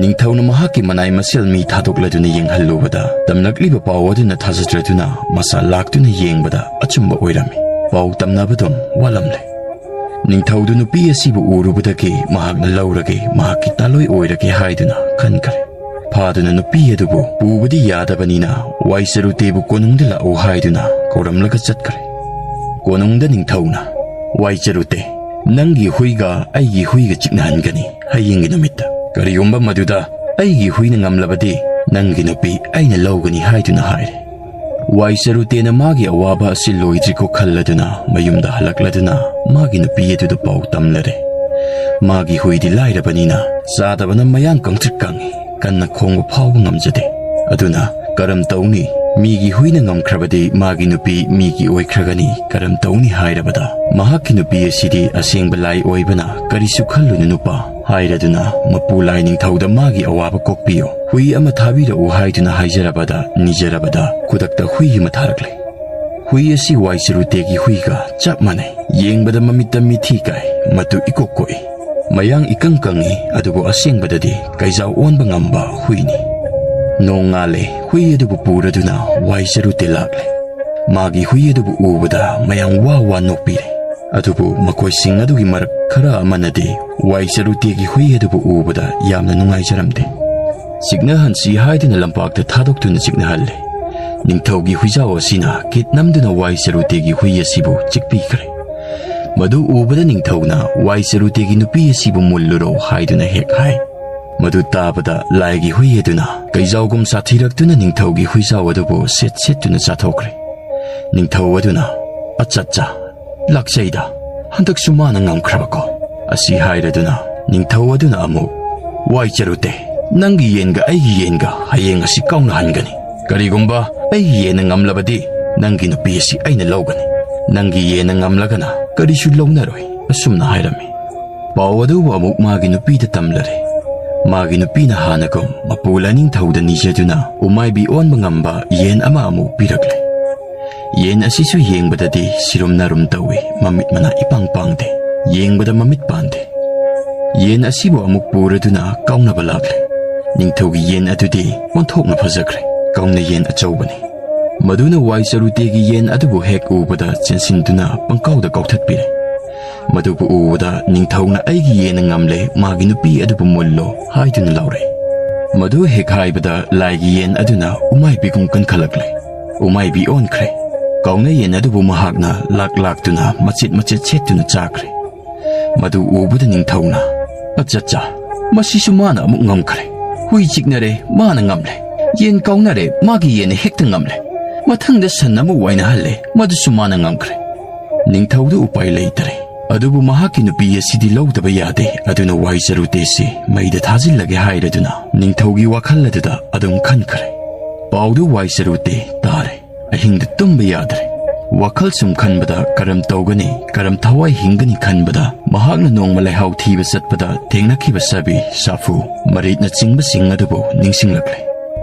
ꯅꯤꯡꯊꯧꯅ ꯃꯍꯥꯛꯀꯤ ꯃꯅꯥꯏ ꯃꯁꯦꯜ ꯃꯤ ꯊꯥꯗꯣꯛꯂꯗꯨꯅ ꯌꯦꯡꯍꯜꯂꯨꯕꯗ, ꯇꯝꯂꯛꯂꯤꯕ ꯄꯥꯎ ꯑꯗꯨꯅ ꯊꯥꯖꯗ꯭ꯔꯗꯨꯅ ꯃꯁꯥ ꯂꯥꯛꯇꯨꯅ ꯌꯦꯡꯕꯗ ꯑꯆꯨꯝꯕ ꯑꯣꯏꯔꯝꯃꯤ꯫ ꯄꯥꯎ ꯇꯝꯅꯕꯗꯨꯝ ꯋꯥꯠꯂꯝꯂꯦ꯫ ꯅꯤꯡꯊꯧꯗꯨ ꯅꯨꯄꯤ ꯑꯁꯤꯕꯨ ꯎꯔꯨꯕꯗꯒꯤ ꯃꯍꯥꯛꯅ ꯂꯧꯔꯒꯦ, ꯃꯍꯥꯛꯀꯤ ꯇꯥꯂꯣꯏ ꯑꯣꯏꯔꯒꯦ ꯍꯥꯏꯗꯨꯅ ꯈꯟꯈ꯭ꯔꯦ꯫ ꯐꯥꯗꯨꯅ ꯅꯨꯄꯤ ꯑꯗꯨꯕꯨ ꯄꯨꯕꯗꯤ ꯌꯥꯗꯕꯅꯤꯅ ꯋꯥꯏꯆꯔꯨꯇꯦꯕꯨ ꯀꯣꯅꯨꯡꯗ ꯂꯥꯛꯎ ꯍꯥꯏꯗꯨꯅ ꯀꯧꯔꯝꯂꯒ ꯆꯠꯈ꯭ꯔꯦ꯫ ꯀꯣꯅꯨꯡꯗ ꯅꯤꯡꯊꯧꯅ, "ꯋꯥꯏꯆꯔꯨꯇꯦ, ꯅꯪꯒꯤ ꯍꯨꯏꯒ ꯑꯩꯒꯤ ꯍꯨꯏꯒ ꯆꯤꯛꯅꯍꯟꯒꯅꯤ ꯍꯌꯦꯡꯒꯤ ꯅꯨꯃꯤꯠꯇ꯫ ꯀꯔꯤꯒꯨꯝꯕ ꯃꯗꯨꯗ ꯑꯩꯒꯤ ꯍꯨꯏꯅ ꯉꯝꯂꯕꯗꯤ ꯅꯪꯒꯤ ꯅꯨꯄꯤ ꯑꯩꯅ ꯂꯧꯒꯅꯤ" ꯍꯥꯏꯗꯨꯅ ꯍꯥꯏꯔꯦ꯫ ꯋꯥꯏꯆꯔꯨꯇꯦꯅ ꯃꯥꯒꯤ ꯑꯋꯥꯕ ꯑꯁꯤ ꯂꯣꯏꯗ꯭ꯔꯤꯀꯣ ꯈꯜꯂꯗꯨꯅ ꯃꯌꯨꯝꯗ ꯍꯜꯂꯛꯂꯗꯨꯅ ꯃꯥꯒꯤ ꯅꯨꯄꯤ ꯑꯗꯨꯗ ꯄꯥꯎ ꯇꯝꯂꯔꯦ꯫ ꯃꯥꯒꯤ ꯍꯨꯏꯗꯤ ꯂꯥꯏꯔꯕꯅꯤꯅ ꯆꯥꯗꯕꯅ ꯃꯌꯥꯡ ꯀꯪꯇ꯭ꯔꯤꯛ ꯀꯪꯉꯤ, ꯀꯟꯅ ꯈꯣꯡꯕ ꯐꯥꯎꯕ ꯉꯝꯖꯗꯦ꯫ ꯑꯗꯨꯅ ꯀꯔꯝ ꯇꯧꯅꯤ? ꯃꯤꯒꯤ ꯍꯨꯏꯅ ꯉꯝꯈ꯭ꯔꯕꯗꯤ ꯃꯥꯒꯤ ꯅꯨꯄꯤ ꯃꯤꯒꯤ ꯑꯣꯏꯈ꯭ꯔꯒꯅꯤ꯫ ꯀꯔꯝ ꯇꯧꯅꯤ ꯍꯥꯏꯔꯕꯗ, ꯃꯍꯥꯛꯀꯤ ꯅꯨꯄꯤ ꯑꯁꯤꯗꯤ ꯑꯁꯦꯡꯕ ꯂꯥꯏ ꯑꯣꯏꯕꯅ, "ꯀꯔꯤꯁꯨ ꯈꯜꯂꯨꯅꯨ ꯅꯨꯄꯥ" ꯍꯥꯏꯔꯗꯨꯅ ꯃꯄꯨ ꯂꯥꯏ ꯅꯤꯡꯊꯧꯗ ꯃꯥꯒꯤ ꯑꯋꯥꯕ ꯀꯣꯛꯄꯤꯌꯨ, ꯍꯨꯏ ꯑꯃ ꯊꯥꯕꯤꯔꯛꯎ ꯍꯥꯏꯗꯨꯅ ꯍꯥꯏꯖꯔꯕꯗ, ꯅꯤꯖꯔꯕꯗ ꯈꯨꯗꯛꯇ ꯍꯨꯏ ꯑꯃ ꯊꯥꯔꯛꯂꯦ꯫ ꯍꯨꯏ ꯑꯁꯤ ꯋꯥꯏꯆꯔꯨꯇꯦꯒꯤ ꯍꯨꯏꯒ ꯆꯞ ꯃꯥꯟꯅꯩ꯫ ꯌꯦꯡꯕꯗ ꯃꯃꯤꯠꯇ ꯃꯤꯊꯤ ꯀꯥꯏ, ꯃꯇꯨ ꯏꯀꯣꯛ ꯀꯣꯛꯏ꯫ ꯃꯌꯥꯡ ꯏꯀꯪ ꯀꯪꯉꯤ, ꯑꯗꯨꯕꯨ ꯑꯁꯦꯡꯕꯗꯗꯤ ꯀꯩꯖꯥꯎ ꯑꯣꯟꯕ ꯉꯝꯕ ꯍꯨꯏꯅꯤ꯫ ꯅꯣꯡꯉꯥꯜꯂꯦ, ꯍꯨꯏ ꯑꯗꯨꯕꯨ ꯄꯨꯔꯗꯨꯅ ꯋꯥꯏꯆꯔꯨꯇꯦ ꯂꯥꯛꯂꯦ꯫ ꯃꯥꯒꯤ ꯍꯨꯏ ꯑꯗꯨꯕꯨ ꯎꯕꯗ ꯃꯌꯥꯝ ꯋꯥ ꯋꯥ ꯅꯣꯛꯄꯤꯔꯦ꯫ ꯑꯗꯨꯕꯨ ꯃꯈꯣꯏꯁꯤꯡ ꯑꯗꯨꯒꯤ ꯃꯔꯛ ꯈꯔ ꯑꯃꯅꯗꯤ ꯋꯥꯏꯆꯔꯨꯇꯦꯒꯤ ꯍꯨꯏ ꯑꯗꯨꯕꯨ ꯎꯕꯗ ꯌꯥꯝꯅ ꯅꯨꯡꯉꯥꯏꯖꯔꯝꯗꯦ꯫ ꯆꯤꯛꯅꯍꯟꯁꯤ ꯍꯥꯏꯗꯨꯅ ꯂꯝꯄꯥꯛꯇ ꯊꯥꯗꯣꯛꯇꯨꯅ ꯆꯤꯛꯅꯍꯜꯂꯦ꯫ ꯅꯤꯡꯊꯧꯒꯤ ꯍꯨꯏꯖꯥꯎ ꯑꯁꯤꯅ ꯀꯤꯠ ꯅꯝꯗꯨꯅ ꯋꯥꯏꯆꯔꯨꯇꯦꯒꯤ ꯍꯨꯏ ꯑꯁꯤꯕꯨ ꯆꯤꯛꯄꯤꯈ꯭ꯔꯦ꯫ ꯃꯗꯨ ꯎꯕꯗ ꯅꯤꯡꯊꯧꯅ ꯋꯥꯏꯆꯔꯨꯇꯦꯒꯤ ꯅꯨꯄꯤ ꯑꯁꯤꯕꯨ ꯃꯨꯜꯂꯨꯔꯣ ꯍꯥꯏꯗꯨꯅ ꯍꯦꯛ ꯍꯥꯏ꯫ ꯃꯗꯨ ꯇꯥꯕꯗ ꯂꯥꯏꯒꯤ ꯍꯨꯏ ꯑꯗꯨꯅ ꯀꯩꯖꯥꯎꯒꯨꯝ ꯁꯥꯊꯤꯔꯛꯇꯨꯅ ꯅꯤꯡꯊꯧꯒꯤ ꯍꯨꯏꯖꯥꯎ ꯑꯗꯨꯕꯨ ꯁꯦꯠ ꯁꯦꯠꯇꯨꯅ ꯆꯥꯊꯣꯛꯈ꯭ꯔꯦ꯫ ꯅꯤꯡꯊꯧ ꯑꯗꯨꯅ, "ꯑꯠꯆꯥ ꯑꯠꯆꯥ, ꯂꯥꯛꯆꯩꯗ, ꯍꯟꯗꯛꯁꯨ ꯃꯥꯅ ꯉꯝꯈ꯭ꯔꯕꯀꯣ?" ꯑꯁꯤ ꯍꯥꯏꯔꯗꯨꯅ ꯅꯤꯡꯊꯧ ꯑꯗꯨꯅ ꯑꯃꯨꯛ, "ꯋꯥꯏꯆꯔꯨꯇꯦ, ꯅꯪꯒꯤ ꯌꯦꯟꯒ ꯑꯩꯒꯤ ꯌꯦꯟꯒ ꯍꯌꯦꯡ ꯑꯁꯤ ꯀꯥꯎꯅꯍꯟꯒꯅꯤ꯫ ꯀꯔꯤꯒꯨꯝꯕ ꯑꯩꯒꯤ ꯌꯦꯟꯅ ꯉꯝꯂꯕꯗꯤ ꯅꯪꯒꯤ ꯅꯨꯄꯤ ꯑꯁꯤ ꯑꯩꯅ ꯂꯧꯒꯅꯤ꯫ ꯅꯪꯒꯤ ꯌꯦꯟꯅ ꯉꯝꯂꯒꯅ ꯀꯔꯤꯁꯨ ꯂꯧꯅꯔꯣꯏ," ꯑꯁꯨꯝꯅ ꯍꯥꯏꯔꯝꯃꯤ꯫ ꯄꯥꯎ ꯑꯗꯨꯕꯨ ꯑꯃꯨꯛ ꯃꯥꯒꯤ ꯅꯨꯄꯤꯗ ꯇꯝꯂꯔꯦ꯫ ꯃꯥꯒꯤ ꯅꯨꯄꯤꯅ ꯍꯥꯟꯅꯒꯨꯝ ꯃꯄꯨ ꯂꯥꯏꯅꯤꯡꯊꯧꯗ ꯅꯤꯖꯗꯨꯅ ꯎꯃꯥꯏꯕꯤ ꯑꯣꯟꯕ ꯉꯝꯕ ꯌꯦꯟ ꯑꯃ ꯑꯃꯨꯛ ꯄꯤꯔꯛꯂꯦ꯫ ꯌꯦꯟ ꯑꯁꯤꯁꯨ ꯌꯦꯡꯕꯗꯗꯤ ꯁꯤꯔꯨꯝ ꯅꯥꯔꯨꯝ ꯇꯧꯏ, ꯃꯃꯤꯠ ꯃꯅꯥ ꯏꯄꯥꯡ ꯄꯥꯡꯗꯦ, ꯌꯦꯡꯕꯗ ꯃꯃꯤꯠ ꯄꯥꯟꯗꯦ꯫ ꯌꯦꯟ ꯑꯁꯤꯕꯨ ꯑꯃꯨꯛ ꯄꯨꯔꯗꯨꯅ ꯀꯥꯎꯅꯕ ꯂꯥꯛꯂꯦ꯫ ꯅꯤꯡꯊꯧꯒꯤ ꯌꯦꯟ ꯑꯗꯨꯗꯤ ꯑꯣꯟꯊꯣꯛꯅ ꯐꯖꯈ꯭ꯔꯦ꯫ ꯀꯧꯅ ꯌꯦꯟ ꯑꯆꯧꯕꯅꯤ꯫ ꯃꯗꯨꯅ ꯋꯥꯏ ꯆꯔꯨꯇꯦꯒꯤ ꯌꯦꯟ ꯑꯗꯨꯕꯨ ꯍꯦꯛ ꯎꯕꯗ ꯆꯦꯟꯁꯤꯟꯗꯨꯅ ꯄꯪꯀꯥꯎꯗ ꯀꯥꯎꯊꯠꯄꯤꯔꯦ꯫ ꯃꯗꯨꯕꯨ ꯎꯕꯗ ꯅꯤꯡꯊꯧꯅ "ꯑꯩꯒꯤ ꯌꯦꯟꯅ ꯉꯝꯂꯦ, ꯃꯥꯒꯤ ꯅꯨꯄꯤ ꯑꯗꯨꯕꯨ ꯃꯨꯜꯂꯣ" ꯍꯥꯏꯗꯨꯅ ꯂꯥꯎꯔꯦ꯫ ꯃꯗꯨ ꯍꯦꯛ ꯍꯥꯏꯕꯗ ꯂꯥꯏꯒꯤ ꯌꯦꯟ ꯑꯗꯨꯅ ꯎꯃꯥꯏꯕꯤꯒꯨꯝ ꯀꯟꯈꯠꯂꯛꯂꯦ꯫ ꯎꯃꯥꯏꯕꯤ ꯑꯣꯟꯈ꯭ꯔꯦ꯫ ꯀꯧꯅ ꯌꯦꯟ ꯑꯗꯨꯕꯨ ꯃꯍꯥꯛꯅ ꯂꯥꯛ ꯂꯥꯛꯇꯨꯅ ꯃꯆꯦꯠ ꯃꯆꯦꯠ ꯁꯦꯠꯇꯨꯅ ꯆꯥꯈ꯭ꯔꯦ꯫ ꯃꯗꯨ ꯎꯕꯗ ꯅꯤꯡꯊꯧꯅ, "ꯑꯆꯠꯆꯥ, ꯃꯁꯤꯁꯨ ꯃꯥꯅ ꯑꯃꯨꯛ ꯉꯝꯈ꯭ꯔꯦ꯫ ꯍꯨꯏ ꯆꯤꯛꯅꯔꯦ, ꯃꯥꯅ ꯉꯝꯂꯦ꯫ ꯌꯦꯟ ꯀꯥꯎꯅꯔꯦ, ꯃꯥꯒꯤ ꯌꯦꯟꯅ ꯍꯦꯛꯇ ꯉꯝꯂꯦ꯫ ꯃꯊꯪꯗ ꯁꯟ ꯑꯃ ꯋꯥꯏꯅꯍꯜꯂꯦ, ꯃꯗꯨꯁꯨ ꯃꯥꯅ ꯉꯝꯈ꯭ꯔꯦ"꯫ ꯅꯤꯡꯊꯧꯗꯨ ꯎꯄꯥꯏ ꯂꯩꯇꯔꯦ꯫ ꯑꯗꯨꯕꯨ ꯃꯍꯥꯛꯀꯤ ꯅꯨꯄꯤ ꯑꯁꯤꯗꯤ ꯂꯧꯗꯕ ꯌꯥꯗꯦ, ꯑꯗꯨꯅ ꯋꯥꯏ ꯆꯔꯨꯇꯦꯁꯤ ꯃꯩꯗ ꯊꯥꯖꯤꯜꯂꯒꯦ ꯍꯥꯏꯔꯗꯨꯅ ꯅꯤꯡꯊꯧꯒꯤ ꯋꯥꯈꯜ ꯑꯗꯨꯗ ꯑꯗꯨꯝ ꯈꯟꯈ꯭ꯔꯦ꯫ ꯄꯥꯎꯗꯨ ꯋꯥꯏ ꯆꯔꯨꯇꯦ ꯇꯥꯔꯦ꯫ ꯑꯍꯤꯡꯗ ꯇꯨꯝꯕ ꯌꯥꯗ꯭ꯔꯦ꯫ ꯋꯥꯈꯜ ꯁꯨꯝ ꯈꯟꯕꯗ ꯀꯔꯝ ꯇꯧꯒꯅꯤ, ꯀꯔꯝ ꯊꯋꯥꯏ ꯍꯤꯡꯒꯅꯤ ꯈꯟꯕꯗ ꯃꯍꯥꯛꯅ ꯅꯣꯡꯃ ꯂꯩꯍꯥꯎ ꯊꯤꯕ ꯆꯠꯄꯗ ꯊꯦꯡꯅꯈꯤꯕ ꯁꯥꯕꯤ, ꯁꯥꯐꯨ, ꯃꯔꯤꯠꯅꯆꯤꯡꯕꯁꯤꯡ ꯑꯗꯨꯕꯨ ꯅꯤꯡꯁꯤꯡꯂꯛꯂꯦ꯫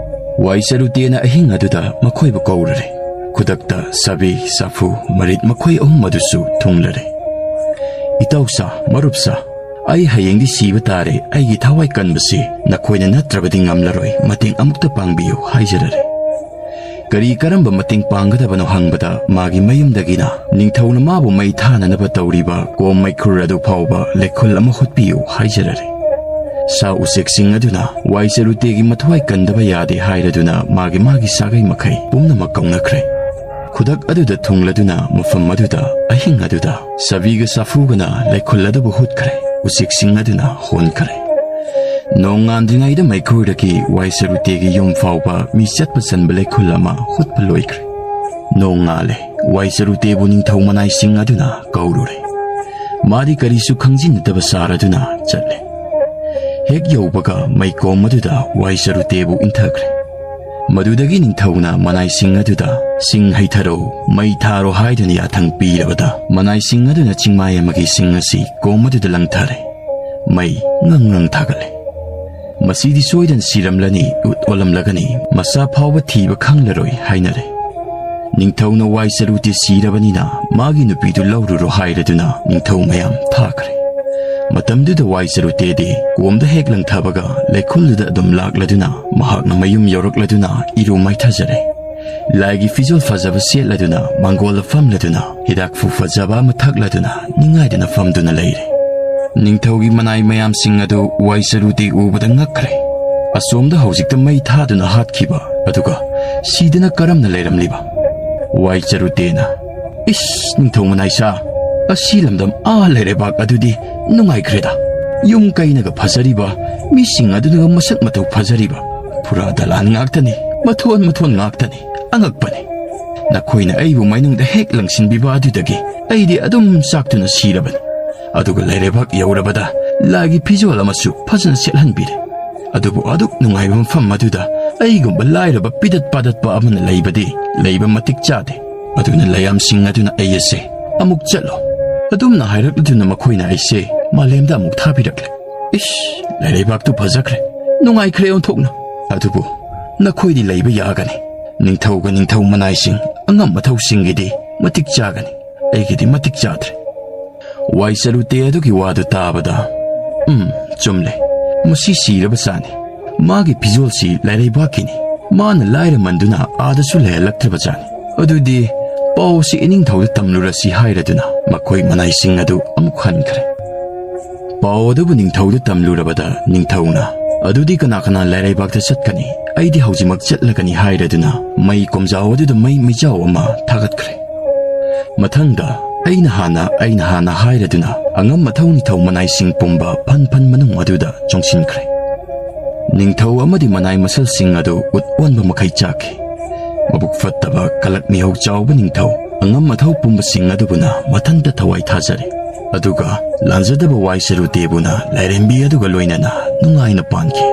ꯋꯥꯏ ꯆꯔꯨꯇꯦꯅ ꯑꯍꯤꯡ ꯑꯗꯨꯗ ꯃꯈꯣꯏꯕꯨ ꯀꯧꯔꯨꯔꯦ꯫ ꯈꯨꯗꯛꯇ ꯁꯥꯕꯤ, ꯁꯥꯐꯨ, ꯃꯔꯤꯠ ꯃꯈꯣꯏ ꯑꯍꯨꯝ ꯑꯗꯨꯁꯨ ꯊꯨꯡꯂꯔꯦ꯫ "ꯏꯇꯥꯎꯁꯥ, ꯃꯔꯨꯞꯁꯥ, ꯑꯩ ꯍꯌꯦꯡꯗꯤ ꯁꯤꯕ ꯇꯥꯔꯦ꯫ ꯑꯩꯒꯤ ꯊꯋꯥꯏ ꯀꯟꯕꯁꯤ ꯅꯈꯣꯏꯅ ꯅꯠꯇ꯭ꯔꯕꯗꯤ ꯉꯝꯂꯔꯣꯏ꯫ ꯃꯇꯦꯡ ꯑꯃꯨꯛꯇ ꯄꯥꯡꯕꯤꯌꯨ" ꯍꯥꯏꯖꯔꯔꯦ꯫ "ꯀꯔꯤ ꯀꯔꯝꯕ ꯃꯇꯦꯡ ꯄꯥꯡꯒꯗꯕꯅꯣ?" ꯍꯪꯕꯗ ꯃꯥꯒꯤ ꯃꯌꯨꯝꯗꯒꯤꯅ ꯅꯤꯡꯊꯧꯅ ꯃꯥꯕꯨ ꯃꯩ ꯊꯥꯅꯅꯕ ꯇꯧꯔꯤꯕ ꯀꯣꯝ ꯃꯩꯈꯨꯔ ꯑꯗꯨ ꯐꯥꯎꯕ ꯂꯩꯈꯨꯜ ꯑꯃ ꯍꯨꯠꯄꯤꯌꯨ ꯍꯥꯏꯖꯔꯔꯦ꯫ ꯁꯥ ꯎꯆꯦꯛꯁꯤꯡ ꯑꯗꯨꯅ ꯋꯥꯏ ꯆꯔꯨꯇꯦꯒꯤ ꯃꯊ꯭ꯋꯥꯏ ꯀꯟꯗꯕ ꯌꯥꯗꯦ ꯍꯥꯏꯔꯗꯨꯅ ꯃꯥꯒꯤ ꯃꯥꯒꯤ ꯁꯥꯒꯩ ꯃꯈꯩ ꯄꯨꯝꯅꯃꯛ ꯀꯧꯅꯈ꯭ꯔꯦ꯫ ꯈꯨꯗꯛ ꯑꯗꯨꯗ ꯊꯨꯡꯂꯗꯨꯅ ꯃꯐꯝ ꯑꯗꯨꯗ ꯑꯍꯤꯡ ꯑꯗꯨꯗ ꯁꯥꯕꯤꯒ ꯁꯥꯐꯨꯒꯅ ꯂꯩꯈꯨꯜ ꯑꯗꯨꯕꯨ ꯍꯨꯠꯈ꯭ꯔꯦ꯫ ꯎꯆꯦꯛꯁꯤꯡ ꯑꯗꯨꯅ ꯍꯣꯟꯈ꯭ꯔꯦ꯫ ꯅꯣꯡ ꯉꯥꯟꯗ꯭ꯔꯤꯉꯩꯗ ꯃꯩꯈꯨꯗꯒꯤ ꯋꯥꯏ ꯆꯔꯨꯇꯦꯒꯤ ꯌꯨꯝ ꯐꯥꯎꯕ ꯃꯤ ꯆꯠꯄ ꯆꯟꯕ ꯂꯩꯈꯨꯜ ꯑꯃ ꯍꯨꯠꯄ ꯂꯣꯏꯈ꯭ꯔꯦ꯫ ꯅꯣꯡ ꯉꯥꯜꯂꯦ꯫ ꯋꯥꯏ ꯆꯔꯨꯇꯦꯕꯨ ꯅꯤꯡꯊꯧ ꯃꯅꯥꯏꯁꯤꯡ ꯑꯗꯨꯅ ꯀꯧꯔꯨꯔꯦ꯫ ꯃꯥꯗꯤ ꯀꯔꯤꯁꯨ ꯈꯪꯖꯤꯟꯅꯗꯕ ꯁꯥꯔꯗꯨꯅ ꯆꯠꯂꯦ꯫ ꯍꯦꯛ ꯌꯧꯕꯒ ꯃꯩꯀꯣꯝ ꯑꯗꯨꯗ ꯋꯥꯏ ꯆꯔꯨꯇꯦꯕꯨ ꯏꯟꯊꯈ꯭ꯔꯦ꯫ ꯃꯗꯨꯗꯒꯤ ꯅꯤꯡꯊꯧꯅ ꯃꯅꯥꯏꯁꯤꯡ ꯑꯗꯨꯗ "ꯁꯤꯡ ꯍꯩꯊꯔꯣ, ꯃꯩ ꯊꯥꯔꯣ" ꯍꯥꯏꯗꯨꯅ ꯌꯥꯊꯪ ꯄꯤꯔꯕꯗ, ꯃꯅꯥꯏꯁꯤꯡ ꯑꯗꯨꯅ ꯆꯤꯡꯃꯥꯏ ꯑꯃꯒꯤ ꯁꯤꯡ ꯑꯁꯤ ꯀꯣꯝ ꯑꯗꯨꯗ ꯂꯪꯊꯔꯦ꯫ ꯃꯩ ꯉꯪ ꯉꯪ ꯊꯥꯒꯠꯂꯦ꯫ "ꯃꯁꯤꯗꯤ ꯁꯣꯏꯗꯅ ꯁꯤꯔꯝꯂꯅꯤ, ꯎꯠ ꯑꯣꯜꯂꯝꯂꯒꯅꯤ, ꯃꯆꯥ ꯐꯥꯎꯕ ꯊꯤꯕ ꯈꯪꯂꯔꯣꯏ" ꯍꯥꯏꯅꯔꯦ꯫ ꯅꯤꯡꯊꯧꯅ ꯋꯥꯏ ꯆꯔꯨꯇꯦ ꯁꯤꯔꯕꯅꯤꯅ ꯃꯥꯒꯤ ꯅꯨꯄꯤꯗꯨ ꯂꯧꯔꯨꯔꯣ ꯍꯥꯏꯔꯗꯨꯅ ꯅꯤꯡꯊꯧ ꯃꯌꯥꯝ ꯊꯥꯈ꯭ꯔꯦ꯫ ꯃꯇꯝꯗꯨꯗ ꯋꯥꯏ ꯆꯔꯨꯇꯦꯗꯤ ꯀꯣꯝꯗ ꯍꯦꯛ ꯂꯪꯊꯕꯒ ꯂꯩꯈꯣꯜꯗꯨꯗ ꯑꯗꯨꯝ ꯂꯥꯛꯂꯗꯨꯅ ꯃꯍꯥꯛꯅ ꯃꯌꯨꯝ ꯌꯧꯔꯛꯂꯗꯨꯅ ꯏꯔꯨ ꯃꯥꯏꯊꯖꯔꯦ꯫ ꯂꯥꯏꯒꯤ ꯐꯤꯖꯣꯜ ꯐꯖꯕ ꯁꯦꯠꯂꯗꯨꯅ ꯃꯥꯡꯒꯣꯜꯗ ꯐꯝꯂꯗꯨꯅ ꯍꯤꯗꯥꯛꯐꯨ ꯐꯖꯕ ꯑꯃ ꯊꯛꯂꯗꯨꯅ ꯅꯤꯡꯉꯥꯏꯗꯅ ꯐꯝꯗꯨꯅ ꯂꯩꯔꯦ꯫ ꯅꯤꯡꯊꯧꯒꯤ ꯃꯅꯥꯏ ꯃꯌꯥꯝꯁꯤꯡ ꯑꯗꯨ ꯋꯥꯏ ꯆꯔꯨꯇꯦ ꯎꯕꯗ ꯉꯛꯈ꯭ꯔꯦ꯫ ꯑꯁꯣꯝꯗ ꯍꯧꯖꯤꯛꯇ ꯃꯩ ꯊꯥꯗꯨꯅ ꯍꯥꯠꯈꯤꯕ, ꯑꯗꯨꯒ ꯁꯤꯗꯅ ꯀꯔꯝꯅ ꯂꯩꯔꯝꯂꯤꯕ? ꯋꯥꯏ ꯆꯔꯨꯇꯦꯅ, "ꯏꯁ, ꯅꯤꯡꯊꯧ ꯃꯅꯥꯏꯁꯥ, ꯑꯁꯤ ꯂꯝꯗꯝ ꯑꯥ ꯂꯩꯔꯩꯕꯥꯛ ꯑꯗꯨꯗꯤ ꯅꯨꯡꯉꯥꯏꯈ꯭ꯔꯦꯗ꯫ ꯌꯨꯝ ꯀꯩꯅꯒ ꯐꯖꯔꯤꯕ, ꯃꯤꯁꯤꯡ ꯑꯗꯨꯅꯒ ꯃꯁꯛ ꯃꯇꯧ ꯐꯖꯔꯤꯕ, ꯐꯨꯔꯥ ꯗꯂꯥꯟ ꯉꯥꯛꯇꯅꯤ, ꯃꯊꯣꯟ ꯃꯊꯣꯟ ꯉꯥꯛꯇꯅꯤ, ꯑꯉꯛꯄꯅꯤ꯫ ꯅꯈꯣꯏꯅ ꯑꯩꯕꯨ ꯃꯩꯅꯨꯡꯗ ꯍꯦꯛ ꯂꯪꯁꯤꯟꯕꯤꯕ ꯑꯗꯨꯗꯒꯤ ꯑꯩꯗꯤ ꯑꯗꯨꯝ ꯆꯥꯛꯇꯨꯅ ꯁꯤꯔꯕꯅꯤ꯫ ꯑꯗꯨꯒ ꯂꯩꯔꯩꯕꯥꯛ ꯌꯧꯔꯕꯗ ꯂꯥꯏꯒꯤ ꯐꯤꯖꯣꯜ ꯑꯃꯁꯨ ꯐꯖꯅ ꯁꯦꯠꯍꯟꯕꯤꯔꯦ꯫ ꯑꯗꯨꯕꯨ ꯑꯗꯨꯛ ꯅꯨꯡꯉꯥꯏꯕ ꯃꯐꯝ ꯑꯗꯨꯗ ꯑꯩꯒꯨꯝꯕ ꯂꯥꯏꯔꯕ ꯄꯤꯗꯠ ꯄꯥꯗꯠꯄ ꯑꯃꯅ ꯂꯩꯕꯗꯤ ꯂꯩꯕ ꯃꯇꯤꯛ ꯆꯥꯗꯦ꯫ ꯑꯗꯨꯅ ꯂꯩꯌꯥꯝꯁꯤꯡ ꯑꯗꯨꯅ ꯑꯩ ꯑꯁꯦ ꯑꯃꯨꯛ ꯆꯠꯂꯣ꯫ ꯑꯗꯨꯝꯅ ꯍꯥꯏꯔꯛꯂꯗꯨꯅ ꯃꯈꯣꯏꯅ ꯑꯩꯁꯦ ꯃꯥꯂꯦꯝꯗ ꯑꯃꯨꯛ ꯊꯥꯕꯤꯔꯛꯂꯦ꯫ ꯏꯁ, ꯂꯩꯔꯩꯕꯥꯛꯇꯨ ꯐꯖꯈ꯭ꯔꯦ, ꯅꯨꯡꯉꯥꯏꯈ꯭ꯔꯦ ꯑꯣꯟꯊꯣꯛꯅ꯫ ꯑꯗꯨꯕꯨ ꯅꯈꯣꯏꯗꯤ ꯂꯩꯕ ꯌꯥꯒꯅꯤ꯫ ꯅꯤꯡꯊꯧꯒ ꯅꯤꯡꯊꯧ ꯃꯅꯥꯏꯁꯤꯡ, ꯑꯉꯝ ꯑꯊꯧꯁꯤꯡꯒꯤꯗꯤ ꯃꯇꯤꯛ ꯆꯥꯒꯅꯤ, ꯑꯩꯒꯤꯗꯤ ꯃꯇꯤꯛ ꯆꯥꯗ꯭ꯔꯦ꯫" ꯋꯥꯏ ꯆꯔꯨꯇꯦ ꯑꯗꯨꯒꯤ ꯋꯥꯗꯨ ꯇꯥꯕꯗ, "ꯎꯝ, ꯆꯨꯝꯂꯦ꯫ ꯃꯁꯤ ꯁꯤꯔꯕ ꯆꯥꯅꯤ꯫ ꯃꯥꯒꯤ ꯐꯤꯖꯣꯜꯁꯤ ꯂꯩꯔꯩꯕꯥꯛꯀꯤꯅꯤ꯫ ꯃꯥꯅ ꯂꯥꯏꯔꯃꯟꯗꯨꯅ ꯑꯥꯗꯁꯨ ꯂꯩꯍꯜꯂꯛꯇ꯭ꯔꯕ ꯖꯥꯠꯅꯤ꯫ ꯑꯗꯨꯗꯤ ꯄꯥꯎ ꯑꯁꯤ ꯏꯅꯤꯡꯊꯧꯗ ꯇꯝꯂꯨꯔꯁꯤ" ꯍꯥꯏꯔꯗꯨꯅ ꯃꯈꯣꯏ ꯃꯅꯥꯏꯁꯤꯡ ꯑꯗꯨ ꯑꯃꯨꯛ ꯍꯟꯈ꯭ꯔꯦ꯫ ꯄꯥꯎ ꯑꯗꯨꯕꯨ ꯅꯤꯡꯊꯧꯗ ꯇꯝꯂꯨꯔꯕꯗ ꯅꯤꯡꯊꯧꯅ, "ꯑꯗꯨꯗꯤ ꯀꯅꯥ ꯀꯅꯥ ꯂꯩꯔꯩꯕꯥꯛꯇ ꯆꯠꯀꯅꯤ? ꯑꯩꯗꯤ ꯍꯧꯖꯤꯛꯃꯛ ꯆꯠꯂꯒꯅꯤ" ꯍꯥꯏꯔꯗꯨꯅ ꯃꯩ ꯀꯣꯝꯖꯥꯎ ꯑꯗꯨꯗ ꯃꯩ ꯃꯩꯖꯥꯎ ꯑꯃ ꯊꯥꯒꯠꯈ꯭ꯔꯦ꯫ ꯃꯊꯪꯗ ꯑꯩꯅ ꯍꯥꯟꯅ, ꯑꯩꯅ ꯍꯥꯟꯅ ꯍꯥꯏꯔꯗꯨꯅ ꯑꯉꯝ ꯑꯊꯧ ꯅꯤꯡꯊꯧ ꯃꯅꯥꯏꯁꯤꯡ ꯄꯨꯝꯕ ꯐꯟ ꯐꯟ ꯃꯅꯨꯡ ꯑꯗꯨꯗ ꯆꯣꯡꯁꯤꯟꯈ꯭ꯔꯦ꯫ ꯅꯤꯡꯊꯧ ꯑꯃꯗꯤ ꯃꯅꯥꯏ ꯃꯁꯜꯁꯤꯡ ꯑꯗꯨ ꯎꯠ ꯑꯣꯟꯕ ꯃꯈꯩ ꯆꯥꯛꯈꯤ꯫ ꯃꯕꯨꯛ ꯐꯠꯇꯕ ꯀꯂꯛ ꯃꯤꯍꯧ ꯆꯥꯎꯕ ꯅꯤꯡꯊꯧ ꯑꯉꯝ ꯑꯊꯧ ꯄꯨꯝꯕꯁꯤꯡ ꯑꯗꯨꯕꯨꯅ ꯃꯊꯟꯇ ꯊꯋꯥꯏ ꯊꯥꯖꯔꯦ꯫ ꯑꯗꯨꯒ ꯂꯥꯟꯖꯗꯕ ꯋꯥꯏ ꯆꯔꯨꯇꯦꯕꯨꯅ ꯂꯥꯏꯔꯦꯝꯕꯤ ꯑꯗꯨꯒ ꯂꯣꯏꯅꯅ ꯅꯨꯡꯉꯥꯏꯅ ꯄꯥꯟꯈꯤ꯫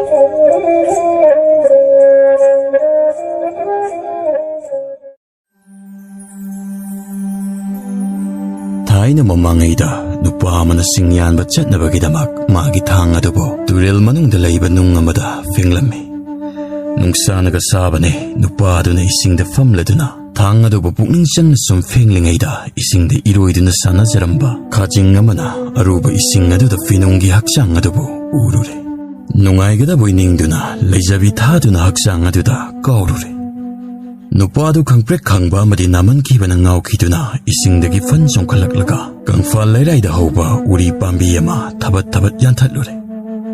ꯊꯥꯏꯅ ꯃꯃꯥꯡꯉꯩꯗ ꯅꯨꯄꯥ ꯑꯃꯅ ꯁꯤꯡ ꯌꯥꯟꯕ ꯆꯠꯅꯕꯒꯤꯗꯃꯛ ꯃꯥꯒꯤ ꯊꯥꯡ ꯑꯗꯨꯕꯨ ꯇꯨꯔꯦꯜ ꯃꯅꯨꯡꯗ ꯂꯩꯕ ꯅꯨꯡ ꯑꯃꯗ ꯐꯦꯡꯂꯝꯃꯤ꯫ ꯅꯨꯡꯁꯥꯅꯒ ꯁꯥꯕꯅꯦ, ꯅꯨꯄꯥ ꯑꯗꯨꯅ ꯏꯁꯤꯡꯗ ꯐꯝꯂꯗꯨꯅ ꯊꯥꯡ ꯑꯗꯨꯕꯨ ꯄꯨꯛꯅꯤꯡ ꯆꯪꯅ ꯁꯨꯝ ꯐꯦꯡꯂꯤꯉꯩꯗ, ꯏꯁꯤꯡꯗ ꯏꯔꯣꯏꯗꯨꯅ ꯁꯥꯟꯅꯖꯔꯝꯕ ꯈꯥꯖꯤꯡ ꯑꯃꯅ ꯑꯔꯨꯕ ꯏꯁꯤꯡ ꯑꯗꯨꯗ ꯐꯤꯅꯨꯡꯒꯤ ꯍꯛꯆꯥꯡ ꯑꯗꯨꯕꯨ ꯎꯔꯨꯔꯦ꯫ ꯅꯨꯡꯉꯥꯏꯒꯗꯕꯣꯏ ꯅꯤꯡꯗꯨꯅ ꯂꯩꯖꯕꯤ ꯊꯥꯗꯨꯅ ꯍꯛꯆꯥꯡ ꯑꯗꯨꯗ ꯀꯥꯎꯔꯨꯔꯦ꯫ ꯅꯨꯄꯥꯗꯨ ꯈꯪꯄ꯭ꯔꯦꯛ ꯈꯪꯕ ꯑꯃꯗꯤ ꯅꯥꯃꯟꯈꯤꯕꯅ ꯉꯥꯎꯈꯤꯗꯨꯅ ꯏꯁꯤꯡꯗꯒꯤ ꯐꯟ ꯆꯣꯡꯈꯠꯂꯛꯂꯒ ꯀꯪꯐꯥꯜ ꯂꯩꯔꯥꯏꯗ ꯍꯧꯕ ꯎꯔꯤ ꯄꯥꯝꯕꯤ ꯑꯃ ꯊꯕꯠ ꯊꯕꯠ ꯌꯥꯟꯊꯠꯂꯨꯔꯦ꯫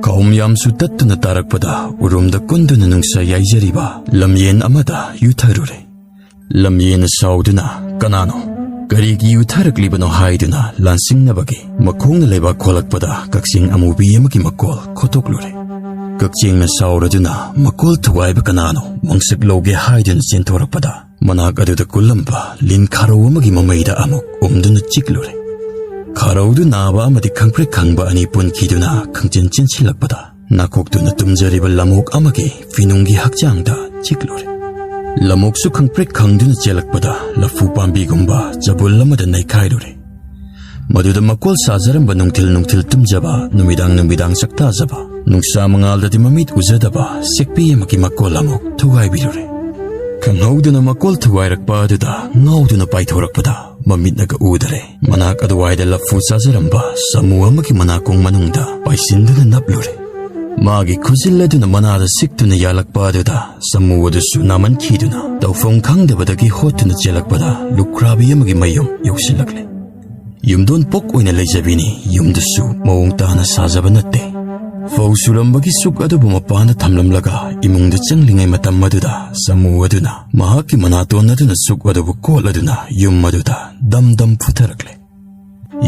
ꯀꯥꯎꯝ ꯌꯥꯝꯁꯨ ꯇꯠꯇꯨꯅ ꯇꯥꯔꯛꯄꯗ ꯎꯔꯨꯝꯗ ꯀꯨꯟꯗꯨꯅ ꯅꯨꯡꯁꯥ ꯌꯥꯏꯖꯔꯤꯕ ꯂꯝꯌꯦꯟ ꯑꯃꯗ ꯌꯨꯊꯔꯨꯔꯦ꯫ ꯂꯝꯌꯦꯟꯅ ꯁꯥꯎꯗꯨꯅ, "ꯀꯅꯥꯅꯣ? ꯀꯔꯤꯒꯤ ꯌꯨꯊꯔꯛꯂꯤꯕꯅꯣ?" ꯍꯥꯏꯗꯨꯅ ꯂꯥꯟꯁꯤꯡꯅꯕꯒꯤ ꯃꯈꯣꯡꯅ ꯂꯩꯕꯥꯛ ꯈꯣꯂꯛꯄꯗ ꯀꯛꯆꯦꯡ ꯑꯃꯨꯕꯤ ꯑꯃꯒꯤ ꯃꯀꯣꯜ ꯈꯣꯠꯇꯣꯛꯂꯨꯔꯦ꯫ ꯀꯛꯆꯦꯡꯅ ꯁꯥꯎꯔꯗꯨꯅ ꯃꯀꯣꯜ ꯊꯨꯒꯥꯏꯕ ꯀꯅꯥꯅꯣ ꯃꯪꯁꯛ ꯂꯧꯒꯦ ꯍꯥꯏꯗꯨꯅ ꯆꯦꯟꯊꯣꯔꯛꯄꯗ, ꯃꯅꯥꯛ ꯑꯗꯨꯗ ꯀꯨꯜꯂꯝꯕ ꯂꯤꯟ ꯈꯥꯔꯧ ꯑꯃꯒꯤ ꯃꯃꯩꯗ ꯑꯃꯨꯛ ꯎꯝꯗꯨꯅ ꯆꯤꯛꯂꯨꯔꯦ꯫ ꯈꯥꯔꯧꯗꯨ ꯅꯥꯕ ꯑꯃꯗꯤ ꯈꯪꯄ꯭ꯔꯦꯛ ꯈꯪꯕ ꯑꯅꯤ ꯄꯨꯟꯈꯤꯗꯨꯅ ꯈꯪꯆꯦꯟ ꯆꯦꯟꯁꯤꯜꯂꯛꯄꯗ, ꯅꯥꯀꯣꯛꯇꯨꯅ ꯇꯨꯝꯖꯔꯤꯕ ꯂꯃꯣꯛ ꯑꯃꯒꯤ ꯐꯤꯅꯨꯡꯒꯤ ꯍꯛꯆꯥꯡꯗ ꯆꯤꯛꯂꯨꯔꯦ꯫ ꯂꯃꯣꯛꯁꯨ ꯈꯪꯄ꯭ꯔꯦꯛ ꯈꯪꯗꯨꯅ ꯆꯦꯜꯂꯛꯄꯗ, ꯂꯐꯨ ꯄꯥꯝꯕꯤꯒꯨꯝꯕ ꯆꯕꯨꯜ ꯑꯃꯗ ꯅꯩꯈꯥꯏꯔꯨꯔꯦ꯫ ꯃꯗꯨꯗ ꯃꯀꯣꯜ ꯁꯥꯖꯔꯝꯕ, ꯅꯨꯡꯊꯤꯜ ꯅꯨꯡꯊꯤꯜ ꯇꯨꯝꯖꯕ, ꯅꯨꯃꯤꯗꯥꯡ ꯅꯨꯃꯤꯗꯥꯡ ꯆꯥꯛꯇꯥꯖꯕ, ꯅꯨꯡꯁꯥ ꯃꯉꯥꯜꯗꯗꯤ ꯃꯃꯤꯠ ꯎꯖꯗꯕ ꯁꯦꯛꯄꯤ ꯑꯃꯒꯤ ꯃꯀꯣꯜ ꯑꯃꯨꯛ ꯊꯨꯒꯥꯏꯕꯤꯔꯨꯔꯦ꯫ ꯈꯪꯍꯧꯗꯅ ꯃꯀꯣꯜ ꯊꯨꯒꯥꯏꯔꯛꯄ ꯑꯗꯨꯗ ꯉꯥꯎꯗꯨꯅ ꯄꯥꯏꯊꯣꯔꯛꯄꯗ, ꯃꯃꯤꯠꯅꯒ ꯎꯗꯔꯦ꯫ ꯃꯅꯥꯛ ꯑꯗꯨꯋꯥꯏꯗ ꯂꯐꯨ ꯆꯥꯖꯔꯝꯕ ꯁꯥꯃꯨ ꯑꯃꯒꯤ ꯃꯅꯥꯀꯣꯡ ꯃꯅꯨꯡꯗ ꯄꯥꯏꯁꯤꯟꯗꯨꯅ ꯅꯞꯂꯨꯔꯦ꯫ ꯃꯥꯒꯤ ꯈꯨꯖꯤꯜ ꯑꯗꯨꯅ ꯃꯅꯥꯗ ꯁꯤꯛꯇꯨꯅ ꯌꯥꯜꯂꯛꯄ ꯑꯗꯨꯗ, ꯁꯥꯃꯨ ꯑꯗꯨꯁꯨ ꯅꯥꯃꯟꯈꯤꯗꯨꯅ ꯇꯧꯐꯝ ꯈꯪꯗꯕꯗꯒꯤ ꯍꯣꯠꯇꯨꯅ ꯆꯦꯜꯂꯛꯄꯗ, ꯂꯨꯈ꯭ꯔꯥꯕꯤ ꯑꯃꯒꯤ ꯃꯌꯨꯝ ꯌꯧꯁꯤꯜꯂꯛꯂꯦ꯫ ꯌꯨꯝꯗꯣꯟ ꯄꯣꯛ ꯑꯣꯏꯅ ꯂꯩꯖꯕꯤꯅꯤ, ꯌꯨꯝꯗꯨꯁꯨ ꯃꯑꯣꯡ ꯇꯥꯅ ꯁꯥꯖꯕ ꯅꯠꯇꯦ꯫ ꯐꯧ ꯁꯨꯔꯝꯕꯒꯤ ꯆꯨꯛ ꯑꯗꯨꯕꯨ ꯃꯄꯥꯟꯗ ꯊꯝꯂꯝꯂꯒ, ꯏꯃꯨꯡꯗ ꯆꯪꯂꯤꯉꯩ ꯃꯇꯝ ꯑꯗꯨꯗ, ꯁꯥꯃꯨ ꯑꯗꯨꯅ ꯃꯍꯥꯛꯀꯤ ꯃꯅꯥꯇꯣꯟ ꯑꯗꯨꯅ ꯆꯨꯛ ꯑꯗꯨꯕꯨ ꯀꯣꯠꯂꯗꯨꯅ ꯌꯨꯝ ꯑꯗꯨꯗ ꯗꯝ ꯗꯝ ꯐꯨꯊꯔꯛꯂꯦ꯫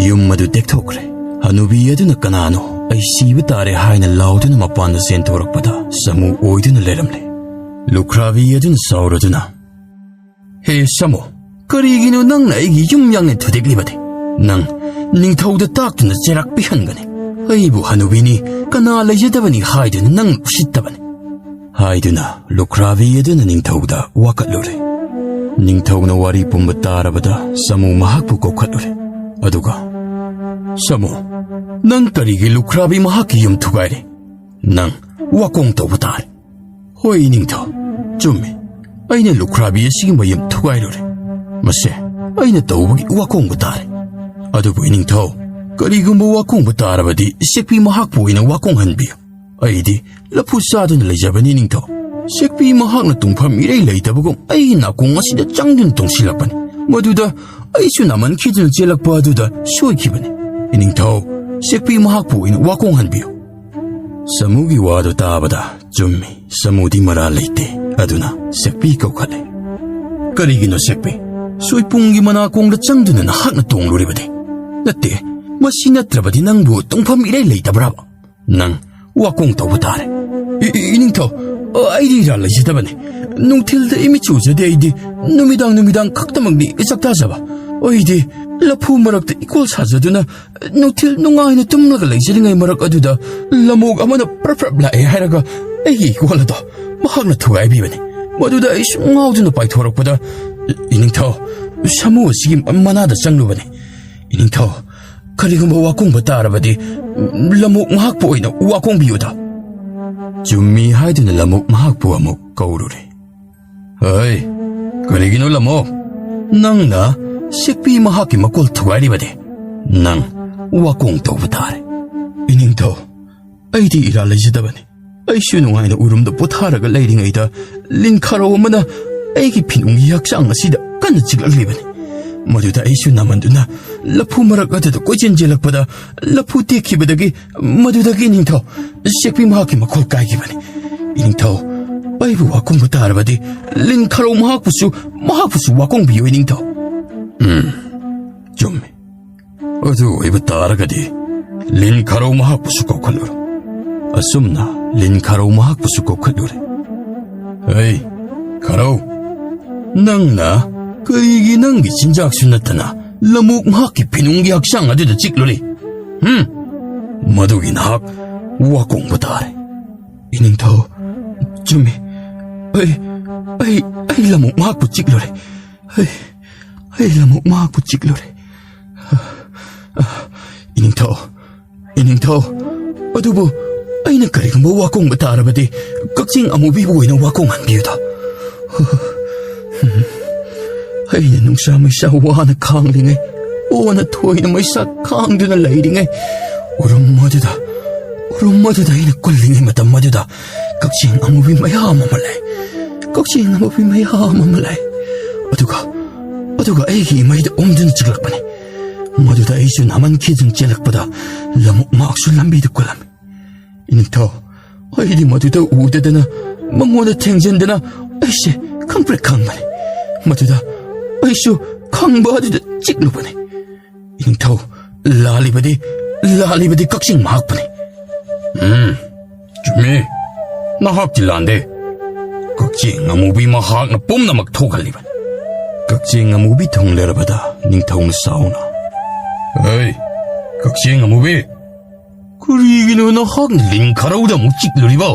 ꯌꯨꯝ ꯑꯗꯨ ꯇꯦꯛꯊꯣꯛꯈ꯭ꯔꯦ꯫ ꯍꯅꯨꯕꯤ ꯑꯗꯨꯅ, "ꯀꯅꯥꯅꯣ? ꯑꯩ ꯁꯤꯕ ꯇꯥꯔꯦ" ꯍꯥꯏꯅ ꯂꯥꯎꯗꯨꯅ ꯃꯄꯥꯟꯗ ꯆꯦꯟꯊꯣꯔꯛꯄꯗ, ꯁꯥꯃꯨ ꯑꯣꯏꯗꯨꯅ ꯂꯩꯔꯝꯂꯦ꯫ ꯂꯨꯈ꯭ꯔꯥꯕꯤ ꯑꯗꯨꯅ ꯁꯥꯎꯔꯗꯨꯅ, "ꯍꯦ ꯁꯥꯃꯨ, ꯀꯔꯤꯒꯤꯅꯣ ꯅꯪꯅ ꯑꯩꯒꯤ ꯌꯨꯝ ꯌꯥꯡꯂꯦꯟ ꯊꯨꯗꯦꯛꯂꯤꯕꯗꯤ? ꯅꯪ ꯅꯤꯡꯊꯧꯗ ꯇꯥꯛꯇꯨꯅ ꯆꯩꯔꯥꯛ ꯄꯤꯍꯟꯒꯅꯤ꯫ ꯑꯩꯕꯨ ꯍꯅꯨꯕꯤꯅꯤ, ꯀꯅꯥ ꯂꯩꯖꯗꯕꯅꯤ ꯍꯥꯏꯗꯨꯅ ꯅꯪ ꯎꯁꯤꯠꯇꯕꯅꯤ" ꯍꯥꯏꯗꯨꯅ ꯂꯨꯈ꯭ꯔꯥꯕꯤ ꯑꯗꯨꯅ ꯅꯤꯡꯊꯧꯗ ꯋꯥꯀꯠꯂꯨꯔꯦ꯫ ꯅꯤꯡꯊꯧꯅ ꯋꯥꯔꯤ ꯄꯨꯝꯕ ꯇꯥꯔꯕꯗ, ꯁꯥꯃꯨ ꯃꯍꯥꯛꯄꯨ ꯀꯧꯈꯠꯂꯨꯔꯦ꯫ ꯑꯗꯨꯒ, "ꯁꯥꯃꯨ, ꯅꯪ ꯀꯔꯤꯒꯤ ꯂꯨꯈ꯭ꯔꯥꯕꯤ ꯃꯍꯥꯛꯀꯤ ꯌꯨꯝ ꯊꯨꯒꯥꯏꯔꯤ? ꯅꯪ ꯋꯥꯀꯣꯡ ꯇꯧꯕ ꯇꯥꯔꯦ꯫" "ꯍꯣꯏ ꯅꯤꯡꯊꯧ, ꯆꯨꯝꯃꯤ꯫ ꯑꯩꯅ ꯂꯨꯈ꯭ꯔꯥꯕꯤ ꯑꯁꯤꯒꯤ ꯃꯌꯨꯝ ꯊꯨꯒꯥꯏꯔꯨꯔꯦ꯫ ꯃꯁꯦ ꯑꯩꯅ ꯇꯧꯕꯒꯤ ꯋꯥꯀꯣꯡꯕ ꯇꯥꯔꯦ꯫ ꯑꯗꯨꯕꯨ ꯏꯅꯤꯡꯊꯧ, ꯀꯔꯤꯒꯨꯝꯕ ꯋꯥꯀꯣꯡꯕ ꯇꯥꯔꯕꯗꯤ ꯁꯦꯛꯄꯤ ꯃꯍꯥꯛꯄꯨ ꯑꯣꯏꯅ ꯋꯥꯀꯣꯡꯍꯟꯕꯤꯌꯨ꯫ ꯑꯩꯗꯤ ꯂꯐꯨ ꯆꯥꯗꯨꯅ ꯂꯩꯖꯕꯅꯤ ꯏꯅꯤꯡꯊꯧ꯫ ꯁꯦꯛꯄꯤ ꯃꯍꯥꯛꯅ ꯇꯨꯡꯐꯝ ꯏꯔꯩ ꯂꯩꯇꯕꯒꯨꯝ ꯑꯩꯒꯤ ꯅꯥꯀꯣꯡ ꯑꯁꯤꯗ ꯆꯪꯗꯨꯅ ꯇꯣꯡꯁꯤꯜꯂꯛꯄꯅꯤ꯫ ꯃꯗꯨꯗ ꯑꯩꯁꯨ ꯅꯥꯃꯟꯈꯤꯗꯨꯅ ꯆꯦꯜꯂꯛꯄ ꯑꯗꯨꯗ ꯁꯣꯏꯈꯤꯕꯅꯤ꯫ ꯏꯅꯤꯡꯊꯧ, ꯁꯦꯛꯄꯤ ꯃꯍꯥꯛꯄꯨ ꯑꯣꯏꯅ ꯋꯥꯀꯣꯡꯍꯟꯕꯤꯌꯨ꯫ ꯁꯥꯃꯨꯒꯤ ꯋꯥꯗꯨ ꯇꯥꯕꯗ, ꯆꯨꯝꯃꯤ, ꯁꯥꯃꯨꯗꯤ ꯃꯔꯥꯜ ꯂꯩꯇꯦ꯫ ꯑꯗꯨꯅ ꯁꯦꯛꯄꯤ ꯀꯧꯈꯠꯂꯦ꯫ "ꯀꯔꯤꯒꯤꯅꯣ ꯁꯦꯛꯄꯤ? ꯁꯣꯏꯄꯨꯡꯒꯤ ꯃꯅꯥꯀꯣꯡꯗ ꯆꯪꯗꯨꯅ ꯅꯍꯥꯛꯅ ꯇꯣꯡꯂꯨꯔꯤꯕꯗꯤ? ꯅꯠꯇꯦ, ꯃꯁꯤ ꯅꯠꯇ꯭ꯔꯕꯗꯤ ꯅꯪꯕꯨ ꯇꯣꯡꯐꯝ ꯏꯔꯩ ꯂꯩꯇꯕ꯭ꯔꯥꯕ? ꯅꯪ ꯋꯥꯀꯣꯡ ꯇꯧꯕ ꯇꯥꯔꯦ꯫" "ꯏ-, ꯏ-, ꯏꯅꯤꯡꯊꯧ, ꯑꯩꯗꯤ ꯏꯔꯥꯜ ꯂꯩꯖꯗꯕꯅꯦ꯫ ꯅꯨꯡꯊꯤꯜꯗ ꯏꯃꯤꯠ ꯎꯖꯗꯦ ꯑꯩꯗꯤ꯫ ꯅꯨꯃꯤꯗꯥꯡ ꯅꯨꯃꯤꯗꯥꯡ ꯈꯛꯇꯃꯛꯅꯤ ꯆꯥꯛ ꯆꯥꯖꯕ꯫ ꯑꯩꯗꯤ ꯂꯐꯨ ꯃꯔꯛꯇ ꯏꯀꯣꯜ ꯁꯥꯖꯗꯨꯅ ꯅꯨꯡꯊꯤꯜ ꯅꯨꯡꯉꯥꯏꯅ ꯇꯨꯝꯂꯒ ꯂꯩꯖꯔꯤꯉꯩ ꯃꯔꯛ ꯑꯗꯨꯗ ꯂꯃꯣꯛ ꯑꯃꯅ ꯄ꯭ꯔꯞ ꯄ꯭ꯔꯞ ꯂꯥꯛꯑꯦ ꯍꯥꯏꯔꯒ ꯑꯩꯒꯤ ꯏꯀꯣꯜ ꯑꯗꯣ ꯃꯍꯥꯛꯅ ꯊꯨꯒꯥꯏꯕꯤꯕꯅꯤ꯫ ꯃꯗꯨꯗ ꯑꯩꯁꯨ ꯉꯥꯎꯗꯨꯅ ꯄꯥꯏꯊꯣꯔꯛꯄꯗ, ꯏ-, ꯏꯅꯤꯡꯊꯧ, ꯁꯥꯃꯨ ꯑꯁꯤꯒꯤ ꯃꯅꯥꯗ ꯆꯪꯂꯨꯕꯅꯤ꯫ ꯏꯅꯤꯡꯊꯧ, ꯀꯔꯤꯒꯨꯝꯕ ꯋꯥꯀꯣꯡꯕ ꯇꯥꯔꯕꯗꯤ ꯂꯃꯣꯛ ꯃꯍꯥꯛꯄꯨ ꯑꯣꯏꯅ ꯋꯥꯀꯣꯡꯕꯤꯌꯨꯗ꯫" ꯆꯨꯝꯃꯤ ꯍꯥꯏꯗꯨꯅ ꯂꯃꯣꯛ ꯃꯍꯥꯛꯄꯨ ꯑꯃꯨꯛ ꯀꯧꯔꯨꯔꯦ꯫ "ꯍꯩ, ꯀꯔꯤꯒꯤꯅꯣ ꯂꯃꯣꯛ? ꯅꯪꯅ ꯁꯦꯛꯄꯤ ꯃꯍꯥꯛꯀꯤ ꯃꯀꯣꯜ ꯊꯨꯒꯥꯏꯔꯤꯕꯗꯤ? ꯅꯪ ꯋꯥꯀꯣꯡ ꯇꯧꯕ ꯇꯥꯔꯦ꯫" "ꯏꯅꯤꯡꯊꯧ, ꯑꯩꯗꯤ ꯏꯔꯥꯜ ꯂꯩꯖꯗꯕꯅꯤ꯫ ꯑꯩꯁꯨ ꯅꯨꯡꯉꯥꯏꯅ ꯎꯔꯨꯝꯗ ꯄꯣꯊꯥꯔꯒ ꯂꯩꯔꯤꯉꯩꯗ ꯂꯤꯟ ꯈꯥꯔꯧ ꯑꯃꯅ ꯑꯩꯒꯤ ꯐꯤꯅꯨꯡꯒꯤ ꯍꯛꯆꯥꯡ ꯑꯁꯤꯗ ꯀꯟꯅ ꯆꯤꯛꯂꯛꯂꯤꯕꯅꯤ꯫ ꯃꯗꯨꯗ ꯑꯩꯁꯨ ꯅꯥꯃꯟꯗꯨꯅ ꯂꯐꯨ ꯃꯔꯛ ꯑꯗꯨꯗ ꯀꯣꯏꯆꯦꯟ ꯆꯦꯜꯂꯛꯄꯗ ꯂꯐꯨ ꯇꯦꯛꯈꯤꯕꯗꯒꯤ, ꯃꯗꯨꯗꯒꯤ ꯏꯅꯤꯡꯊꯧ, ꯁꯦꯛꯄꯤ ꯃꯍꯥꯛꯀꯤ ꯃꯈꯣꯜ ꯀꯥꯏꯈꯤꯕꯅꯤ꯫ ꯏꯅꯤꯡꯊꯧ, ꯑꯩꯕꯨ ꯋꯥꯀꯣꯡꯕ ꯇꯥꯔꯕꯗꯤ ꯂꯤꯟ ꯈꯥꯔꯧ ꯃꯍꯥꯛꯄꯨꯁꯨ, ꯃꯍꯥꯛꯄꯨꯁꯨ ꯋꯥꯀꯣꯡꯕꯤꯌꯨ ꯏꯅꯤꯡꯊꯧ꯫" "ꯎꯝ, ꯆꯨꯝꯃꯤ꯫ ꯑꯗꯨ ꯑꯣꯏꯕ ꯇꯥꯔꯒꯗꯤ ꯂꯤꯟ ꯈꯥꯔꯧ ꯃꯍꯥꯛꯄꯨꯁꯨ ꯀꯧꯈꯠꯂꯨꯔꯣ꯫" ꯑꯁꯨꯝꯅ ꯂꯤꯟ ꯈꯥꯔꯧ ꯃꯍꯥꯛꯄꯨꯁꯨ ꯀꯧꯈꯠꯂꯨꯔꯦ꯫ "ꯑꯩ ꯈꯥꯔꯧ, ꯅꯪꯅ ꯀꯔꯤꯒꯤ ꯅꯪꯒꯤ ꯆꯤꯟꯖꯥꯛꯁꯨ ꯅꯠꯇꯅ ꯂꯃꯣꯛ ꯃꯍꯥꯛꯀꯤ ꯐꯤꯅꯨꯡꯒꯤ ꯍꯛꯆꯥꯡ ꯑꯗꯨꯗ ꯆꯤꯛꯂꯨꯔꯤ? ꯍꯨꯝ? ꯃꯗꯨꯒꯤ ꯅꯍꯥꯛ ꯋꯥꯀꯣꯡꯕ ꯇꯥꯔꯦ꯫" "ꯏꯅꯤꯡꯊꯧ, ꯆꯨꯝꯃꯤ꯫ ꯑꯩ, ꯑꯩ, ꯑꯩ ꯂꯃꯣꯛ ꯃꯍꯥꯛꯄꯨ ꯆꯤꯛꯂꯨꯔꯦ꯫ ꯑꯩ, ꯑꯩ ꯂꯃꯣꯛ ꯃꯍꯥꯛꯄꯨ ꯆꯤꯛꯂꯨꯔꯦ꯫ ꯏꯅꯤꯡꯊꯧ, ꯏꯅꯤꯡꯊꯧ, ꯑꯗꯨꯕꯨ ꯑꯩꯅ ꯀꯔꯤꯒꯨꯝꯕ ꯋꯥꯀꯣꯡꯕ ꯇꯥꯔꯕꯗꯤ ꯀꯛꯆꯤꯡ ꯑꯃꯨꯕꯤꯕꯨ ꯑꯣꯏꯅ ꯋꯥꯀꯣꯡꯍꯟꯕꯤꯌꯨꯗ꯫" ꯑꯩꯅ ꯅꯨꯡꯁꯥ ꯃꯩꯁꯥ ꯋꯥꯅ ꯈꯥꯡꯂꯤꯉꯩ, ꯑꯣꯅ ꯊꯣꯏꯅ ꯃꯩꯁꯥ ꯈꯥꯡꯗꯨꯅ ꯂꯩꯔꯤꯉꯩ, ꯎꯔꯨꯝ ꯑꯗꯨꯗ, ꯎꯔꯨꯝ ꯑꯗꯨꯗ ꯑꯩꯅ ꯀꯨꯜꯂꯤꯉꯩ ꯃꯇꯝ ꯑꯗꯨꯗ ꯀꯛꯆꯦꯡ ꯑꯃꯨꯕꯤ ꯃꯌꯥꯝ ꯑꯃ ꯂꯩ꯫ ꯀꯛꯆꯦꯡ ꯑꯃꯨꯕꯤ ꯃꯌꯥꯝ ꯑꯃ ꯂꯩ꯫ ꯑꯗꯨꯒ, ꯑꯗꯨꯒ ꯑꯩꯒꯤ ꯏꯃꯩꯗ ꯑꯣꯝꯗꯨꯅ ꯆꯤꯛꯂꯛꯄꯅꯤ꯫ ꯃꯗꯨꯗ ꯑꯩꯁꯨ ꯅꯥꯃꯟꯈꯤꯗꯨꯅ ꯆꯦꯜꯂꯛꯄꯗ ꯂꯝꯑꯣꯛ ꯃꯍꯥꯛꯁꯨ ꯂꯝꯕꯤꯗ ꯀꯨꯜꯂꯝꯃꯤ꯫ ꯏꯅꯤꯡꯊꯧ, ꯑꯩꯗꯤ ꯃꯗꯨꯗ ꯎꯗꯗꯅ, ꯃꯉꯣꯟꯗ ꯊꯦꯡꯖꯤꯟꯗꯅ ꯑꯩꯁꯦ ꯈꯪꯄ꯭ꯔꯦꯛ ꯈꯪꯕꯅꯤ꯫ ꯃꯗꯨꯗ ꯑꯩꯁꯨ ꯈꯪꯕ ꯑꯗꯨꯗ ꯆꯤꯛꯂꯨꯕꯅꯤ꯫ ꯏꯅꯤꯡꯊꯧ, ꯂꯥꯜꯂꯤꯕꯗꯤ, ꯂꯥꯜꯂꯤꯕꯗꯤ ꯀꯛꯆꯦꯡ ꯃꯍꯥꯛꯄꯨꯅꯤ꯫ ꯎꯝ, ꯆꯨꯝꯃꯤ꯫ ꯅꯍꯥꯛꯇꯤ ꯂꯥꯟꯗꯦ꯫ ꯀꯛꯆꯦꯡ ꯑꯃꯨꯕꯤ ꯃꯍꯥꯛꯅ ꯄꯨꯝꯅꯃꯛ ꯊꯣꯛꯍꯜꯂꯤꯕꯅꯤ꯫ ꯀꯛꯆꯦꯡ ꯑꯃꯨꯕꯤ ꯊꯨꯡꯂꯔꯕꯗ ꯅꯤꯡꯊꯧꯅ ꯁꯥꯎꯅ, "ꯍꯩ, ꯀꯛꯆꯦꯡ ꯑꯃꯨꯕꯤ, ꯀꯔꯤꯒꯤꯅꯣ ꯅꯍꯥꯛꯅ ꯂꯤꯟ ꯈꯔꯧꯗ ꯑꯃꯨꯛ ꯆꯤꯛꯂꯨꯔꯤꯕꯣ?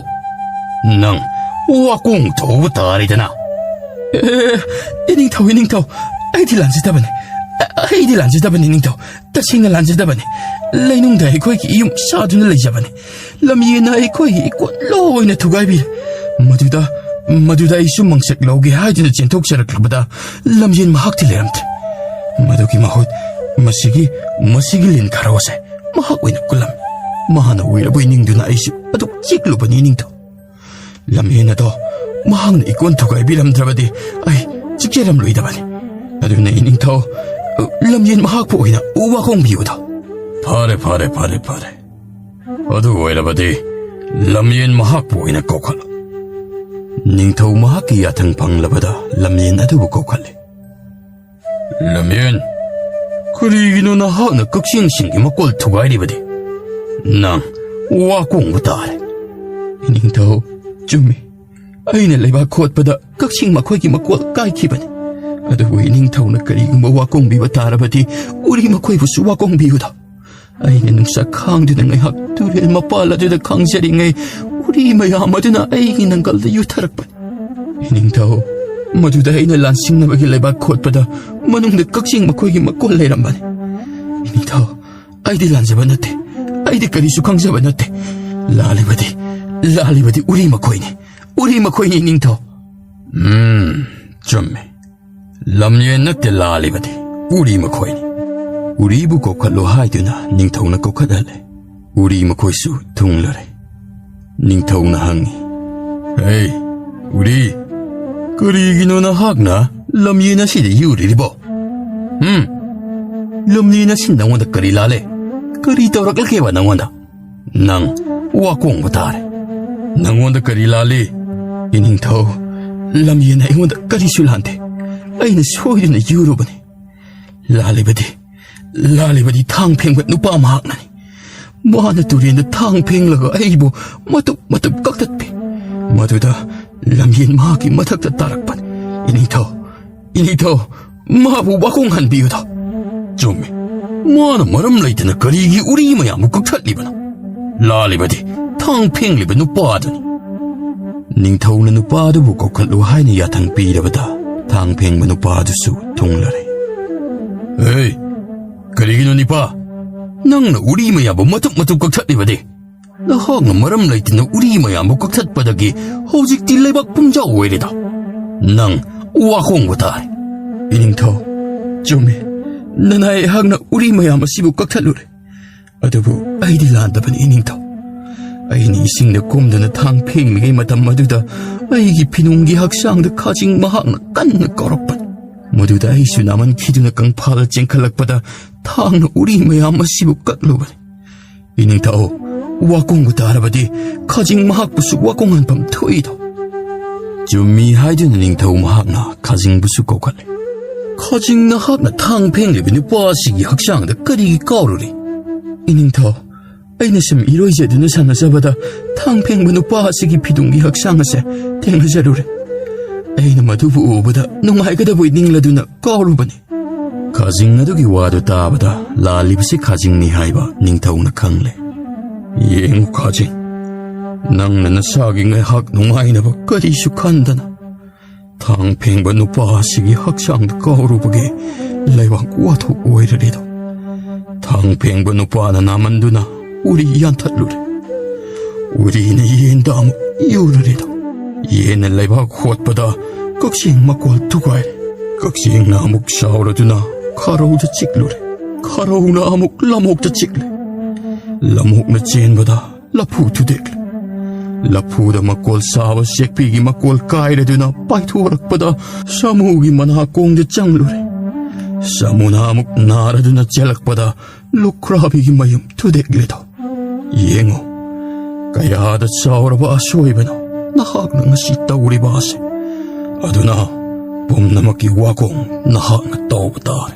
ꯅꯪ ꯋꯥꯀꯣꯡ ꯊꯧꯕ ꯇꯥꯔꯦꯗꯅ꯫" "ꯑꯦ, ꯏꯅꯤꯡꯊꯧ, ꯏꯅꯤꯡꯊꯧ, ꯑꯩꯗꯤ ꯂꯥꯟꯖꯗꯕꯅꯤ꯫ ꯑ-, ꯑꯩꯗꯤ ꯂꯥꯟꯖꯗꯕꯅꯤ, ꯏꯅꯤꯡꯊꯧ꯫ ꯇꯁꯦꯡꯅ ꯂꯥꯟꯖꯗꯕꯅꯤ꯫ ꯂꯩꯅꯨꯡꯗ ꯑꯩꯈꯣꯏꯒꯤ ꯌꯨꯝ ꯁꯥꯗꯨꯅ ꯂꯩꯖꯕꯅꯤ꯫ ꯂꯝꯌꯦꯟꯅ ꯑꯩꯈꯣꯏꯒꯤ ꯏꯀꯣꯟ ꯂꯣꯏꯅ ꯊꯨꯒꯥꯏꯕꯤꯔꯦ꯫ ꯃꯗꯨꯗ, ꯃꯗꯨꯗ ꯑꯩꯁꯨ ꯃꯪꯆꯠ ꯂꯧꯒꯦ ꯍꯥꯏꯗꯨꯅ ꯆꯦꯟꯊꯣꯛꯆꯔꯛꯂꯕꯗ ꯂꯝꯌꯦꯟ ꯃꯍꯥꯛꯇꯤ ꯂꯩꯔꯝꯗ꯭ꯔꯦ꯫ ꯃꯗꯨꯒꯤ ꯃꯍꯨꯠ ꯃꯁꯤꯒꯤ, ꯃꯁꯤꯒꯤ ꯂꯤꯟ ꯈꯔꯧ ꯑꯁꯦ ꯃꯍꯥꯛ ꯑꯣꯏꯅ ꯀꯨꯜꯂꯝꯃꯤ꯫ ꯃꯍꯥꯛꯅ ꯑꯣꯏꯔꯕꯣꯏ ꯅꯤꯡꯗꯨꯅ ꯑꯩꯁꯨ ꯑꯗꯨꯛ ꯆꯤꯛꯂꯨꯕꯅꯤ, ꯏꯅꯤꯡꯊꯧ꯫ ꯂꯝꯌꯦꯟ ꯑꯗꯣ ꯃꯍꯥꯛꯅ ꯏꯀꯣꯟ ꯊꯨꯒꯥꯏꯕꯤꯔꯝꯗ꯭ꯔꯕꯗꯤ ꯑꯩ ꯆꯤꯛꯆꯔꯝꯂꯣꯏꯗꯕꯅꯤ꯫ ꯑꯗꯨꯅ ꯏꯅꯤꯡꯊꯧ, ꯂꯝꯌꯦꯟ ꯃꯍꯥꯛꯄꯨ ꯑꯣꯏꯅ ꯋꯥꯀꯣꯡꯕꯤꯌꯨꯗꯣ꯫" "ꯐꯔꯦ, ꯐꯔꯦ, ꯐꯔꯦ, ꯐꯔꯦ꯫ ꯑꯗꯨ ꯑꯣꯏꯔꯕꯗꯤ ꯂꯝꯌꯦꯟ ꯃꯍꯥꯛꯄꯨ ꯑꯣꯏꯅ ꯀꯧꯈꯠꯂꯨ꯫" ꯅꯤꯡꯊꯧ ꯃꯍꯥꯛꯀꯤ ꯌꯥꯊꯪ ꯐꯪꯂꯕꯗ ꯂꯝꯌꯦꯟ ꯑꯗꯨꯕꯨ ꯀꯧꯈꯠꯂꯤ꯫ "ꯂꯝꯌꯦꯟ, ꯀꯔꯤꯒꯤꯅꯣ ꯅꯍꯥꯛꯅ ꯀꯛꯆꯦꯡꯁꯤꯡꯒꯤ ꯃꯀꯣꯜ ꯊꯨꯒꯥꯏꯔꯤꯕꯗꯤ? ꯅꯪ ꯋꯥ ꯀꯣꯡꯕ ꯇꯥꯔꯦ꯫" "ꯏꯅꯤꯡꯊꯧ, ꯆꯨꯝꯃꯤ꯫ ꯑꯩꯅ ꯂꯩꯕꯥꯛ ꯈꯣꯠꯄꯗ ꯀꯛꯆꯦꯡ ꯃꯈꯣꯏꯒꯤ ꯃꯀꯣꯜ ꯀꯥꯏꯈꯤꯕꯅꯤ꯫ ꯑꯗꯨꯕꯨ ꯏꯅꯤꯡꯊꯧꯅ ꯀꯔꯤꯒꯨꯝꯕ ꯋꯥꯀꯣꯡꯕꯤꯕ ꯇꯥꯔꯕꯗꯤ ꯎꯔꯤ ꯃꯈꯣꯏꯕꯨꯁꯨ ꯋꯥꯀꯣꯡꯕꯤꯌꯨꯗꯣ꯫" ꯑꯩꯅ ꯅꯨꯡꯁꯥ ꯈꯥꯡꯗꯨꯅ ꯉꯥꯏꯍꯥꯛ ꯇꯨꯔꯦꯜ ꯃꯄꯥꯜ ꯑꯗꯨꯗ ꯈꯥꯡꯖꯔꯤꯉꯩ ꯎꯔꯤ ꯃꯌꯥꯝ ꯑꯗꯨꯅ ꯑꯩꯒꯤ ꯅꯪꯒꯜꯗ ꯌꯨꯊꯔꯛꯄꯅꯤ꯫ ꯏꯅꯤꯡꯊꯧ, ꯃꯗꯨꯗ ꯑꯩꯅ ꯂꯥꯟꯁꯤꯡꯅꯕꯒꯤ ꯂꯩꯕꯥꯛ ꯈꯣꯠꯄꯗ ꯃꯅꯨꯡꯗ ꯀꯛꯆꯦꯡ ꯃꯈꯣꯏꯒꯤ ꯃꯀꯣꯜ ꯂꯩꯔꯝꯕꯅꯤ꯫ ꯏꯅꯤꯡꯊꯧ, ꯑꯩꯗꯤ ꯂꯥꯟꯖꯕ ꯅꯠꯇꯦ꯫ ꯑꯩꯗꯤ ꯀꯔꯤꯁꯨ ꯈꯪꯖꯕ ꯅꯠꯇꯦ꯫ ꯂꯥꯜꯂꯤꯕꯗꯤ, ꯂꯥꯜꯂꯤꯕꯗꯤ ꯎꯔꯤ ꯃꯈꯣꯏꯅꯤ꯫ ꯎꯔꯤ ꯃꯈꯣꯏꯅꯤ, ꯏꯅꯤꯡꯊꯧ꯫ ꯎꯝ, ꯆꯨꯝꯃꯦ꯫ ꯂꯝꯌꯦꯟ ꯅꯠꯇꯦ ꯂꯥꯜꯂꯤꯕꯗꯤ, ꯎꯔꯤ ꯃꯈꯣꯏꯅꯤ꯫ ꯎꯔꯤꯕꯨ ꯀꯧꯈꯠꯂꯨ ꯍꯥꯏꯗꯨꯅ ꯅꯤꯡꯊꯧꯅ ꯀꯧꯈꯠꯍꯜꯂꯦ꯫ ꯎꯔꯤ ꯃꯈꯣꯏꯁꯨ ꯊꯨꯡꯂꯔꯦ꯫ ꯅꯤꯡꯊꯧꯅ ꯍꯪꯉꯤ, "ꯍꯦ, ꯎꯔꯤ, ꯀꯔꯤꯒꯤꯅꯣ ꯅꯍꯥꯛꯅ ꯂꯝꯌꯦꯟ ꯑꯁꯤꯗ ꯌꯨꯔꯤꯔꯤꯕꯣ? ꯎꯝ? ꯂꯝꯌꯦꯟ ꯑꯁꯤ ꯅꯉꯣꯟꯗ ꯀꯔꯤ ꯂꯥꯜꯂꯦ? ꯀꯔꯤ ꯇꯧꯔꯛꯂꯒꯦꯕ ꯅꯉꯣꯟꯗ? ꯅꯪ ꯋꯥꯀꯣꯡꯕ ꯇꯥꯔꯦ꯫ ꯅꯉꯣꯟꯗ ꯀꯔꯤ ꯂꯥꯜꯂꯤ?" "ꯏꯅꯤꯡꯊꯧ, ꯂꯝꯌꯦꯟ ꯑꯩꯉꯣꯟꯗ ꯀꯔꯤꯁꯨ ꯂꯥꯟꯗꯦ꯫ ꯑꯩꯅ ꯁꯣꯏꯗꯨꯅ ꯌꯨꯔꯨꯕꯅꯤ꯫ ꯂꯥꯜꯂꯤꯕꯗꯤ, ꯂꯥꯜꯂꯤꯕꯗꯤ ꯊꯥꯡ ꯐꯦꯡꯕ ꯅꯨꯄꯥ ꯃꯍꯥꯛꯅꯅꯤ꯫ ꯃꯥꯅ ꯇꯨꯔꯦꯟꯗ ꯊꯥꯡ ꯐꯦꯡꯂꯒ ꯑꯩꯕꯨ ꯃꯇꯨꯞ ꯃꯇꯨꯞ ꯀꯛꯊꯠꯄꯤ꯫ ꯃꯗꯨꯗ ꯂꯝꯌꯦꯟ ꯃꯍꯥꯛꯀꯤ ꯃꯊꯛꯇ ꯇꯥꯔꯛꯄꯅꯤ꯫ ꯏꯅꯤꯡꯊꯧ, ꯏꯅꯤꯡꯊꯧ, ꯃꯥꯕꯨ ꯋꯥꯀꯣꯡꯍꯟꯕꯤꯌꯨꯗꯣ꯫" "ꯆꯨꯝꯃꯤ꯫ ꯃꯥꯅ ꯃꯔꯝ ꯂꯩꯇꯅ ꯀꯔꯤꯒꯤ ꯎꯔꯤ ꯃꯌꯥꯝꯕꯨ ꯀꯛꯊꯠꯂꯤꯕꯅꯣ? ꯂꯥꯜꯂꯤꯕꯗꯤ ꯊꯥꯡ ꯐꯦꯡꯂꯤꯕ ꯅꯨꯄꯥꯗꯨꯅꯤ꯫" ꯅꯤꯡꯊꯧꯅ ꯅꯨꯄꯥꯗꯨꯕꯨ ꯀꯧꯈꯠꯂꯨ ꯍꯥꯏꯅ ꯌꯥꯊꯪ ꯄꯤꯔꯕꯗ, ꯊꯥꯡ ꯐꯦꯡꯕ ꯅꯨꯄꯥꯗꯨꯁꯨ ꯊꯨꯡꯂꯔꯦ꯫ "ꯍꯦ, ꯀꯔꯤꯒꯤꯅꯣ ꯅꯤꯄꯥ? ꯅꯪꯅ ꯎꯔꯤ ꯃꯌꯥꯝꯕꯨ ꯃꯇꯨꯞ ꯃꯇꯨꯞ ꯀꯛꯊꯠꯂꯤꯕꯗꯤ? ꯅꯍꯥꯛꯅ ꯃꯔꯝ ꯂꯩꯇꯅ ꯎꯔꯤ ꯃꯌꯥꯝꯕꯨ ꯀꯛꯊꯠꯄꯗꯒꯤ ꯍꯧꯖꯤꯛꯇꯤ ꯂꯩꯕꯥꯛ ꯄꯨꯝꯖꯥꯎ ꯑꯣꯏꯔꯦꯗ꯫ ꯅꯪ ꯋꯥꯍꯣꯡꯕ ꯇꯥꯔꯦ꯫" "ꯏꯅꯤꯡꯊꯧ, ꯆꯨꯝꯃꯤ꯫ ꯅꯅꯥꯏ ꯑꯩꯍꯥꯛꯅ ꯎꯔꯤ ꯃꯌꯥꯝ ꯑꯁꯤꯕꯨ ꯀꯛꯊꯠꯂꯨꯔꯦ꯫ ꯑꯗꯨꯕꯨ ꯑꯩꯗꯤ ꯂꯥꯟꯗꯕꯅꯤ, ꯏꯅꯤꯡꯊꯧ꯫ ꯑꯩꯅ ꯏꯁꯤꯡꯗ ꯀꯨꯝꯗꯨꯅ ꯊꯥꯡ ꯐꯦꯡꯂꯤꯉꯩ ꯃꯇꯝ ꯑꯗꯨꯗ ꯑꯩꯒꯤ ꯐꯤꯅꯨꯡꯒꯤ ꯍꯛꯆꯥꯡꯗ ꯈꯥꯖꯤꯡ ꯃꯍꯥꯛꯅ ꯀꯟꯅ ꯀꯧꯔꯛꯄꯅꯤ꯫ ꯃꯗꯨꯗ ꯑꯩꯁꯨ ꯅꯥꯃꯟꯈꯤꯗꯨꯅ ꯀꯪꯐꯥꯜꯗ ꯆꯦꯟꯈꯠꯂꯛꯄꯗ ꯊꯥꯡꯅ ꯎꯔꯤ ꯃꯌꯥꯝ ꯑꯁꯤꯕꯨ ꯀꯛꯂꯨꯕꯅꯤ꯫ ꯏꯅꯤꯡꯊꯧ, ꯋꯥꯀꯣꯡꯕ ꯇꯥꯔꯕꯗꯤ ꯈꯥꯖꯤꯡ ꯃꯍꯥꯛꯄꯨꯁꯨ ꯋꯥꯀꯣꯡꯍꯟꯐꯝ ꯊꯣꯛꯏꯗꯣ꯫" "ꯆꯨꯝꯃꯤ" ꯍꯥꯏꯗꯨꯅ ꯅꯤꯡꯊꯧ ꯃꯍꯥꯛꯅ ꯈꯥꯖꯤꯡꯕꯨꯁꯨ ꯀꯧꯈꯠꯂꯦ꯫ "ꯈꯥꯖꯤꯡ ꯅꯍꯥꯛꯅ ꯊꯥꯡ ꯐꯦꯡꯂꯤꯕ ꯅꯨꯄꯥ ꯑꯁꯤꯒꯤ ꯍꯛꯆꯥꯡꯗ ꯀꯔꯤꯒꯤ ꯀꯥꯎꯔꯨꯔꯤ?" "ꯏꯅꯤꯡꯊꯧ, ꯑꯩꯅ ꯁꯨꯝ ꯏꯔꯣꯏꯖꯗꯨꯅ ꯁꯥꯟꯅꯖꯕꯗ ꯊꯥꯡ ꯐꯦꯡꯕ ꯅꯨꯄꯥ ꯑꯁꯤꯒꯤ ꯐꯤꯗꯨꯡꯒꯤ ꯍꯛꯆꯥꯡ ꯑꯁꯦ ꯊꯦꯡꯅꯖꯔꯨꯔꯦ꯫ ꯑꯩꯅ ꯃꯗꯨꯕꯨ ꯎꯕꯗ ꯅꯨꯡꯉꯥꯏꯒꯗꯕꯣꯏ ꯅꯤꯡꯂꯗꯨꯅ ꯀꯥꯎꯔꯨꯕꯅꯤ꯫" ꯈꯥꯖꯤꯡ ꯑꯗꯨꯒꯤ ꯋꯥꯗꯨ ꯇꯥꯕꯗ ꯂꯥꯜꯂꯤꯕꯁꯤ ꯈꯥꯖꯤꯡꯅꯤ ꯍꯥꯏꯕ ꯅꯤꯡꯊꯧꯅ ꯈꯪꯂꯦ꯫ "ꯌꯦꯡꯉꯨ ꯈꯥꯖꯤꯡ, ꯅꯪꯅ ꯅꯁꯥꯒꯤ ꯉꯥꯏꯍꯥꯛ ꯅꯨꯡꯉꯥꯏꯅꯕ ꯀꯔꯤꯁꯨ ꯈꯟꯗꯅ ꯊꯥꯡ ꯐꯦꯡꯕ ꯅꯨꯄꯥ ꯑꯁꯤꯒꯤ ꯍꯛꯆꯥꯡꯗ ꯀꯥꯎꯔꯨꯕꯒꯤ ꯂꯩꯕꯥꯛ ꯋꯥꯊꯣꯛ ꯑꯣꯏꯔꯔꯦꯗꯣ꯫ ꯊꯥꯡ ꯐꯦꯡꯕ ꯅꯨꯄꯥꯅ ꯅꯥꯃꯟꯗꯨꯅ ꯎꯔꯤ ꯌꯥꯟꯊꯠꯂꯨꯔꯦ꯫ ꯎꯔꯤꯅ ꯌꯦꯟꯗ ꯑꯃꯨꯛ ꯌꯨꯔꯔꯦꯗꯣ꯫ ꯌꯦꯟꯅ ꯂꯩꯕꯥꯛ ꯍꯣꯠꯄꯗ ꯀꯛꯆꯦꯡ ꯃꯀꯣꯜ ꯊꯨꯒꯥꯏꯔꯦ꯫ ꯀꯛꯆꯦꯡꯅ ꯑꯃꯨꯛ ꯁꯥꯎꯔꯗꯨꯅ ꯈꯥꯔꯧꯗ ꯆꯤꯛꯂꯨꯔꯦ꯫ ꯈꯥꯔꯧꯅ ꯑꯃꯨꯛ ꯂꯝꯑꯣꯛꯇ ꯆꯤꯛꯂꯦ꯫ ꯂꯝꯑꯣꯛꯅ ꯆꯦꯟꯕꯗ ꯂꯐꯨ ꯊꯨꯗꯦꯛꯂꯦ꯫ ꯂꯐꯨꯗ ꯃꯀꯣꯜ ꯁꯥꯕ ꯆꯦꯛꯄꯤꯒꯤ ꯃꯀꯣꯜ ꯀꯥꯏꯔꯗꯨꯅ ꯄꯥꯏꯊꯣꯔꯛꯄꯗ ꯁꯥꯃꯨꯒꯤ ꯃꯅꯥꯀꯣꯡꯗ ꯆꯪꯂꯨꯔꯦ꯫ ꯁꯥꯃꯨꯅ ꯑꯃꯨꯛ ꯅꯥꯔꯗꯨꯅ ꯆꯦꯜꯂꯛꯄꯗ ꯂꯨꯈ꯭ꯔꯥꯕꯤꯒꯤ ꯃꯌꯨꯝ ꯊꯨꯗꯦꯛꯂꯦꯗꯣ꯫ ꯌꯦꯡꯉꯨ, ꯀꯌꯥꯗ ꯆꯥꯎꯔꯕ ꯑꯁꯣꯏꯕꯅꯣ ꯅꯍꯥꯛꯅ ꯉꯁꯤ ꯇꯧꯔꯤꯕ ꯑꯁꯦ꯫ ꯑꯗꯨꯅ ꯄꯨꯝꯅꯃꯛꯀꯤ ꯋꯥꯀꯣꯡ ꯅꯍꯥꯛꯅ ꯇꯧꯕ ꯇꯥꯔꯦ꯫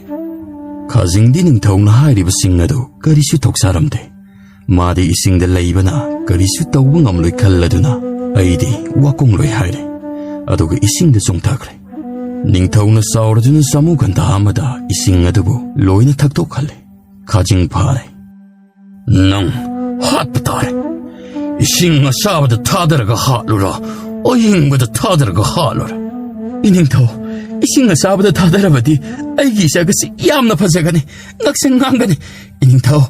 ꯈꯥꯖꯤꯡꯗꯤ ꯅꯤꯡꯊꯧꯅ ꯍꯥꯏꯔꯤꯕꯁꯤꯡ ꯑꯗꯨ ꯀꯔꯤꯁꯨ ꯊꯧꯁꯥꯔꯝꯗꯦ꯫ ꯃꯥꯗꯤ ꯏꯁꯤꯡꯗ ꯂꯩꯕꯅ ꯀꯔꯤꯁꯨ ꯇꯧꯕ ꯉꯝꯂꯣꯏ ꯈꯜꯂꯗꯨꯅ ꯑꯩꯗꯤ ꯋꯥꯀꯣꯡꯂꯣꯏ ꯍꯥꯏꯔꯦ꯫ ꯑꯗꯨꯒ ꯏꯁꯤꯡꯗ ꯆꯣꯡꯊꯈ꯭ꯔꯦ꯫ ꯅꯤꯡꯊꯧꯅ ꯁꯥꯎꯔꯗꯨꯅ ꯁꯥꯃꯨ ꯒꯟꯙꯥ ꯑꯃꯗ ꯏꯁꯤꯡ ꯑꯗꯨꯕꯨ ꯂꯣꯏꯅ ꯊꯛꯇꯣꯛꯍꯜꯂꯦ꯫ ꯈꯥꯖꯤꯡ ꯐꯥꯔꯦ꯫ ꯅꯪ ꯍꯥꯠꯄ ꯇꯥꯔꯦ꯫ ꯏꯁꯤꯡ ꯑꯁꯥꯕꯗ ꯊꯥꯗꯔꯒ ꯍꯥꯠꯂꯨꯔꯥ, ꯑꯏꯪꯕꯗ ꯊꯥꯗꯔꯒ ꯍꯥꯠꯂꯨꯔꯥ? ꯏꯅꯤꯡꯊꯧ, ꯏꯁꯤꯡ ꯑꯁꯥꯕꯗ ꯊꯥꯗꯔꯕꯗꯤ ꯑꯩꯒꯤ ꯏꯆꯥꯒꯁꯤ ꯌꯥꯝꯅ ꯐꯖꯒꯅꯤ, ꯉꯛꯁꯪ ꯉꯥꯡꯒꯅꯤ꯫ ꯏꯅꯤꯡꯊꯧ,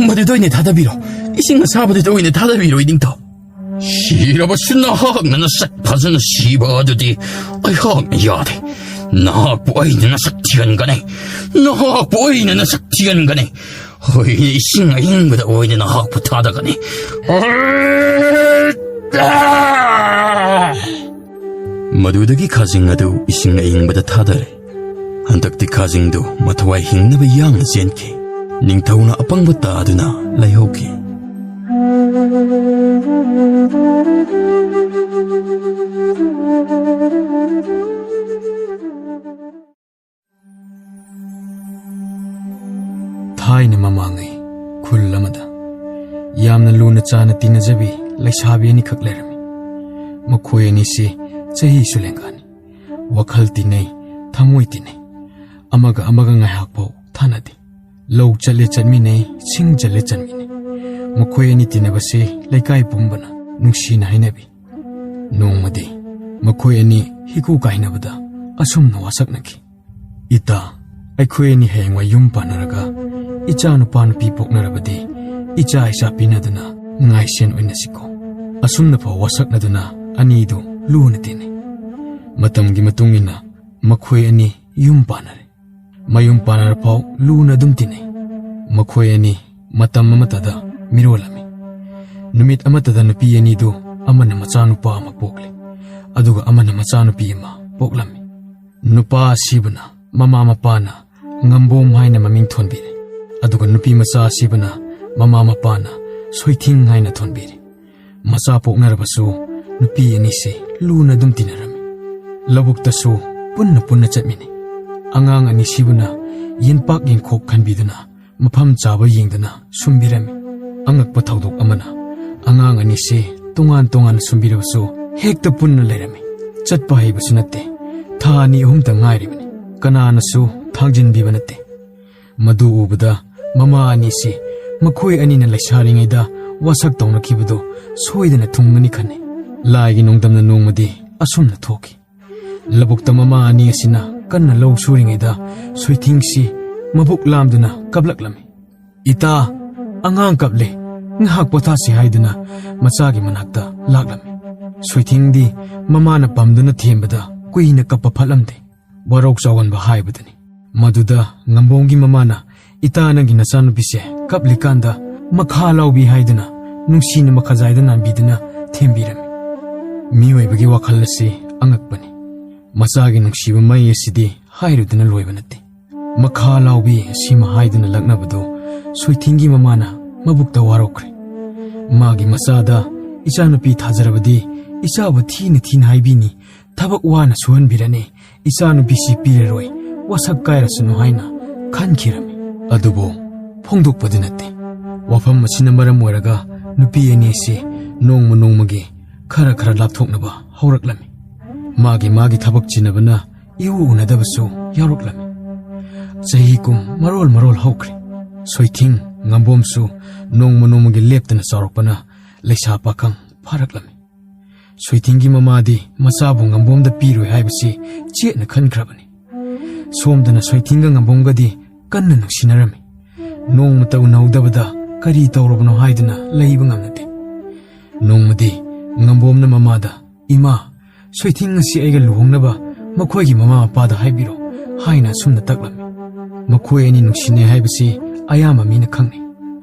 ꯃꯗꯨꯗ ꯑꯣꯏꯅ ꯊꯥꯗꯕꯤꯔꯣ, ꯏꯁꯤꯡ ꯑꯁꯥꯕꯗꯨꯗ ꯑꯣꯏꯅ ꯊꯥꯗꯕꯤꯔꯣ, ꯏꯅꯤꯡꯊꯧ꯫ ꯁꯤꯔꯕꯁꯨ ꯅꯍꯥꯛꯅ ꯅꯁꯛ ꯐꯖꯅ ꯁꯤꯕ ꯑꯗꯨꯗꯤ ꯑꯩꯍꯥꯛꯅ ꯌꯥꯗꯦ꯫ ꯅꯍꯥꯛꯄꯨ ꯑꯩꯅ ꯅꯁꯛ ꯊꯤꯍꯟꯒꯅꯤ꯫ ꯅꯍꯥꯛꯄꯨ ꯑꯩꯅ ꯅꯁꯛ ꯊꯤꯍꯟꯒꯅꯤ꯫ ꯑꯩꯅ ꯏꯁꯤꯡ ꯑꯏꯪꯕꯗ ꯑꯣꯏꯅ ꯅꯍꯥꯛꯄꯨ ꯊꯥꯗꯒꯅꯤ꯫ ꯃꯗꯨꯗꯒꯤ ꯈꯥꯖꯤꯡ ꯑꯗꯨ ꯏꯁꯤꯡ ꯑꯏꯪꯕꯗ ꯊꯥꯗꯔꯦ꯫ ꯍꯟꯗꯛꯇꯤ ꯈꯥꯖꯤꯡꯗꯨ ꯃꯊꯋꯥꯏ ꯍꯤꯡꯅꯕ ꯌꯥꯡꯅ ꯆꯦꯟꯈꯤ꯫ ꯅꯤꯡꯊꯧꯅ ꯑꯄꯪꯕ ꯇꯥꯗꯨꯅ ꯂꯩꯍꯧꯈꯤ꯫ ꯊꯥꯏꯅ ꯃꯃꯥꯡꯉꯩ ꯈꯨꯜ ꯑꯃꯗ ꯌꯥꯝꯅ ꯂꯨꯅ ꯆꯥꯅ ꯇꯤꯟꯅꯖꯕꯤ ꯂꯩꯁꯥꯕꯤ ꯑꯅꯤꯈꯛ ꯂꯩꯔꯝꯃꯤ꯫ ꯃꯈꯣꯏ ꯑꯅꯤꯁꯤ ꯆꯍꯤꯁꯨ ꯂꯦꯡꯒꯥꯅꯤ꯫ ꯋꯥꯈꯜ ꯇꯤꯟꯅꯩ, ꯊꯃꯣꯏ ꯇꯤꯟꯅꯩ꯫ ꯑꯃꯒ ꯑꯃꯒ ꯉꯥꯏꯍꯥꯛꯐꯥꯎ ꯊꯥꯅꯗꯦ꯫ ꯂꯧ ꯆꯠꯂꯦ ꯆꯠꯃꯤꯟꯅꯩ, ꯁꯤꯡ ꯆꯠꯂꯦ ꯆꯠꯃꯤꯟꯅꯩ꯫ ꯃꯈꯣꯏ ꯑꯅꯤ ꯇꯤꯟꯅꯕꯁꯤ ꯂꯩꯀꯥꯏ ꯄꯨꯝꯕꯅ ꯅꯨꯡꯁꯤꯅ ꯍꯥꯏꯅꯕꯤ꯫ ꯅꯣꯡꯃꯗꯤ ꯃꯈꯣꯏ ꯑꯅꯤ ꯍꯤꯒꯨ ꯀꯥꯏꯅꯕꯗ ꯑꯁꯨꯝꯅ ꯋꯥꯁꯛꯅꯈꯤ꯫ "ꯏꯇꯥ, ꯑꯩꯈꯣꯏ ꯑꯅꯤ ꯍꯌꯦꯡꯋꯥꯏ ꯌꯨꯝ ꯄꯥꯟꯅꯔꯒ ꯏꯆꯥ ꯅꯨꯄꯥ ꯅꯨꯄꯤ ꯄꯣꯛꯅꯔꯕꯗꯤ ꯏꯆꯥ ꯏꯆꯥ ꯄꯤꯅꯗꯨꯅ ꯉꯥꯏꯁꯦꯟ ꯑꯣꯏꯅꯁꯤꯀꯣ?" ꯑꯁꯨꯝꯅꯐꯥꯎ ꯋꯥꯁꯛꯅꯗꯨꯅ ꯑꯅꯤꯗꯨ ꯂꯨꯅ ꯇꯤꯟꯅꯩ꯫ ꯃꯇꯝꯒꯤ ꯃꯇꯨꯡ ꯏꯟꯅ ꯃꯈꯣꯏ ꯑꯅꯤ ꯌꯨꯝ ꯄꯥꯟꯅꯔꯦ꯫ ꯃꯌꯨꯝ ꯄꯥꯟꯅꯔꯐꯥꯎ ꯂꯨꯅ ꯑꯗꯨꯝ ꯇꯤꯟꯅꯩ꯫ ꯃꯈꯣꯏ ꯑꯅꯤ ꯃꯇꯝ ꯑꯃꯠꯇꯗ ꯃꯤꯔꯣꯜꯂꯝꯃꯤ꯫ ꯅꯨꯃꯤꯠ ꯑꯃꯠꯇꯗ ꯅꯨꯄꯤ ꯑꯅꯤꯗꯨ ꯑꯃꯅ ꯃꯆꯥꯅꯨꯄꯥ ꯑꯃ ꯄꯣꯛꯂꯦ, ꯑꯗꯨꯒ ꯑꯃꯅ ꯃꯆꯥꯅꯨꯄꯤ ꯑꯃ ꯄꯣꯛꯂꯝꯃꯤ꯫ ꯅꯨꯄꯥ ꯑꯁꯤꯕꯨꯅ ꯃꯃꯥ ꯃꯄꯥꯅ ꯉꯝꯕꯣꯝ ꯍꯥꯏꯅ ꯃꯃꯤꯡ ꯊꯣꯟꯕꯤꯔꯦ, ꯑꯗꯨꯒ ꯅꯨꯄꯤ ꯃꯆꯥ ꯑꯁꯤꯕꯨꯅ ꯃꯃꯥ ꯃꯄꯥꯅ ꯁꯣꯏꯊꯤꯡ ꯍꯥꯏꯅ ꯊꯣꯟꯕꯤꯔꯦ꯫ ꯃꯆꯥ ꯄꯣꯛꯅꯔꯕꯁꯨ ꯅꯨꯄꯤ ꯑꯅꯤꯁꯤ ꯂꯨꯅ ꯑꯗꯨꯝ ꯇꯤꯟꯅꯔꯝꯃꯤ꯫ ꯂꯧꯕꯨꯛꯇꯁꯨ ꯄꯨꯟꯅ ꯄꯨꯟꯅ ꯆꯠꯃꯤꯟꯅꯩ꯫ ꯑꯉꯥꯡ ꯑꯅꯤꯁꯤꯕꯨꯅ ꯌꯦꯟꯄꯥꯛ ꯌꯦꯟꯈꯣꯛ ꯈꯟꯕꯤꯗꯨꯅ ꯃꯐꯝ ꯆꯥꯕ ꯌꯦꯡꯗꯨꯅ ꯁꯨꯝꯕꯤꯔꯝꯃꯤ꯫ ꯑꯉꯛꯄ ꯊꯧꯗꯣꯛ ꯑꯃꯅ, ꯑꯉꯥꯡ ꯑꯅꯤꯁꯤ ꯇꯣꯉꯥꯟ ꯇꯣꯉꯥꯟꯅ ꯁꯨꯝꯕꯤꯔꯕꯁꯨ ꯍꯦꯛꯇ ꯄꯨꯟꯅ ꯂꯩꯔꯝꯃꯤ꯫ ꯆꯠꯄ ꯍꯩꯕꯁꯨ ꯅꯠꯇꯦ꯫ ꯊꯥ ꯑꯅꯤ ꯑꯍꯨꯝꯇ ꯉꯥꯏꯔꯤꯕꯅꯤ꯫ ꯀꯅꯥꯅꯁꯨ ꯊꯥꯡꯖꯤꯟꯕꯤꯕ ꯅꯠꯇꯦ꯫ ꯃꯗꯨ ꯎꯕꯗ ꯃꯃꯥ ꯑꯅꯤꯁꯤ ꯃꯈꯣꯏ ꯑꯅꯤꯅ ꯂꯩꯁꯥꯔꯤꯉꯩꯗ ꯋꯥꯁꯛ ꯇꯧꯅꯈꯤꯕꯗꯨ ꯁꯣꯏꯗꯅ ꯊꯨꯡꯒꯅꯤ ꯈꯟꯅꯩ꯫ ꯂꯥꯏꯒꯤ ꯅꯣꯡꯗꯝꯅ ꯅꯣꯡꯃꯗꯤ ꯑꯁꯨꯝꯅ ꯊꯣꯛꯈꯤ꯫ ꯂꯧꯕꯨꯛꯇ ꯃꯃꯥ ꯑꯅꯤ ꯑꯁꯤꯅ ꯀꯟꯅ ꯂꯧ ꯁꯨꯔꯤꯉꯩꯗ ꯁꯣꯏꯊꯤꯡꯁꯤ ꯃꯕꯨꯛ ꯂꯥꯝꯗꯨꯅ ꯀꯞꯂꯛꯂꯝꯃꯤ꯫ "ꯏꯇꯥ, ꯑꯉꯥꯡ ꯀꯞꯂꯦ, ꯉꯥꯏꯍꯥꯛ ꯄꯣꯊꯥꯁꯤ" ꯍꯥꯏꯗꯨꯅ ꯃꯆꯥꯒꯤ ꯃꯅꯥꯛꯇ ꯂꯥꯛꯂꯝꯃꯤ꯫ ꯁꯣꯏꯊꯤꯡꯗꯤ ꯃꯃꯥꯅ ꯄꯝꯗꯨꯅ ꯊꯦꯝꯕꯗ ꯀꯨꯏꯅ ꯀꯞꯄ ꯐꯠꯂꯝꯗꯦ꯫ ꯋꯥꯔꯧ ꯆꯥꯎꯒꯟꯕ ꯍꯥꯏꯕꯗꯨꯅꯤ꯫ ꯃꯗꯨꯗ ꯉꯝꯕꯣꯝꯒꯤ ꯃꯃꯥꯅ, "ꯏꯇꯥ, ꯅꯪꯒꯤ ꯅꯆꯥꯅꯨꯄꯤꯁꯦ ꯀꯞꯂꯤꯀꯥꯟꯗ ꯃꯈꯥ ꯂꯥꯎꯕꯤ" ꯍꯥꯏꯗꯨꯅ ꯅꯨꯡꯁꯤꯅ ꯃꯈꯥꯖꯥꯏꯗ ꯅꯥꯟꯕꯤꯗꯨꯅ ꯊꯦꯝꯕꯤꯔꯝꯃꯤ꯫ ꯃꯤꯑꯣꯏꯕꯒꯤ ꯋꯥꯈꯜ ꯑꯁꯤ ꯑꯉꯛꯄꯅꯤ꯫ ꯃꯆꯥꯒꯤ ꯅꯨꯡꯁꯤꯕ ꯃꯩ ꯑꯁꯤꯗꯤ ꯍꯥꯏꯔꯨꯗꯅ ꯂꯣꯏꯕ ꯅꯠꯇꯦ꯫ "ꯃꯈꯥ ꯂꯥꯎꯕꯤ" ꯁꯤꯃ ꯍꯥꯏꯗꯨꯅ ꯂꯛꯅꯕꯗꯨ ꯁꯣꯏꯊꯤꯡꯒꯤ ꯃꯃꯥꯅ ꯃꯕꯨꯛꯇ ꯋꯥꯔꯧꯈ꯭ꯔꯦ꯫ ꯃꯥꯒꯤ ꯃꯆꯥꯗ, "ꯏꯆꯥꯅꯨꯄꯤ ꯊꯥꯖꯔꯕꯗꯤ ꯏꯆꯥꯕꯨ ꯊꯤꯅ ꯊꯤꯅ ꯍꯥꯏꯕꯤꯅꯤ, ꯊꯕꯛ ꯋꯥꯅ ꯁꯨꯍꯟꯕꯤꯔꯅꯤ, ꯏꯆꯥꯅꯨꯄꯤꯁꯤ ꯄꯤꯔꯔꯣꯏ, ꯋꯥꯁꯛ ꯀꯥꯏꯔꯁꯅꯨ" ꯍꯥꯏꯅ ꯈꯟꯈꯤꯔꯝꯃꯤ꯫ ꯑꯗꯨꯕꯨ ꯐꯣꯡꯗꯣꯛꯄꯗꯤ ꯅꯠꯇꯦ꯫ ꯋꯥꯐꯝ ꯑꯁꯤꯅ ꯃꯔꯝ ꯑꯣꯏꯔꯒ ꯅꯨꯄꯤ ꯑꯅꯤꯁꯤ ꯅꯣꯡꯃ ꯅꯣꯡꯃꯒꯤ ꯈꯔ ꯈꯔ ꯂꯥꯞꯊꯣꯛꯅꯕ ꯍꯧꯔꯛꯂꯝꯃꯤ꯫ ꯃꯥꯒꯤ ꯃꯥꯒꯤ ꯊꯕꯛ ꯆꯤꯟꯅꯕꯅ ꯏꯎ ꯎꯅꯗꯕꯁꯨ ꯌꯥꯎꯔꯛꯂꯝꯃꯤ꯫ ꯆꯍꯤ ꯀꯨꯝ ꯃꯔꯣꯜ ꯃꯔꯣꯜ ꯍꯧꯈ꯭ꯔꯦ꯫ ꯁꯣꯏꯊꯤꯡ ꯉꯝꯕꯣꯝꯁꯨ ꯅꯣꯡꯃ ꯅꯣꯡꯃꯒꯤ ꯂꯦꯞꯇꯅ ꯆꯥꯎꯔꯛꯄꯅ ꯂꯩꯁꯥ ꯄꯥꯈꯪ ꯐꯥꯔꯛꯂꯝꯃꯤ꯫ ꯁꯣꯏꯊꯤꯡꯒꯤ ꯃꯃꯥꯗꯤ ꯃꯆꯥꯕꯨ ꯉꯝꯕꯣꯝꯗ ꯄꯤꯔꯣꯏ ꯍꯥꯏꯕꯁꯤ ꯆꯦꯠꯅ ꯈꯟꯈ꯭ꯔꯕꯅꯤ꯫ ꯁꯣꯝꯗꯅ ꯁꯣꯏꯊꯤꯡꯒ ꯉꯝꯕꯣꯝꯒꯗꯤ ꯀꯟꯅ ꯅꯨꯡꯁꯤꯅꯔꯝꯃꯤ꯫ ꯅꯣꯡꯃꯇ ꯎꯅꯍꯧꯗꯕꯗ ꯀꯔꯤ ꯇꯧꯔꯕꯅꯣ ꯍꯥꯏꯗꯨꯅ ꯂꯩꯕ ꯉꯝꯅꯗꯦ꯫ ꯅꯣꯡꯃꯗꯤ ꯉꯝꯕꯣꯝꯅ ꯃꯃꯥꯗ, "ꯏꯃꯥ, "ꯁꯣꯏꯊꯤꯡ ꯑꯁꯤ ꯑꯩꯒ ꯂꯨꯍꯣꯡꯅꯕ ꯃꯈꯣꯏꯒꯤ ꯃꯃꯥ ꯃꯄꯥꯗ ꯍꯥꯏꯕꯤꯔꯣ" ꯍꯥꯏꯅ ꯑꯁꯨꯝꯅ ꯇꯛꯂꯝꯃꯤ꯫ ꯃꯈꯣꯏ ꯑꯅꯤ ꯅꯨꯡꯁꯤꯅꯩ ꯍꯥꯏꯕꯁꯤ ꯑꯌꯥꯝꯕ ꯃꯤꯅ ꯈꯪꯅꯩ꯫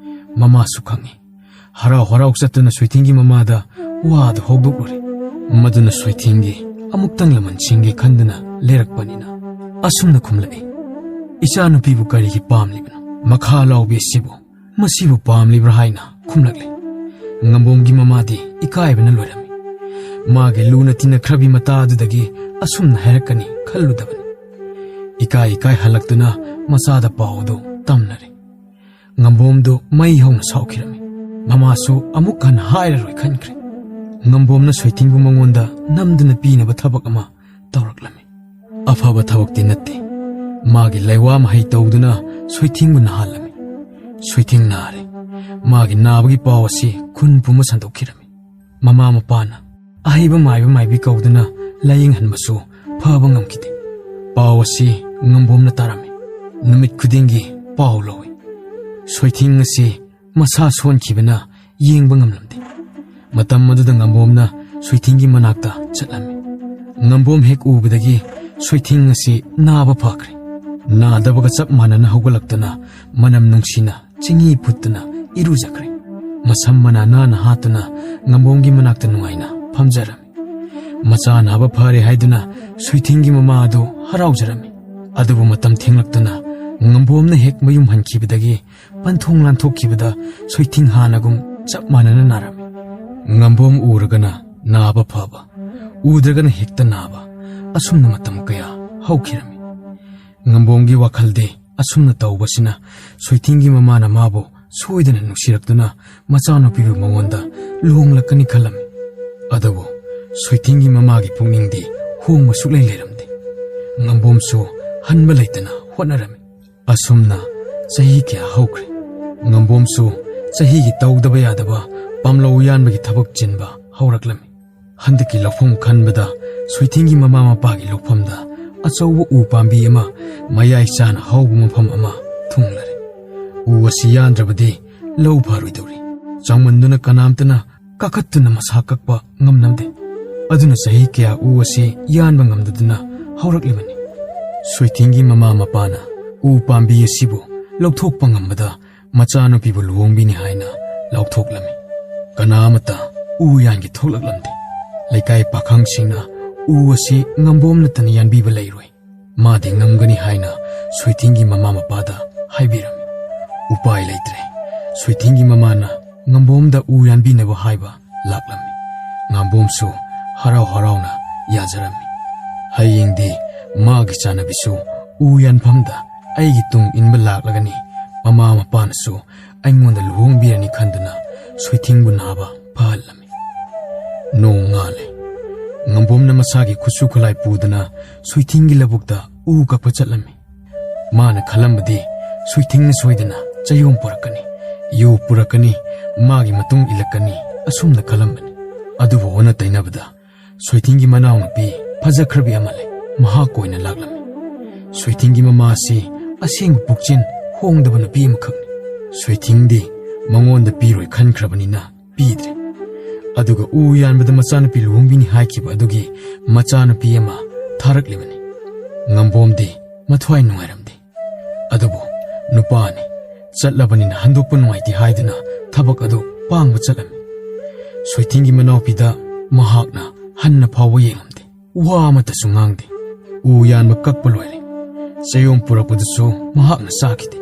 ꯃꯃꯥꯁꯨ ꯈꯪꯏ꯫ ꯍꯔꯥꯎ ꯍꯔꯥꯎ ꯆꯠꯇꯨꯅ ꯁꯣꯏꯊꯤꯡꯒꯤ ꯃꯃꯥꯗ ꯋꯥꯗꯨ ꯍꯧꯗꯣꯛꯂꯨꯔꯦ꯫ ꯃꯗꯨꯅ ꯁꯣꯏꯊꯤꯡꯒꯤ ꯑꯃꯨꯛꯇꯪ ꯂꯃꯟ ꯁꯤꯡꯒꯦ ꯈꯟꯗꯨꯅ ꯂꯩꯔꯛꯄꯅꯤꯅ ꯑꯁꯨꯝꯅ ꯈꯨꯝꯂꯛꯏ, "ꯏꯆꯥꯅꯨꯄꯤꯕꯨ ꯀꯔꯤꯒꯤ ꯄꯥꯝꯂꯤꯕꯅꯣ? ꯃꯈꯥ ꯂꯥꯎꯕꯤ ꯑꯁꯤꯕꯨ ꯃꯁꯤꯕꯨ ꯄꯥꯝꯂꯤꯕ꯭ꯔꯥ?" ꯍꯥꯏꯅ ꯈꯨꯝꯂꯛꯂꯦ꯫ ꯉꯝꯕꯣꯝꯒꯤ ꯃꯃꯥꯗꯤ ꯏꯀꯥꯏꯕꯅ ꯂꯣꯏꯔꯝꯃꯤ꯫ ꯃꯥꯒꯤ ꯂꯨꯅ ꯇꯤꯟꯅꯈ꯭ꯔꯕꯤ ꯃꯇꯥ ꯑꯗꯨꯗꯒꯤ ꯑꯁꯨꯝꯅ ꯍꯥꯏꯔꯛꯀꯅꯤ ꯈꯜꯂꯨꯗꯕꯅꯤ꯫ ꯏꯀꯥꯏ ꯏꯀꯥꯏ ꯍꯜꯂꯛꯇꯨꯅ ꯃꯆꯥꯗ ꯄꯥꯎ ꯑꯗꯨ ꯇꯝꯅꯔꯦ꯫ ꯉꯝꯕꯣꯝꯗꯨ ꯃꯩ ꯍꯧꯅ ꯁꯥꯎꯈꯤꯔꯝꯃꯤ꯫ ꯃꯃꯥꯁꯨ ꯑꯃꯨꯛ ꯍꯟꯅ ꯍꯥꯏꯔꯔꯣꯏ ꯈꯟꯈ꯭ꯔꯦ꯫ ꯉꯝꯕꯣꯝꯅ ꯁꯣꯏꯊꯤꯡꯕꯨ ꯃꯉꯣꯟꯗ ꯅꯝꯗꯨꯅ ꯄꯤꯅꯕ ꯊꯕꯛ ꯑꯃ ꯇꯧꯔꯛꯂꯝꯃꯤ꯫ ꯑꯐꯕ ꯊꯕꯛꯇꯤ ꯅꯠꯇꯦ꯫ ꯃꯥꯒꯤ ꯂꯩꯋꯥ ꯃꯍꯩ ꯇꯧꯗꯨꯅ ꯁꯣꯏꯊꯤꯡꯕꯨ ꯅꯥꯍꯜꯂꯝꯃꯤ꯫ ꯁꯣꯏꯊꯤꯡ ꯅꯥꯔꯦ꯫ ꯃꯥꯒꯤ ꯅꯥꯕꯒꯤ ꯄꯥꯎ ꯑꯁꯤ ꯈꯨꯟ ꯄꯨꯝꯕ ꯁꯟꯗꯣꯛꯈꯤꯔꯝꯃꯤ꯫ ꯃꯃꯥ ꯃꯄꯥꯅ ꯑꯍꯩꯕ ꯃꯥꯏꯕ ꯃꯥꯏꯕꯤ ꯀꯧꯗꯨꯅ ꯂꯥꯌꯦꯡꯍꯟꯕꯁꯨ ꯐꯕ ꯉꯝꯈꯤꯗꯦ꯫ ꯄꯥꯎ ꯑꯁꯤ ꯉꯝꯕꯣꯝꯅ ꯇꯥꯔꯝꯃꯤ꯫ ꯅꯨꯃꯤꯠ ꯈꯨꯗꯤꯡꯒꯤ ꯄꯥꯎ ꯂꯧꯏ꯫ ꯁꯣꯏꯊꯤꯡ ꯑꯁꯤ ꯃꯁꯥ ꯁꯣꯟꯈꯤꯕꯅ ꯌꯦꯡꯕ ꯉꯝꯂꯝꯗꯦ꯫ ꯃꯇꯝ ꯑꯗꯨꯗ ꯉꯝꯕꯣꯝꯅ ꯁꯣꯏꯊꯤꯡꯒꯤ ꯃꯅꯥꯛꯇ ꯆꯠꯂꯝꯃꯤ꯫ ꯉꯝꯕꯣꯝ ꯍꯦꯛ ꯎꯕꯗꯒꯤ ꯁꯣꯏꯊꯤꯡ ꯑꯁꯤ ꯅꯥꯕ ꯐꯈ꯭ꯔꯦ꯫ ꯅꯥꯗꯕꯒ ꯆꯞ ꯃꯥꯟꯅꯅ ꯍꯧꯒꯠꯂꯛꯇꯨꯅ ꯃꯅꯝ ꯅꯨꯡꯁꯤꯅ ꯆꯤꯡꯍꯤ ꯐꯨꯠꯇꯨꯅ ꯏꯔꯨꯖꯈ꯭ꯔꯦ꯫ ꯃꯁꯝ ꯃꯅꯥ ꯅꯥꯟꯅ ꯍꯥꯠꯇꯨꯅ ꯉꯝꯕꯣꯝꯒꯤ ꯃꯅꯥꯛꯇ ꯅꯨꯡꯉꯥꯏꯅ ꯐꯝꯖꯔꯝꯃꯤ꯫ ꯃꯆꯥ ꯅꯥꯕ ꯐꯔꯦ ꯍꯥꯏꯗꯨꯅ ꯁꯣꯏꯊꯤꯡꯒꯤ ꯃꯃꯥ ꯑꯗꯨ ꯍꯔꯥꯎꯖꯔꯝꯃꯤ꯫ ꯑꯗꯨꯕꯨ ꯃꯇꯝ ꯊꯦꯡꯂꯛꯇꯨꯅ ꯉꯝꯕꯣꯝꯅ ꯍꯦꯛ ꯃꯌꯨꯝ ꯍꯟꯈꯤꯕꯗꯒꯤ ꯄꯟꯊꯨꯡ ꯂꯥꯟꯊꯣꯛꯈꯤꯕꯗ ꯁꯣꯏꯊꯤꯡ ꯍꯥꯟꯅꯒꯨꯝ ꯆꯞ ꯃꯥꯟꯅꯅ ꯅꯥꯔꯝꯃꯤ꯫ ꯉꯝꯕꯣꯝ ꯎꯔꯒꯅ ꯅꯥꯕ ꯐꯕ, ꯎꯗ꯭ꯔꯒꯅ ꯍꯦꯛꯇ ꯅꯥꯕ, ꯑꯁꯨꯝꯅ ꯃꯇꯝ ꯀꯌꯥ ꯍꯧꯈꯤꯔꯝꯃꯤ꯫ ꯉꯝꯕꯣꯝꯒꯤ ꯋꯥꯈꯜꯗꯤ ꯑꯁꯨꯝꯅ ꯇꯧꯕꯁꯤꯅ ꯁꯣꯏꯊꯤꯡꯒꯤ ꯃꯃꯥꯅ ꯃꯥꯕꯨ ꯁꯣꯏꯗꯅ ꯅꯨꯡꯁꯤꯔꯛꯇꯨꯅ ꯃꯆꯥꯅꯨꯄꯤꯕꯨ ꯃꯉꯣꯟꯗ ꯂꯨꯍꯣꯡꯂꯛꯀꯅꯤ ꯈꯜꯂꯝꯃꯤ꯫ ꯑꯗꯨꯕꯨ ꯁꯣꯏꯊꯤꯡꯒꯤ ꯃꯃꯥꯒꯤ ꯄꯨꯛꯅꯤꯡꯗꯤ ꯍꯣꯡꯕ ꯁꯨꯛꯂꯩ ꯂꯩꯔꯝꯗꯦ꯫ ꯉꯝꯕꯣꯝꯁꯨ ꯍꯟꯕ ꯂꯩꯇꯅ ꯍꯣꯠꯅꯔꯝꯃꯤ꯫ ꯑꯁꯨꯝꯅ ꯆꯍꯤ ꯀꯌꯥ ꯍꯧꯈ꯭ꯔꯦ꯫ ꯉꯝꯕꯣꯝꯁꯨ ꯆꯍꯤꯒꯤ ꯇꯧꯗꯕ ꯌꯥꯗꯕ ꯄꯥꯝꯂꯧ ꯌꯥꯟꯕꯒꯤ ꯊꯕꯛ ꯆꯤꯟꯕ ꯍꯧꯔꯛꯂꯝꯃꯤ꯫ ꯍꯟꯗꯛꯀꯤ ꯂꯧꯐꯝ ꯈꯟꯕꯗ ꯁꯣꯏꯊꯤꯡꯒꯤ ꯃꯃꯥ ꯃꯄꯥꯒꯤ ꯂꯧꯐꯝꯗ ꯑꯆꯧꯕ ꯎ ꯄꯥꯝꯕꯤ ꯑꯃ ꯃꯌꯥꯏ ꯆꯥꯅ ꯍꯧꯕ ꯃꯐꯝ ꯑꯃ ꯊꯨꯡꯂꯔꯦ꯫ ꯎ ꯑꯁꯤ ꯌꯥꯟꯗ꯭ꯔꯕꯗꯤ ꯂꯧ ꯐꯔꯣꯏꯗꯧꯔꯤ꯫ ꯆꯥꯎꯃꯟꯗꯨꯅ ꯀꯅꯥꯝꯇꯅ ꯀꯥꯈꯠꯇꯨꯅ ꯃꯁꯥ ꯀꯛꯄ ꯉꯝꯂꯝꯗꯦ꯫ ꯑꯗꯨꯅ ꯆꯍꯤ ꯀꯌꯥ ꯎ ꯑꯁꯤ ꯌꯥꯟꯕ ꯉꯝꯗꯗꯨꯅ ꯍꯧꯔꯛꯂꯤꯕꯅꯤ꯫ ꯁꯨꯏꯊꯤꯡꯒꯤ ꯃꯃꯥ ꯃꯄꯥꯅ ꯎ ꯄꯥꯝꯕꯤ ꯑꯁꯤꯕꯨ ꯂꯧꯊꯣꯛꯄ ꯉꯝꯕꯗ ꯃꯆꯥꯅꯨꯄꯤꯕꯨ ꯂꯨꯍꯣꯡꯕꯤꯅꯤ ꯍꯥꯏꯅ ꯂꯥꯎꯊꯣꯛꯂꯝꯃꯤ꯫ ꯀꯅꯥ ꯑꯃꯠꯇ ꯎ ꯌꯥꯟꯒꯦ ꯊꯣꯛꯂꯛꯂꯝꯗꯦ꯫ ꯂꯩꯀꯥꯏ ꯄꯥꯈꯪꯁꯤꯡꯅ ꯎ ꯑꯁꯤ ꯉꯝꯕꯣꯝ ꯅꯠꯇꯅ ꯌꯥꯟꯕꯤꯕ ꯂꯩꯔꯣꯏ, ꯃꯥꯗꯤ ꯉꯝꯒꯅꯤ ꯍꯥꯏꯅ ꯁꯨꯏꯊꯤꯡꯒꯤ ꯃꯃꯥ ꯃꯄꯥꯗ ꯍꯥꯏꯕꯤꯔꯝꯃꯤ꯫ ꯎꯄꯥꯏ ꯂꯩꯇ꯭ꯔꯦ꯫ ꯁꯨꯏꯊꯤꯡꯒꯤ ꯃꯃꯥꯅ ꯉꯝꯕꯣꯝꯗ ꯎ ꯌꯥꯟꯕꯤꯅꯕ ꯍꯥꯏꯕ ꯂꯥꯛꯂꯝꯃꯤ꯫ ꯉꯝꯕꯣꯝꯁꯨ ꯍꯔꯥꯎ ꯍꯔꯥꯎꯅ ꯌꯥꯖꯔꯝꯃꯤ꯫ ꯍꯌꯦꯡꯗꯤ ꯃꯥꯒꯤ ꯆꯥꯅꯕꯤꯁꯨ ꯎ ꯌꯥꯟꯐꯝꯗ ꯑꯩꯒꯤ ꯇꯨꯡ ꯏꯟꯕ ꯂꯥꯛꯂꯒꯅꯤ, ꯃꯃꯥ ꯃꯄꯥꯅꯁꯨ ꯑꯩꯉꯣꯟꯗ ꯂꯨꯍꯣꯡꯕꯤꯔꯅꯤ ꯈꯟꯗꯨꯅ ꯁꯨꯏꯊꯤꯡꯕꯨ ꯅꯥꯕ ꯐꯍꯜꯂꯝꯃꯤ꯫ ꯅꯣꯡ ꯉꯥꯜꯂꯦ꯫ ꯉꯝꯕꯣꯝꯅ ꯃꯁꯥꯒꯤ ꯈꯨꯠꯁꯨ ꯈꯨꯠꯂꯥꯏ ꯄꯨꯗꯨꯅ ꯁꯨꯏꯊꯤꯡꯒꯤ ꯂꯧꯕꯨꯛꯇ ꯎ ꯀꯛꯄ ꯆꯠꯂꯝꯃꯤ꯫ ꯃꯥꯅ ꯈꯜꯂꯝꯕꯗꯤ ꯁꯨꯏꯊꯤꯡꯅ ꯁꯣꯏꯗꯅ ꯆꯌꯣꯝ ꯄꯨꯔꯛꯀꯅꯤ, ꯌꯨ ꯄꯨꯔꯛꯀꯅꯤ, ꯃꯥꯒꯤ ꯃꯇꯨꯡ ꯏꯜꯂꯛꯀꯅꯤ, ꯑꯁꯨꯝꯅ ꯈꯜꯂꯝꯕꯅꯤ꯫ ꯑꯗꯨꯕꯨ ꯑꯣꯟꯅ ꯇꯩꯅꯕꯗ ꯁꯨꯏꯊꯤꯡꯒꯤ ꯃꯅꯥꯎꯅꯨꯄꯤ ꯐꯖꯈ꯭ꯔꯕꯤ ꯑꯃ ꯂꯩ꯫ ꯃꯍꯥꯛ ꯑꯣꯏꯅ ꯂꯥꯛꯂꯝꯃꯤ꯫ ꯁꯨꯏꯊꯤꯡꯒꯤ ꯃꯃꯥ ꯑꯁꯤ ꯑꯁꯦꯡꯕ ꯄꯨꯛꯆꯦꯜ ꯍꯣꯡꯗꯕ ꯅꯨꯄꯤ ꯑꯃꯈꯛꯅꯤ꯫ ꯁꯨꯏꯊꯤꯡꯗꯤ ꯃꯉꯣꯟꯗ ꯄꯤꯔꯣꯏ ꯈꯟꯈ꯭ꯔꯕꯅꯤꯅ ꯄꯤꯗ꯭ꯔꯦ꯫ ꯑꯗꯨꯒ ꯎ ꯌꯥꯟꯕꯗ ꯃꯆꯥꯅꯨꯄꯤ ꯂꯨꯍꯣꯡꯕꯤꯅꯤ ꯍꯥꯏꯈꯤꯕ ꯑꯗꯨꯒꯤ ꯃꯆꯥꯅꯨꯄꯤ ꯑꯃ ꯊꯥꯔꯛꯂꯤꯕꯅꯤ꯫ ꯉꯝꯕꯣꯝꯗꯤ ꯃꯊ꯭ꯋꯥꯏ ꯅꯨꯡꯉꯥꯏꯔꯝꯗꯦ꯫ ꯑꯗꯨꯕꯨ ꯅꯨꯄꯥꯅꯤ, ꯆꯠꯂꯕꯅꯤꯅ ꯍꯟꯗꯣꯛꯄ ꯅꯨꯡꯉꯥꯏꯇꯦ ꯍꯥꯏꯗꯨꯅ ꯊꯕꯛ ꯑꯗꯨ ꯄꯥꯡꯕ ꯆꯠꯂꯝꯃꯤ꯫ ꯁꯨꯏꯊꯤꯡꯒꯤ ꯃꯅꯥꯎꯄꯤꯗ ꯃꯍꯥꯛꯅ ꯍꯟꯅ ꯐꯥꯎꯕ ꯌꯦꯡꯂꯝꯗꯦ꯫ ꯋꯥ ꯑꯃꯠꯇꯁꯨ ꯉꯥꯡꯗꯦ꯫ ꯎ ꯌꯥꯟꯕ ꯀꯛꯄ ꯂꯣꯏꯔꯦ꯫ ꯆꯌꯣꯝ ꯄꯨꯔꯛꯄꯗꯨꯁꯨ ꯃꯍꯥꯛꯅ ꯆꯥꯈꯤꯗꯦ꯫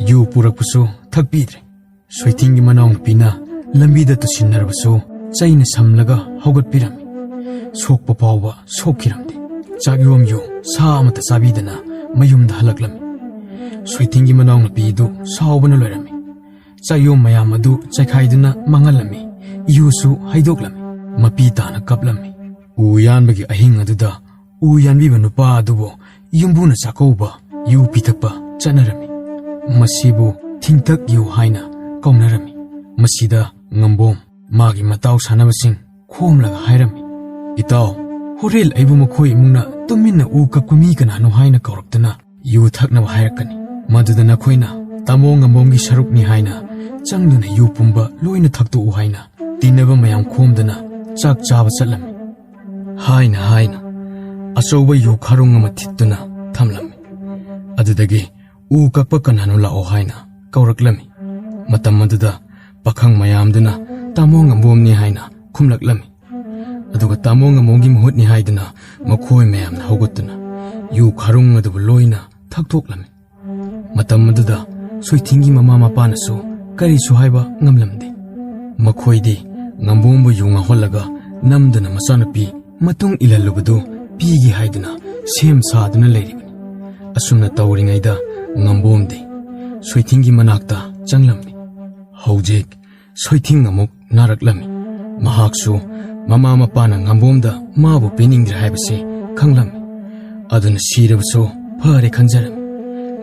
ꯌꯨ ꯄꯨꯔꯛꯄꯁꯨ ꯊꯛꯄꯤꯗ꯭ꯔꯦ꯫ ꯁꯨꯏꯊꯤꯡꯒꯤ ꯃꯅꯥꯎꯅꯨꯄꯤꯅ ꯂꯝꯕꯤꯗ ꯇꯨꯁꯤꯟꯅꯔꯕꯁꯨ ꯆꯩꯅ ꯁꯝꯂꯒ ꯍꯧꯒꯠꯄꯤꯔꯝꯃꯤ꯫ ꯁꯣꯛꯄ ꯐꯥꯎꯕ ꯁꯣꯛꯈꯤꯔꯝꯗꯦ꯫ ꯆꯥꯛꯌꯣꯝ ꯌꯨ ꯁꯥ ꯑꯃꯠꯇ ꯆꯥꯕꯤꯗꯅ ꯃꯌꯨꯝꯗ ꯍꯜꯂꯛꯂꯝꯃꯤ꯫ ꯁꯨꯏꯊꯤꯡꯒꯤ ꯃꯅꯥꯎꯅꯨꯄꯤ ꯑꯗꯨ ꯁꯥꯎꯕꯅ ꯂꯣꯏꯔꯝꯃꯤ꯫ ꯆꯥꯛꯌꯣꯝ ꯃꯌꯥꯝ ꯑꯗꯨ ꯆꯥꯏꯈꯥꯏꯗꯨꯅ ꯃꯥꯡꯍꯜꯂꯝꯃꯤ꯫ ꯌꯨꯁꯨ ꯍꯩꯗꯣꯛꯂꯝꯃꯤ꯫ ꯃꯄꯤ ꯇꯥꯅ ꯀꯞꯂꯝꯃꯤ꯫ ꯎ ꯌꯥꯟꯕꯒꯤ ꯑꯍꯤꯡ ꯑꯗꯨꯗ ꯎ ꯌꯥꯟꯕꯤꯕ ꯅꯨꯄꯥ ꯑꯗꯨꯕꯨ ꯌꯨꯝꯕꯨꯅ ꯆꯥꯛꯀꯧꯕ, ꯌꯨ ꯄꯤꯊꯛꯄ ꯆꯠꯅꯔꯝꯃꯤ꯫ ꯃꯁꯤꯕꯨ ꯊꯤꯡꯊꯛ ꯌꯨ ꯍꯥꯏꯅ ꯀꯧꯅꯔꯝꯃꯤ꯫ ꯃꯁꯤꯗ ꯉꯝꯕꯣꯝ ꯃꯥꯒꯤ ꯃꯇꯥꯎ ꯁꯥꯟꯅꯕꯁꯤꯡ ꯈꯣꯝꯂꯒ ꯍꯥꯏꯔꯝꯃꯤ, "ꯏꯇꯥꯎ, ꯍꯣꯔꯦꯟ ꯑꯩꯕꯨ ꯃꯈꯣꯏ ꯏꯃꯨꯡꯅ ꯇꯨꯃꯤꯟꯅ ꯎ ꯀꯛꯄ ꯃꯤ ꯀꯅꯥꯅꯣ ꯍꯥꯏꯅ ꯀꯧꯔꯛꯇꯨꯅ ꯌꯨ ꯊꯛꯅꯕ ꯍꯥꯏꯔꯛꯀꯅꯤ꯫ ꯃꯗꯨꯗ ꯅꯈꯣꯏꯅ ꯇꯥꯃꯣ ꯉꯝꯕꯣꯝꯒꯤ ꯁꯔꯨꯛꯅꯤ ꯍꯥꯏꯅ ꯆꯪꯗꯨꯅ ꯌꯨ ꯄꯨꯝꯕ ꯂꯣꯏꯅ ꯊꯛꯇꯣꯛꯎ" ꯍꯥꯏꯅ ꯇꯤꯟꯅꯕ ꯃꯌꯥꯝ ꯈꯣꯝꯗꯨꯅ ꯆꯥꯛ ꯆꯥꯕ ꯆꯠꯂꯝꯃꯤ꯫ ꯍꯥꯏꯅ ꯍꯥꯏꯅ ꯑꯆꯧꯕ ꯌꯨ ꯈꯥꯔꯨꯡ ꯑꯃ ꯊꯤꯠꯇꯨꯅ ꯊꯝꯂꯝꯃꯤ꯫ ꯑꯗꯨꯗꯒꯤ ꯎ ꯀꯛꯄ ꯀꯅꯥꯅꯣ ꯂꯥꯛꯑꯣ ꯍꯥꯏꯅ ꯀꯧꯔꯛꯂꯝꯃꯤ꯫ ꯃꯇꯝ ꯑꯗꯨꯗ ꯄꯥꯈꯪ ꯃꯌꯥꯝꯗꯨꯅ ꯇꯥꯃꯣ ꯉꯝꯕꯣꯝꯅꯤ ꯍꯥꯏꯅ ꯈꯨꯝꯂꯛꯂꯝꯃꯤ꯫ ꯑꯗꯨꯒ ꯇꯥꯃꯣ ꯉꯝꯕꯣꯝꯒꯤ ꯃꯍꯨꯠꯅꯤ ꯍꯥꯏꯗꯨꯅ ꯃꯈꯣꯏ ꯃꯌꯥꯝꯅ ꯍꯧꯒꯠꯇꯨꯅ ꯌꯨ ꯈꯥꯔꯨꯡ ꯑꯗꯨꯕꯨ ꯂꯣꯏꯅ ꯊꯛꯇꯣꯛꯂꯝꯃꯤ꯫ ꯃꯇꯝ ꯑꯗꯨꯗ ꯁꯣꯏꯊꯤꯡꯒꯤ ꯃꯃꯥ ꯃꯄꯥꯅꯁꯨ ꯀꯔꯤꯁꯨ ꯍꯥꯏꯕ ꯉꯝꯂꯝꯗꯦ꯫ ꯃꯈꯣꯏꯗꯤ ꯉꯝꯕꯣꯝꯕꯨ ꯌꯨ ꯉꯥꯎꯍꯜꯂꯒ ꯅꯝꯗꯨꯅ ꯃꯆꯥꯅꯨꯄꯤ ꯃꯇꯨꯡ ꯏꯜꯍꯜꯂꯨꯕꯗꯨ ꯄꯤꯒꯦ ꯍꯥꯏꯗꯨꯅ ꯁꯦꯝ ꯁꯥꯗꯨꯅ ꯂꯩꯔꯤꯕꯅꯤ꯫ ꯑꯁꯨꯝꯅ ꯇꯧꯔꯤꯉꯩꯗ ꯉꯝꯕꯣꯝꯗꯤ ꯁꯣꯏꯊꯤꯡꯒꯤ ꯃꯅꯥꯛꯇ ꯆꯪꯂꯝꯃꯤ꯫ ꯍꯧꯖꯤꯛ ꯁꯣꯏꯊꯤꯡ ꯑꯃꯨꯛ ꯅꯥꯔꯛꯂꯝꯃꯤ꯫ ꯃꯍꯥꯛꯁꯨ ꯃꯃꯥ ꯃꯄꯥꯅ ꯉꯝꯕꯣꯝꯗ ꯃꯥꯕꯨ ꯄꯤꯅꯤꯡꯗ꯭ꯔꯦ ꯍꯥꯏꯕꯁꯤ ꯈꯪꯂꯝꯃꯤ꯫ ꯑꯗꯨꯅ ꯁꯤꯔꯕꯁꯨ ꯐꯔꯦ ꯈꯟꯖꯔꯝꯃꯤ꯫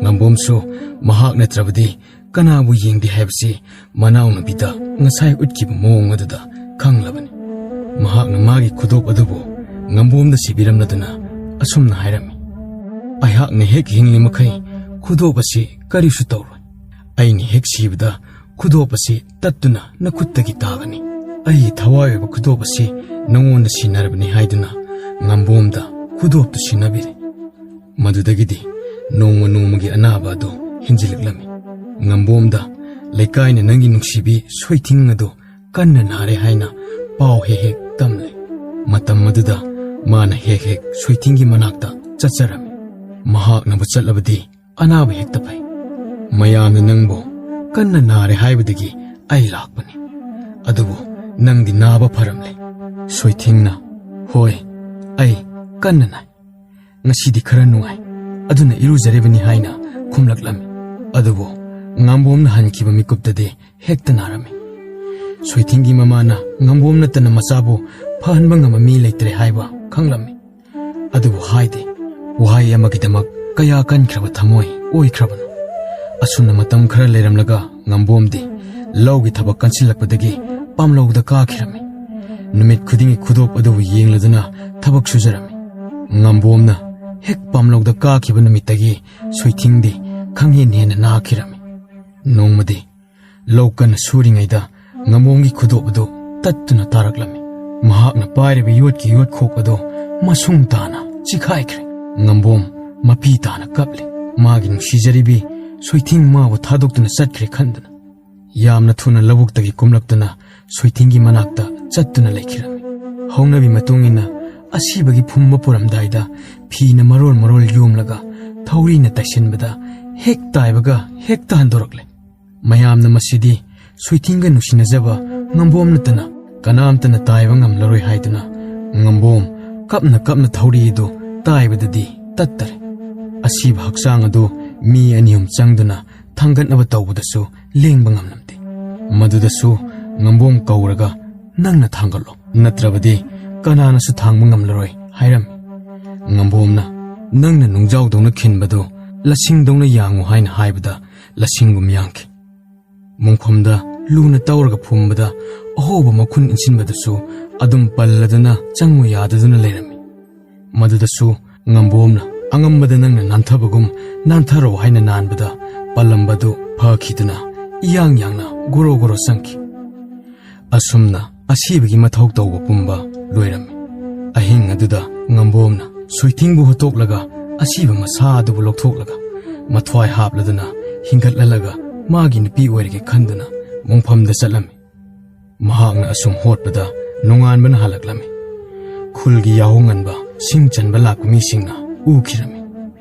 ꯉꯝꯕꯣꯝꯁꯨ ꯃꯍꯥꯛ ꯅꯠꯇ꯭ꯔꯕꯗꯤ ꯀꯅꯥꯕꯨ ꯌꯦꯡꯗꯦ ꯍꯥꯏꯕꯁꯤ ꯃꯅꯥꯎꯅꯨꯄꯤꯗ ꯉꯁꯥꯏ ꯎꯠꯈꯤꯕ ꯃꯑꯣꯡ ꯑꯗꯨꯗ ꯈꯪꯂꯕꯅꯤ꯫ ꯃꯍꯥꯛꯅ ꯃꯥꯒꯤ ꯈꯨꯗꯣꯞ ꯑꯗꯨꯕꯨ ꯉꯝꯕꯣꯝꯗ ꯁꯤꯕꯤꯔꯝꯂꯗꯨꯅ ꯑꯁꯨꯝꯅ ꯍꯥꯏꯔꯝꯃꯤ, "ꯑꯩꯍꯥꯛꯅ ꯍꯦꯛ ꯍꯤꯡꯂꯤ ꯃꯈꯩ ꯈꯨꯗꯣꯞ ꯑꯁꯤ ꯀꯔꯤꯁꯨ ꯇꯧꯔꯣꯏ꯫ ꯑꯩꯅ ꯍꯦꯛ ꯁꯤꯕꯗ ꯈꯨꯗꯣꯞ ꯑꯁꯤ ꯇꯠꯇꯨꯅ ꯅꯈꯨꯠꯇꯒꯤ ꯇꯥꯒꯅꯤ꯫ ꯑꯩꯒꯤ ꯊꯋꯥꯏ ꯑꯣꯏꯕ ꯈꯨꯗꯣꯞ ꯑꯁꯤ ꯅꯉꯣꯟꯗ ꯁꯤꯟꯅꯔꯕꯅꯤ" ꯍꯥꯏꯗꯨꯅ ꯉꯝꯕꯣꯝꯗ ꯈꯨꯗꯣꯞꯇꯨ ꯁꯤꯟꯅꯕꯤꯔꯦ꯫ ꯃꯗꯨꯗꯒꯤꯗꯤ ꯅꯣꯡꯃ ꯅꯣꯡꯃꯒꯤ ꯑꯅꯥꯕ ꯑꯗꯨ ꯍꯦꯟꯖꯤꯜꯂꯛꯂꯝꯃꯤ꯫ ꯉꯝꯕꯣꯝꯗ ꯂꯩꯀꯥꯏꯅ ꯅꯪꯒꯤ ꯅꯨꯡꯁꯤꯕꯤ ꯁꯣꯏꯊꯤꯡ ꯑꯗꯨ ꯀꯟꯅ ꯅꯥꯔꯦ ꯍꯥꯏꯅ ꯄꯥꯎ ꯍꯦꯛ ꯍꯦꯛ ꯇꯝꯂꯦ꯫ ꯃꯇꯝ ꯑꯗꯨꯗ ꯃꯥꯅ ꯍꯦꯛ ꯍꯦꯛ ꯁꯣꯏꯊꯤꯡꯒꯤ ꯃꯅꯥꯛꯇ ꯆꯠꯆꯔꯝꯃꯤ꯫ ꯃꯍꯥꯛꯅꯕꯨ ꯆꯠꯂꯕꯗꯤ ꯑꯅꯥꯕ ꯍꯦꯛꯇ ꯐꯩ꯫ ꯃꯌꯥꯝꯅ ꯅꯪꯕꯨ ꯀꯟꯅ ꯅꯥꯔꯦ ꯍꯥꯏꯕꯗꯒꯤ ꯑꯩ ꯂꯥꯛꯄꯅꯤ꯫ ꯑꯗꯨꯕꯨ ꯅꯪꯗꯤ ꯅꯥꯕ ꯐꯔꯝꯂꯦ꯫ ꯁꯣꯏꯊꯤꯡꯅ, "ꯍꯣꯏ, ꯑꯩ ꯀꯟꯅ ꯅꯥꯏ꯫ ꯉꯁꯤꯗꯤ ꯈꯔ ꯅꯨꯡꯉꯥꯏ, ꯑꯗꯨꯅ ꯏꯔꯨꯖꯔꯤꯕꯅꯤ" ꯍꯥꯏꯅ ꯈꯨꯝꯂꯛꯂꯝꯃꯤ꯫ ꯑꯗꯨꯕꯨ ꯉꯥꯝꯕꯣꯝꯅ ꯍꯟꯈꯤꯕ ꯃꯤꯀꯨꯞꯇꯗꯤ ꯍꯦꯛꯇ ꯅꯥꯔꯝꯃꯤ꯫ ꯁꯣꯏꯊꯤꯡꯒꯤ ꯃꯃꯥꯅ ꯉꯥꯝꯕꯣꯝ ꯅꯠꯇꯅ ꯃꯆꯥꯕꯨ ꯐꯍꯟꯕ ꯉꯝꯕ ꯃꯤ ꯂꯩꯇ꯭ꯔꯦ ꯍꯥꯏꯕ ꯈꯪꯂꯝꯃꯤ꯫ ꯑꯗꯨꯕꯨ ꯍꯥꯏꯗꯦ꯫ ꯋꯥꯍꯩ ꯑꯃꯒꯤꯗꯃꯛ ꯀꯌꯥ ꯀꯟꯈ꯭ꯔꯕ ꯊꯃꯣꯏ ꯑꯣꯏꯈ꯭ꯔꯕꯅꯣ꯫ ꯑꯁꯨꯝꯅ ꯃꯇꯝ ꯈꯔ ꯂꯩꯔꯝꯂꯒ ꯉꯥꯝꯕꯣꯝꯗꯤ ꯂꯧꯒꯤ ꯊꯕꯛ ꯀꯟꯁꯤꯜꯂꯛꯄꯗꯒꯤ ꯄꯥꯝꯂꯧꯗ ꯀꯥꯈꯤꯔꯝꯃꯤ꯫ ꯅꯨꯃꯤꯠ ꯈꯨꯗꯤꯡꯒꯤ ꯈꯨꯗꯣꯞ ꯑꯗꯨꯕꯨ ꯌꯦꯡꯂꯗꯨꯅ ꯊꯕꯛ ꯁꯨꯖꯔꯝꯃꯤ꯫ ꯉꯥꯝꯕꯣꯝꯅ ꯍꯦꯛ ꯄꯥꯝꯂꯧꯗ ꯀꯥꯈꯤꯕ ꯅꯨꯃꯤꯠꯇꯒꯤ ꯁꯣꯏꯊꯤꯡꯗꯤ ꯈꯪꯍꯦꯟ ꯍꯦꯟꯅ ꯅꯥꯈꯤꯔꯝꯃꯤ꯫ ꯅꯣꯡꯃꯗꯤ ꯂꯧ ꯀꯟꯅ ꯁꯨꯔꯤꯉꯩꯗ ꯉꯥꯝꯕꯣꯝꯒꯤ ꯈꯨꯗꯣꯞ ꯑꯗꯨ ꯇꯠꯇꯨꯅ ꯇꯥꯔꯛꯂꯝꯃꯤ꯫ ꯃꯍꯥꯛꯅ ꯄꯥꯏꯔꯤꯕ ꯌꯣꯠꯀꯤ ꯌꯣꯠꯈꯣꯛ ꯑꯗꯨ ꯃꯁꯨꯡ ꯇꯥꯅ ꯆꯤꯈꯥꯏꯈ꯭ꯔꯦ꯫ ꯉꯝꯕꯣꯝ ꯃꯄꯤ ꯇꯥꯅ ꯀꯞꯂꯤ꯫ ꯃꯥꯒꯤ ꯅꯨꯡꯁꯤꯖꯔꯤꯕꯤ ꯁꯣꯏꯊꯤꯡ ꯃꯥꯕꯨ ꯊꯥꯗꯣꯛꯇꯨꯅ ꯆꯠꯈ꯭ꯔꯦ ꯈꯟꯗꯨꯅ꯫ ꯌꯥꯝꯅ ꯊꯨꯅ ꯂꯧꯕꯨꯛꯇꯒꯤ ꯀꯨꯝꯂꯛꯇꯨꯅ ꯁꯣꯏꯊꯤꯡꯒꯤ ꯃꯅꯥꯛꯇ ꯆꯠꯇꯨꯅ ꯂꯩꯈꯤꯔꯝꯃꯤ꯫ ꯍꯧꯅꯕꯤ ꯃꯇꯨꯡ ꯏꯟꯅ ꯑꯁꯤꯕꯒꯤ ꯐꯨꯝꯕ ꯄꯨꯔꯝꯗꯥꯏꯗ ꯐꯤꯅ ꯃꯔꯣꯜ ꯃꯔꯣꯜ ꯌꯣꯝꯂꯒ ꯊꯧꯔꯤꯅ ꯇꯥꯏꯁꯤꯟꯕꯗ ꯍꯦꯛ ꯇꯥꯏꯕꯒ ꯍꯦꯛꯇ ꯍꯟꯗꯣꯔꯛꯂꯦ꯫ ꯃꯌꯥꯝꯅ ꯃꯁꯤꯗꯤ ꯁꯣꯏꯊꯤꯡꯒ ꯅꯨꯡꯁꯤꯅꯖꯕ ꯉꯝꯕꯣꯝ ꯅꯠꯇꯅ ꯀꯅꯥꯝꯇꯅ ꯇꯥꯏꯕ ꯉꯝꯂꯔꯣꯏ ꯍꯥꯏꯗꯨꯅ ꯉꯝꯕꯣꯝ ꯀꯞꯅ ꯀꯞꯅ ꯊꯧꯔꯤ ꯑꯗꯨ ꯇꯥꯏꯕꯗꯗꯤ ꯇꯠꯇꯔꯦ꯫ ꯑꯁꯤꯕ ꯍꯛꯆꯥꯡ ꯑꯗꯨ ꯃꯤ ꯑꯅꯤ ꯑꯍꯨꯝ ꯆꯪꯗꯨꯅ ꯊꯥꯡꯒꯠꯅꯕ ꯇꯧꯕꯗꯁꯨ ꯂꯦꯡꯕ ꯉꯝꯂꯝꯗꯦ꯫ ꯃꯗꯨꯗꯁꯨ ꯉꯝꯕꯣꯝ ꯀꯧꯔꯒ, "ꯅꯪꯅ ꯊꯥꯡꯒꯠꯂꯣ, ꯅꯠꯇ꯭ꯔꯕꯗꯤ ꯀꯅꯥꯅꯁꯨ ꯊꯥꯡꯕ ꯉꯝꯂꯔꯣꯏ" ꯍꯥꯏꯔꯝꯃꯤ꯫ ꯉꯝꯕꯣꯝꯅ, "ꯅꯪꯅ ꯅꯨꯡꯖꯥꯎꯗꯧꯅ ꯈꯤꯟꯕꯗꯨ ꯂꯁꯤꯡꯗꯧꯅ ꯌꯥꯡꯉꯨ" ꯍꯥꯏꯅ ꯍꯥꯏꯕꯗ ꯂꯁꯤꯡꯒꯨꯝ ꯌꯥꯡꯈꯤ꯫ ꯃꯣꯡꯐꯝꯗ ꯂꯨꯅ ꯇꯧꯔꯒ ꯐꯨꯝꯕꯗ ꯑꯍꯣꯕ ꯃꯈꯨꯟ ꯏꯟꯁꯤꯟꯕꯗꯨꯁꯨ ꯑꯗꯨꯝ ꯄꯜꯂꯗꯨꯅ ꯆꯪꯉꯨ ꯌꯥꯗꯗꯨꯅ ꯂꯩꯔꯝꯃꯤ꯫ ꯃꯗꯨꯗꯁꯨ ꯉꯝꯕꯣꯝꯅ ꯑꯉꯝꯕꯗ ꯅꯪꯅ ꯅꯥꯟꯊꯕꯒꯨꯝ ꯅꯥꯟꯊꯔꯣ ꯍꯥꯏꯅ ꯅꯥꯟꯕꯗ ꯄꯜꯂꯝꯕꯗꯨ ꯐꯈꯤꯗꯨꯅ ꯏꯌꯥꯡ ꯌꯥꯡꯅ ꯒꯣꯔꯣ ꯒꯣꯔꯣ ꯆꯪꯈꯤ꯫ ꯑꯁꯨꯝꯅ ꯑꯁꯤꯕꯒꯤ ꯃꯊꯧ ꯇꯧꯕ ꯄꯨꯝꯕ ꯂꯣꯏꯔꯝꯃꯤ꯫ ꯑꯍꯤꯡ ꯑꯗꯨꯗ ꯉꯝꯕꯣꯝꯅ ꯁꯣꯏꯊꯤꯡꯕꯨ ꯍꯨꯠꯇꯣꯛꯂꯒ ꯑꯁꯤꯕ ꯃꯁꯥ ꯑꯗꯨꯕꯨ ꯂꯧꯊꯣꯛꯂꯒ ꯃꯊ꯭ꯋꯥꯏ ꯍꯥꯞꯂꯗꯨꯅ ꯍꯤꯡꯒꯠꯍꯜꯂꯒ ꯃꯥꯒꯤ ꯅꯨꯄꯤ ꯑꯣꯏꯔꯒꯦ ꯈꯟꯗꯨꯅ ꯃꯣꯡꯐꯝꯗ ꯆꯠꯂꯝꯃꯤ꯫ ꯃꯍꯥꯛꯅ ꯑꯁꯨꯝ ꯍꯣꯠꯄꯗ ꯅꯣꯡꯉꯥꯟꯕꯅ ꯍꯜꯂꯛꯂꯝꯃꯤ꯫ ꯈꯨꯜꯒꯤ ꯌꯥꯍꯧ ꯉꯟꯕ ꯁꯤꯡ ꯆꯟꯕ ꯂꯥꯛꯄ ꯃꯤꯁꯤꯡꯅ ꯎꯈꯤꯔꯝꯃꯤ꯫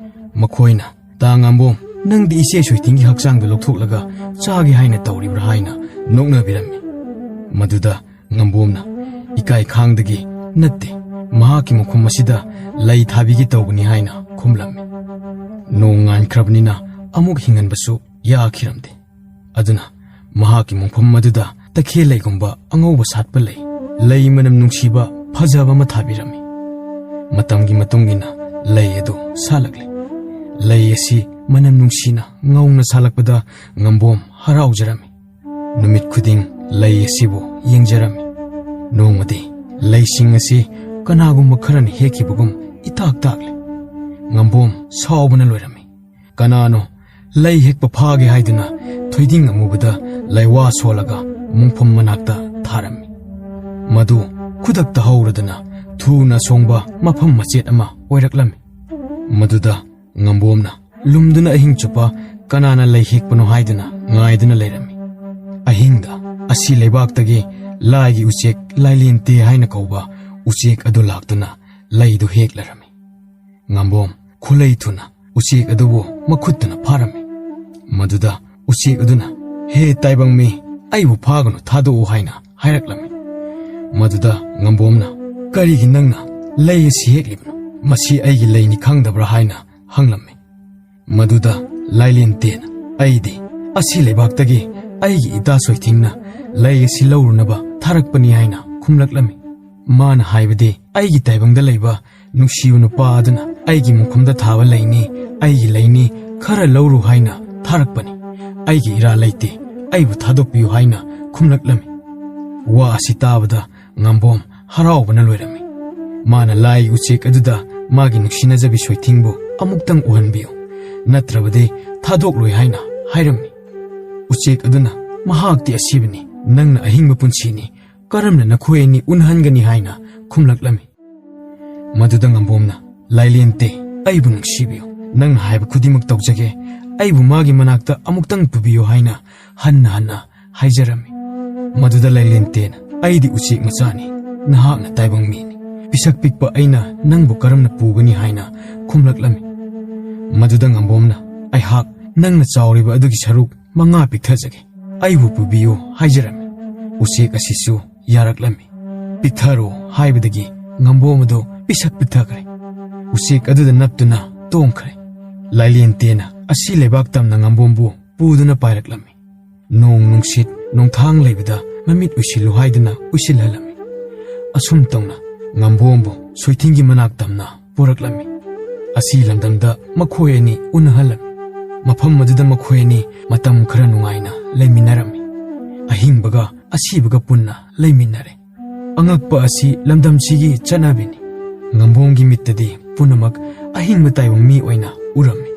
ꯃꯈꯣꯏꯅ, "ꯇꯥ ꯉꯝꯕꯣꯝ, ꯅꯪꯗꯤ ꯏꯆꯦ ꯁꯣꯏꯊꯤꯡꯒꯤ ꯍꯛꯆꯥꯡꯗ ꯂꯧꯊꯣꯛꯂꯒ ꯆꯥꯒꯦ ꯍꯥꯏꯅ ꯇꯧꯔꯤꯕ꯭ꯔꯥ?" ꯍꯥꯏꯅ ꯅꯣꯛꯅꯕꯤꯔꯝꯃꯤ꯫ ꯃꯗꯨꯗ ꯉꯝꯕꯣꯝꯅ ꯏꯀꯥꯏ ꯈꯥꯡꯗꯒꯤ, "ꯅꯠꯇꯦ, ꯃꯍꯥꯛꯀꯤ ꯃꯈꯨꯝ ꯑꯁꯤꯗ ꯂꯩ ꯊꯥꯕꯤꯒꯦ ꯇꯧꯕꯅꯤ" ꯍꯥꯏꯅ ꯈꯨꯝꯂꯝꯃꯤ꯫ ꯅꯣꯡ ꯉꯥꯟꯈ꯭ꯔꯕꯅꯤꯅ ꯑꯃꯨꯛ ꯍꯤꯡꯍꯟꯕꯁꯨ ꯌꯥꯈꯤꯔꯝꯗꯦ꯫ ꯑꯗꯨꯅ ꯃꯍꯥꯛꯀꯤ ꯃꯣꯡꯐꯝ ꯑꯗꯨꯗ ꯇꯈꯦꯜ ꯂꯩꯒꯨꯝꯕ ꯑꯉꯧꯕ ꯁꯥꯠꯄ ꯂꯩ, ꯂꯩ ꯃꯅꯝ ꯅꯨꯡꯁꯤꯕ ꯐꯖꯕ ꯑꯃ ꯊꯥꯕꯤꯔꯝꯃꯤ꯫ ꯃꯇꯝꯒꯤ ꯃꯇꯨꯡ ꯏꯟꯅ ꯂꯩ ꯑꯗꯨ ꯁꯥꯠꯂꯛꯂꯤ꯫ ꯂꯩ ꯑꯁꯤ ꯃꯅꯝ ꯅꯨꯡꯁꯤꯅ ꯉꯧꯅ ꯁꯥꯠꯂꯛꯄꯗ ꯉꯝꯕꯣꯝ ꯍꯔꯥꯎꯖꯔꯝꯃꯤ꯫ ꯅꯨꯃꯤꯠ ꯈꯨꯗꯤꯡ ꯂꯩ ꯑꯁꯤꯕꯨ ꯌꯦꯡꯖꯔꯝꯃꯤ꯫ ꯅꯣꯡꯃꯗꯤ ꯂꯩꯁꯤꯡ ꯑꯁꯤ ꯀꯅꯥꯒꯨꯝꯕ ꯈꯔꯅ ꯍꯦꯛꯈꯤꯕꯒꯨꯝ ꯏꯇꯥꯛ ꯇꯥꯛꯂꯤ꯫ ꯉꯝꯕꯣꯝ ꯁꯥꯎꯕꯅ ꯂꯣꯏꯔꯝꯃꯤ꯫ ꯀꯅꯥꯅꯣ ꯂꯩ ꯍꯦꯛꯄ ꯐꯥꯒꯦ ꯍꯥꯏꯗꯨꯅ ꯊꯣꯏꯗꯤꯡ ꯑꯃꯨꯕꯗ ꯂꯩꯋꯥ ꯁꯣꯜꯂꯒ ꯃꯣꯡꯐꯝ ꯃꯅꯥꯛꯇ ꯊꯥꯔꯝꯃꯤ꯫ ꯃꯗꯨ ꯈꯨꯗꯛꯇ ꯍꯧꯔꯗꯅ ꯊꯨꯅ ꯁꯣꯡꯕ ꯃꯐꯝ ꯃꯆꯦꯠ ꯑꯃ ꯑꯣꯏꯔꯛꯂꯝꯃꯤ꯫ ꯃꯗꯨꯗ ꯉꯝꯕꯣꯝꯅ ꯂꯨꯝꯗꯨꯅ ꯑꯍꯤꯡ ꯆꯨꯞꯄ ꯀꯅꯥꯅ ꯂꯩ ꯍꯦꯛꯄꯅꯣ ꯍꯥꯏꯗꯨꯅ ꯉꯥꯏꯗꯨꯅ ꯂꯩꯔꯝꯃꯤ꯫ ꯑꯍꯤꯡꯗ ꯑꯁꯤ ꯂꯩꯕꯥꯛꯇꯒꯤ ꯂꯥꯏꯒꯤ ꯎꯆꯦꯛ ꯂꯥꯏꯂꯦꯟꯇꯦ ꯍꯥꯏꯅ ꯀꯧꯕ ꯎꯆꯦꯛ ꯑꯗꯨ ꯂꯥꯛꯇꯨꯅ ꯂꯩꯗꯨ ꯍꯦꯛꯂꯔꯝꯃꯤ꯫ ꯉꯝꯕꯣꯝ ꯈꯨꯂꯩ ꯊꯨꯅ ꯎꯆꯦꯛ ꯑꯗꯨꯕꯨ ꯃꯈꯨꯠꯇꯨꯅ ꯐꯥꯔꯝꯃꯤ꯫ ꯃꯗꯨꯗ ꯎꯆꯦꯛ ꯑꯗꯨꯅ, "ꯍꯦ ꯇꯥꯏꯕꯪ ꯃꯤ, ꯑꯩꯕꯨ ꯐꯥꯒꯅꯨ, ꯊꯥꯗꯣꯛꯎ" ꯍꯥꯏꯅ ꯍꯥꯏꯔꯛꯂꯝꯃꯤ꯫ ꯃꯗꯨꯗ ꯉꯝꯕꯣꯝꯅ, "ꯀꯔꯤꯒꯤ ꯅꯪꯅ ꯂꯩ ꯑꯁꯤ ꯍꯦꯛꯂꯤꯕꯅꯣ? ꯃꯁꯤ ꯑꯩꯒꯤ ꯂꯩꯅꯤ ꯈꯪꯗꯕ꯭ꯔꯥ?" ꯍꯥꯏꯅ ꯍꯪꯂꯝꯃꯤ꯫ ꯃꯗꯨꯗ ꯂꯥꯏꯂꯦꯟꯇꯦꯅ, "ꯑꯩꯗꯤ ꯑꯁꯤ ꯂꯩꯕꯥꯛꯇꯒꯤ ꯑꯩꯒꯤ ꯏꯇꯥ ꯁꯣꯏꯊꯤꯡꯅ ꯂꯩ ꯑꯁꯤ ꯂꯧꯔꯨꯅꯕ ꯊꯥꯔꯛꯄꯅꯤ" ꯍꯥꯏꯅ ꯈꯨꯝꯂꯛꯂꯝꯃꯤ꯫ ꯃꯥꯅ ꯍꯥꯏꯕꯗꯤ ꯑꯩꯒꯤ ꯇꯥꯏꯕꯪꯗ ꯂꯩꯕ ꯅꯨꯡꯁꯤꯕ ꯅꯨꯄꯥ ꯑꯗꯨꯅ ꯑꯩꯒꯤ ꯃꯨꯡꯈꯣꯝꯗ ꯊꯥꯕ ꯂꯩꯅꯤ, ꯑꯩꯒꯤ ꯂꯩꯅꯤ, ꯈꯔ ꯂꯧꯔꯨ ꯍꯥꯏꯅ ꯊꯥꯔꯛꯄꯅꯤ꯫ ꯑꯩꯒꯤ ꯏꯔꯥ ꯂꯩꯇꯦ, ꯑꯩꯕꯨ ꯊꯥꯗꯣꯛꯄꯤꯌꯨ ꯍꯥꯏꯅ ꯈꯨꯝꯂꯛꯂꯝꯃꯤ꯫ ꯋꯥ ꯑꯁꯤ ꯇꯥꯕꯗ ꯉꯝꯕꯣꯝ ꯍꯔꯥꯎꯕꯅ ꯂꯣꯏꯔꯝꯃꯤ꯫ ꯃꯥꯅ ꯂꯥꯏ ꯎꯆꯦꯛ ꯑꯗꯨꯗ ꯃꯥꯒꯤ ꯅꯨꯡꯁꯤꯅꯖꯕꯤ ꯁꯣꯏꯊꯤꯡꯕꯨ ꯑꯃꯨꯛꯇꯪ ꯎꯍꯟꯕꯤꯌꯨ, ꯅꯠꯇ꯭ꯔꯕꯗꯤ ꯊꯥꯗꯣꯛꯂꯣꯏ ꯍꯥꯏꯅ ꯍꯥꯏꯔꯝꯃꯤ꯫ ꯎꯆꯦꯛ ꯑꯗꯨꯅ, "ꯃꯍꯥꯛꯇꯤ ꯑꯁꯤꯕꯅꯤ, ꯅꯪꯅ ꯑꯍꯤꯡꯕ ꯄꯨꯟꯁꯤꯅꯤ, ꯀꯔꯝꯅ ꯅꯈꯣꯏ ꯑꯅꯤ ꯎꯅꯍꯟꯒꯅꯤ?" ꯍꯥꯏꯅ ꯈꯨꯝꯂꯛꯂꯝꯃꯤ꯫ ꯃꯗꯨꯗ ꯉꯝꯕꯣꯝꯅ, "ꯂꯥꯏꯂꯦꯟꯇꯦ, ꯑꯩꯕꯨ ꯅꯨꯡꯁꯤꯕꯤꯌꯨ, ꯅꯪꯅ ꯍꯥꯏꯕ ꯈꯨꯗꯤꯡꯃꯛ ꯇꯧꯖꯒꯦ, ꯑꯩꯕꯨ ꯃꯥꯒꯤ ꯃꯅꯥꯛꯇ ꯑꯃꯨꯛꯇꯪ ꯄꯨꯕꯤꯌꯨ" ꯍꯥꯏꯅ ꯍꯟꯅ ꯍꯟꯅ ꯍꯥꯏꯖꯔꯝꯃꯤ꯫ ꯃꯗꯨꯗ ꯂꯥꯏꯂꯦꯟꯇꯦꯅ, "ꯑꯩꯗꯤ ꯎꯆꯦꯛ ꯃꯆꯥꯅꯤ, ꯅꯍꯥꯛꯅ ꯇꯥꯏꯕꯪ ꯃꯤꯅꯤ, ꯄꯤꯁꯛ ꯄꯤꯛꯄ ꯑꯩꯅ ꯅꯪꯕꯨ ꯀꯔꯝꯅ ꯄꯨꯒꯅꯤ?" ꯍꯥꯏꯅ ꯈꯨꯝꯂꯛꯂꯝꯃꯤ꯫ ꯃꯗꯨꯗ ꯉꯝꯕꯣꯝꯅ, "ꯑꯩꯍꯥꯛ ꯅꯪꯅ ꯆꯥꯎꯔꯤꯕ ꯑꯗꯨꯒꯤ ꯁꯔꯨꯛ ꯃꯉꯥ ꯄꯤꯛꯊꯖꯒꯦ, ꯑꯩꯕꯨ ꯄꯨꯕꯤꯌꯨ" ꯍꯥꯏꯖꯔꯝꯃꯤ꯫ ꯎꯆꯦꯛ ꯑꯁꯤꯁꯨ ꯌꯥꯔꯛꯂꯝꯃꯤ꯫ ꯄꯤꯛꯊꯔꯣ ꯍꯥꯏꯕꯗꯒꯤ ꯉꯝꯕꯣꯝ ꯑꯗꯨ ꯄꯤꯁꯛ ꯄꯤꯛꯊꯈ꯭ꯔꯦ꯫ ꯎꯆꯦꯛ ꯑꯗꯨꯗ ꯅꯞꯇꯨꯅ ꯇꯣꯡꯈ꯭ꯔꯦ꯫ ꯂꯥꯏꯂꯦꯟꯇꯦꯅ ꯑꯁꯤ ꯂꯩꯕꯥꯛ ꯇꯝꯅ ꯉꯝꯕꯣꯝꯕꯨ ꯄꯨꯗꯨꯅ ꯄꯥꯏꯔꯛꯂꯝꯃꯤ꯫ ꯅꯣꯡ ꯅꯨꯡꯁꯤꯠ ꯅꯣꯡꯊꯥꯡ ꯂꯩꯕꯗ ꯃꯃꯤꯠ ꯎꯏꯁꯤꯜꯂꯨ ꯍꯥꯏꯗꯨꯅ ꯎꯏꯁꯤꯜꯍꯜꯂꯝꯃꯤ꯫ ꯑꯁꯨꯝ ꯇꯧꯅ ꯉꯝꯕꯣꯝꯕꯨ ꯁꯣꯏꯊꯤꯡꯒꯤ ꯃꯅꯥꯛ ꯇꯝꯅ ꯄꯨꯔꯛꯂꯝꯃꯤ꯫ ꯑꯁꯤ ꯂꯝꯗꯝꯗ ꯃꯈꯣꯏ ꯑꯅꯤ ꯎꯅꯍꯜꯂꯝꯃꯤ꯫ ꯃꯐꯝ ꯑꯗꯨꯗ ꯃꯈꯣꯏ ꯑꯅꯤ ꯃꯇꯝ ꯈꯔ ꯅꯨꯡꯉꯥꯏꯅ ꯂꯩꯃꯤꯟꯅꯔꯝꯃꯤ꯫ ꯑꯍꯤꯡꯕꯒ ꯑꯁꯤꯕꯒ ꯄꯨꯟꯅ ꯂꯩꯃꯤꯟꯅꯔꯦ꯫ ꯑꯉꯛꯄ ꯑꯁꯤ ꯂꯝꯗꯝꯁꯤꯒꯤ ꯆꯠꯅꯕꯤꯅꯤ꯫ ꯉꯝꯕꯣꯝꯒꯤ ꯃꯤꯠꯇꯗꯤ ꯄꯨꯝꯅꯃꯛ ꯑꯍꯤꯡꯕ ꯇꯥꯏꯕꯪ ꯃꯤ ꯑꯣꯏꯅ ꯎꯔꯝꯃꯤ꯫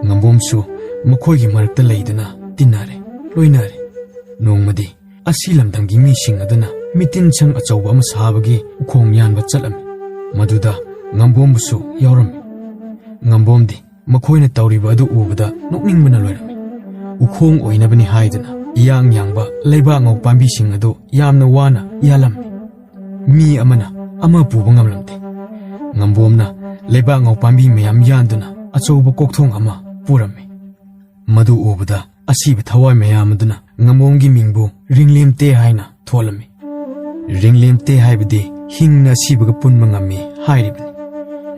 ꯉꯝꯕꯣꯝꯁꯨ ꯃꯈꯣꯏꯒꯤ ꯃꯔꯛꯇ ꯂꯩꯗꯨꯅ ꯇꯤꯟꯅꯔꯦ, ꯂꯣꯏꯅꯔꯦ꯫ ꯅꯣꯡꯃꯗꯤ ꯑꯁꯤ ꯂꯝꯗꯝꯒꯤ ꯃꯤꯁꯤꯡ ꯑꯗꯨꯅ ꯃꯤꯇꯤꯟ ꯁꯪ ꯑꯆꯧꯕ ꯑꯃ ꯁꯥꯕꯒꯤ ꯎꯈꯣꯡ ꯌꯥꯟꯕ ꯆꯠꯂꯝꯃꯤ꯫ ꯃꯗꯨꯗ ꯉꯝꯕꯣꯝꯕꯨꯁꯨ ꯌꯥꯎꯔꯝꯃꯤ꯫ ꯉꯝꯕꯣꯝꯗꯤ ꯃꯈꯣꯏꯅ ꯇꯧꯔꯤꯕ ꯑꯗꯨ ꯎꯕꯗ ꯅꯣꯛꯅꯤꯡꯕꯅ ꯂꯣꯏꯔꯝꯃꯤ꯫ ꯎꯈꯣꯡ ꯑꯣꯏꯅꯕꯅꯤ ꯍꯥꯏꯗꯨꯅ ꯏꯌꯥꯡ ꯌꯥꯡꯕ ꯂꯩꯕꯥꯛꯉꯧ ꯄꯥꯝꯕꯤꯁꯤꯡ ꯑꯗꯨ ꯌꯥꯝꯅ ꯋꯥꯅ ꯌꯥꯜꯂꯝꯃꯤ꯫ ꯃꯤ ꯑꯃꯅ ꯑꯃ ꯄꯨꯕ ꯉꯝꯂꯝꯗꯦ꯫ ꯉꯝꯕꯣꯝꯅ ꯂꯩꯕꯥꯛꯉꯧ ꯄꯥꯝꯕꯤ ꯃꯌꯥꯝ ꯌꯥꯟꯗꯨꯅ ꯑꯆꯧꯕ ꯀꯣꯛꯊꯣꯡ ꯑꯃ ꯄꯨꯔꯝꯃꯤ꯫ ꯃꯗꯨ ꯎꯕꯗ ꯑꯁꯤꯕ ꯊꯋꯥꯏ ꯃꯌꯥꯝ ꯑꯗꯨꯅ ꯉꯝꯕꯣꯝꯒꯤ ꯃꯤꯡꯕꯨ ꯔꯤꯡꯂꯦꯝꯇꯦ ꯍꯥꯏꯅ ꯊꯣꯜꯂꯝꯃꯤ꯫ ꯔꯤꯡꯂꯦꯝꯇꯦ ꯍꯥꯏꯕꯗꯤ ꯍꯤꯡꯅ ꯑꯁꯤꯕꯒ ꯄꯨꯟꯕ ꯉꯝꯃꯤ ꯍꯥꯏꯔꯤꯕꯅꯤ꯫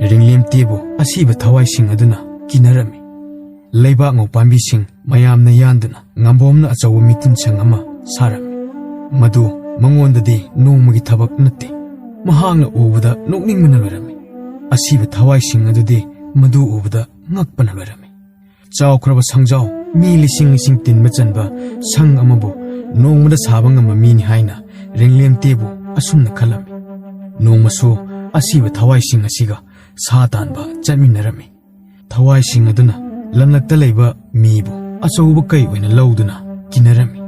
ꯔꯤꯡꯂꯦꯝꯇꯦꯕꯨ ꯑꯁꯤꯕ ꯊꯋꯥꯏꯁꯤꯡ ꯑꯗꯨꯅ ꯀꯤꯅꯔꯝꯃꯤ꯫ ꯂꯩꯕꯥꯛꯉꯧ ꯄꯥꯝꯕꯤꯁꯤꯡ ꯃꯌꯥꯝꯅ ꯌꯥꯟꯗꯨꯅ ꯉꯝꯕꯣꯝꯅ ꯑꯆꯧꯕ ꯃꯤꯇꯤꯟ ꯁꯪ ꯑꯃ ꯁꯥꯔꯝꯃꯤ꯫ ꯃꯗꯨ ꯃꯉꯣꯟꯗꯗꯤ ꯅꯣꯡꯃꯒꯤ ꯊꯕꯛ ꯅꯠꯇꯦ꯫ ꯃꯍꯥꯛꯅ ꯎꯕꯗ ꯅꯣꯛꯅꯤꯡꯕꯅ ꯂꯣꯏꯔꯝꯃꯤ꯫ ꯑꯁꯤꯕ ꯊꯋꯥꯏꯁꯤꯡ ꯑꯗꯨꯗꯤ ꯃꯗꯨ ꯎꯕꯗ ꯉꯛꯄꯅ ꯂꯣꯏꯔꯝꯃꯤ꯫ ꯆꯥꯎꯈ꯭ꯔꯕ ꯁꯪꯖꯥꯎ, ꯃꯤ ꯂꯤꯁꯤꯡ ꯂꯤꯁꯤꯡ ꯇꯤꯟꯕ ꯆꯟꯕ ꯁꯪ ꯑꯃꯕꯨ ꯅꯣꯡꯃꯗ ꯁꯥꯕ ꯉꯝꯕ ꯃꯤꯅꯤ ꯍꯥꯏꯅ ꯔꯤꯡꯂꯦꯝꯇꯦꯕꯨ ꯑꯁꯨꯝꯅ ꯈꯜꯂꯝꯃꯤ꯫ ꯅꯣꯡꯃꯁꯨ ꯑꯁꯤꯕ ꯊꯋꯥꯏꯁꯤꯡ ꯑꯁꯤꯒ ꯁꯥ ꯇꯥꯟꯕ ꯆꯠꯃꯤꯟꯅꯔꯝꯃꯤ꯫ ꯊꯋꯥꯏꯁꯤꯡ ꯑꯗꯨꯅ ꯂꯝꯂꯛꯇ ꯂꯩꯕ ꯃꯤꯕꯨ ꯑꯆꯧꯕ ꯀꯩ ꯑꯣꯏꯅ ꯂꯧꯗꯨꯅ ꯀꯤꯅꯔꯝꯃꯤ꯫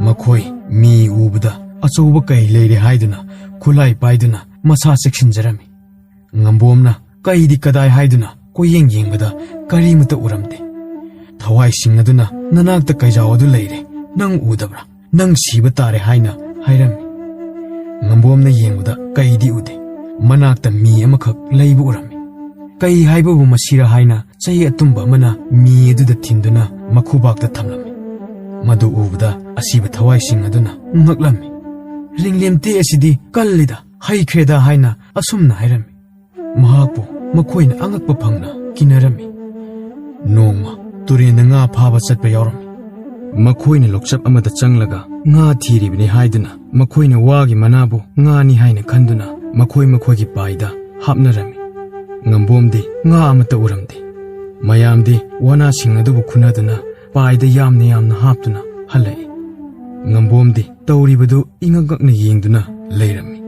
ꯃꯈꯣꯏ ꯃꯤ ꯎꯕꯗ ꯑꯆꯧꯕ ꯀꯩ ꯂꯩꯔꯦ ꯍꯥꯏꯗꯨꯅ ꯈꯨꯠꯂꯥꯏ ꯄꯥꯏꯗꯨꯅ ꯃꯁꯥ ꯆꯦꯛꯁꯤꯟꯖꯔꯝꯃꯤ꯫ ꯉꯝꯕꯣꯝꯅ ꯀꯩꯗꯤ ꯀꯗꯥꯏ ꯍꯥꯏꯗꯨꯅ ꯀꯣꯏꯌꯦꯡ ꯌꯦꯡꯕꯗ ꯀꯔꯤꯃꯠꯇ ꯎꯔꯝꯗꯦ꯫ ꯊꯋꯥꯏꯁꯤꯡ ꯑꯗꯨꯅ "ꯅꯅꯥꯛꯇ ꯀꯩꯖꯥꯎ ꯑꯗꯨ ꯂꯩꯔꯦ, ꯅꯪ ꯎꯗꯕ꯭ꯔꯥ? ꯅꯪ ꯁꯤꯕ ꯇꯥꯔꯦ" ꯍꯥꯏꯅ ꯍꯥꯏꯔꯝꯃꯤ꯫ ꯉꯝꯕꯣꯝꯅ ꯌꯦꯡꯕꯗ ꯀꯩꯗꯤ ꯎꯗꯦ꯫ ꯃꯅꯥꯛꯇ ꯃꯤ ꯑꯃꯈꯛ ꯂꯩꯕ ꯎꯔꯝꯃꯤ꯫ ꯀꯩ ꯍꯥꯏꯕꯕꯨ ꯃꯁꯤꯔ ꯍꯥꯏꯅ ꯆꯍꯤ ꯑꯇꯨꯝꯕ ꯑꯃꯅ ꯃꯤ ꯑꯗꯨꯗ ꯊꯤꯟꯗꯨꯅ ꯃꯈꯨꯕꯥꯛꯇ ꯊꯝꯂꯝꯃꯤ꯫ ꯃꯗꯨ ꯎꯕꯗ ꯑꯁꯤꯕ ꯊꯋꯥꯏꯁꯤꯡ ꯑꯗꯨꯅ ꯉꯛꯂꯝꯃꯤ꯫ "ꯔꯤꯡꯂꯦꯝꯇꯦ ꯑꯁꯤꯗꯤ ꯀꯜꯂꯤꯗ, ꯍꯩꯈ꯭ꯔꯦꯗ" ꯍꯥꯏꯅ ꯑꯁꯨꯝꯅ ꯍꯥꯏꯔꯝꯃꯤ꯫ ꯃꯍꯥꯛꯄꯨ ꯃꯈꯣꯏꯅ ꯑꯉꯛꯄ ꯐꯪꯅ ꯀꯤꯅꯔꯝꯃꯤ꯫ ꯅꯣꯡꯃ ꯇꯨꯔꯦꯟꯗ ꯉꯥ ꯐꯥꯕ ꯆꯠꯄ ꯌꯥꯎꯔꯝꯃꯤ꯫ ꯃꯈꯣꯏꯅ ꯂꯣꯛꯆꯞ ꯑꯃꯗ ꯆꯪꯂꯒ ꯉꯥ ꯊꯤꯔꯤꯕꯅꯤ ꯍꯥꯏꯗꯨꯅ ꯃꯈꯣꯏꯅ ꯋꯥꯒꯤ ꯃꯅꯥꯕꯨ ꯉꯥꯅꯤ ꯍꯥꯏꯅ ꯈꯟꯗꯨꯅ ꯃꯈꯣꯏ ꯃꯈꯣꯏꯒꯤ ꯄꯥꯏꯗ ꯍꯥꯞꯅꯔꯝꯃꯤ꯫ ꯉꯝꯕꯣꯝꯗꯤ ꯉꯥ ꯑꯃꯠꯇ ꯎꯔꯝꯗꯦ꯫ ꯃꯌꯥꯝꯗꯤ ꯋꯥꯅꯥꯁꯤꯡ ꯑꯗꯨꯕꯨ ꯈꯨꯟꯅꯗꯨꯅ ꯄꯥꯏꯗ ꯌꯥꯝꯅ ꯌꯥꯝꯅ ꯍꯥꯞꯇꯨꯅ ꯍꯜꯂꯛꯏ꯫ ꯉꯝꯕꯣꯝꯗꯤ ꯇꯧꯔꯤꯕꯗꯨ ꯏꯉꯛ ꯉꯛꯅ ꯌꯦꯡꯗꯨꯅ ꯂꯩꯔꯝꯃꯤ꯫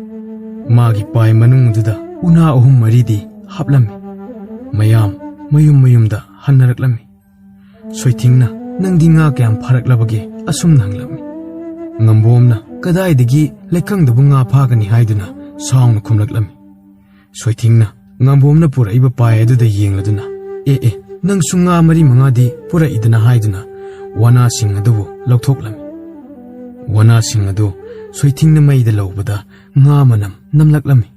ꯃꯥꯒꯤ ꯄꯥꯏ ꯃꯅꯨꯡ ꯑꯗꯨꯗ ꯎꯅꯥ ꯑꯍꯨꯝ ꯃꯔꯤꯗꯤ ꯍꯥꯞꯂꯝꯃꯤ꯫ ꯃꯌꯥꯝ ꯃꯌꯨꯝ ꯃꯌꯨꯝꯗ ꯍꯟꯅꯔꯛꯂꯝꯃꯤ꯫ ꯁꯣꯏꯊꯤꯡꯅ "ꯅꯪꯗꯤ ꯉꯥ ꯀꯌꯥꯝ ꯐꯥꯔꯛꯂꯕꯒꯦ?" ꯑꯁꯨꯝꯅ ꯍꯪꯂꯝꯃꯤ꯫ ꯉꯝꯕꯣꯝꯅ "ꯀꯗꯥꯏꯗꯒꯤ ꯂꯩꯀꯪꯗꯕꯨ ꯉꯥ ꯐꯥꯒꯅꯤ?" ꯍꯥꯏꯗꯨꯅ ꯁꯥꯎꯅ ꯈꯨꯝꯂꯛꯂꯝꯃꯤ꯫ ꯁꯣꯏꯊꯤꯡꯅ ꯉꯝꯕꯣꯝꯅ ꯄꯨꯔꯛꯏꯕ ꯄꯥꯏ ꯑꯗꯨꯗ ꯌꯦꯡꯂꯗꯨꯅ, "ꯑꯦ ꯑꯦ, ꯅꯪꯁꯨ ꯉꯥ ꯃꯔꯤ ꯃꯉꯥꯗꯤ ꯄꯨꯔꯛꯏꯗꯅ" ꯍꯥꯏꯗꯨꯅ ꯋꯥꯅꯥꯁꯤꯡ ꯑꯗꯨꯕꯨ ꯂꯧꯊꯣꯛꯂꯝꯃꯤ꯫ ꯋꯥꯅꯥꯁꯤꯡ ꯑꯗꯨ ꯁꯣꯏꯊꯤꯡꯅ ꯃꯩꯗ ꯂꯧꯕꯗ ꯉꯥ ꯃꯅꯝ ꯅꯝꯂꯛꯂꯝꯃꯤ꯫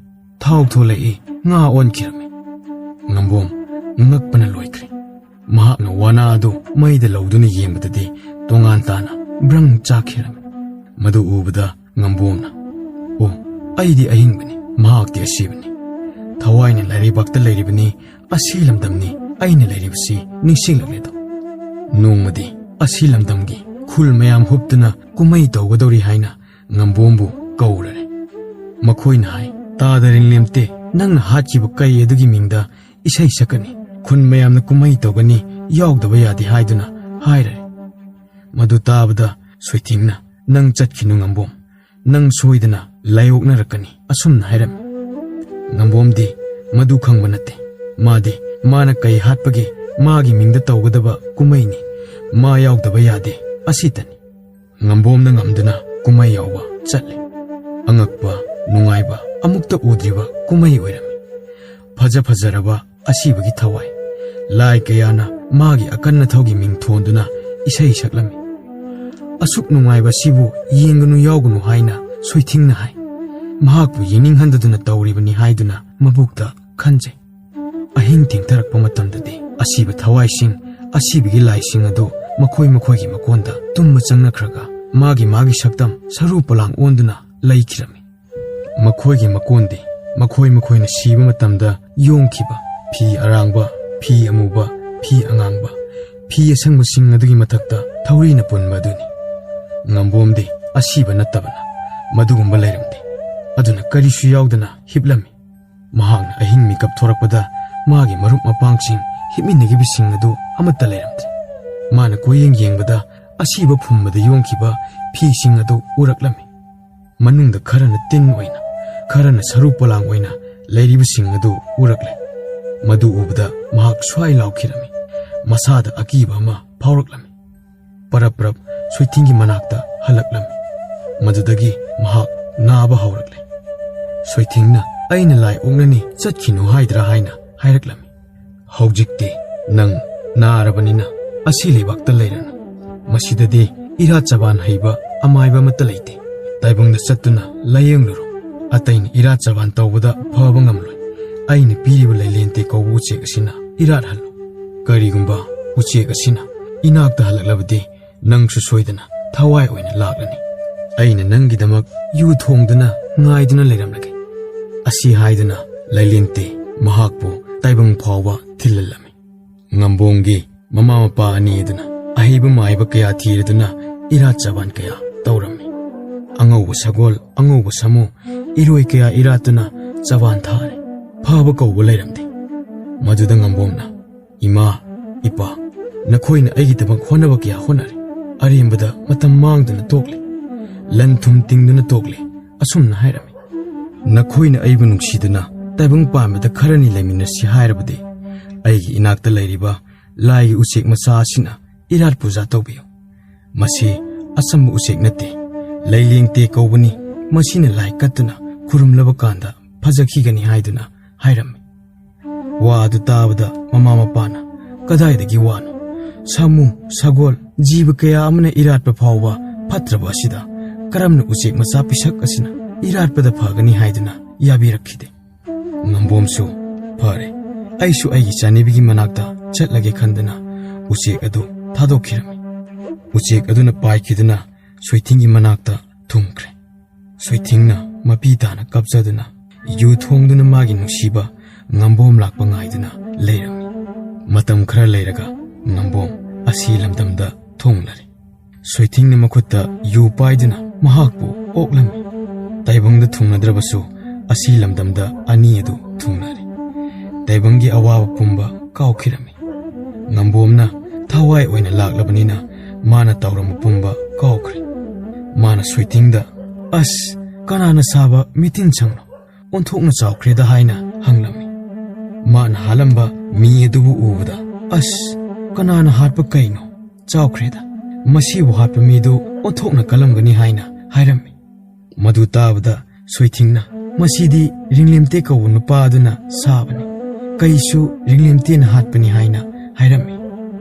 "ꯊꯥꯎ ꯊꯣꯛꯂꯛꯏ, ꯉꯥ ꯑꯣꯟꯈꯤꯔꯝꯃꯤ"꯫ ꯉꯝꯕꯣꯝ ꯉꯛꯄꯅ ꯂꯣꯏꯈ꯭ꯔꯦ꯫ ꯃꯍꯥꯛꯅ ꯋꯥꯅꯥ ꯑꯗꯨ ꯃꯩꯗ ꯂꯧꯗꯨꯅ ꯌꯦꯡꯕꯗꯗꯤ ꯇꯣꯉꯥꯟ ꯇꯥꯅ ꯕ꯭ꯔꯪ ꯆꯥꯛꯈꯤꯔꯝꯃꯤ꯫ ꯃꯗꯨ ꯎꯕꯗ ꯉꯝꯕꯣꯝꯅ, "ꯑꯣ, ꯑꯩꯗꯤ ꯑꯍꯤꯡꯕꯅꯤ, ꯃꯍꯥꯛꯇꯤ ꯑꯁꯤꯕꯅꯤ꯫ ꯊꯋꯥꯏꯅ ꯂꯥꯏꯔꯩꯕꯥꯛꯇ ꯂꯩꯔꯤꯕꯅꯤ, ꯑꯁꯤ ꯂꯝꯗꯝꯅꯤ ꯑꯩꯅ ꯂꯩꯔꯤꯕꯁꯤ ꯅꯤꯡꯁꯤꯡꯂꯛꯂꯦꯗꯣ"꯫ ꯅꯣꯡꯃꯗꯤ ꯑꯁꯤ ꯂꯝꯗꯝꯒꯤ ꯈꯨꯜ ꯃꯌꯥꯝ ꯍꯨꯞꯇꯨꯅ ꯀꯨꯝꯍꯩ ꯇꯧꯒꯗꯧꯔꯤ ꯍꯥꯏꯅ ꯉꯝꯕꯣꯝꯕꯨ ꯀꯧꯔꯔꯦ꯫ ꯃꯈꯣꯏꯅ ꯍꯥꯏ, "ꯇꯥꯗꯔꯤꯡꯂꯦꯝꯇꯦ, ꯅꯪꯅ ꯍꯥꯠꯈꯤꯕ ꯀꯩ ꯑꯗꯨꯒꯤ ꯃꯤꯡꯗ ꯏꯁꯩ ꯁꯛꯀꯅꯤ, ꯈꯨꯟ ꯃꯌꯥꯝꯅ ꯀꯨꯝꯍꯩ ꯇꯧꯒꯅꯤ, ꯌꯥꯎꯗꯕ ꯌꯥꯗꯦ" ꯍꯥꯏꯗꯨꯅ ꯍꯥꯏꯔꯔꯦ꯫ ꯃꯗꯨ ꯇꯥꯕꯗ ꯁꯣꯏꯊꯤꯡꯅ, "ꯅꯪ ꯆꯠꯈꯤꯅꯨ ꯉꯝꯕꯣꯝ, ꯅꯪ ꯁꯣꯏꯗꯅ ꯂꯥꯏꯑꯣꯛꯅꯔꯛꯀꯅꯤ" ꯑꯁꯨꯝꯅ ꯍꯥꯏꯔꯝꯃꯤ꯫ ꯉꯝꯕꯣꯝꯗꯤ ꯃꯗꯨ ꯈꯪꯕ ꯅꯠꯇꯦ꯫ ꯃꯥꯗꯤ ꯃꯥꯅ ꯀꯩ ꯍꯥꯠꯄꯒꯦ, ꯃꯥꯒꯤ ꯃꯤꯡꯗ ꯇꯧꯒꯗꯕ ꯀꯨꯝꯍꯩꯅꯤ, ꯃꯥ ꯌꯥꯎꯗꯕ ꯌꯥꯗꯦ ꯑꯁꯤꯇꯅꯤ꯫ ꯉꯝꯕꯣꯝꯅ ꯉꯝꯗꯨꯅ ꯀꯨꯝꯍꯩ ꯌꯥꯎꯕ ꯆꯠꯂꯦ꯫ ꯑꯉꯛꯄ, ꯅꯨꯡꯉꯥꯏꯕ, ꯑꯃꯨꯛꯇ ꯎꯗ꯭ꯔꯤꯕ ꯀꯨꯝꯍꯩ ꯑꯣꯏꯔꯝꯃꯤ꯫ ꯐꯖ ꯐꯖꯔꯕ ꯑꯁꯤꯕꯒꯤ ꯊꯋꯥꯏ, ꯂꯥꯏ ꯀꯌꯥꯅ ꯃꯥꯒꯤ ꯑꯀꯟ ꯑꯊꯧꯒꯤ ꯃꯤꯡ ꯊꯣꯟꯗꯨꯅ ꯏꯁꯩ ꯁꯛꯂꯝꯃꯤ꯫ "ꯑꯁꯨꯛ ꯅꯨꯡꯉꯥꯏꯕ ꯑꯁꯤꯕꯨ ꯌꯦꯡꯒꯅꯨ ꯌꯥꯎꯒꯅꯨ" ꯍꯥꯏꯅ ꯁꯣꯏꯊꯤꯡꯅ ꯍꯥꯏ꯫ ꯃꯍꯥꯛꯄꯨ ꯌꯦꯡꯅꯤꯡꯍꯟꯗꯗꯨꯅ ꯇꯧꯔꯤꯕꯅꯤ ꯍꯥꯏꯗꯨꯅ ꯃꯕꯨꯛꯇ ꯈꯟꯖꯩ꯫ ꯑꯍꯤꯡ ꯊꯦꯡꯊꯔꯛꯄ ꯃꯇꯝꯗꯗꯤ ꯑꯁꯤꯕ ꯊꯋꯥꯏꯁꯤꯡ, ꯑꯁꯤꯕꯒꯤ ꯂꯥꯏꯁꯤꯡ ꯑꯗꯨ ꯃꯈꯣꯏ ꯃꯈꯣꯏꯒꯤ ꯃꯀꯣꯟꯗ ꯇꯨꯝꯕ ꯆꯪꯅꯈ꯭ꯔꯒ ꯃꯥꯒꯤ ꯃꯥꯒꯤ ꯁꯛꯇꯝ ꯁꯔꯨ ꯄꯣꯂꯥꯡ ꯑꯣꯟꯗꯨꯅ ꯂꯩꯈꯤꯔꯝꯃꯤ꯫ ꯃꯈꯣꯏꯒꯤ ꯃꯀꯣꯟꯗꯤ ꯃꯈꯣꯏ ꯃꯈꯣꯏꯅ ꯁꯤꯕ ꯃꯇꯝꯗ ꯌꯣꯡꯈꯤꯕ ꯐꯤ ꯑꯔꯥꯡꯕ, ꯐꯤ ꯑꯃꯨꯕ, ꯐꯤ ꯑꯉꯥꯡꯕ, ꯐꯤ ꯑꯁꯪꯕꯁꯤꯡ ꯑꯗꯨꯒꯤ ꯃꯊꯛꯇ ꯊꯧꯔꯤꯅ ꯄꯨꯟꯕ ꯑꯗꯨꯅꯤ꯫ ꯉꯝꯕꯣꯝꯗꯤ ꯑꯁꯤꯕ ꯅꯠꯇꯕꯅ ꯃꯗꯨꯒꯨꯝꯕ ꯂꯩꯔꯝꯗꯦ꯫ ꯑꯗꯨꯅ ꯀꯔꯤꯁꯨ ꯌꯥꯎꯗꯅ ꯍꯤꯞꯂꯝꯃꯤ꯫ ꯃꯍꯥꯛꯅ ꯑꯍꯤꯡ ꯃꯤꯀꯞ ꯊꯣꯔꯛꯄꯗ ꯃꯥꯒꯤ ꯃꯔꯨꯞ ꯃꯄꯥꯡꯁꯤꯡ ꯍꯤꯞꯃꯤꯟꯅꯈꯤꯕꯁꯤꯡ ꯑꯗꯨ ꯑꯃꯠꯇ ꯂꯩꯔꯝꯗ꯭ꯔꯦ꯫ ꯃꯥꯅ ꯀꯣꯏꯌꯦꯡ ꯌꯦꯡꯕꯗ ꯑꯁꯤꯕ ꯐꯨꯝꯕꯗ ꯌꯣꯡꯈꯤꯕ ꯐꯤꯁꯤꯡ ꯑꯗꯨ ꯎꯔꯛꯂꯝꯃꯤ꯫ ꯃꯅꯨꯡꯗ ꯈꯔꯅ ꯇꯤꯟ ꯑꯣꯏꯅ, ꯈꯔꯅ ꯁꯔꯨ ꯄꯣꯂꯥꯡ ꯑꯣꯏꯅ ꯂꯩꯔꯤꯕꯁꯤꯡ ꯑꯗꯨ ꯎꯔꯛꯂꯦ꯫ ꯃꯗꯨ ꯎꯕꯗ ꯃꯍꯥꯛ ꯁ꯭ꯋꯥꯏ ꯂꯥꯎꯈꯤꯔꯝꯃꯤ꯫ ꯃꯁꯥꯗ ꯑꯀꯤꯕ ꯑꯃ ꯐꯥꯎꯔꯛꯂꯝꯃꯤ꯫ ꯄꯔꯞ ꯄꯔꯞ ꯁꯣꯏꯊꯤꯡꯒꯤ ꯃꯅꯥꯛꯇ ꯍꯜꯂꯛꯂꯝꯃꯤ꯫ ꯃꯗꯨꯗꯒꯤ ꯃꯍꯥꯛ ꯅꯥꯕ ꯍꯧꯔꯛꯂꯦ꯫ ꯁꯣꯏꯊꯤꯡꯅ "ꯑꯩꯅ ꯂꯥꯏ ꯑꯣꯛꯅꯅꯤ, ꯆꯠꯈꯤꯅꯨ ꯍꯥꯏꯗ꯭ꯔꯥ?" ꯍꯥꯏꯅ ꯍꯥꯏꯔꯛꯂꯝꯃꯤ꯫ "ꯍꯧꯖꯤꯛꯇꯤ ꯅꯪ ꯅꯥꯔꯕꯅꯤꯅ ꯑꯁꯤ ꯂꯩꯕꯥꯛꯇ ꯂꯩꯔꯅꯨ꯫ ꯃꯁꯤꯗꯗꯤ ꯏꯔꯥꯠ ꯆꯕꯥꯟ ꯍꯩꯕ ꯑꯃꯥꯏꯕ ꯑꯃꯠꯇ ꯂꯩꯇꯦ꯫ ꯇꯥꯏꯕꯪꯗ ꯆꯠꯇꯨꯅ ꯂꯥꯌꯦꯡꯂꯨꯔꯣ꯫ ꯑꯇꯩꯅ ꯏꯔꯥꯠ ꯆꯕꯥꯟ ꯇꯧꯕꯗ ꯐꯕ ꯉꯝꯂꯣꯏ꯫ ꯑꯩꯅ ꯄꯤꯔꯤꯕ ꯂꯩꯂꯦꯟꯇꯦ ꯀꯧꯕ ꯎꯆꯦꯛ ꯑꯁꯤꯅ ꯏꯔꯥꯠ ꯍꯜꯂꯨ꯫ ꯀꯔꯤꯒꯨꯝꯕ ꯎꯆꯦꯛ ꯑꯁꯤꯅ ꯏꯅꯥꯛꯇ ꯍꯜꯂꯛꯂꯕꯗꯤ ꯅꯪꯁꯨ ꯁꯣꯏꯗꯅ ꯊꯋꯥꯏ ꯑꯣꯏꯅ ꯂꯥꯛꯂꯅꯤ꯫ ꯑꯩꯅ ꯅꯪꯒꯤꯗꯃꯛ ꯌꯨ ꯊꯣꯡꯗꯨꯅ ꯉꯥꯏꯗꯨꯅ ꯂꯩꯔꯝꯂꯒꯦ"꯫ ꯑꯁꯤ ꯍꯥꯏꯗꯨꯅ ꯂꯩꯂꯦꯟꯇꯦ ꯃꯍꯥꯛꯄꯨ ꯇꯥꯏꯕꯪ ꯐꯥꯎꯕ ꯊꯤꯜꯍꯜꯂꯝꯃꯤ꯫ ꯉꯝꯕꯣꯝꯒꯤ ꯃꯃꯥ ꯃꯄꯥ ꯑꯅꯤ ꯑꯗꯨꯅ ꯑꯍꯩꯕ ꯃꯥꯏꯕ ꯀꯌꯥ ꯊꯤꯔꯗꯨꯅ ꯏꯔꯥꯠ ꯆꯕꯥꯟ ꯀꯌꯥ ꯇꯧꯔꯝꯃꯤ꯫ ꯑꯉꯧꯕ ꯁꯒꯣꯜ, ꯑꯉꯧꯕ ꯁꯥꯃꯨ, ꯏꯔꯣꯏ ꯀꯌꯥ ꯏꯔꯥꯠꯇꯨꯅ ꯆꯕꯥꯟ ꯊꯥꯔꯦ꯫ ꯐꯕ ꯀꯧꯕ ꯂꯩꯔꯝꯗꯦ꯫ ꯃꯗꯨꯗ ꯉꯝꯕꯣꯝꯅ, "ꯏꯃꯥ, ꯏꯄꯥ, ꯅꯈꯣꯏꯅ ꯑꯩꯒꯤꯗꯃꯛ ꯍꯣꯠꯅꯕ ꯀꯌꯥ ꯍꯣꯠꯅꯔꯦ꯫ ꯑꯔꯦꯝꯕꯗ ꯃꯇꯝ ꯃꯥꯡꯗꯨꯅ ꯇꯣꯛꯂꯦ꯫ ꯂꯟ ꯊꯨꯝ ꯇꯤꯡꯗꯨꯅ ꯇꯣꯛꯂꯦ"꯫ ꯑꯁꯨꯝꯅ ꯍꯥꯏꯔꯝꯃꯤ꯫ "ꯅꯈꯣꯏꯅ ꯑꯩꯕꯨ ꯅꯨꯡꯁꯤꯗꯨꯅ ꯇꯥꯏꯕꯪ ꯄꯥꯟꯕꯗ ꯈꯔꯅꯤ ꯂꯩꯃꯤꯟꯅꯁꯤ ꯍꯥꯏꯔꯕꯗꯤ ꯑꯩꯒꯤ ꯏꯅꯥꯛꯇ ꯂꯩꯔꯤꯕ ꯂꯥꯏꯒꯤ ꯎꯆꯦꯛ ꯃꯆꯥ ꯑꯁꯤꯅ ꯏꯔꯥꯠ ꯄꯨꯖꯥ ꯇꯧꯕꯤꯌꯨ꯫ ꯃꯁꯤ ꯑꯆꯝꯕ ꯎꯆꯦꯛ ꯅꯠꯇꯦ, ꯂꯩꯂꯦꯡꯇꯦ ꯀꯧꯕꯅꯤ꯫ ꯃꯁꯤꯅ ꯂꯥꯏ ꯀꯠꯇꯨꯅ ꯈꯨꯔꯨꯝꯂꯕ ꯀꯥꯟꯗ ꯐꯖꯈꯤꯒꯅꯤ" ꯍꯥꯏꯗꯨꯅ ꯍꯥꯏꯔꯝꯃꯤ꯫ ꯋꯥ ꯑꯗꯨ ꯇꯥꯕꯗ ꯃꯃꯥ ꯃꯄꯥꯅ, "ꯀꯗꯥꯏꯗꯒꯤ ꯋꯥꯅꯣ? ꯁꯥꯃꯨ, ꯁꯒꯣꯜ, ꯖꯤꯕ ꯀꯌꯥ ꯑꯃꯅ ꯏꯔꯥꯠꯄ ꯐꯥꯎꯕ ꯐꯠꯇ꯭ꯔꯕ ꯑꯁꯤꯗ ꯀꯔꯝꯅ ꯎꯆꯦꯛ ꯃꯆꯥ ꯄꯤꯁꯛ ꯑꯁꯤꯅ ꯏꯔꯥꯠꯄꯗ ꯐꯒꯅꯤ?" ꯍꯥꯏꯗꯨꯅ ꯌꯥꯕꯤꯔꯛꯈꯤꯗꯦ꯫ ꯉꯝꯕꯣꯝꯁꯨ, "ꯐꯔꯦ, ꯑꯩꯁꯨ ꯑꯩꯒꯤ ꯆꯥꯅꯕꯤꯒꯤ ꯃꯅꯥꯛꯇ ꯆꯠꯂꯒꯦ" ꯈꯟꯗꯨꯅ ꯎꯆꯦꯛ ꯑꯗꯨ ꯊꯥꯗꯣꯛꯈꯤꯔꯝꯃꯤ꯫ ꯎꯆꯦꯛ ꯑꯗꯨꯅ ꯄꯥꯏꯈꯤꯗꯨꯅ ꯁꯣꯏꯊꯤꯡꯒꯤ ꯃꯅꯥꯛꯇ ꯊꯨꯡꯈ꯭ꯔꯦ꯫ ꯁꯣꯏꯊꯤꯡꯅ ꯃꯄꯤ ꯇꯥꯅ ꯀꯞꯆꯗꯨꯅ ꯌꯨ ꯊꯣꯡꯗꯨꯅ ꯃꯥꯒꯤ ꯅꯨꯡꯁꯤꯕ ꯉꯝꯕꯣꯝ ꯂꯥꯛꯄ ꯉꯥꯏꯗꯨꯅ ꯂꯩꯔꯝꯃꯤ꯫ ꯃꯇꯝ ꯈꯔ ꯂꯩꯔꯒ ꯉꯝꯕꯣꯝ ꯑꯁꯤ ꯂꯝꯗꯝꯗ ꯊꯨꯡꯂꯔꯦ꯫ ꯁꯣꯏꯊꯤꯡꯅ ꯃꯈꯨꯠꯇ ꯌꯨ ꯄꯥꯏꯗꯨꯅ ꯃꯍꯥꯛꯄꯨ ꯑꯣꯛꯂꯝꯃꯤ꯫ ꯇꯥꯏꯕꯪꯗ ꯊꯨꯡꯅꯗ꯭ꯔꯕꯁꯨ ꯑꯁꯤ ꯂꯝꯗꯝꯗ ꯑꯅꯤ ꯑꯗꯨ ꯊꯨꯡꯅꯔꯦ꯫ ꯇꯥꯏꯕꯪꯒꯤ ꯑꯋꯥꯕ ꯄꯨꯝꯕ ꯀꯥꯎꯈꯤꯔꯝꯃꯤ꯫ ꯉꯝꯕꯣꯝꯅ ꯊꯋꯥꯏ ꯑꯣꯏꯅ ꯂꯥꯛꯂꯕꯅꯤꯅ ꯃꯥꯅ ꯇꯧꯔꯝꯕ ꯄꯨꯝꯕ ꯀꯥꯎꯈ꯭ꯔꯦ꯫ ꯃꯥꯅ ꯁꯣꯏꯊꯤꯡꯗ, "ꯑꯁ, ꯀꯅꯥꯅ ꯁꯥꯕ ꯃꯤꯇꯤꯟ ꯁꯪꯅꯣ? ꯑꯣꯟꯊꯣꯛꯅ ꯆꯥꯎꯈ꯭ꯔꯦꯗ" ꯍꯥꯏꯅ ꯍꯪꯂꯝꯃꯤ꯫ ꯃꯥꯅ ꯍꯥꯠꯂꯝꯕ ꯃꯤ ꯑꯗꯨꯕꯨ ꯎꯕꯗ, "ꯑꯁ, ꯀꯅꯥꯅ ꯍꯥꯠꯄ ꯀꯩꯅꯣ? ꯆꯥꯎꯈ꯭ꯔꯦꯗ꯫ ꯃꯁꯤꯕꯨ ꯍꯥꯠꯄ ꯃꯤꯗꯨ ꯑꯣꯟꯊꯣꯛꯅ ꯀꯜꯂꯝꯒꯅꯤ" ꯍꯥꯏꯅ ꯍꯥꯏꯔꯝꯃꯤ꯫ ꯃꯗꯨ ꯇꯥꯕꯗ ꯁꯣꯏꯊꯤꯡꯅ, "ꯃꯁꯤꯗꯤ ꯔꯤꯡꯂꯦꯝꯇꯦ ꯀꯧꯕ ꯅꯨꯄꯥ ꯑꯗꯨꯅ ꯁꯥꯕꯅꯤ, ꯀꯩꯁꯨ ꯔꯤꯡꯂꯦꯝꯇꯦꯅ ꯍꯥꯠꯄꯅꯤ" ꯍꯥꯏꯅ ꯍꯥꯏꯔꯝꯃꯤ꯫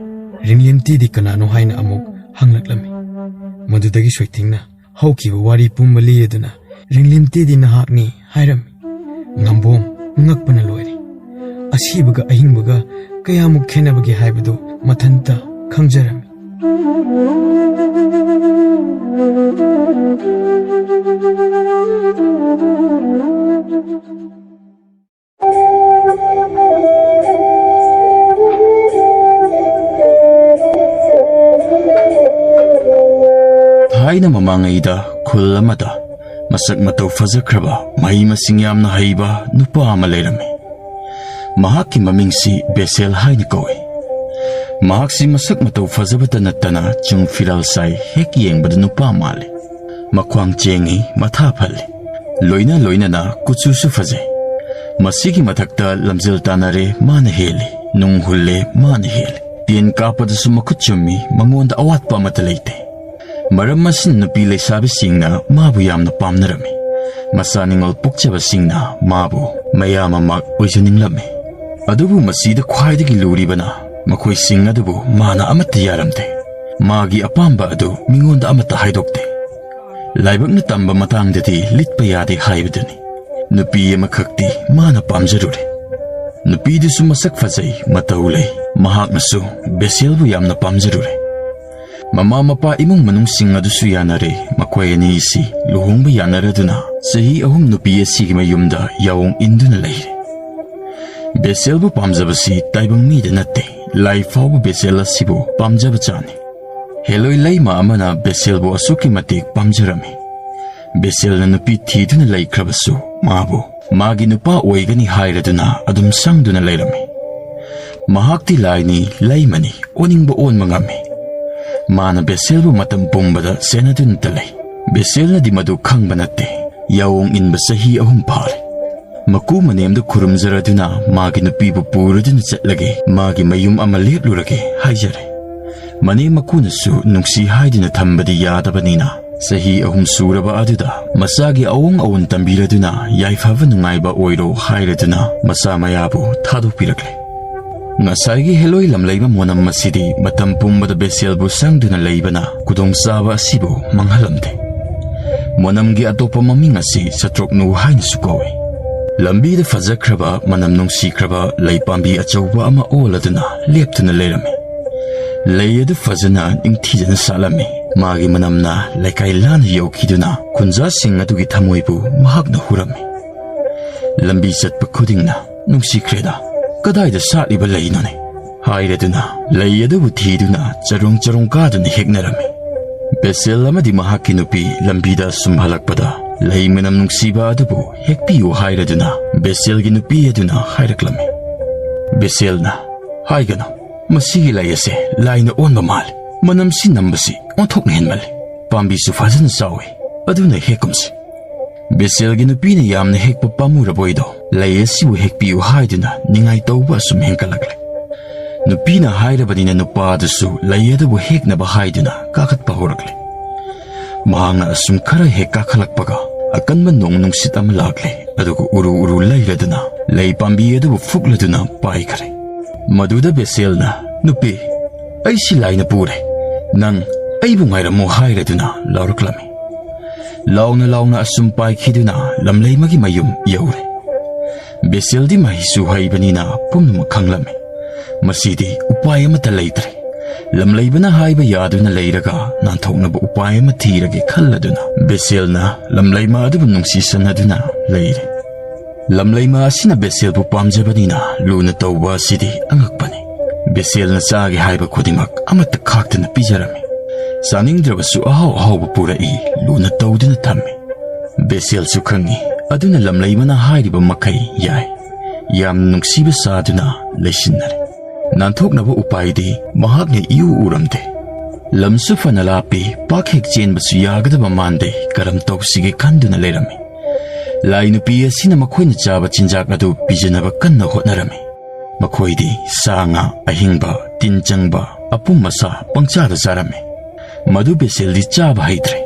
ꯔꯤꯡꯂꯦꯝꯇꯦꯗꯤ ꯀꯅꯥꯅꯣ ꯍꯥꯏꯅ ꯑꯃꯨꯛ ꯍꯪꯂꯛꯂꯝꯃꯤ꯫ ꯃꯗꯨꯗꯒꯤ ꯁꯣꯏꯊꯤꯡꯅ ꯍꯧꯈꯤꯕ ꯋꯥꯔꯤ ꯄꯨꯝꯕ ꯂꯤꯔꯗꯨꯅ, "ꯔꯤꯡꯂꯦꯝꯇꯦꯗꯤ ꯅꯍꯥꯛꯅꯤ" ꯍꯥꯏꯔꯝꯃꯤ꯫ ꯉꯝꯕꯣꯝ ꯉꯛꯄꯅ ꯂꯣꯏꯔꯦ꯫ ꯑꯁꯤꯕꯒ ꯑꯍꯤꯡꯕꯒ ꯀꯌꯥꯃꯨꯛ ꯈꯦꯠꯅꯕꯒꯦ ꯍꯥꯏꯕꯗꯨ ꯃꯊꯟꯇ ꯈꯪꯖꯔꯝꯃꯤ꯫ ꯊꯥꯏꯅ ꯃꯃꯥꯡꯉꯩꯗ ꯈꯨꯜ ꯑꯃꯗ ꯃꯁꯛ ꯃꯇꯧ ꯐꯖꯈ꯭ꯔꯕ, ꯃꯍꯩ ꯃꯁꯤꯡ ꯌꯥꯝꯅ ꯍꯩꯕ ꯅꯨꯄꯥ ꯑꯃ ꯂꯩꯔꯝꯃꯤ꯫ ꯃꯍꯥꯛꯀꯤ ꯃꯃꯤꯡꯁꯤ ꯕꯦꯁꯦꯜ ꯍꯥꯏꯅ ꯀꯧꯏ꯫ ꯃꯍꯥꯛꯁꯤ ꯃꯁꯛ ꯃꯇꯧ ꯐꯖꯕꯇ ꯅꯠꯇꯅ ꯆꯨꯡ ꯐꯤꯔꯥꯜ ꯆꯥꯏ, ꯍꯦꯛ ꯌꯦꯡꯕꯗ ꯅꯨꯄꯥ ꯃꯥꯜꯂꯤ꯫ ꯃꯈ꯭ꯋꯥꯡ ꯆꯦꯡꯉꯤ, ꯃꯊꯥ ꯐꯜꯂꯤ꯫ ꯂꯣꯏꯅ ꯂꯣꯏꯅꯅ ꯀꯨꯆꯨꯁꯨ ꯐꯖꯩ꯫ ꯃꯁꯤꯒꯤ ꯃꯊꯛꯇ ꯂꯝꯖꯦꯜ ꯇꯥꯟꯅꯔꯦ, ꯃꯥꯅ ꯍꯦꯜꯂꯤ꯫ ꯅꯨꯡ ꯍꯨꯜꯂꯦ, ꯃꯥꯅ ꯍꯦꯜꯂꯤ꯫ ꯇꯦꯟ ꯀꯥꯞꯄꯗꯁꯨ ꯃꯈꯨꯠ ꯆꯨꯝꯃꯤ, ꯃꯉꯣꯟꯗ ꯑꯋꯥꯠꯄ ꯑꯃꯠꯇ ꯂꯩꯇꯦ꯫ ꯃꯔꯝ ꯑꯁꯤꯅ ꯅꯨꯄꯤ ꯂꯩꯁꯥꯕꯤꯁꯤꯡꯅ ꯃꯥꯕꯨ ꯌꯥꯝꯅ ꯄꯥꯝꯅꯔꯝꯃꯤ꯫ ꯃꯆꯥ ꯅꯤꯡꯉꯣꯜ ꯄꯣꯛꯆꯕꯁꯤꯡꯅ ꯃꯥꯕꯨ ꯃꯌꯥꯝ ꯃꯃꯥꯛ ꯑꯣꯏꯖꯅꯤꯡꯂꯝꯃꯤ꯫ ꯑꯗꯨꯕꯨ ꯃꯁꯤꯗ ꯈ꯭ꯋꯥꯏꯗꯒꯤ ꯂꯨꯔꯤꯕꯅ ꯃꯈꯣꯏꯁꯤꯡ ꯑꯗꯨꯕꯨ ꯃꯥꯅ ꯑꯃꯠꯇ ꯌꯥꯔꯝꯗꯦ꯫ ꯃꯥꯒꯤ ꯑꯄꯥꯝꯕ ꯑꯗꯨ ꯃꯤꯉꯣꯟꯗ ꯑꯃꯠꯇ ꯍꯥꯏꯗꯣꯛꯇꯦ꯫ ꯂꯥꯏꯕꯛꯅ ꯇꯝꯕ ꯃꯇꯥꯡꯗꯗꯤ ꯂꯤꯠꯄ ꯌꯥꯗꯦ ꯍꯥꯏꯕꯗꯨꯅꯤ꯫ ꯅꯨꯄꯤ ꯑꯃꯈꯛꯇꯤ ꯃꯥꯅ ꯄꯥꯝꯖꯔꯨꯔꯦ꯫ ꯅꯨꯄꯤꯗꯨꯁꯨ ꯃꯁꯛ ꯐꯖꯩ, ꯃꯇꯧ ꯂꯩ꯫ ꯃꯍꯥꯛꯅꯁꯨ ꯕꯦꯁꯦꯜꯕꯨ ꯌꯥꯝꯅ ꯄꯥꯝꯖꯔꯨꯔꯦ꯫ ꯃꯃꯥ ꯃꯄꯥ, ꯏꯃꯨꯡ ꯃꯅꯨꯡꯁꯤꯡ ꯑꯗꯨꯁꯨ ꯌꯥꯅꯔꯦ꯫ ꯃꯈꯣꯏ ꯑꯅꯤ ꯑꯁꯤ ꯂꯨꯍꯣꯡꯕ ꯌꯥꯅꯔꯗꯨꯅ ꯆꯍꯤ ꯑꯍꯨꯝ ꯅꯨꯄꯤ ꯑꯁꯤꯒꯤ ꯃꯌꯨꯝꯗ ꯌꯥꯑꯣꯡ ꯏꯟꯗꯨꯅ ꯂꯩꯔꯦ꯫ ꯕꯦꯁꯦꯜꯕꯨ ꯄꯥꯝꯖꯕꯁꯤ ꯇꯥꯏꯕꯪ ꯃꯤꯗ ꯅꯠꯇꯦ, ꯂꯥꯏ ꯐꯥꯎꯕ ꯕꯦꯁꯦꯜ ꯑꯁꯤꯕꯨ ꯄꯥꯝꯖꯕ ꯆꯥꯅꯤ꯫ ꯍꯦꯂꯣꯏ ꯂꯩꯃ ꯑꯃꯅ ꯕꯦꯁꯦꯜꯕꯨ ꯑꯁꯨꯛꯀꯤ ꯃꯇꯤꯛ ꯄꯥꯝꯖꯔꯝꯃꯤ꯫ ꯕꯦꯁꯦꯜꯅ ꯅꯨꯄꯤ ꯊꯤꯗꯨꯅ ꯂꯩꯈ꯭ꯔꯕꯁꯨ, ꯃꯥꯕꯨ ꯃꯥꯒꯤ ꯅꯨꯄꯥ ꯑꯣꯏꯒꯅꯤ ꯍꯥꯏꯔꯗꯨꯅ ꯑꯗꯨꯝ ꯁꯪꯗꯨꯅ ꯂꯩꯔꯝꯃꯤ꯫ ꯃꯍꯥꯛꯇꯤ ꯂꯥꯏꯅꯤ, ꯂꯩꯃꯅꯤ, ꯑꯣꯅꯤꯡꯕ ꯑꯣꯟꯕ ꯉꯝꯃꯤ꯫ ꯃꯥꯅ ꯕꯦꯁꯦꯜꯕꯨ ꯃꯇꯝ ꯄꯨꯝꯕꯗ ꯁꯦꯟꯅꯗꯨꯅꯇ ꯂꯩ꯫ ꯕꯦꯁꯦꯜꯅꯗꯤ ꯃꯗꯨ ꯈꯪꯕ ꯅꯠꯇꯦ꯫ ꯌꯥꯑꯣꯡ ꯏꯟꯕ ꯆꯍꯤ ꯑꯍꯨꯝ ꯐꯥꯔꯦ꯫ ꯃꯀꯨ ꯃꯅꯦꯝꯗꯨ ꯈꯨꯔꯨꯝꯖꯔꯗꯨꯅ ꯃꯥꯒꯤ ꯅꯨꯄꯤꯕꯨ ꯄꯨꯔꯗꯨꯅ ꯆꯠꯂꯒꯦ, ꯃꯥꯒꯤ ꯃꯌꯨꯝ ꯑꯃ ꯂꯦꯞꯂꯨꯔꯒꯦ ꯍꯥꯏꯖꯔꯦ꯫ ꯃꯅꯦꯝ ꯃꯀꯨꯅꯁꯨ ꯅꯨꯡꯁꯤ ꯍꯥꯏꯗꯨꯅ ꯊꯝꯕꯗꯤ ꯌꯥꯗꯕꯅꯤꯅ ꯆꯍꯤ ꯑꯍꯨꯝ ꯁꯨꯔꯕ ꯑꯗꯨꯗ ꯃꯆꯥꯒꯤ ꯑꯋꯣꯡ ꯑꯋꯣꯟ ꯇꯝꯕꯤꯔꯗꯨꯅ ꯌꯥꯏꯐꯕ ꯅꯨꯡꯉꯥꯏꯕ ꯑꯣꯏꯔꯣ ꯍꯥꯏꯔꯗꯨꯅ ꯃꯆꯥ ꯃꯌꯥꯕꯨ ꯊꯥꯗꯣꯛꯄꯤꯔꯛꯂꯦ꯫ ꯉꯁꯥꯏꯒꯤ ꯍꯦꯂꯣꯏ ꯂꯝꯂꯩꯕ ꯃꯣꯅꯝ ꯑꯁꯤꯗꯤ ꯃꯇꯝ ꯄꯨꯝꯕꯗ ꯕꯦꯁꯦꯜꯕꯨ ꯁꯪꯗꯨꯅ ꯂꯩꯕꯅ ꯈꯨꯗꯣꯡꯆꯥꯕ ꯑꯁꯤꯕꯨ ꯃꯥꯡꯍꯜꯂꯝꯗꯦ꯫ ꯃꯣꯅꯝꯒꯤ ꯑꯇꯣꯞꯄ ꯃꯃꯤꯡ ꯑꯁꯤ ꯆꯇ꯭ꯔꯣꯛꯅꯨ ꯍꯥꯏꯅꯁꯨ ꯀꯧꯏ꯫ ꯂꯝꯕꯤꯗ ꯐꯖꯈ꯭ꯔꯕ, ꯃꯅꯝ ꯅꯨꯡꯁꯤꯈ꯭ꯔꯕ ꯂꯩ ꯄꯥꯝꯕꯤ ꯑꯆꯧꯕ ꯑꯃ ꯑꯣꯜꯂꯗꯨꯅ ꯂꯦꯞꯇꯨꯅ ꯂꯩꯔꯝꯃꯤ꯫ ꯂꯩ ꯑꯗꯨ ꯐꯖꯅ ꯅꯤꯡꯊꯤꯖꯅ ꯁꯥꯠꯂꯝꯃꯤ꯫ ꯃꯥꯒꯤ ꯃꯅꯝꯅ ꯂꯩꯀꯥꯏ ꯂꯥꯟꯅ ꯌꯧꯈꯤꯗꯨꯅ ꯈꯨꯟꯖꯥꯁꯤꯡ ꯑꯗꯨꯒꯤ ꯊꯃꯣꯏꯕꯨ ꯃꯍꯥꯛꯅ ꯍꯨꯔꯝꯃꯤ꯫ ꯂꯝꯕꯤ ꯆꯠꯄ ꯈꯨꯗꯤꯡꯅ, "ꯅꯨꯡꯁꯤꯈ꯭ꯔꯦꯗ, ꯀꯗꯥꯏꯗ ꯁꯥꯠꯂꯤꯕ ꯂꯩꯅꯣꯅꯦ?" ꯍꯥꯏꯔꯗꯨꯅ ꯂꯩ ꯑꯗꯨꯕꯨ ꯊꯤꯗꯨꯅ ꯆꯔꯣꯡ ꯆꯔꯣꯡ ꯀꯥꯗꯨꯅ ꯍꯦꯛꯅꯔꯝꯃꯤ꯫ ꯕꯦꯁꯦꯜ ꯑꯃꯗꯤ ꯃꯍꯥꯛꯀꯤ ꯅꯨꯄꯤ ꯂꯝꯕꯤꯗ ꯁꯨꯝ ꯍꯜꯂꯛꯄꯗ ꯂꯩ ꯃꯅꯝ ꯅꯨꯡꯁꯤꯕ ꯑꯗꯨꯕꯨ ꯍꯦꯛꯄꯤꯌꯨ ꯍꯥꯏꯔꯗꯨꯅ ꯕꯦꯁꯦꯜꯒꯤ ꯅꯨꯄꯤ ꯑꯗꯨꯅ ꯍꯥꯏꯔꯛꯂꯝꯃꯤ꯫ ꯕꯦꯁꯦꯜꯅ, "ꯍꯥꯏꯒꯅꯨ, ꯃꯁꯤꯒꯤ ꯂꯩ ꯑꯁꯦ ꯂꯥꯏꯅ ꯑꯣꯟꯕ ꯃꯥꯜꯂꯤ꯫ ꯃꯅꯝꯁꯤ ꯅꯝꯕꯁꯤ ꯑꯣꯟꯊꯣꯛꯅ ꯍꯦꯟꯃꯜꯂꯤ꯫ ꯄꯥꯝꯕꯤꯁꯨ ꯐꯖꯅ ꯆꯥꯎꯏ, ꯑꯗꯨꯅ ꯍꯦꯛꯀꯨꯝꯁꯤ꯫" ꯕꯦꯁꯦꯜꯒꯤ ꯅꯨꯄꯤꯅ ꯌꯥꯝꯅ ꯍꯦꯛꯄ ꯄꯥꯝꯃꯨꯔꯕꯣꯏꯗꯣ ꯂꯩ ꯑꯁꯤꯕꯨ ꯍꯦꯛꯄꯤꯌꯨ ꯍꯥꯏꯗꯨꯅ ꯅꯤꯡꯉꯥꯏ ꯇꯧꯕ ꯑꯁꯨꯝ ꯍꯦꯟꯒꯠꯂꯛꯂꯦ꯫ ꯅꯨꯄꯤꯅ ꯍꯥꯏꯔꯕꯅꯤꯅ ꯅꯨꯄꯥ ꯑꯗꯨꯁꯨ ꯂꯩ ꯑꯗꯨꯕꯨ ꯍꯦꯛꯅꯕ ꯍꯥꯏꯗꯨꯅ ꯀꯥꯈꯠꯄ ꯍꯧꯔꯛꯂꯦ꯫ ꯃꯍꯥꯛꯅ ꯑꯁꯨꯝ ꯈꯔ ꯍꯦꯛ ꯀꯥꯈꯠꯂꯛꯄꯒ ꯑꯀꯟꯕ ꯅꯣꯡ ꯅꯨꯡꯁꯤꯠ ꯑꯃ ꯂꯥꯛꯂꯦ, ꯑꯗꯨꯒ ꯎꯔꯨ ꯎꯔꯨ ꯂꯩꯔꯗꯨꯅ ꯂꯩ ꯄꯥꯝꯕꯤ ꯑꯗꯨꯕꯨ ꯐꯨꯛꯂꯗꯨꯅ ꯄꯥꯏꯈ꯭ꯔꯦ꯫ ꯃꯗꯨꯗ ꯕꯦꯁꯦꯜꯅ, "ꯅꯨꯄꯤ, ꯑꯩꯁꯤ ꯂꯥꯏꯅ ꯄꯨꯔꯦ, ꯅꯪ ꯑꯩꯕꯨ ꯉꯥꯏꯔꯝꯃꯨ" ꯍꯥꯏꯔꯗꯨꯅ ꯂꯥꯎꯔꯛꯂꯝꯃꯤ꯫ ꯂꯥꯎꯅ ꯂꯥꯎꯅ ꯑꯁꯨꯝ ꯄꯥꯏꯈꯤꯗꯨꯅ ꯂꯝꯂꯩꯃꯒꯤ ꯃꯌꯨꯝ ꯌꯧꯔꯦ꯫ ꯕꯦꯁꯦꯜꯗꯤ ꯃꯍꯩꯁꯨ ꯍꯩꯕꯅꯤꯅ ꯄꯨꯝꯅꯃꯛ ꯈꯪꯂꯝꯃꯤ꯫ ꯃꯁꯤꯗꯤ ꯎꯄꯥꯏ ꯑꯃꯠꯇ ꯂꯩꯇ꯭ꯔꯦ꯫ ꯂꯝꯂꯩꯕꯅ ꯍꯥꯏꯕ ꯌꯥꯗꯨꯅ ꯂꯩꯔꯒ ꯅꯥꯟꯊꯣꯛꯅꯕ ꯎꯄꯥꯏ ꯑꯃ ꯊꯤꯔꯒꯦ ꯈꯜꯂꯗꯨꯅ ꯕꯦꯁꯦꯜꯅ ꯂꯝꯂꯩꯃ ꯑꯗꯨꯕꯨ ꯅꯨꯡꯁꯤꯁꯟꯅꯗꯨꯅ ꯂꯩꯔꯦ꯫ ꯂꯝꯂꯩꯃ ꯑꯁꯤꯅ ꯕꯦꯁꯦꯜꯕꯨ ꯄꯥꯝꯖꯕꯅꯤꯅ ꯂꯨꯅ ꯇꯧꯕ ꯑꯁꯤꯗꯤ ꯑꯉꯛꯄꯅꯤ꯫ ꯕꯦꯁꯦꯜꯅ ꯆꯥꯒꯦ ꯍꯥꯏꯕ ꯈꯨꯗꯤꯡꯃꯛ ꯑꯃꯠꯇ ꯈꯥꯛꯇꯅ ꯄꯤꯖꯔꯝꯃꯤ꯫ ꯆꯥꯅꯤꯡꯗ꯭ꯔꯕꯁꯨ ꯑꯍꯥꯎ ꯑꯍꯥꯎꯕ ꯄꯨꯔꯛꯏ, ꯂꯨꯅ ꯇꯧꯗꯨꯅ ꯊꯝꯃꯤ꯫ ꯕꯦꯁꯦꯜꯁꯨ ꯈꯪꯏ, ꯑꯗꯨꯅ ꯂꯝꯂꯩꯃꯅ ꯍꯥꯏꯔꯤꯕ ꯃꯈꯩ ꯌꯥꯏ꯫ ꯌꯥꯝꯅ ꯅꯨꯡꯁꯤꯕ ꯁꯥꯗꯨꯅ ꯂꯩꯁꯤꯟꯅꯔꯦ꯫ ꯅꯥꯟꯊꯣꯛꯅꯕ ꯎꯄꯥꯏꯗꯤ ꯃꯍꯥꯛꯅ ꯏꯎ ꯎꯔꯝꯗꯦ꯫ ꯂꯝꯁꯨ ꯐꯅ ꯂꯥꯞꯄꯤ, ꯄꯥꯛ ꯍꯦꯛ ꯆꯦꯟꯕꯁꯨ ꯌꯥꯒꯗꯕ ꯃꯥꯟꯗꯦ, ꯀꯔꯝ ꯇꯧꯁꯤꯒꯦ ꯈꯟꯗꯨꯅ ꯂꯩꯔꯝꯃꯤ꯫ ꯂꯥꯏ ꯅꯨꯄꯤ ꯑꯁꯤꯅ ꯃꯈꯣꯏꯅ ꯆꯥꯕ ꯆꯤꯟꯖꯥꯛ ꯑꯗꯨ ꯄꯤꯖꯅꯕ ꯀꯟꯅ ꯍꯣꯠꯅꯔꯝꯃꯤ꯫ ꯃꯈꯣꯏꯗꯤ ꯁꯥ ꯉꯥ ꯑꯍꯤꯡꯕ, ꯇꯤꯟ ꯆꯪꯕ, ꯑꯄꯨꯝ ꯑꯁꯥ ꯄꯪꯆꯥꯗ ꯆꯥꯔꯝꯃꯤ꯫ ꯃꯗꯨ ꯕꯦꯁꯦꯜꯗꯤ ꯆꯥꯕ ꯍꯩꯇ꯭ꯔꯦ꯫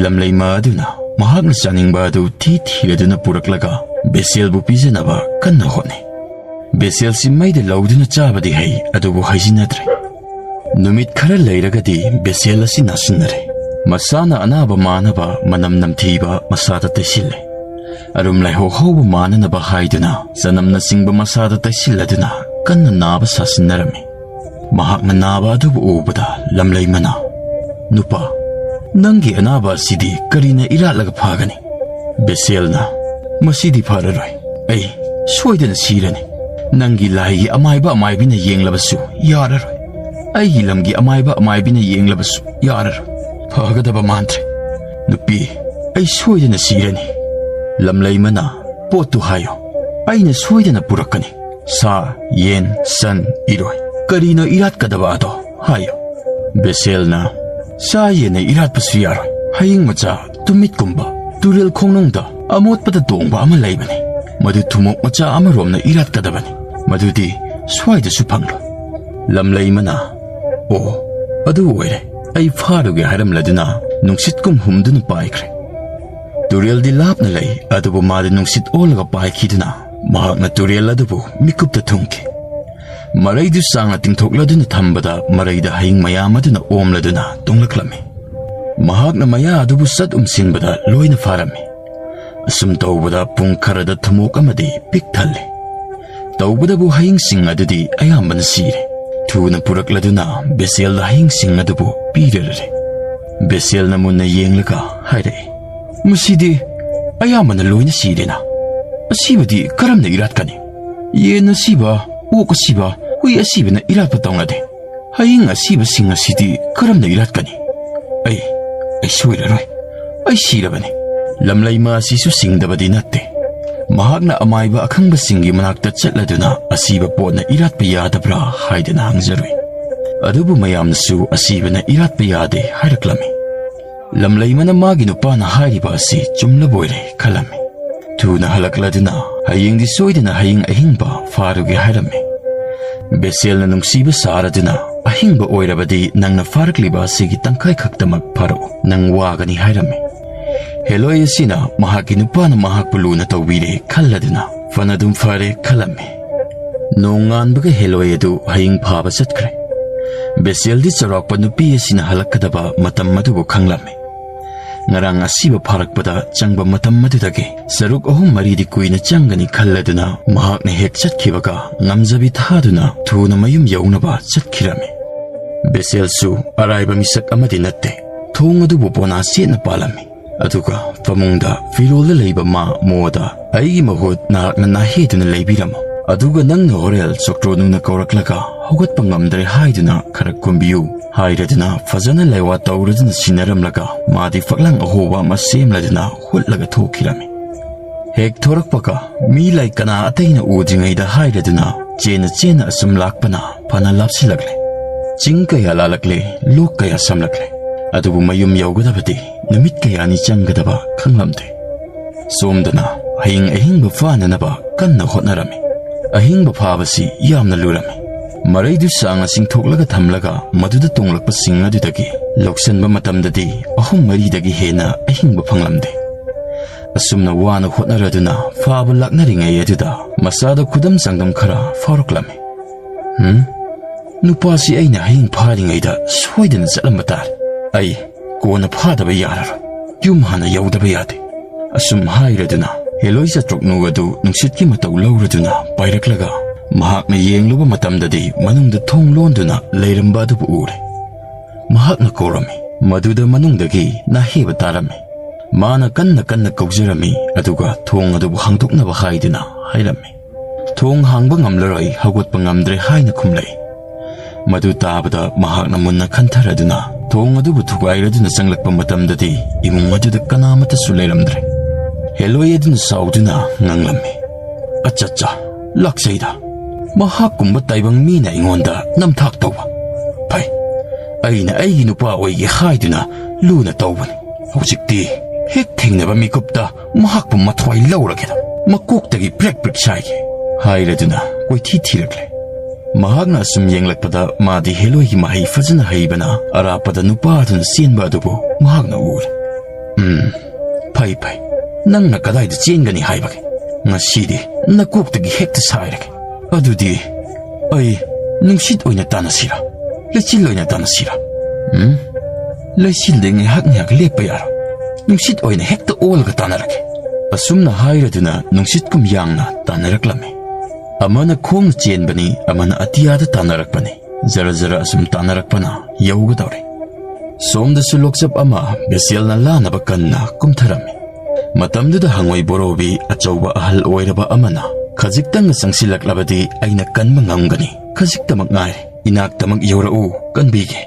ꯂꯝꯂꯩꯃ ꯑꯗꯨꯅ ꯃꯍꯥꯛꯅ ꯆꯥꯅꯤꯡꯕ ꯑꯗꯨ ꯊꯤ ꯊꯤꯔꯗꯨꯅ ꯄꯨꯔꯛꯂꯒ ꯕꯦꯁꯦꯜꯕꯨ ꯄꯤꯖꯅꯕ ꯀꯟꯅ ꯍꯣꯠꯅꯩ꯫ ꯕꯦꯁꯦꯜꯁꯤ ꯃꯩꯗ ꯂꯧꯗꯨꯅ ꯆꯥꯕꯗꯤ ꯍꯩ, ꯑꯗꯨꯕꯨ ꯍꯩꯖꯤꯟꯅꯗ꯭ꯔꯦ꯫ ꯅꯨꯃꯤꯠ ꯈꯔ ꯂꯩꯔꯒꯗꯤ ꯕꯦꯁꯦꯜ ꯑꯁꯤ ꯅꯥꯁꯤꯟꯅꯔꯦ꯫ ꯃꯁꯥꯅ ꯑꯅꯥꯕ ꯃꯥꯅꯕ ꯃꯅꯝ ꯅꯝꯊꯤꯕ ꯃꯁꯥꯗ ꯇꯩꯁꯤꯜꯂꯦ꯫ ꯑꯔꯨꯝ ꯂꯥꯏꯍꯧ ꯍꯧꯕ ꯃꯥꯅꯅꯕ ꯍꯥꯏꯗꯨꯅ ꯆꯅꯝꯅꯆꯤꯡꯕ ꯃꯁꯥꯗ ꯇꯩꯁꯤꯜꯂꯗꯨꯅ ꯀꯟꯅ ꯅꯥꯕ ꯁꯥꯁꯤꯟꯅꯔꯝꯃꯤ꯫ ꯃꯍꯥꯛꯅ ꯅꯥꯕ ꯑꯗꯨꯕꯨ ꯎꯕꯗ ꯂꯝꯂꯩꯃꯅ, "ꯅꯨꯄꯥ, ꯅꯪꯒꯤ ꯑꯅꯥꯕ ꯑꯁꯤꯗꯤ ꯀꯔꯤꯅ ꯏꯔꯥꯠꯂꯒ ꯐꯒꯅꯤ?" ꯕꯦꯁꯦꯜꯅ, "ꯃꯁꯤꯗꯤ ꯐꯔꯔꯣꯏ꯫ ꯑꯩ ꯁꯣꯏꯗꯅ ꯁꯤꯔꯅꯤ꯫ ꯅꯪꯒꯤ ꯂꯥꯏꯒꯤ ꯑꯃꯥꯏꯕ ꯑꯃꯥꯏꯕꯤꯅ ꯌꯦꯡꯂꯕꯁꯨ ꯌꯥꯔꯔꯣꯏ꯫ ꯑꯩꯒꯤ ꯂꯝꯒꯤ ꯑꯃꯥꯏꯕ ꯑꯃꯥꯏꯕꯤꯅ ꯌꯦꯡꯂꯕꯁꯨ ꯌꯥꯔꯔꯣꯏ꯫ ꯐꯒꯗꯕ ꯃꯥꯟꯗ꯭ꯔꯦ꯫ ꯅꯨꯄꯤ, ꯑꯩ ꯁꯣꯏꯗꯅ ꯁꯤꯔꯅꯤ꯫ ꯂꯝꯂꯩꯃꯅ, ꯄꯣꯠꯇꯨ ꯍꯥꯏꯌꯣ꯫ ꯑꯩꯅ ꯁꯣꯏꯗꯅ ꯄꯨꯔꯛꯀꯅꯤ꯫ ꯁꯥ, ꯌꯦꯟ, ꯁꯟ, ꯏꯔꯣꯏ꯫ ꯀꯔꯤꯅꯣ ꯏꯔꯥꯠꯀꯗꯕ ꯑꯗꯣ ꯍꯥꯏꯌꯨ꯫" ꯕꯦꯁꯦꯜꯅ, "ꯁꯥ ꯌꯦꯟꯅ ꯏꯔꯥꯠꯄꯁꯨ ꯌꯥꯔꯣꯏ꯫ ꯍꯌꯤꯡ ꯃꯆꯥ, ꯇꯨꯃꯤꯠꯀꯨꯝꯕ, ꯇꯨꯔꯦꯜ ꯈꯣꯡꯅꯨꯡꯗ ꯑꯃꯣꯠꯄꯗ ꯇꯣꯡꯕ ꯑꯃ ꯂꯩꯕꯅꯤ꯫ ꯃꯗꯨ ꯊꯨꯃꯣꯛ ꯃꯆꯥ ꯑꯃꯔꯣꯝꯅ ꯏꯔꯥꯠꯀꯗꯕꯅꯤ꯫ ꯃꯗꯨꯗꯤ ꯁ꯭ꯋꯥꯏꯗꯁꯨ ꯐꯪꯂꯣꯏ꯫" ꯂꯝꯂꯩꯃꯅ, "ꯑꯣ, ꯑꯗꯨ ꯑꯣꯏꯔꯦ꯫ ꯑꯩ ꯐꯥꯔꯨꯒꯦ" ꯍꯥꯏꯔꯝꯂꯗꯨꯅ ꯅꯨꯡꯁꯤꯠꯀꯨꯝ ꯍꯨꯝꯗꯨꯅ ꯄꯥꯏꯈ꯭ꯔꯦ꯫ ꯇꯨꯔꯦꯜꯗꯤ ꯂꯥꯞꯅ ꯂꯩ, ꯑꯗꯨꯕꯨ ꯃꯥꯗꯤ ꯅꯨꯡꯁꯤꯠ ꯑꯣꯜꯂꯒ ꯄꯥꯏꯈꯤꯗꯨꯅ ꯃꯍꯥꯛꯅ ꯇꯨꯔꯦꯜ ꯑꯗꯨꯕꯨ ꯃꯤꯀꯨꯞꯇ ꯊꯨꯡꯈꯤ꯫ ꯃꯔꯩꯗꯨ ꯆꯥꯡꯅ ꯇꯤꯡꯊꯣꯛꯂꯗꯨꯅ ꯊꯝꯕꯗ ꯃꯔꯩꯗ ꯍꯌꯤꯡ ꯃꯌꯥꯝ ꯑꯗꯨꯅ ꯑꯣꯝꯂꯗꯨꯅ ꯇꯨꯡꯂꯛꯂꯝꯃꯤ꯫ ꯃꯍꯥꯛꯅ ꯃꯌꯥ ꯑꯗꯨꯕꯨ ꯆꯠ ꯎꯝꯁꯤꯟꯕꯗ ꯂꯣꯏꯅ ꯐꯥꯔꯝꯃꯤ꯫ ꯑꯁꯨꯝ ꯇꯧꯕꯗ ꯄꯨꯡ ꯈꯔꯗ ꯊꯨꯃꯣꯛ ꯑꯃꯗꯤ ꯄꯤꯛ ꯊꯜꯂꯦ꯫ ꯇꯧꯕꯗꯕꯨ ꯍꯌꯤꯡꯁꯤꯡ ꯑꯗꯨꯗꯤ ꯑꯌꯥꯝꯕꯅ ꯁꯤꯔꯦ꯫ ꯊꯨꯅ ꯄꯨꯔꯛꯂꯗꯨꯅ ꯕꯦꯁꯦꯜꯗ ꯍꯌꯤꯡꯁꯤꯡ ꯑꯗꯨꯕꯨ ꯄꯤꯔꯔꯦ꯫ ꯕꯦꯁꯦꯜꯅ ꯃꯨꯟꯅ ꯌꯦꯡꯂꯒ ꯍꯥꯏꯔꯛꯏ, "ꯃꯁꯤꯗꯤ ꯑꯌꯥꯝꯕꯅ ꯂꯣꯏꯅ ꯁꯤꯔꯦꯅ꯫ ꯑꯁꯤꯕꯗꯤ ꯀꯔꯝꯅ ꯏꯔꯥꯠꯀꯅꯤ? ꯌꯦꯟ ꯑꯁꯤꯕ, ꯑꯣꯛ ꯑꯁꯤꯕ, ꯍꯨꯏ ꯑꯁꯤꯕꯅ ꯏꯔꯥꯠꯄ ꯇꯧꯅꯗꯦ꯫ ꯍꯌꯤꯡ ꯑꯁꯤꯕꯁꯤꯡ ꯑꯁꯤꯗꯤ ꯀꯔꯝꯅ ꯏꯔꯥꯠꯀꯅꯤ? ꯑꯩ, ꯑꯩ ꯁꯣꯏꯔꯔꯣꯏ꯫ ꯑꯩ ꯁꯤꯔꯕꯅꯤ꯫" ꯂꯝꯂꯩꯃ ꯑꯁꯤꯁꯨ ꯁꯤꯡꯗꯕꯗꯤ ꯅꯠꯇꯦ꯫ ꯃꯍꯥꯛꯅ ꯑꯃꯥꯏꯕ ꯑꯈꯪꯕꯁꯤꯡꯒꯤ ꯃꯅꯥꯛꯇ ꯆꯠꯂꯗꯨꯅ ꯑꯁꯤꯕ ꯄꯣꯠꯅ ꯏꯔꯥꯠꯄ ꯌꯥꯗꯕ꯭ꯔꯥ ꯍꯥꯏꯗꯅ ꯍꯪꯖꯔꯨꯏ꯫ ꯑꯗꯨꯕꯨ ꯃꯌꯥꯝꯅꯁꯨ ꯑꯁꯤꯕꯅ ꯏꯔꯥꯠꯄ ꯌꯥꯗꯦ ꯍꯥꯏꯔꯛꯂꯝꯃꯤ꯫ ꯂꯝꯂꯩꯃꯅ ꯃꯥꯒꯤ ꯅꯨꯄꯥꯅ ꯍꯥꯏꯔꯤꯕ ꯑꯁꯤ ꯆꯨꯝꯂꯕꯣꯏꯔꯦ ꯈꯜꯂꯝꯃꯤ꯫ ꯊꯨꯅ ꯍꯜꯂꯛꯂꯗꯨꯅ ꯍꯌꯦꯡꯗꯤ ꯁꯣꯏꯗꯅ ꯍꯌꯤꯡ ꯑꯍꯤꯡꯕ ꯐꯥꯔꯨꯒꯦ ꯍꯥꯏꯔꯝꯃꯤ꯫ ꯕꯦꯁꯦꯜꯅ ꯅꯨꯡꯁꯤꯕ ꯁꯥꯔꯗꯨꯅ ꯑꯍꯤꯡꯕ ꯑꯣꯏꯔꯕꯗꯤ ꯅꯪꯅ ꯐꯥꯔꯛꯂꯤꯕ ꯑꯁꯤꯒꯤ ꯇꯪꯈꯥꯏ ꯈꯛꯇꯃꯛ ꯐꯥꯔꯛꯎ꯫ ꯅꯪ ꯋꯥꯒꯅꯤ ꯍꯥꯏꯔꯝꯃꯤ꯫ ꯍꯦꯂꯣꯏ ꯑꯁꯤꯅ ꯃꯍꯥꯛꯀꯤ ꯅꯨꯄꯥꯅ ꯃꯍꯥꯛꯄꯨ ꯂꯨꯅ ꯇꯧꯕꯤꯔꯦ ꯈꯜꯂꯗꯨꯅ ꯐꯅꯗꯨꯝ ꯐꯔꯦ ꯈꯜꯂꯝꯃꯤ꯫ ꯅꯣꯡꯉꯥꯟꯕꯒ ꯍꯦꯂꯣꯏ ꯑꯗꯨ ꯍꯌꯤꯡ ꯐꯥꯕ ꯆꯠꯈ꯭ꯔꯦ꯫ ꯕꯦꯁꯦꯜꯗꯤ ꯆꯥꯎꯔꯥꯛꯄ ꯅꯨꯄꯤ ꯑꯁꯤꯅ ꯍꯜꯂꯛꯀꯗꯕ ꯃꯇꯝ ꯑꯗꯨꯕꯨ ꯈꯪꯂꯝꯃꯤ꯫ ꯉꯔꯥꯡ ꯑꯁꯤꯕ ꯐꯥꯔꯛꯄꯗ ꯆꯪꯕ ꯃꯇꯝ ꯑꯗꯨꯗꯒꯤ ꯁꯔꯨꯛ ꯑꯍꯨꯝ ꯃꯔꯤꯗꯤ ꯀꯨꯏꯅ ꯆꯪꯒꯅꯤ ꯈꯜꯂꯗꯨꯅ ꯃꯍꯥꯛꯅ ꯍꯦꯛ ꯆꯠꯈꯤꯕꯒ ꯉꯝꯖꯕꯤ ꯊꯥꯗꯨꯅ ꯊꯨꯅ ꯃꯌꯨꯝ ꯌꯧꯅꯕ ꯆꯠꯈꯤꯔꯝꯃꯤ꯫ ꯕꯦꯁꯦꯜꯁꯨ ꯑꯔꯥꯏꯕ ꯃꯤꯁꯛ ꯑꯃꯗꯤ ꯅꯠꯇꯦ꯫ ꯊꯣꯡ ꯑꯗꯨꯕꯨ ꯄꯣꯅꯥ ꯆꯦꯠꯅ ꯄꯥꯜꯂꯝꯃꯤ꯫ ꯑꯗꯨꯒ ꯐꯃꯨꯡꯗ ꯐꯤꯔꯣꯜꯗ ꯂꯩꯕ ꯃꯥ ꯃꯣꯗ "ꯑꯩꯒꯤ ꯃꯍꯨꯠ ꯅꯍꯥꯛꯅ ꯅꯥꯍꯦꯗꯨꯅ ꯂꯩꯕꯤꯔꯝꯃꯣ꯫ ꯑꯗꯨꯒ ꯅꯪꯅ ꯍꯣꯔꯦꯜ ꯆꯣꯀ꯭ꯔꯣꯅꯨꯅ ꯀꯧꯔꯛꯂꯒ ꯍꯧꯒꯠꯄ ꯉꯝꯗ꯭ꯔꯦ ꯍꯥꯏꯗꯨꯅ ꯈꯔ ꯀꯨꯝꯕꯤꯌꯨ" ꯍꯥꯏꯔꯗꯨꯅ ꯐꯖꯅ ꯂꯩꯋꯥ ꯇꯧꯔꯗꯨꯅ ꯁꯤꯟꯅꯔꯝꯂꯒ ꯃꯥꯗꯤ ꯐꯛꯂꯥꯡ ꯑꯍꯣꯕ ꯑꯃ ꯁꯦꯝꯂꯗꯨꯅ ꯍꯨꯠꯂꯒ ꯊꯣꯛꯈꯤꯔꯝꯃꯤ꯫ ꯍꯦꯛ ꯊꯣꯔꯛꯄꯒ ꯃꯤ ꯂꯩ ꯀꯅꯥ ꯑꯇꯩꯅ ꯎꯗ꯭ꯔꯤꯉꯩꯗ ꯍꯥꯏꯔꯗꯨꯅ ꯆꯦꯟꯅ ꯆꯦꯟꯅ ꯑꯁꯨꯝ ꯂꯥꯛꯄꯅ ꯐꯅ ꯂꯥꯞꯁꯤꯜꯂꯛꯂꯦ꯫ ꯆꯤꯡ ꯀꯌꯥ ꯂꯥꯜꯂꯛꯂꯦ, ꯂꯣꯛ ꯀꯌꯥ ꯁꯝꯂꯛꯂꯦ꯫ ꯑꯗꯨꯕꯨ ꯃꯌꯨꯝ ꯌꯧꯒꯗꯕꯗꯤ ꯅꯨꯃꯤꯠ ꯀꯌꯥꯅꯤ ꯆꯪꯒꯗꯕ ꯈꯪꯂꯝꯗꯦ꯫ ꯁꯣꯝꯗꯅ ꯍꯌꯤꯡ ꯑꯍꯤꯡꯕ ꯐꯥꯅꯅꯕ ꯀꯟꯅ ꯍꯣꯠꯅꯔꯝꯃꯤ꯫ ꯑꯍꯤꯡꯕ ꯐꯥꯕꯁꯤ ꯌꯥꯝꯅ ꯂꯨꯔꯝꯃꯤ꯫ ꯃꯔꯩꯗꯨ ꯁꯥꯡꯅ ꯆꯤꯡꯊꯣꯛꯂꯒ ꯊꯝꯂꯒ ꯃꯗꯨꯗ ꯇꯣꯡꯂꯛꯄꯁꯤꯡ ꯑꯗꯨꯗꯒꯤ ꯂꯧꯁꯟꯕ ꯃꯇꯝꯗꯗꯤ ꯑꯍꯨꯝ ꯃꯔꯤꯗꯒꯤ ꯍꯦꯟꯅ ꯑꯍꯤꯡꯕ ꯐꯪꯂꯝꯗꯦ꯫ ꯑꯁꯨꯝꯅ ꯋꯥꯅ ꯍꯣꯠꯅꯔꯗꯨꯅ ꯐꯥꯕ ꯂꯥꯛꯅꯔꯤꯉꯩ ꯑꯗꯨꯗ ꯃꯁꯥꯗ ꯈꯨꯗꯝ ꯆꯥꯡꯗꯝ ꯈꯔ ꯐꯥꯎꯔꯛꯂꯝꯃꯤ꯫ "ꯍꯝ? ꯅꯨꯄꯥꯁꯤ ꯑꯩꯅ ꯍꯌꯤꯡ ꯐꯥꯔꯤꯉꯩꯗ ꯁꯣꯏꯗꯅ ꯆꯠꯂꯝꯕ ꯇꯥꯔꯦ꯫ ꯑꯩ ꯀꯣꯟꯅ ꯐꯥꯗꯕ ꯌꯥꯔꯔꯣꯏ꯫ ꯌꯨꯝ ꯍꯥꯟꯅ ꯌꯧꯗꯕ ꯌꯥꯗꯦ"꯫ ꯑꯁꯨꯝ ꯍꯥꯏꯔꯗꯨꯅ ꯍꯦꯂꯣꯏ ꯆꯥꯇ꯭ꯔꯨꯛꯅꯨ ꯑꯗꯨ ꯅꯨꯡꯁꯤꯠꯀꯤ ꯃꯇꯧ ꯂꯧꯔꯗꯨꯅ ꯄꯥꯏꯔꯛꯂꯒ ꯃꯍꯥꯛꯅ ꯌꯦꯡꯂꯨꯕ ꯃꯇꯝꯗꯗꯤ ꯃꯅꯨꯡꯗ ꯊꯣꯡ ꯂꯣꯟꯗꯨꯅ ꯂꯩꯔꯝꯕ ꯑꯗꯨꯕꯨ ꯎꯔꯦ꯫ ꯃꯍꯥꯛꯅ ꯀꯧꯔꯝꯃꯤ꯫ ꯃꯗꯨꯗ ꯃꯅꯨꯡꯗꯒꯤ ꯅꯥꯍꯦꯕ ꯇꯥꯔꯝꯃꯤ꯫ ꯃꯥꯅ ꯀꯟꯅ ꯀꯟꯅ ꯀꯧꯖꯔꯝꯃꯤ, ꯑꯗꯨꯒ ꯊꯣꯡ ꯑꯗꯨꯕꯨ ꯍꯥꯡꯗꯣꯛꯅꯕ ꯍꯥꯏꯗꯨꯅ ꯍꯥꯏꯔꯝꯃꯤ꯫ "ꯊꯣꯡ ꯍꯥꯡꯕ ꯉꯝꯂꯔꯣꯏ, ꯍꯧꯒꯠꯄ ꯉꯝꯗ꯭ꯔꯦ" ꯍꯥꯏꯅ ꯈꯨꯝꯂꯛꯏ꯫ ꯃꯗꯨ ꯇꯥꯕꯗ ꯃꯍꯥꯛꯅ ꯃꯨꯟꯅ ꯈꯟꯊꯔꯗꯨꯅ ꯊꯣꯡ ꯑꯗꯨꯕꯨ ꯊꯨꯒꯥꯏꯔꯗꯨꯅ ꯆꯪꯂꯛꯄ ꯃꯇꯝꯗꯗꯤ ꯏꯃꯨꯡ ꯑꯗꯨꯗ ꯀꯅꯥꯃꯠꯇꯁꯨ ꯂꯩꯔꯝꯗ꯭ꯔꯦ꯫ ꯍꯦꯂꯣꯏ ꯑꯗꯨꯅ ꯁꯥꯎꯗꯨꯅ ꯉꯥꯡꯂꯝꯃꯤ, "ꯑꯆꯥ, ꯂꯥꯛꯆꯩꯗ꯫ ꯃꯍꯥꯛꯀꯨꯝꯕ ꯇꯥꯏꯕꯪ ꯃꯤꯅ ꯑꯩꯉꯣꯟꯗ ꯅꯝꯊꯥꯛ ꯇꯧꯕ꯫ ꯐꯩ, ꯑꯩꯅ ꯑꯩꯒꯤ ꯅꯨꯄꯥ ꯑꯣꯏꯒꯦ ꯍꯥꯏꯗꯨꯅ ꯂꯨꯅ ꯇꯧꯕꯅꯤ꯫ ꯍꯧꯖꯤꯛꯇꯤ ꯍꯦꯛ ꯊꯦꯡꯅꯕ ꯃꯤꯀꯨꯞꯇ ꯃꯍꯥꯛꯄꯨ ꯃꯊ꯭ꯋꯥꯏ ꯂꯧꯔꯒꯦꯗ꯫ ꯃꯀꯣꯛꯇꯒꯤ ꯄ꯭ꯔꯦꯛ ꯄ꯭ꯔꯦꯛ ꯁꯥꯏꯒꯦ" ꯍꯥꯏꯔꯗꯨꯅ ꯀꯣꯏꯊꯤ ꯊꯤꯔꯛꯂꯦ꯫ ꯃꯍꯥꯛꯅ ꯑꯁꯨꯝ ꯌꯦꯡꯂꯛꯄꯗ ꯃꯥꯗꯤ ꯍꯦꯂꯣꯏꯒꯤ ꯃꯍꯩ ꯐꯖꯅ ꯍꯩꯕꯅ ꯑꯔꯥꯞꯄꯗ ꯅꯨꯄꯥ ꯑꯗꯨꯅ ꯆꯦꯟꯕ ꯑꯗꯨꯕꯨ ꯃꯍꯥꯛꯅ ꯎꯔꯦ꯫ "ꯎꯝ, ꯐꯩ ꯐꯩ, ꯅꯪꯅ ꯀꯗꯥꯏꯗ ꯆꯦꯟꯒꯅꯤ ꯍꯥꯏꯕꯒꯦ? ꯉꯁꯤꯗꯤ ꯅꯀꯣꯛꯇꯒꯤ ꯍꯦꯛꯇ ꯁꯥꯏꯔꯒꯦ꯫ ꯑꯗꯨꯗꯤ ꯑꯩ ꯅꯨꯡꯁꯤꯠ ꯑꯣꯏꯅ ꯇꯥꯟꯅꯁꯤꯔꯥ? ꯂꯩꯆꯤꯜ ꯑꯣꯏꯅ ꯇꯥꯟꯅꯁꯤꯔꯥ?" "ꯎꯝ, ꯂꯩꯆꯤꯜꯗꯤ ꯉꯥꯏꯍꯥꯛ ꯉꯥꯏꯍꯥꯛ ꯂꯦꯞꯄ ꯌꯥꯔꯣꯏ꯫ ꯅꯨꯡꯁꯤꯠ ꯑꯣꯏꯅ ꯍꯦꯛꯇ ꯑꯣꯜꯂꯒ ꯇꯥꯟꯅꯔꯒꯦ"꯫ ꯑꯁꯨꯝꯅ ꯍꯥꯏꯔꯗꯨꯅ ꯅꯨꯡꯁꯤꯠꯀꯨꯝ ꯌꯥꯡꯅ ꯇꯥꯟꯅꯔꯛꯂꯝꯃꯤ꯫ ꯑꯃꯅ ꯈꯣꯡꯅ ꯆꯦꯟꯕꯅꯤ, ꯑꯃꯅ ꯑꯇꯤꯌꯥꯗ ꯇꯥꯟꯅꯔꯛꯄꯅꯤ꯫ ꯖꯔ ꯖꯔ ꯑꯁꯨꯝ ꯇꯥꯟꯅꯔꯛꯄꯅ ꯌꯧꯒꯗꯧꯔꯦ꯫ ꯁꯣꯝꯗꯁꯨ ꯂꯣꯛꯆꯞ ꯑꯃ ꯕꯦꯁꯦꯜꯅ ꯂꯥꯅꯕ ꯀꯟꯅ ꯀꯨꯝꯊꯔꯝꯃꯤ꯫ ꯃꯇꯝꯗꯨꯗ ꯍꯪꯉꯣꯏ ꯕꯣꯔꯣꯕꯤ ꯑꯆꯧꯕ ꯑꯍꯜ ꯑꯣꯏꯔꯕ ꯑꯃꯅ, "ꯈꯖꯤꯛꯇꯪꯒ ꯆꯪꯁꯤꯜꯂꯛꯂꯕꯗꯤ ꯑꯩꯅ ꯀꯟꯕ ꯉꯝꯒꯅꯤ꯫ ꯈꯖꯤꯛꯇꯃꯛ ꯉꯥꯏꯔꯦ꯫ ꯏꯅꯥꯛꯇꯃꯛ ꯌꯧꯔꯛꯎ, ꯀꯟꯕꯤꯒꯦ꯫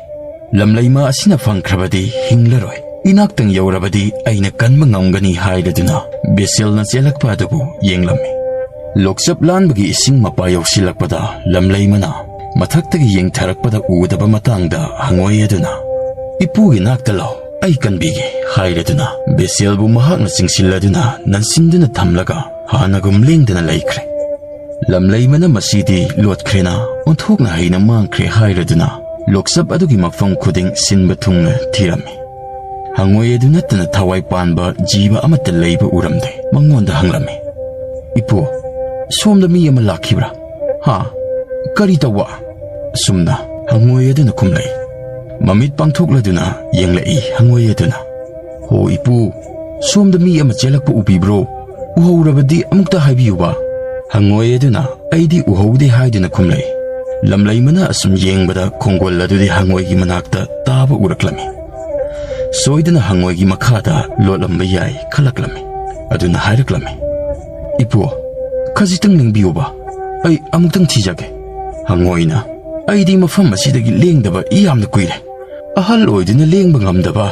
ꯂꯝꯂꯩꯃ ꯑꯁꯤꯅ ꯐꯪꯈ꯭ꯔꯕꯗꯤ ꯍꯤꯡꯂꯔꯣꯏ꯫ ꯏꯅꯥꯛꯇꯪ ꯌꯧꯔꯕꯗꯤ ꯑꯩꯅ ꯀꯟꯕ ꯉꯝꯒꯅꯤ" ꯍꯥꯏꯔꯗꯨꯅ ꯕꯦꯁꯦꯜꯅ ꯆꯦꯜꯂꯛꯄ ꯑꯗꯨꯕꯨ ꯌꯦꯡꯂꯝꯃꯤ꯫ ꯂꯣꯛꯆꯞ ꯂꯥꯟꯕꯒꯤ ꯏꯁꯤꯡ ꯃꯄꯥ ꯌꯧꯁꯤꯜꯂꯛꯄꯗ ꯂꯝꯂꯩꯃꯅ ꯃꯊꯛꯇꯒꯤ ꯌꯦꯡꯊꯔꯛꯄꯗ ꯎꯗꯕ ꯃꯇꯥꯡꯗ ꯍꯪꯉꯣꯏ ꯑꯗꯨꯅ, "ꯏꯄꯨꯒꯤ ꯅꯥꯛꯇ ꯂꯥꯎ, ꯑꯩ ꯀꯟꯕꯤꯒꯦ" ꯍꯥꯏꯔꯗꯨꯅ ꯕꯦꯁꯦꯜꯕꯨ ꯃꯍꯥꯛꯅ ꯆꯤꯡꯁꯤꯜꯂꯗꯨꯅ ꯅꯟꯁꯤꯟꯗꯨꯅ ꯊꯝꯂꯒ ꯍꯥꯟꯅꯒꯨꯝ ꯂꯦꯡꯗꯅ ꯂꯩꯈ꯭ꯔꯦ꯫ ꯂꯝꯂꯩꯃꯅ ꯃꯁꯤꯗꯤ ꯂꯣꯠꯈ꯭ꯔꯦꯅ, ꯑꯣꯟꯊꯣꯛꯅ ꯍꯩꯅ ꯃꯥꯡꯈ꯭ꯔꯦ ꯍꯥꯏꯔꯗꯨꯅ ꯂꯣꯛꯆꯞ ꯑꯗꯨꯒꯤ ꯃꯐꯝ ꯈꯨꯗꯤꯡ ꯁꯤꯟꯕ ꯊꯨꯡꯅ ꯊꯤꯔꯝꯃꯤ꯫ ꯍꯪꯉꯣꯏ ꯑꯗꯨ ꯅꯠꯇꯅ ꯊꯋꯥꯏ ꯄꯥꯟꯕ ꯖꯤꯕ ꯑꯃꯠꯇ ꯂꯩꯕ ꯎꯔꯝꯗꯦ꯫ ꯃꯉꯣꯟꯗ ꯍꯪꯂꯝꯃꯤ, "ꯏꯄꯨ, ꯁꯣꯝꯗ ꯃꯤ ꯑꯃ ꯂꯥꯛꯈꯤꯕ꯭ꯔꯥ? ꯍꯥ? ꯀꯔꯤ ꯇꯧꯕ?" ꯑꯁꯨꯝꯅ ꯍꯪꯉꯣꯏ ꯑꯗꯨꯅ ꯈꯨꯝꯂꯛꯏ꯫ ꯃꯃꯤꯠ ꯄꯥꯡꯊꯣꯛꯂꯗꯨꯅ ꯌꯦꯡꯂꯛꯏ ꯍꯪꯉꯣꯏ ꯑꯗꯨꯅ꯫ "ꯍꯣ ꯏꯄꯨ, ꯁꯣꯝꯗ ꯃꯤ ꯑꯃ ꯆꯦꯜꯂꯛꯄ ꯎꯕꯤꯕ꯭ꯔꯣ? ꯎꯍꯧꯔꯕꯗꯤ ꯑꯃꯨꯛꯇ ꯍꯥꯏꯕꯤꯌꯨꯕ?" ꯍꯪꯉꯣꯏ ꯑꯗꯨꯅ, "ꯑꯩꯗꯤ ꯎꯍꯧꯗꯦ" ꯍꯥꯏꯗꯨꯅ ꯈꯨꯝꯂꯛꯏ꯫ ꯂꯝꯂꯩꯃꯅ ꯑꯁꯨꯝ ꯌꯦꯡꯕꯗ ꯈꯣꯡꯒꯣꯜ ꯑꯗꯨꯗꯤ ꯍꯪꯉꯣꯏꯒꯤ ꯃꯅꯥꯛꯇ ꯇꯥꯕ ꯎꯔꯛꯂꯝꯃꯤ꯫ ꯁꯣꯏꯗꯅ ꯍꯪꯉꯣꯏꯒꯤ ꯃꯈꯥꯗ ꯂꯣꯠꯂꯝꯕ ꯌꯥꯏ ꯈꯜꯂꯛꯂꯝꯃꯤ꯫ ꯑꯗꯨꯅ ꯍꯥꯏꯔꯛꯂꯝꯃꯤ, "ꯏꯄꯨ, ꯈꯖꯤꯛꯇꯪ ꯂꯦꯡꯕꯤꯌꯨꯕ, ꯑꯩ ꯑꯃꯨꯛꯇꯪ ꯊꯤꯖꯒꯦ"꯫ ꯍꯪꯉꯣꯏꯅ, "ꯑꯩꯗꯤ ꯃꯐꯝ ꯑꯁꯤꯗꯒꯤ ꯂꯦꯡꯗꯕ ꯌꯥꯝꯅ ꯀꯨꯏꯔꯦ꯫ ꯑꯍꯜ ꯑꯣꯏꯗꯨꯅ ꯂꯦꯡꯕ ꯉꯝꯗꯕ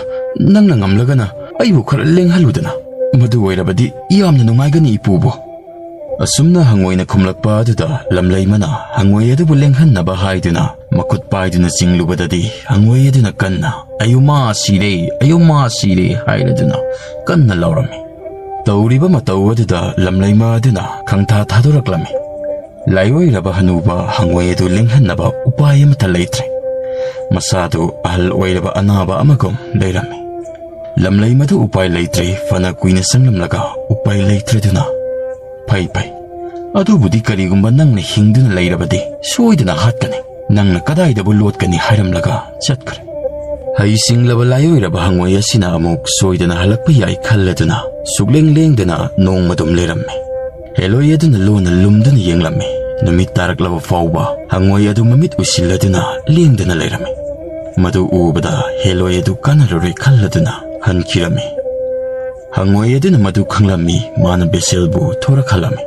ꯅꯪꯅ ꯉꯝꯂꯒꯅ ꯑꯩꯕꯨ ꯈꯔ ꯂꯦꯡꯍꯜꯂꯨꯗꯅ꯫ ꯃꯗꯨ ꯑꯣꯏꯔꯕꯗꯤ ꯌꯥꯝꯅ ꯅꯨꯡꯉꯥꯏꯒꯅꯤ ꯏꯄꯨꯕꯨ"꯫ ꯑꯁꯨꯝꯅ ꯍꯪꯉꯣꯏꯅ ꯈꯨꯝꯂꯛꯄ ꯑꯗꯨꯗ ꯂꯝꯂꯩꯃꯅ ꯍꯪꯉꯣꯏ ꯑꯗꯨꯕꯨ ꯂꯦꯡꯍꯟꯅꯕ ꯍꯥꯏꯗꯨꯅ ꯃꯈꯨꯠ ꯄꯥꯏꯗꯨꯅ ꯆꯤꯡꯂꯨꯕꯗꯗꯤ ꯍꯪꯉꯣꯏ ꯑꯗꯨꯅ ꯀꯟꯅ, "ꯑꯌꯨꯃꯥ ꯁꯤꯔꯦ, ꯑꯌꯨꯃꯥ ꯁꯤꯔꯦ" ꯍꯥꯏꯔꯗꯨꯅ ꯀꯟꯅ ꯂꯥꯎꯔꯝꯃꯤ꯫ ꯇꯧꯔꯤꯕ ꯃꯇꯧ ꯑꯗꯨꯗ ꯂꯝꯂꯩꯃ ꯑꯗꯨꯅ ꯈꯪꯊꯥ ꯊꯥꯗꯣꯔꯛꯂꯝꯃꯤ꯫ ꯂꯥꯏꯑꯣꯏꯔꯕ ꯍꯅꯨꯕ ꯍꯪꯉꯣꯏ ꯑꯗꯨ ꯂꯦꯡꯍꯟꯅꯕ ꯎꯄꯥꯏ ꯑꯃꯠꯇ ꯂꯩꯇ꯭ꯔꯦ꯫ ꯃꯁꯥꯗꯨ ꯑꯍꯜ ꯑꯣꯏꯔꯕ ꯑꯅꯥꯕ ꯑꯃꯒꯨꯝ ꯂꯩꯔꯝꯃꯤ꯫ ꯂꯝꯂꯩ ꯃꯗꯨ ꯎꯄꯥꯏ ꯂꯩꯇ꯭ꯔꯦ, ꯐꯅ ꯀꯨꯏꯅ ꯆꯪꯂꯝꯂꯒ ꯎꯄꯥꯏ ꯂꯩꯇ꯭ꯔꯗꯨꯅ, "ꯐꯩ, ꯐꯩ, ꯑꯗꯨꯕꯨꯗꯤ ꯀꯔꯤꯒꯨꯝꯕ ꯅꯪꯅ ꯍꯤꯡꯗꯨꯅ ꯂꯩꯔꯕꯗꯤ ꯁꯣꯏꯗꯅ ꯍꯥꯠꯀꯅꯤ, ꯅꯪꯅ ꯀꯗꯥꯏꯗꯕꯨ ꯂꯣꯠꯀꯅꯤ?" ꯍꯥꯏꯔꯝꯂꯒ ꯆꯠꯈ꯭ꯔꯦ꯫ ꯍꯩꯁꯤꯡꯂꯕ ꯂꯥꯏꯑꯣꯏꯔꯕ ꯍꯪꯉꯣꯏ ꯑꯁꯤꯅ ꯑꯃꯨꯛ ꯁꯣꯏꯗꯅ ꯍꯜꯂꯛꯄ ꯌꯥꯏ ꯈꯜꯂꯗꯨꯅ ꯁꯨꯛꯂꯦꯡ ꯂꯦꯡꯗꯅ ꯅꯣꯡꯃꯗꯨꯝ ꯂꯩꯔꯝꯃꯤ꯫ ꯍꯦꯂꯣꯏ ꯑꯗꯨꯅ ꯂꯣꯟꯅ ꯂꯨꯝꯗꯨꯅ ꯌꯦꯡꯂꯝꯃꯤ꯫ ꯅꯨꯃꯤꯠ ꯇꯥꯔꯛꯂꯕ ꯐꯥꯎꯕ ꯍꯪꯉꯣꯏ ꯑꯗꯨ ꯃꯃꯤꯠ ꯎꯏꯁꯤꯜꯂꯗꯨꯅ ꯂꯦꯡꯗꯅ ꯂꯩꯔꯝꯃꯤ꯫ ꯃꯗꯨ ꯎꯕꯗ ꯍꯦꯂꯣꯏ ꯑꯗꯨ ꯀꯥꯟꯅꯔꯔꯣꯏ ꯈꯜꯂꯗꯨꯅ ꯍꯟꯈꯤꯔꯝꯃꯤ꯫ ꯍꯪꯉꯣꯏ ꯑꯗꯨꯅ ꯃꯗꯨ ꯈꯪꯂꯝꯃꯤ, ꯃꯥꯅ ꯕꯦꯁꯦꯜꯕꯨ ꯊꯣꯔꯛꯍꯜꯂꯝꯃꯤ꯫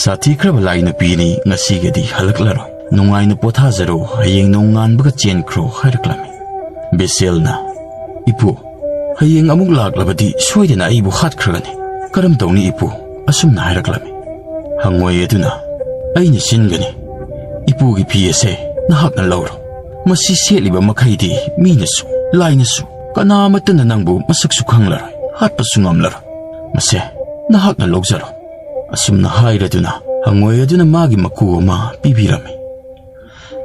"ꯁꯥꯊꯤꯈ꯭ꯔꯕ ꯂꯥꯏ ꯅꯨꯄꯤꯅꯤ, ꯉꯁꯤꯒꯤꯗꯤ ꯍꯜꯂꯛꯂꯔꯣꯏ꯫ ꯅꯨꯡꯉꯥꯏꯅ ꯄꯣꯊꯥꯖꯔꯣ, ꯍꯌꯦꯡ ꯅꯣꯡꯉꯥꯟꯕꯒ ꯆꯦꯟꯈ꯭ꯔꯣ" ꯍꯥꯏꯔꯛꯂꯝꯃꯤ꯫ ꯕꯦꯁꯦꯜꯅ, "ꯏꯄꯨ, ꯍꯌꯦꯡ ꯑꯃꯨꯛ ꯂꯥꯛꯂꯕꯗꯤ ꯁꯣꯏꯗꯅ ꯑꯩꯕꯨ ꯍꯥꯠꯈ꯭ꯔꯒꯅꯤ꯫ ꯀꯔꯝ ꯇꯧꯅꯤ ꯏꯄꯨ?" ꯑꯁꯨꯝꯅ ꯍꯥꯏꯔꯛꯂꯝꯃꯤ꯫ ꯍꯪꯉꯣꯏ ꯑꯗꯨꯅ, "ꯑꯩꯅ ꯁꯤꯟꯒꯅꯤ꯫ ꯏꯄꯨꯒꯤ ꯐꯤ ꯑꯁꯦ ꯅꯍꯥꯛꯅ ꯂꯧꯔꯣ꯫ ꯃꯁꯤ ꯁꯦꯠꯂꯤꯕ ꯃꯈꯩꯗꯤ ꯃꯤꯅꯁꯨ, ꯂꯥꯏꯅꯁꯨ, ꯀꯅꯥ ꯑꯃꯠꯇꯅ ꯅꯪꯕꯨ ꯃꯁꯛꯁꯨ ꯈꯪꯂꯔꯣꯏ, ꯍꯥꯠꯄꯁꯨ ꯉꯝꯂꯔꯣꯏ꯫ ꯃꯁꯦ ꯅꯍꯥꯛꯅ ꯂꯧꯖꯔꯣ"꯫ ꯑꯁꯨꯝꯅ ꯍꯥꯏꯔꯗꯨꯅ ꯍꯪꯉꯣꯏ ꯑꯗꯨꯅ ꯃꯥꯒꯤ ꯃꯀꯨ ꯑꯃ ꯄꯤꯕꯤꯔꯝꯃꯤ꯫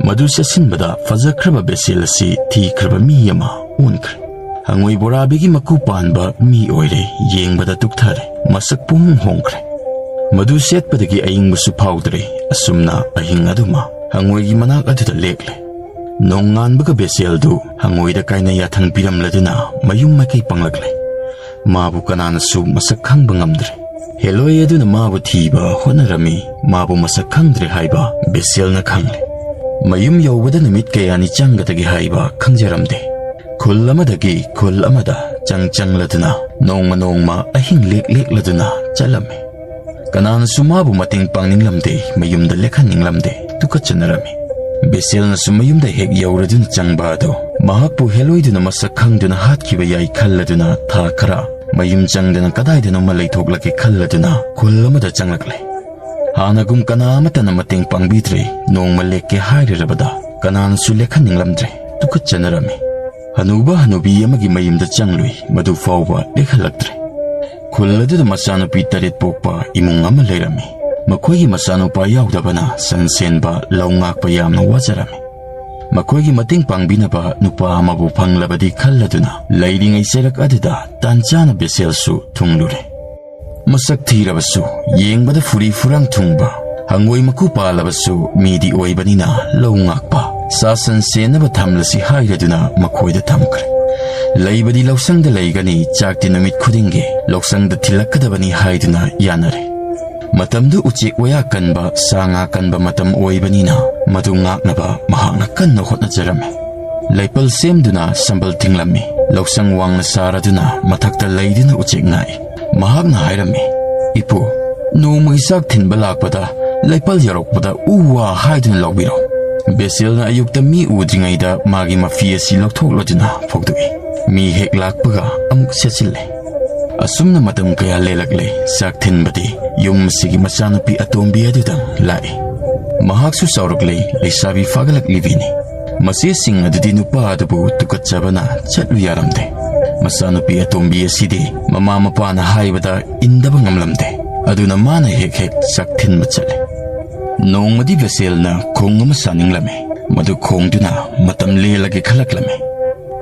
ꯃꯗꯨ ꯆꯦꯠꯁꯤꯟꯕꯗ ꯐꯖꯈ꯭ꯔꯕ ꯕꯦꯁꯦꯜ ꯑꯁꯤ ꯊꯤꯈ꯭ꯔꯕ ꯃꯤ ꯑꯃ ꯑꯣꯟꯈ꯭ꯔꯦ꯫ ꯍꯪꯉꯣꯏ ꯕꯣꯔꯥꯕꯤꯒꯤ ꯃꯀꯨ ꯄꯥꯟꯕ ꯃꯤ ꯑꯣꯏꯔꯦ, ꯌꯦꯡꯕꯗ ꯇꯨꯛꯊꯔꯦ, ꯃꯁꯛ ꯄꯨꯡꯍꯣꯡ ꯍꯣꯡꯈ꯭ꯔꯦ꯫ ꯃꯗꯨ ꯁꯦꯠꯄꯗꯒꯤ ꯑꯏꯪꯕꯁꯨ ꯐꯥꯎꯗ꯭ꯔꯦ꯫ ꯑꯁꯨꯝꯅ ꯑꯍꯤꯡ ꯑꯗꯨꯃ ꯍꯪꯉꯣꯏꯒꯤ ꯃꯅꯥꯛ ꯑꯗꯨꯗ ꯂꯦꯛꯂꯦ꯫ ꯅꯣꯡꯉꯥꯟꯕꯒ ꯕꯦꯁꯦꯜꯗꯨ ꯍꯪꯉꯣꯏꯗ ꯀꯥꯏꯅ ꯌꯥꯊꯪ ꯄꯤꯔꯝꯂꯗꯨꯅ ꯃꯌꯨꯝ ꯃꯥꯏꯀꯩ ꯄꯪꯂꯛꯂꯦ꯫ ꯃꯥꯕꯨ ꯀꯅꯥꯅꯁꯨ ꯃꯁꯛ ꯈꯪꯕ ꯉꯝꯗ꯭ꯔꯦ꯫ ꯍꯦꯂꯣꯏ ꯑꯗꯨꯅ ꯃꯥꯕꯨ ꯊꯤꯕ ꯍꯣꯠꯅꯔꯝꯃꯤ꯫ ꯃꯥꯕꯨ ꯃꯁꯛ ꯈꯪꯗ꯭ꯔꯦ ꯍꯥꯏꯕ ꯕꯦꯁꯦꯜꯅ ꯈꯪꯂꯦ꯫ ꯃꯌꯨꯝ ꯌꯧꯕꯗ ꯅꯨꯃꯤꯠ ꯀꯌꯥꯅꯤ ꯆꯪꯒꯗꯒꯦ ꯍꯥꯏꯕ ꯈꯪꯖꯔꯝꯗꯦ꯫ ꯈꯨꯜ ꯑꯃꯗꯒꯤ ꯈꯨꯜ ꯑꯃꯗ ꯆꯪ ꯆꯪꯂꯗꯨꯅ ꯅꯣꯡꯃ ꯅꯣꯡꯃ ꯑꯍꯤꯡ ꯂꯦꯛ ꯂꯦꯛꯂꯗꯨꯅ ꯆꯠꯂꯝꯃꯤ꯫ ꯀꯅꯥꯅꯁꯨ ꯃꯥꯕꯨ ꯃꯇꯦꯡ ꯄꯥꯡꯅꯤꯡꯂꯝꯗꯦ, ꯃꯌꯨꯝꯗ ꯂꯦꯛꯍꯟꯅꯤꯡꯂꯝꯗꯦ, ꯇꯨꯀꯠꯆꯅꯔꯝꯃꯤ꯫ ꯕꯦꯁꯦꯜꯅꯁꯨ ꯃꯌꯨꯝꯗ ꯍꯦꯛ ꯌꯧꯔꯗꯨꯅ ꯆꯪꯕ ꯑꯗꯣ ꯃꯍꯥꯛꯄꯨ ꯍꯦꯂꯣꯏꯗꯨꯅ ꯃꯁꯛ ꯈꯪꯗꯨꯅ ꯍꯥꯠꯈꯤꯕ ꯌꯥꯏ ꯈꯜꯂꯗꯨꯅ ꯊꯥ ꯈꯔ ꯃꯌꯨꯝ ꯆꯪꯗꯅ ꯀꯗꯥꯏꯗꯅꯣꯃ ꯂꯩꯊꯣꯛꯂꯒꯦ ꯈꯜꯂꯗꯨꯅ ꯈꯨꯜ ꯑꯃꯗ ꯆꯪꯂꯛꯂꯦ꯫ ꯍꯥꯟꯅꯒꯨꯝ ꯀꯅꯥ ꯑꯃꯠꯇꯅ ꯃꯇꯦꯡ ꯄꯥꯡꯕꯤꯗ꯭ꯔꯦ꯫ ꯅꯣꯡꯃ ꯂꯦꯛꯀꯦ ꯍꯥꯏꯔꯨꯔꯕꯗ ꯀꯅꯥꯅꯁꯨ ꯂꯦꯛꯍꯟꯅꯤꯡꯂꯝꯗ꯭ꯔꯦ, ꯇꯨꯀꯠꯆꯅꯔꯝꯃꯤ꯫ ꯍꯅꯨꯕ ꯍꯅꯨꯕꯤ ꯑꯃꯒꯤ ꯃꯌꯨꯝꯗ ꯆꯪꯂꯨꯏ, ꯃꯗꯨ ꯐꯥꯎꯕ ꯂꯦꯛꯍꯜꯂꯛꯇ꯭ꯔꯦ꯫ ꯈꯨꯜ ꯑꯗꯨꯗ ꯃꯆꯥꯅꯨꯄꯤ ꯇꯔꯦꯠ ꯄꯣꯛꯄ ꯏꯃꯨꯡ ꯑꯃ ꯂꯩꯔꯝꯃꯤ꯫ ꯃꯈꯣꯏꯒꯤ ꯃꯆꯥꯅꯨꯄꯥ ꯌꯥꯎꯗꯕꯅ ꯁꯟ ꯁꯦꯟꯕ, ꯂꯧ ꯉꯥꯛꯄ ꯌꯥꯝꯅ ꯋꯥꯖꯔꯝꯃꯤ꯫ ꯃꯈꯣꯏꯒꯤ ꯃꯇꯦꯡ ꯄꯥꯡꯕꯤꯅꯕ ꯅꯨꯄꯥ ꯑꯃꯕꯨ ꯐꯪꯂꯕꯗꯤ ꯈꯜꯂꯗꯨꯅ ꯂꯩꯔꯤꯉꯩ ꯆꯩꯔꯛ ꯑꯗꯨꯗ ꯇꯥꯟ ꯆꯥꯅ ꯕꯦꯁꯦꯜꯁꯨ ꯊꯨꯡꯂꯨꯔꯦ꯫ ꯃꯁꯛ ꯊꯤꯔꯕꯁꯨ, ꯌꯦꯡꯕꯗ ꯐꯨꯔꯤ ꯐꯨꯔꯥꯡ ꯊꯨꯡꯕ, ꯍꯪꯉꯣꯏ ꯃꯀꯨ ꯄꯥꯜꯂꯕꯁꯨ ꯃꯤꯗꯤ ꯑꯣꯏꯕꯅꯤꯅ ꯂꯧ ꯉꯥꯛꯄ, ꯁꯥ ꯁꯟ ꯁꯦꯟꯅꯕ ꯊꯝꯂꯁꯤ ꯍꯥꯏꯔꯗꯨꯅ ꯃꯈꯣꯏꯗ ꯊꯝꯈ꯭ꯔꯦ꯫ ꯂꯩꯕꯗꯤ ꯂꯧꯁꯪꯗ ꯂꯩꯒꯅꯤ, ꯆꯥꯛꯇꯤ ꯅꯨꯃꯤꯠ ꯈꯨꯗꯤꯡꯒꯤ ꯂꯧꯁꯪꯗ ꯊꯤꯜꯂꯛꯀꯗꯕꯅꯤ ꯍꯥꯏꯗꯨꯅ ꯌꯥꯅꯔꯦ꯫ ꯃꯇꯝꯗꯨ ꯎꯆꯦꯛ ꯋꯥꯌꯥ ꯀꯟꯕ, ꯁꯥ ꯉꯥ ꯀꯟꯕ ꯃꯇꯝ ꯑꯣꯏꯕꯅꯤꯅ ꯃꯗꯨ ꯉꯥꯛꯅꯕ ꯃꯍꯥꯛꯅ ꯀꯟꯅ ꯍꯣꯠꯅꯖꯔꯝꯃꯤ꯫ ꯂꯩꯄꯜ ꯁꯦꯝꯗꯨꯅ ꯁꯝꯕꯜ ꯊꯤꯡꯂꯝꯃꯤ꯫ ꯂꯧꯁꯪ ꯋꯥꯡꯅ ꯁꯥꯔꯗꯨꯅ ꯃꯊꯛꯇ ꯂꯩꯗꯨꯅ ꯎꯆꯦꯛ ꯉꯥꯛꯏ꯫ ꯃꯍꯥꯛꯅ ꯍꯥꯏꯔꯝꯃꯤ, "ꯏꯄꯨ, ꯅꯣꯡꯃꯒꯤ ꯆꯥꯛ ꯊꯤꯟꯕ ꯂꯥꯛꯄꯗ ꯂꯩꯄꯜ ꯌꯧꯔꯛꯄꯗ ꯎ ꯋꯥ ꯍꯥꯏꯗꯨꯅ ꯂꯧꯕꯤꯔꯣ꯫" ꯕꯦꯁꯦꯜꯅ ꯑꯌꯨꯛꯇ ꯃꯤ ꯎꯗ꯭ꯔꯤꯉꯩꯗ ꯃꯥꯒꯤ ꯃꯐꯤ ꯑꯁꯤ ꯂꯧꯊꯣꯛꯂꯗꯨꯅ ꯐꯧꯗꯣꯛꯏ꯫ ꯃꯤ ꯍꯦꯛ ꯂꯥꯛꯄꯒ ꯑꯃꯨꯛ ꯁꯦꯠꯆꯤꯜꯂꯦ꯫ ꯑꯁꯨꯝꯅ ꯃꯇꯝ ꯀꯌꯥ ꯂꯦꯜꯂꯛꯂꯦ꯫ ꯆꯥꯛ ꯊꯤꯟꯕꯗꯤ ꯌꯨꯝ ꯑꯁꯤꯒꯤ ꯃꯆꯥꯅꯨꯄꯤ ꯑꯇꯣꯝꯕꯤ ꯑꯗꯨꯗꯪ ꯂꯥꯛꯏ꯫ ꯃꯍꯥꯛꯁꯨ ꯆꯥꯎꯔꯛꯂꯦ, ꯂꯩꯁꯥꯕꯤ ꯐꯥꯒꯠꯂꯛꯂꯤꯕꯤꯅꯤ꯫ ꯃꯆꯦꯁꯤꯡ ꯑꯗꯨꯗꯤ ꯅꯨꯄꯥ ꯑꯗꯨꯕꯨ ꯇꯨꯀꯠꯆꯕꯅ ꯆꯠꯂꯨ ꯌꯥꯔꯝꯗꯦ꯫ ꯃꯆꯥꯅꯨꯄꯤ ꯑꯇꯣꯝꯕꯤ ꯑꯁꯤꯗꯤ ꯃꯃꯥ ꯃꯄꯥꯅ ꯍꯥꯏꯕꯗ ꯏꯟꯗꯕ ꯉꯝꯂꯝꯗꯦ꯫ ꯑꯗꯨꯅ ꯃꯥꯅ ꯍꯦꯛ ꯍꯦꯛ ꯆꯥꯛ ꯊꯤꯟꯕ ꯆꯠꯂꯦ꯫ ꯅꯣꯡꯃꯗꯤ ꯕꯦꯁꯦꯜꯅ ꯈꯣꯡ ꯑꯃ ꯁꯥꯅꯤꯡꯂꯝꯃꯤ꯫ ꯃꯗꯨ ꯈꯣꯡꯗꯨꯅ ꯃꯇꯝ ꯂꯦꯜꯂꯒꯦ ꯈꯜꯂꯛꯂꯝꯃꯤ꯫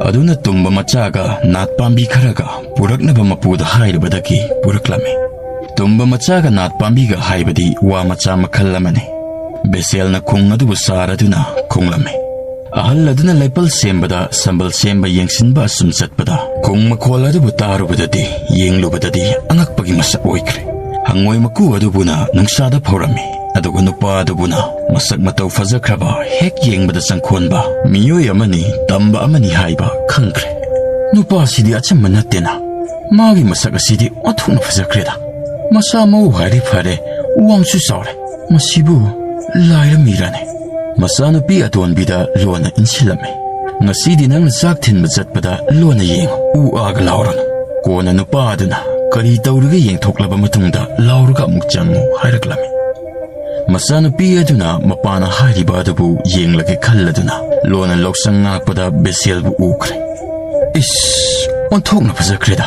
ꯑꯗꯨꯅ ꯇꯨꯝꯕ ꯃꯆꯥꯒ ꯅꯥꯠ ꯄꯥꯝꯕꯤ ꯈꯔꯒ ꯄꯨꯔꯛꯅꯕ ꯃꯄꯨꯗ ꯍꯥꯏꯔꯨꯕꯗꯒꯤ ꯄꯨꯔꯛꯂꯝꯃꯤ꯫ ꯇꯨꯝꯕ ꯃꯆꯥꯒ ꯅꯥꯠ ꯄꯥꯝꯕꯤꯒ ꯍꯥꯏꯕꯗꯤ ꯋꯥ ꯃꯆꯥ ꯃꯈꯜ ꯑꯃꯅꯤ꯫ ꯕꯦꯁꯦꯜꯅ ꯈꯣꯡ ꯑꯗꯨꯕꯨ ꯁꯥꯔꯗꯨꯅ ꯈꯣꯡꯂꯝꯃꯤ꯫ ꯑꯍꯜ ꯑꯗꯨꯅ ꯂꯩꯄꯜ ꯁꯦꯝꯕꯗ ꯁꯝꯕꯜ ꯁꯦꯝꯕ ꯌꯦꯡꯁꯤꯟꯕ ꯑꯁꯨꯝ ꯆꯠꯄꯗ ꯈꯣꯡ ꯃꯈꯣꯜ ꯑꯗꯨꯕꯨ ꯇꯥꯔꯨꯕꯗꯗꯤ, ꯌꯦꯡꯂꯨꯕꯗꯗꯤ ꯑꯉꯛꯄꯒꯤ ꯃꯁꯛ ꯑꯣꯏꯈ꯭ꯔꯦ꯫ ꯍꯪꯉꯣꯏ ꯃꯀꯨ ꯑꯗꯨꯕꯨꯅ ꯅꯨꯡꯁꯥꯗ ꯐꯧꯔꯝꯃꯤ, ꯑꯗꯨꯒ ꯅꯨꯄꯥ ꯑꯗꯨꯕꯨꯅ ꯃꯁꯛ ꯃꯇꯧ ꯐꯖꯈ꯭ꯔꯕ, ꯍꯦꯛ ꯌꯦꯡꯕꯗ ꯆꯪꯈꯣꯟꯕ ꯃꯤꯑꯣꯏ ꯑꯃꯅꯤ, ꯇꯝꯕ ꯑꯃꯅꯤ ꯍꯥꯏꯕ ꯈꯪꯈ꯭ꯔꯦ꯫ ꯅꯨꯄꯥꯁꯤꯗꯤ ꯑꯆꯝꯕ ꯅꯠꯇꯦꯅ꯫ ꯃꯥꯒꯤ ꯃꯁꯛ ꯑꯁꯤꯗꯤ ꯑꯣꯟꯊꯣꯛꯅ ꯐꯖꯈ꯭ꯔꯦꯗ꯫ ꯃꯁꯥ ꯃꯎ ꯍꯥꯏꯔꯤ ꯐꯔꯦ, ꯋꯥꯡꯁꯨ ꯆꯥꯎꯔꯦ꯫ ꯃꯁꯤꯕꯨ ꯂꯥꯏꯔ ꯃꯤꯔꯅꯦ? ꯃꯆꯥꯅꯨꯄꯤ ꯑꯇꯣꯟꯕꯤꯗ ꯂꯣꯟꯅ ꯏꯟꯁꯤꯜꯂꯝꯃꯤ꯫ ꯉꯁꯤꯗꯤ ꯅꯪꯅ ꯆꯥꯛ ꯊꯤꯟꯕ ꯆꯠꯄꯗ ꯂꯣꯟꯅ ꯌꯦꯡꯉꯨ, ꯎ ꯑꯥꯒ ꯂꯥꯎꯔꯅꯨ꯫ ꯀꯣꯟꯅ ꯅꯨꯄꯥ ꯑꯗꯨꯅ ꯀꯔꯤ ꯇꯧꯔꯤꯒꯦ ꯌꯦꯡꯊꯣꯛꯂꯕ ꯃꯇꯨꯡꯗ ꯂꯥꯎꯔꯒ ꯑꯃꯨꯛ ꯆꯪꯉꯨ ꯍꯥꯏꯔꯛꯂꯝꯃꯤ꯫ ꯃꯆꯥꯅꯨꯄꯤ ꯑꯗꯨꯅ ꯃꯄꯥꯅ ꯍꯥꯏꯔꯤꯕ ꯑꯗꯨꯕꯨ ꯌꯦꯡꯂꯒꯦ ꯈꯜꯂꯗꯨꯅ ꯂꯣꯟꯅ ꯂꯧꯁꯪ ꯉꯥꯛꯄꯗ ꯕꯦꯁꯦꯜꯕꯨ ꯎꯈ꯭ꯔꯦ꯫ ꯏꯁ, ꯑꯣꯟꯊꯣꯛꯅ ꯐꯖꯈ꯭ꯔꯦꯗ꯫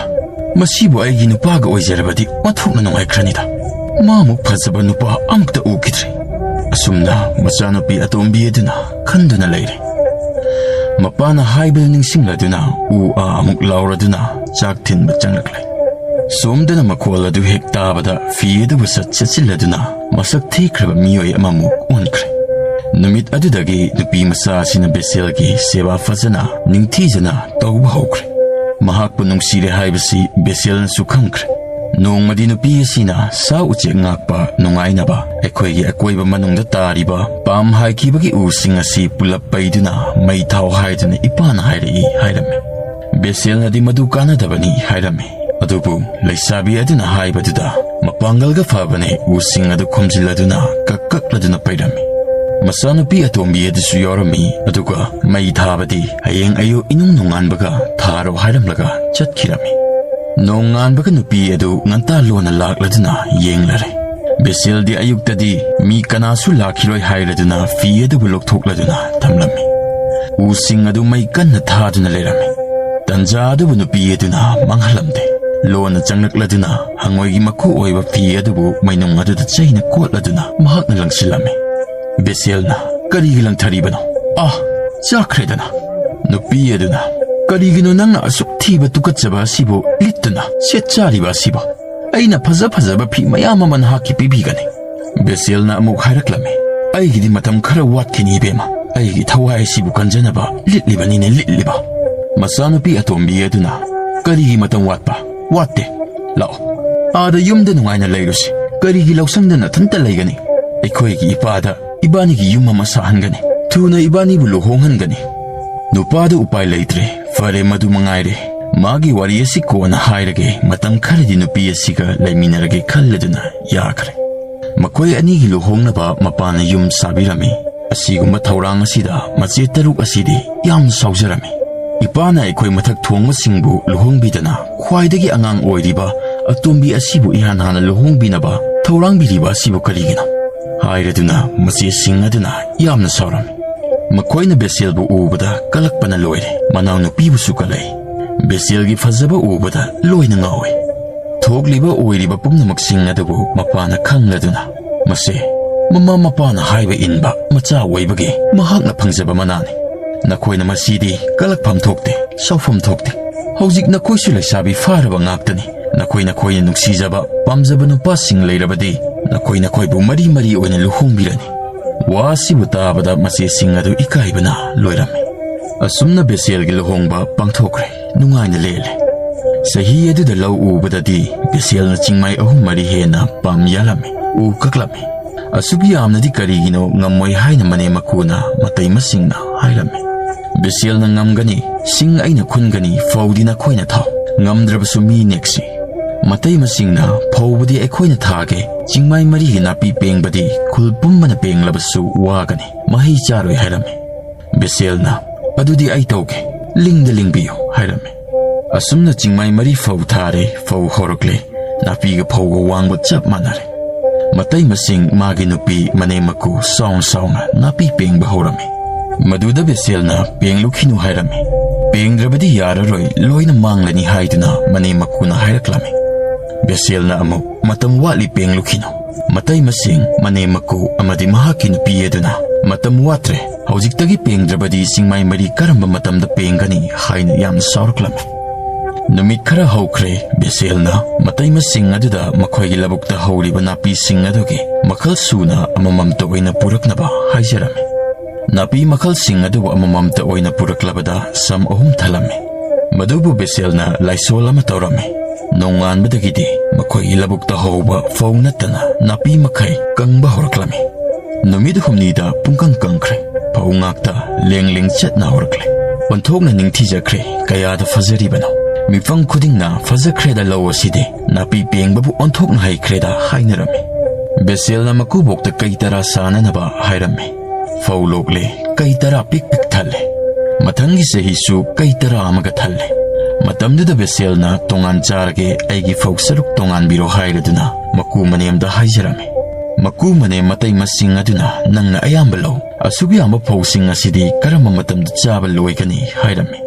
ꯃꯁꯤꯕꯨ ꯑꯩꯒꯤ ꯅꯨꯄꯥꯒ ꯑꯣꯏꯖꯔꯕꯗꯤ ꯑꯣꯟꯊꯣꯛꯅ ꯅꯨꯡꯉꯥꯏꯈ꯭ꯔꯅꯤꯗ꯫ ꯃꯥꯃꯨꯛ ꯐꯖꯕ ꯅꯨꯄꯥ ꯑꯃꯨꯛꯇ ꯎꯈꯤꯗ꯭ꯔꯤ꯫ ꯑꯁꯨꯝꯅ ꯃꯆꯥꯅꯨꯄꯤ ꯑꯇꯣꯝꯕꯤ ꯑꯗꯨꯅ ꯈꯟꯗꯨꯅ ꯂꯩꯔꯦ꯫ ꯃꯄꯥꯅ ꯍꯥꯏꯕꯗꯨ ꯅꯤꯡꯁꯤꯡꯂꯗꯨꯅ ꯎ ꯑꯥ ꯑꯃꯨꯛ ꯂꯥꯎꯔꯗꯨꯅ ꯆꯥꯛ ꯊꯤꯟꯕ ꯆꯪꯂꯛꯂꯦ꯫ ꯁꯣꯝꯗꯅ ꯃꯈꯣꯜ ꯑꯗꯨ ꯍꯦꯛ ꯇꯥꯕꯗ ꯐꯤ ꯑꯗꯨꯕꯨ ꯁꯠ ꯁꯠꯆꯤꯜꯂꯗꯨꯅ ꯃꯁꯛ ꯊꯤꯈ꯭ꯔꯕ ꯃꯤꯑꯣꯏ ꯑꯃꯃꯨꯛ ꯑꯣꯟꯈ꯭ꯔꯦ꯫ ꯅꯨꯃꯤꯠ ꯑꯗꯨꯗꯒꯤ ꯅꯨꯄꯤ ꯃꯆꯥ ꯑꯁꯤꯅ ꯕꯦꯁꯦꯜꯒꯤ ꯁꯦꯕꯥ ꯐꯖꯅ ꯅꯤꯡꯊꯤꯖꯅ ꯇꯧꯕ ꯍꯧꯈ꯭ꯔꯦ꯫ ꯃꯍꯥꯛꯄꯨ ꯅꯨꯡꯁꯤꯔꯦ ꯍꯥꯏꯕꯁꯤ ꯕꯦꯁꯦꯜꯅꯁꯨ ꯈꯪꯈ꯭ꯔꯦ꯫ ꯅꯣꯡꯃꯗꯤ ꯅꯨꯄꯤ ꯑꯁꯤꯅ ꯁꯥ ꯎꯆꯦꯛ ꯉꯥꯛꯄ ꯅꯨꯡꯉꯥꯏꯅꯕ ꯑꯩꯈꯣꯏꯒꯤ ꯑꯀꯣꯏꯕ ꯃꯅꯨꯡꯗ ꯇꯥꯔꯤꯕ ꯄꯥꯝ ꯍꯥꯏꯈꯤꯕꯒꯤ ꯎꯁꯤꯡ ꯑꯁꯤ ꯄꯨꯂꯞ ꯄꯩꯗꯨꯅ ꯃꯩ ꯊꯥꯎ ꯍꯥꯏꯗꯨꯅ ꯏꯄꯥꯅ ꯍꯥꯏꯔꯛꯏ ꯍꯥꯏꯔꯝꯃꯤ꯫ ꯕꯦꯁꯦꯜꯅꯗꯤ ꯃꯗꯨ ꯀꯥꯟꯅꯗꯕꯅꯤ ꯍꯥꯏꯔꯝꯃꯤ꯫ ꯑꯗꯨꯕꯨ ꯂꯩꯁꯥꯕꯤ ꯑꯗꯨꯅ ꯍꯥꯏꯕꯗꯨꯗ ꯃꯄꯥꯡꯒꯜꯒ ꯐꯕꯅꯦ ꯎꯁꯤꯡ ꯑꯗꯨ ꯈꯣꯝꯖꯤꯜꯂꯗꯨꯅ ꯀꯛ ꯀꯛꯂꯗꯨꯅ ꯄꯩꯔꯝꯃꯤ꯫ ꯃꯆꯥꯅꯨꯄꯤ ꯑꯇꯣꯝꯕꯤ ꯑꯗꯨꯁꯨ ꯌꯥꯎꯔꯝꯃꯤ꯫ ꯑꯗꯨꯒ ꯃꯩ ꯊꯥꯕꯗꯤ ꯍꯌꯦꯡ ꯑꯌꯨꯛ ꯏꯅꯨꯡ ꯅꯣꯡꯉꯥꯟꯕꯒ ꯊꯥꯔꯣ ꯍꯥꯏꯔꯝꯂꯒ ꯆꯠꯈꯤꯔꯝꯃꯤ꯫ ꯅꯣꯡꯉꯥꯟꯕꯒ ꯅꯨꯄꯤ ꯑꯗꯨ ꯉꯟꯇꯥ ꯂꯣꯟꯅ ꯂꯥꯛꯂꯗꯨꯅ ꯌꯦꯡꯂꯔꯦ꯫ ꯕꯦꯁꯦꯜꯗꯤ ꯑꯌꯨꯛꯇꯗꯤ ꯃꯤ ꯀꯅꯥꯁꯨ ꯂꯥꯛꯈꯤꯔꯣꯏ ꯍꯥꯏꯔꯗꯨꯅ ꯐꯤ ꯑꯗꯨꯕꯨ ꯂꯧꯊꯣꯛꯂꯗꯨꯅ ꯊꯝꯂꯝꯃꯤ꯫ ꯎꯁꯤꯡ ꯑꯗꯨ ꯃꯩ ꯀꯟꯅ ꯊꯥꯗꯨꯅ ꯂꯩꯔꯝꯃꯤ꯫ ꯇꯟꯖꯥ ꯑꯗꯨꯕꯨ ꯅꯨꯄꯤ ꯑꯗꯨꯅ ꯃꯥꯡꯍꯜꯂꯝꯗꯦ꯫ ꯂꯣꯟꯅ ꯆꯪꯂꯛꯂꯗꯨꯅ ꯍꯪꯉꯣꯏꯒꯤ ꯃꯀꯨ ꯑꯣꯏꯕ ꯐꯤ ꯑꯗꯨꯕꯨ ꯃꯩꯅꯨꯡ ꯑꯗꯨꯗ ꯆꯩꯅ ꯀꯣꯠꯂꯗꯨꯅ ꯃꯍꯥꯛꯅ ꯂꯪꯁꯤꯜꯂꯝꯃꯤ꯫ ꯕꯦꯁꯦꯜꯅ, "ꯀꯔꯤꯒꯤ ꯂꯪꯊꯔꯤꯕꯅꯣ? ꯑꯥ, ꯆꯥꯛꯈ꯭ꯔꯦꯗꯅ!" ꯅꯨꯄꯤ ꯑꯗꯨꯅ, "ꯀꯔꯤꯒꯤꯅꯣ ꯅꯪꯅ ꯑꯁꯨꯛ ꯊꯤꯕ ꯇꯨꯀꯠꯆꯕ ꯑꯁꯤꯕꯨ ꯂꯤꯠꯇꯨꯅ ꯁꯦꯠ ꯆꯥꯔꯤꯕ ꯑꯁꯤꯕꯣ? ꯑꯩꯅ ꯐꯖ ꯐꯖꯕ ꯐꯤ ꯃꯌꯥꯝ ꯑꯃ ꯅꯍꯥꯛꯀꯤ ꯄꯤꯕꯤꯒꯅꯤ꯫" ꯕꯦꯁꯦꯜꯅ ꯑꯃꯨꯛ ꯍꯥꯏꯔꯛꯂꯝꯃꯤ, "ꯑꯩꯒꯤꯗꯤ ꯃꯇꯝ ꯈꯔ ꯋꯥꯠꯈꯤꯅꯤ ꯏꯕꯦꯝꯃ꯫ ꯑꯩꯒꯤ ꯊꯋꯥꯏ ꯑꯁꯤꯕꯨ ꯀꯟꯖꯅꯕ ꯂꯤꯠꯂꯤꯕꯅꯤꯅꯦ, ꯂꯤꯠꯂꯤꯕ꯫" ꯃꯆꯥꯅꯨꯄꯤ ꯑꯇꯣꯝꯕꯤ ꯑꯗꯨꯅ, "ꯀꯔꯤꯒꯤ ꯃꯇꯝ ꯋꯥꯠꯄ? ꯋꯥꯠꯇꯦ꯫ ꯂꯥꯛꯑꯣ, ꯑꯥꯗ ꯌꯨꯝꯗ ꯅꯨꯡꯉꯥꯏꯅ ꯂꯩꯔꯨꯁꯤ꯫ ꯀꯔꯤꯒꯤ ꯂꯧꯁꯪꯗ ꯅꯊꯟꯇ ꯂꯩꯒꯅꯤ? ꯑꯩꯈꯣꯏꯒꯤ ꯏꯄꯥꯗ ꯏꯕꯥꯅꯤꯒꯤ ꯌꯨꯝ ꯑꯃ ꯁꯥꯍꯟꯒꯅꯤ꯫ ꯊꯨꯅ ꯏꯕꯥꯅꯤꯕꯨ ꯂꯨꯍꯣꯡꯍꯟꯒꯅꯤ꯫" ꯅꯨꯄꯥꯗꯨ ꯎꯄꯥꯏ ꯂꯩꯇ꯭ꯔꯦ꯫ "ꯐꯔꯦ, ꯃꯗꯨ ꯃꯉꯥꯏꯔꯦ꯫ ꯃꯥꯒꯤ ꯋꯥꯔꯤ ꯑꯁꯤ ꯀꯣꯟꯅ ꯍꯥꯏꯔꯒꯦ꯫ ꯃꯇꯝ ꯈꯔꯗꯤ ꯅꯨꯄꯤ ꯑꯁꯤꯒ ꯂꯩꯃꯤꯟꯅꯔꯒꯦ" ꯈꯜꯂꯗꯨꯅ ꯌꯥꯈ꯭ꯔꯦ꯫ ꯃꯈꯣꯏ ꯑꯅꯤꯒꯤ ꯂꯨꯍꯣꯡꯅꯕ ꯃꯄꯥꯅ ꯌꯨꯝ ꯁꯥꯕꯤꯔꯝꯃꯤ꯫ ꯑꯁꯤꯒꯨꯝꯕ ꯊꯧꯔꯥꯡ ꯑꯁꯤꯗ ꯃꯆꯦ ꯇꯔꯨꯛ ꯑꯁꯤꯗꯤ ꯌꯥꯝꯅ ꯁꯥꯎꯖꯔꯝꯃꯤ꯫ "ꯏꯄꯥꯅ ꯑꯩꯈꯣꯏ ꯃꯊꯛ ꯊꯣꯡꯕꯁꯤꯡꯕꯨ ꯂꯨꯍꯣꯡꯕꯤꯗꯅ ꯈ꯭ꯋꯥꯏꯗꯒꯤ ꯑꯉꯥꯡ ꯑꯣꯏꯔꯤꯕ ꯑꯇꯣꯝꯕꯤ ꯑꯁꯤꯕꯨ ꯏꯍꯥꯟ ꯍꯥꯟꯅ ꯂꯨꯍꯣꯡꯕꯤꯅꯕ ꯊꯧꯔꯥꯡꯕꯤꯔꯤꯕ ꯑꯁꯤꯕꯨ ꯀꯔꯤꯒꯤꯅꯣ?" ꯍꯥꯏꯔꯗꯨꯅ ꯃꯆꯦꯁꯤꯡ ꯑꯗꯨꯅ ꯌꯥꯝꯅ ꯁꯥꯎꯔꯝꯃꯤ꯫ ꯃꯈꯣꯏꯅ ꯕꯦꯁꯦꯜꯕꯨ ꯎꯕꯗ ꯀꯂꯛꯄꯅ ꯂꯣꯏꯔꯦ꯫ ꯃꯅꯥꯎꯅꯨꯄꯤꯕꯨꯁꯨ ꯀꯂꯛꯏ꯫ ꯕꯦꯁꯦꯜꯒꯤ ꯐꯖꯕ ꯎꯕꯗ ꯂꯣꯏꯅ ꯉꯥꯎꯏ꯫ ꯊꯣꯛꯂꯤꯕ ꯑꯣꯏꯔꯤꯕ ꯄꯨꯝꯅꯃꯛꯁꯤꯡ ꯑꯗꯨꯕꯨ ꯃꯄꯥꯅ ꯈꯪꯂꯗꯨꯅ, "ꯃꯁꯦ ꯃꯃꯥ ꯃꯄꯥꯅ ꯍꯥꯏꯕ ꯏꯟꯕ ꯃꯆꯥ ꯑꯣꯏꯕꯒꯤ ꯃꯍꯥꯛꯅ ꯐꯪꯖꯕ ꯃꯅꯥꯅꯤ꯫ ꯅꯈꯣꯏꯅ ꯃꯁꯤꯗꯤ ꯀꯂꯛꯐꯝ ꯊꯣꯛꯇꯦ, ꯁꯥꯎꯐꯝ ꯊꯣꯛꯇꯦ꯫ ꯍꯧꯖꯤꯛ ꯅꯈꯣꯏꯁꯨ ꯂꯩꯁꯥꯕꯤ ꯐꯥꯔꯕ ꯉꯥꯛꯇꯅꯤ꯫ ꯅꯈꯣꯏ ꯅꯈꯣꯏꯅ ꯅꯨꯡꯁꯤꯖꯕ, ꯄꯥꯝꯖꯕ ꯅꯨꯄꯥꯁꯤꯡ ꯂꯩꯔꯕꯗꯤ ꯅꯈꯣꯏ ꯅꯈꯣꯏꯕꯨ ꯃꯔꯤ ꯃꯔꯤ ꯑꯣꯏꯅ ꯂꯨꯍꯣꯡꯕꯤꯔꯅꯤ꯫" ꯋꯥ ꯑꯁꯤꯕꯨ ꯇꯥꯕꯗ ꯃꯆꯦꯁꯤꯡ ꯑꯗꯨ ꯏꯀꯥꯏꯕꯅ ꯂꯣꯏꯔꯝꯃꯤ꯫ ꯑꯁꯨꯝꯅ ꯕꯦꯁꯦꯜꯒꯤ ꯂꯨꯍꯣꯡꯕ ꯄꯥꯡꯊꯣꯛꯈ꯭ꯔꯦ꯫ ꯅꯨꯡꯉꯥꯏꯅ ꯂꯦꯜꯂꯦ꯫ ꯆꯍꯤ ꯑꯗꯨꯗ ꯂꯧ ꯎꯕꯗꯗꯤ ꯕꯦꯁꯦꯜꯅ ꯆꯤꯡꯃꯥꯏ ꯑꯍꯨꯝ ꯃꯔꯤ ꯍꯦꯟꯅ ꯄꯥꯝ ꯌꯥꯜꯂꯝꯃꯤ, ꯎ ꯀꯛꯂꯝꯃꯤ꯫ ꯑꯁꯨꯛ ꯌꯥꯝꯅꯗꯤ ꯀꯔꯤꯒꯤꯅꯣ ꯉꯝꯃꯣꯏ ꯍꯥꯏꯅ ꯃꯅꯦꯝ ꯃꯀꯨꯅ ꯃꯇꯩꯃꯁꯤꯡꯅ ꯍꯥꯏꯔꯝꯃꯤ꯫ "ꯕꯦꯁꯦꯜꯅ ꯉꯝꯒꯅꯤ, ꯁꯤꯡ ꯑꯩꯅ ꯈꯨꯟꯒꯅꯤ, ꯐꯧꯗꯤ ꯅꯈꯣꯏꯅ ꯊꯥꯎ, ꯉꯝꯗ꯭ꯔꯕꯁꯨ ꯃꯤ ꯅꯦꯛꯁꯤ꯫ ꯃꯇꯩꯃꯁꯤꯡꯅ ꯐꯧꯕꯗꯤ ꯑꯩꯈꯣꯏꯅ ꯊꯥꯒꯦ, ꯆꯤꯡꯃꯥꯏ ꯃꯔꯤꯒꯤ ꯅꯥꯄꯤ ꯄꯦꯡꯕꯗꯤ ꯈꯨꯜ ꯄꯨꯝꯕꯅ ꯄꯦꯡꯂꯕꯁꯨ ꯋꯥꯒꯅꯤ, ꯃꯍꯩ ꯆꯥꯔꯣꯏ" ꯍꯥꯏꯔꯝꯃꯤ꯫ ꯕꯦꯁꯦꯜꯅ, "ꯑꯗꯨꯗꯤ ꯑꯩ ꯇꯧꯒꯦ, ꯂꯤꯡꯗ ꯂꯤꯡꯕꯤꯌꯨ" ꯍꯥꯏꯔꯝꯃꯤ꯫ ꯑꯁꯨꯝꯅ ꯆꯤꯡꯃꯥꯏ ꯃꯔꯤ ꯐꯧ ꯊꯥꯔꯦ, ꯐꯧ ꯍꯧꯔꯛꯂꯦ, ꯅꯥꯄꯤꯒ ꯐꯧꯒ ꯋꯥꯡꯕ ꯆꯞ ꯃꯥꯟꯅꯔꯦ꯫ ꯃꯇꯩꯃꯁꯤꯡ, ꯃꯥꯒꯤ ꯅꯨꯄꯤ, ꯃꯅꯦꯝ ꯃꯀꯨ ꯆꯥꯎꯅ ꯆꯥꯎꯅ ꯅꯥꯄꯤ ꯄꯦꯡꯕ ꯍꯧꯔꯝꯃꯤ꯫ ꯃꯗꯨꯗ ꯕꯦꯁꯦꯜꯅ "ꯄꯦꯡꯂꯨꯈꯤꯅꯨ" ꯍꯥꯏꯔꯝꯃꯤ꯫ "ꯄꯦꯡꯗ꯭ꯔꯕꯗꯤ ꯌꯥꯔꯔꯣꯏ, ꯂꯣꯏꯅ ꯃꯥꯡꯂꯅꯤ" ꯍꯥꯏꯗꯨꯅ ꯃꯅꯦꯝ ꯃꯀꯨꯅ ꯍꯥꯏꯔꯛꯂꯝꯃꯤ꯫ ꯕꯦꯁꯦꯜꯅ ꯑꯃꯨꯛ, "ꯃꯇꯝ ꯋꯥꯠꯂꯤ, ꯄꯦꯡꯂꯨꯈꯤꯅꯨ꯫ ꯃꯇꯩꯃꯁꯤꯡ, ꯃꯅꯦꯝ ꯃꯀꯨ ꯑꯃꯗꯤ ꯃꯍꯥꯛꯀꯤ ꯅꯨꯄꯤ ꯑꯗꯨꯅ ꯃꯇꯝ ꯋꯥꯠꯇ꯭ꯔꯦ, ꯍꯧꯖꯤꯛꯇꯒꯤ ꯄꯦꯡꯗ꯭ꯔꯕꯗꯤ ꯆꯤꯡꯃꯥꯏ ꯃꯔꯤ ꯀꯔꯝꯕ ꯃꯇꯝꯗ ꯄꯦꯡꯒꯅꯤ?" ꯍꯥꯏꯅ ꯌꯥꯝꯅ ꯁꯥꯎꯔꯛꯂꯝꯃꯤ꯫ ꯅꯨꯃꯤꯠ ꯈꯔ ꯍꯧꯈ꯭ꯔꯦ꯫ ꯕꯦꯁꯦꯜꯅ ꯃꯇꯩꯃꯁꯤꯡ ꯑꯗꯨꯗ ꯃꯈꯣꯏꯒꯤ ꯂꯧꯕꯨꯛꯇ ꯍꯧꯔꯤꯕ ꯅꯥꯄꯤꯁꯤꯡ ꯑꯗꯨꯒꯤ ꯃꯈꯜ ꯁꯨꯅ ꯑꯃꯃꯝꯇ ꯑꯣꯏꯅ ꯄꯨꯔꯛꯅꯕ ꯍꯥꯏꯖꯔꯝꯃꯤ꯫ ꯅꯥꯄꯤ ꯃꯈꯜꯁꯤꯡ ꯑꯗꯨꯕꯨ ꯑꯃꯃꯝꯇ ꯑꯣꯏꯅ ꯄꯨꯔꯛꯂꯕꯗ ꯁꯝ ꯑꯍꯨꯝ ꯊꯜꯂꯝꯃꯤ꯫ ꯃꯗꯨꯕꯨ ꯕꯦꯁꯦꯜꯅ ꯂꯥꯏꯁꯣꯜ ꯑꯃ ꯇꯧꯔꯝꯃꯤ꯫ ꯅꯣꯡꯉꯥꯟꯕꯗꯒꯤꯗꯤ ꯃꯈꯣꯏꯒꯤ ꯂꯧꯕꯨꯛꯇ ꯍꯧꯕ ꯐꯧ ꯅꯠꯇꯅ ꯅꯥꯄꯤ ꯃꯈꯩ ꯀꯪꯕ ꯍꯧꯔꯛꯂꯝꯃꯤ꯫ ꯅꯨꯃꯤꯠ ꯍꯨꯝꯅꯤꯗ ꯄꯨꯡꯀꯪ ꯀꯪꯈ꯭ꯔꯦ꯫ ꯐꯧ ꯉꯥꯛꯇ ꯂꯦꯡ ꯂꯦꯡ ꯆꯠꯅ ꯍꯧꯔꯛꯂꯦ꯫ ꯑꯣꯟꯊꯣꯛꯅ ꯅꯤꯡꯊꯤꯖꯈ꯭ꯔꯦ꯫ ꯀꯌꯥꯗ ꯐꯖꯔꯤꯕꯅꯣ! ꯃꯤꯐꯝ ꯈꯨꯗꯤꯡꯅ "ꯐꯖꯈ꯭ꯔꯦꯗ ꯂꯧ ꯑꯁꯤꯗꯤ, ꯅꯥꯄꯤ ꯄꯦꯡꯕꯕꯨ ꯑꯣꯟꯊꯣꯛꯅ ꯍꯩꯈ꯭ꯔꯦꯗ" ꯍꯥꯏꯅꯔꯝꯃꯤ꯫ ꯕꯦꯁꯦꯜꯅ ꯃꯀꯨꯕꯣꯛꯇ ꯀꯩ ꯇꯔꯥ ꯁꯥꯅꯅꯕ ꯍꯥꯏꯔꯝꯃꯤ꯫ ꯐꯧ ꯂꯣꯛꯂꯦ, ꯀꯩ ꯇꯔꯥ ꯄꯤꯛ ꯄꯤꯛ ꯊꯜꯂꯦ꯫ ꯃꯊꯪꯒꯤ ꯆꯍꯤꯁꯨ ꯀꯩ ꯇꯔꯥ ꯑꯃꯒ ꯊꯜꯂꯦ꯫ ꯃꯇꯝꯗꯨꯗ ꯕꯦꯁꯦꯜꯅ "ꯇꯣꯉꯥꯟ ꯆꯥꯔꯒꯦ, ꯑꯩꯒꯤ ꯐꯧ ꯁꯔꯨꯛ ꯇꯣꯉꯥꯟꯕꯤꯔꯣ" ꯍꯥꯏꯔꯗꯨꯅ ꯃꯀꯨ ꯃꯅꯦꯝꯗ ꯍꯥꯏꯖꯔꯝꯃꯤ꯫ ꯃꯀꯨ ꯃꯅꯦꯝ ꯃꯇꯩꯃꯁꯤꯡ ꯑꯗꯨꯅ "ꯅꯪꯅ ꯑꯌꯥꯝꯕ ꯂꯧ, ꯑꯁꯨꯛ ꯌꯥꯝꯕ ꯐꯧꯁꯤꯡ ꯑꯁꯤꯗꯤ ꯀꯔꯝꯕ ꯃꯇꯝꯗ ꯆꯥꯕ ꯂꯣꯏꯒꯅꯤ?" ꯍꯥꯏꯔꯝꯃꯤ꯫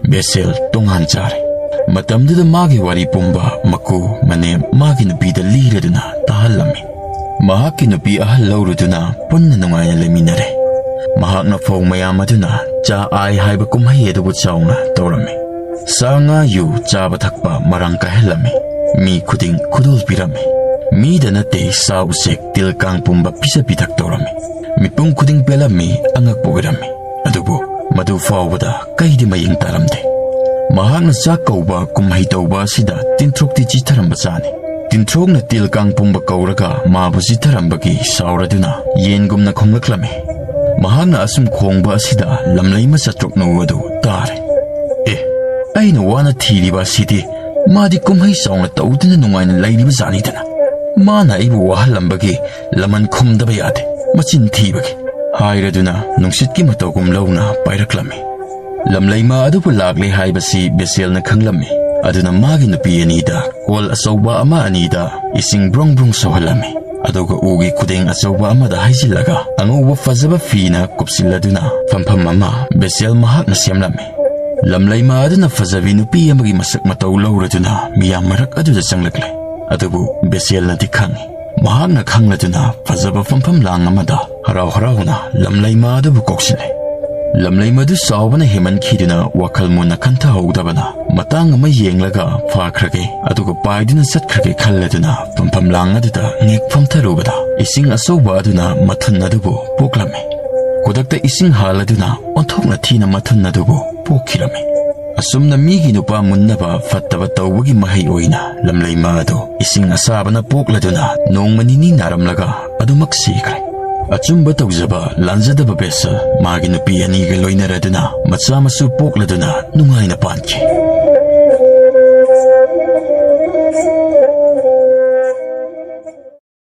ꯕꯦꯁꯦꯜ ꯇꯣꯉꯥꯟ ꯆꯥꯔꯦ꯫ ꯃꯇꯝꯗꯨꯗ ꯃꯥꯒꯤ ꯋꯥꯔꯤ ꯄꯨꯝꯕ ꯃꯀꯨ ꯃꯅꯦꯝ ꯃꯥꯒꯤ ꯅꯨꯄꯤꯗ ꯂꯤꯔꯗꯨꯅ ꯇꯥꯍꯜꯂꯝꯃꯤ꯫ ꯃꯍꯥꯛꯀꯤ ꯅꯨꯄꯤ ꯑꯍꯜ ꯂꯧꯔꯨꯗꯨꯅ ꯄꯨꯟꯅ ꯅꯨꯡꯉꯥꯏꯅ ꯂꯩꯃꯤꯟꯅꯔꯦ꯫ ꯃꯍꯥꯛꯅ ꯐꯧ ꯃꯌꯥꯝ ꯑꯗꯨꯅ ꯆꯥ ꯑꯥꯏ ꯍꯥꯏꯕ ꯀꯨꯝꯍꯩ ꯑꯗꯨꯕꯨ ꯆꯥꯎꯅ ꯇꯧꯔꯝꯃꯤ꯫ ꯁꯥ ꯉꯥ ꯌꯨ ꯆꯥꯕ ꯊꯛꯄ ꯃꯔꯥꯡ ꯀꯥꯏꯍꯜꯂꯝꯃꯤ꯫ ꯃꯤ ꯈꯨꯗꯤꯡ ꯈꯨꯗꯣꯜ ꯄꯤꯔꯝꯃꯤ꯫ ꯃꯤꯗ ꯅꯠꯇꯦ, ꯁꯥ ꯎꯆꯦꯛ ꯇꯤꯜ ꯀꯥꯡ ꯄꯨꯝꯕ ꯄꯤꯖ ꯄꯤꯊꯛ ꯇꯧꯔꯝꯃꯤ꯫ ꯃꯤꯄꯨꯝ ꯈꯨꯗꯤꯡ ꯄꯦꯜꯂꯝꯃꯤ, ꯑꯉꯛꯄ ꯑꯣꯏꯔꯝꯃꯤ꯫ ꯑꯗꯨꯕꯨ ꯃꯗꯨ ꯐꯥꯎꯕꯗ ꯀꯩꯗꯤ ꯃꯌꯦꯡ ꯇꯥꯔꯝꯗꯦ꯫ ꯃꯍꯥꯛꯅ ꯆꯥꯛ ꯀꯧꯕ ꯀꯨꯝꯍꯩ ꯇꯧꯕ ꯑꯁꯤꯗ ꯇꯤꯟꯊ꯭ꯔꯣꯛꯇꯤ ꯆꯤꯊꯔꯝꯕ ꯆꯥꯅꯤ꯫ ꯇꯤꯟꯊ꯭ꯔꯣꯛꯅ ꯇꯤꯜ ꯀꯥꯡ ꯄꯨꯝꯕ ꯀꯧꯔꯒ ꯃꯥꯕꯨ ꯆꯤꯊꯔꯝꯕꯒꯤ ꯁꯥꯎꯔꯗꯨꯅ ꯌꯦꯟꯒꯨꯝꯅ ꯈꯣꯡꯂꯛꯂꯝꯃꯤ꯫ ꯃꯍꯥꯛꯅ ꯑꯁꯨꯝ ꯈꯣꯡꯕ ꯑꯁꯤꯗ ꯂꯝꯂꯩꯃ ꯆꯥꯇ꯭ꯔꯨꯛꯅꯨ ꯑꯗꯨ ꯇꯥꯔꯦ꯫ "ꯑꯦ, ꯑꯩꯅ ꯋꯥꯅ ꯊꯤꯔꯤꯕ ꯑꯁꯤꯗꯤ ꯃꯥꯗꯤ ꯀꯨꯝꯍꯩ ꯆꯥꯎꯅ ꯇꯧꯗꯨꯅ ꯅꯨꯡꯉꯥꯏꯅ ꯂꯩꯔꯤꯕ ꯖꯥꯠꯅꯤꯗꯅ꯫ ꯃꯥꯅ ꯑꯩꯕꯨ ꯋꯥꯍꯜꯂꯝꯕꯒꯤ ꯂꯃꯟ ꯈꯨꯝꯗꯕ ꯌꯥꯗꯦ, ꯃꯆꯤꯟ ꯊꯤꯕꯒꯤ" ꯍꯥꯏꯔꯗꯨꯅ ꯅꯨꯡꯁꯤꯠꯀꯤ ꯃꯇꯧꯒꯨꯝ ꯂꯧꯅ ꯄꯥꯏꯔꯛꯂꯝꯃꯤ꯫ ꯂꯝꯂꯩꯃ ꯑꯗꯨꯕꯨ ꯂꯥꯛꯂꯦ ꯍꯥꯏꯕꯁꯤ ꯕꯦꯁꯦꯜꯅ ꯈꯪꯂꯝꯃꯤ꯫ ꯑꯗꯨꯅ ꯃꯥꯒꯤ ꯅꯨꯄꯤ ꯑꯅꯤꯗ ꯀꯣꯜ ꯑꯆꯧꯕ ꯑꯃ ꯑꯅꯤꯗ ꯏꯁꯤꯡ ꯕ꯭ꯔꯣꯡ ꯕ꯭ꯔꯣꯡ ꯁꯧꯍꯜꯂꯝꯃꯤ꯫ ꯑꯗꯨꯒ ꯎꯒꯤ ꯈꯨꯗꯦꯡ ꯑꯆꯧꯕ ꯑꯃꯗ ꯍꯩꯖꯤꯜꯂꯒ ꯑꯉꯧꯕ ꯐꯖꯕ ꯐꯤꯅ ꯀꯨꯞꯁꯤꯜꯂꯗꯨꯅ ꯐꯝꯐꯝ ꯑꯃ ꯕꯦꯁꯦꯜ ꯃꯍꯥꯛꯅ ꯁꯦꯝꯂꯝꯃꯤ꯫ ꯂꯝꯂꯩꯃ ꯑꯗꯨꯅ ꯐꯖꯕꯤ ꯅꯨꯄꯤ ꯑꯃꯒꯤ ꯃꯁꯛ ꯃꯇꯧ ꯂꯧꯔꯗꯨꯅ ꯃꯤꯌꯥꯝ ꯃꯔꯛ ꯑꯗꯨꯗ ꯆꯪꯂꯛꯂꯦ꯫ ꯑꯗꯨꯕꯨ ꯕꯦꯁꯦꯜꯅꯗꯤ ꯈꯪꯏ꯫ ꯃꯍꯥꯛꯅ ꯈꯪꯂꯗꯨꯅ ꯐꯖꯕ ꯐꯝꯐꯝ ꯂꯥꯡ ꯑꯃꯗ ꯍꯔꯥꯎ ꯍꯔꯥꯎꯅ ꯂꯝꯂꯩꯃ ꯑꯗꯨꯕꯨ ꯀꯧꯁꯤꯜꯂꯦ꯫ ꯂꯝꯂꯩꯃ ꯑꯗꯨ ꯆꯥꯎꯕꯅ ꯍꯦꯟꯃꯟꯈꯤꯗꯨꯅ ꯋꯥꯈꯜ ꯃꯨꯟꯅ ꯈꯟꯊꯍꯧꯗꯕꯅ ꯃꯇꯥꯡ ꯑꯃ ꯌꯦꯡꯂꯒ ꯐꯥꯈ꯭ꯔꯒꯦ, ꯑꯗꯨꯒ ꯄꯥꯏꯗꯨꯅ ꯆꯠꯈ꯭ꯔꯒꯦ ꯈꯜꯂꯗꯨꯅ ꯐꯝꯐꯝ ꯂꯥꯡ ꯑꯗꯨꯗ ꯉꯦꯛ ꯐꯝꯊꯔꯨꯕꯗ ꯏꯁꯤꯡ ꯑꯆꯧꯕ ꯑꯗꯨꯅ ꯃꯊꯨꯟ ꯑꯗꯨꯕꯨ ꯄꯣꯛꯂꯝꯃꯤ꯫ ꯈꯨꯗꯛꯇ ꯏꯁꯤꯡ ꯍꯥꯜꯂꯗꯨꯅ ꯑꯣꯟꯊꯣꯛꯅ ꯊꯤꯅ ꯃꯊꯨꯟ ꯑꯗꯨꯕꯨ ꯄꯣꯛꯈꯤꯔꯝꯃꯤ꯫ ꯑꯁꯨꯝꯅ ꯃꯤꯒꯤ ꯅꯨꯄꯥ ꯃꯨꯟꯅꯕ ꯐꯠꯇꯕ ꯇꯧꯕꯒꯤ ꯃꯍꯩ ꯑꯣꯏꯅ ꯂꯝꯂꯩꯃ ꯑꯗꯨ ꯏꯁꯤꯡ ꯑꯁꯥꯕꯅ ꯄꯣꯛꯂꯗꯨꯅ ꯅꯣꯡꯃ ꯅꯤꯅꯤ ꯅꯥꯔꯝꯂꯒ ꯑꯗꯨꯃꯛ ꯁꯤꯈ꯭ꯔꯦ꯫ ꯑꯆꯨꯝꯕ ꯇꯧꯖꯕ ꯂꯥꯟꯖꯗꯕ ꯕꯦꯁꯜ ꯃꯥꯒꯤ ꯅꯨꯄꯤ ꯑꯅꯤꯒ ꯂꯣꯏꯅꯔꯗꯨꯅ ꯃꯆꯥ ꯃꯁꯨ ꯄꯣꯛꯂꯗꯨꯅ ꯅꯨꯡꯉꯥꯏꯅ ꯄꯥꯟꯈꯤ꯫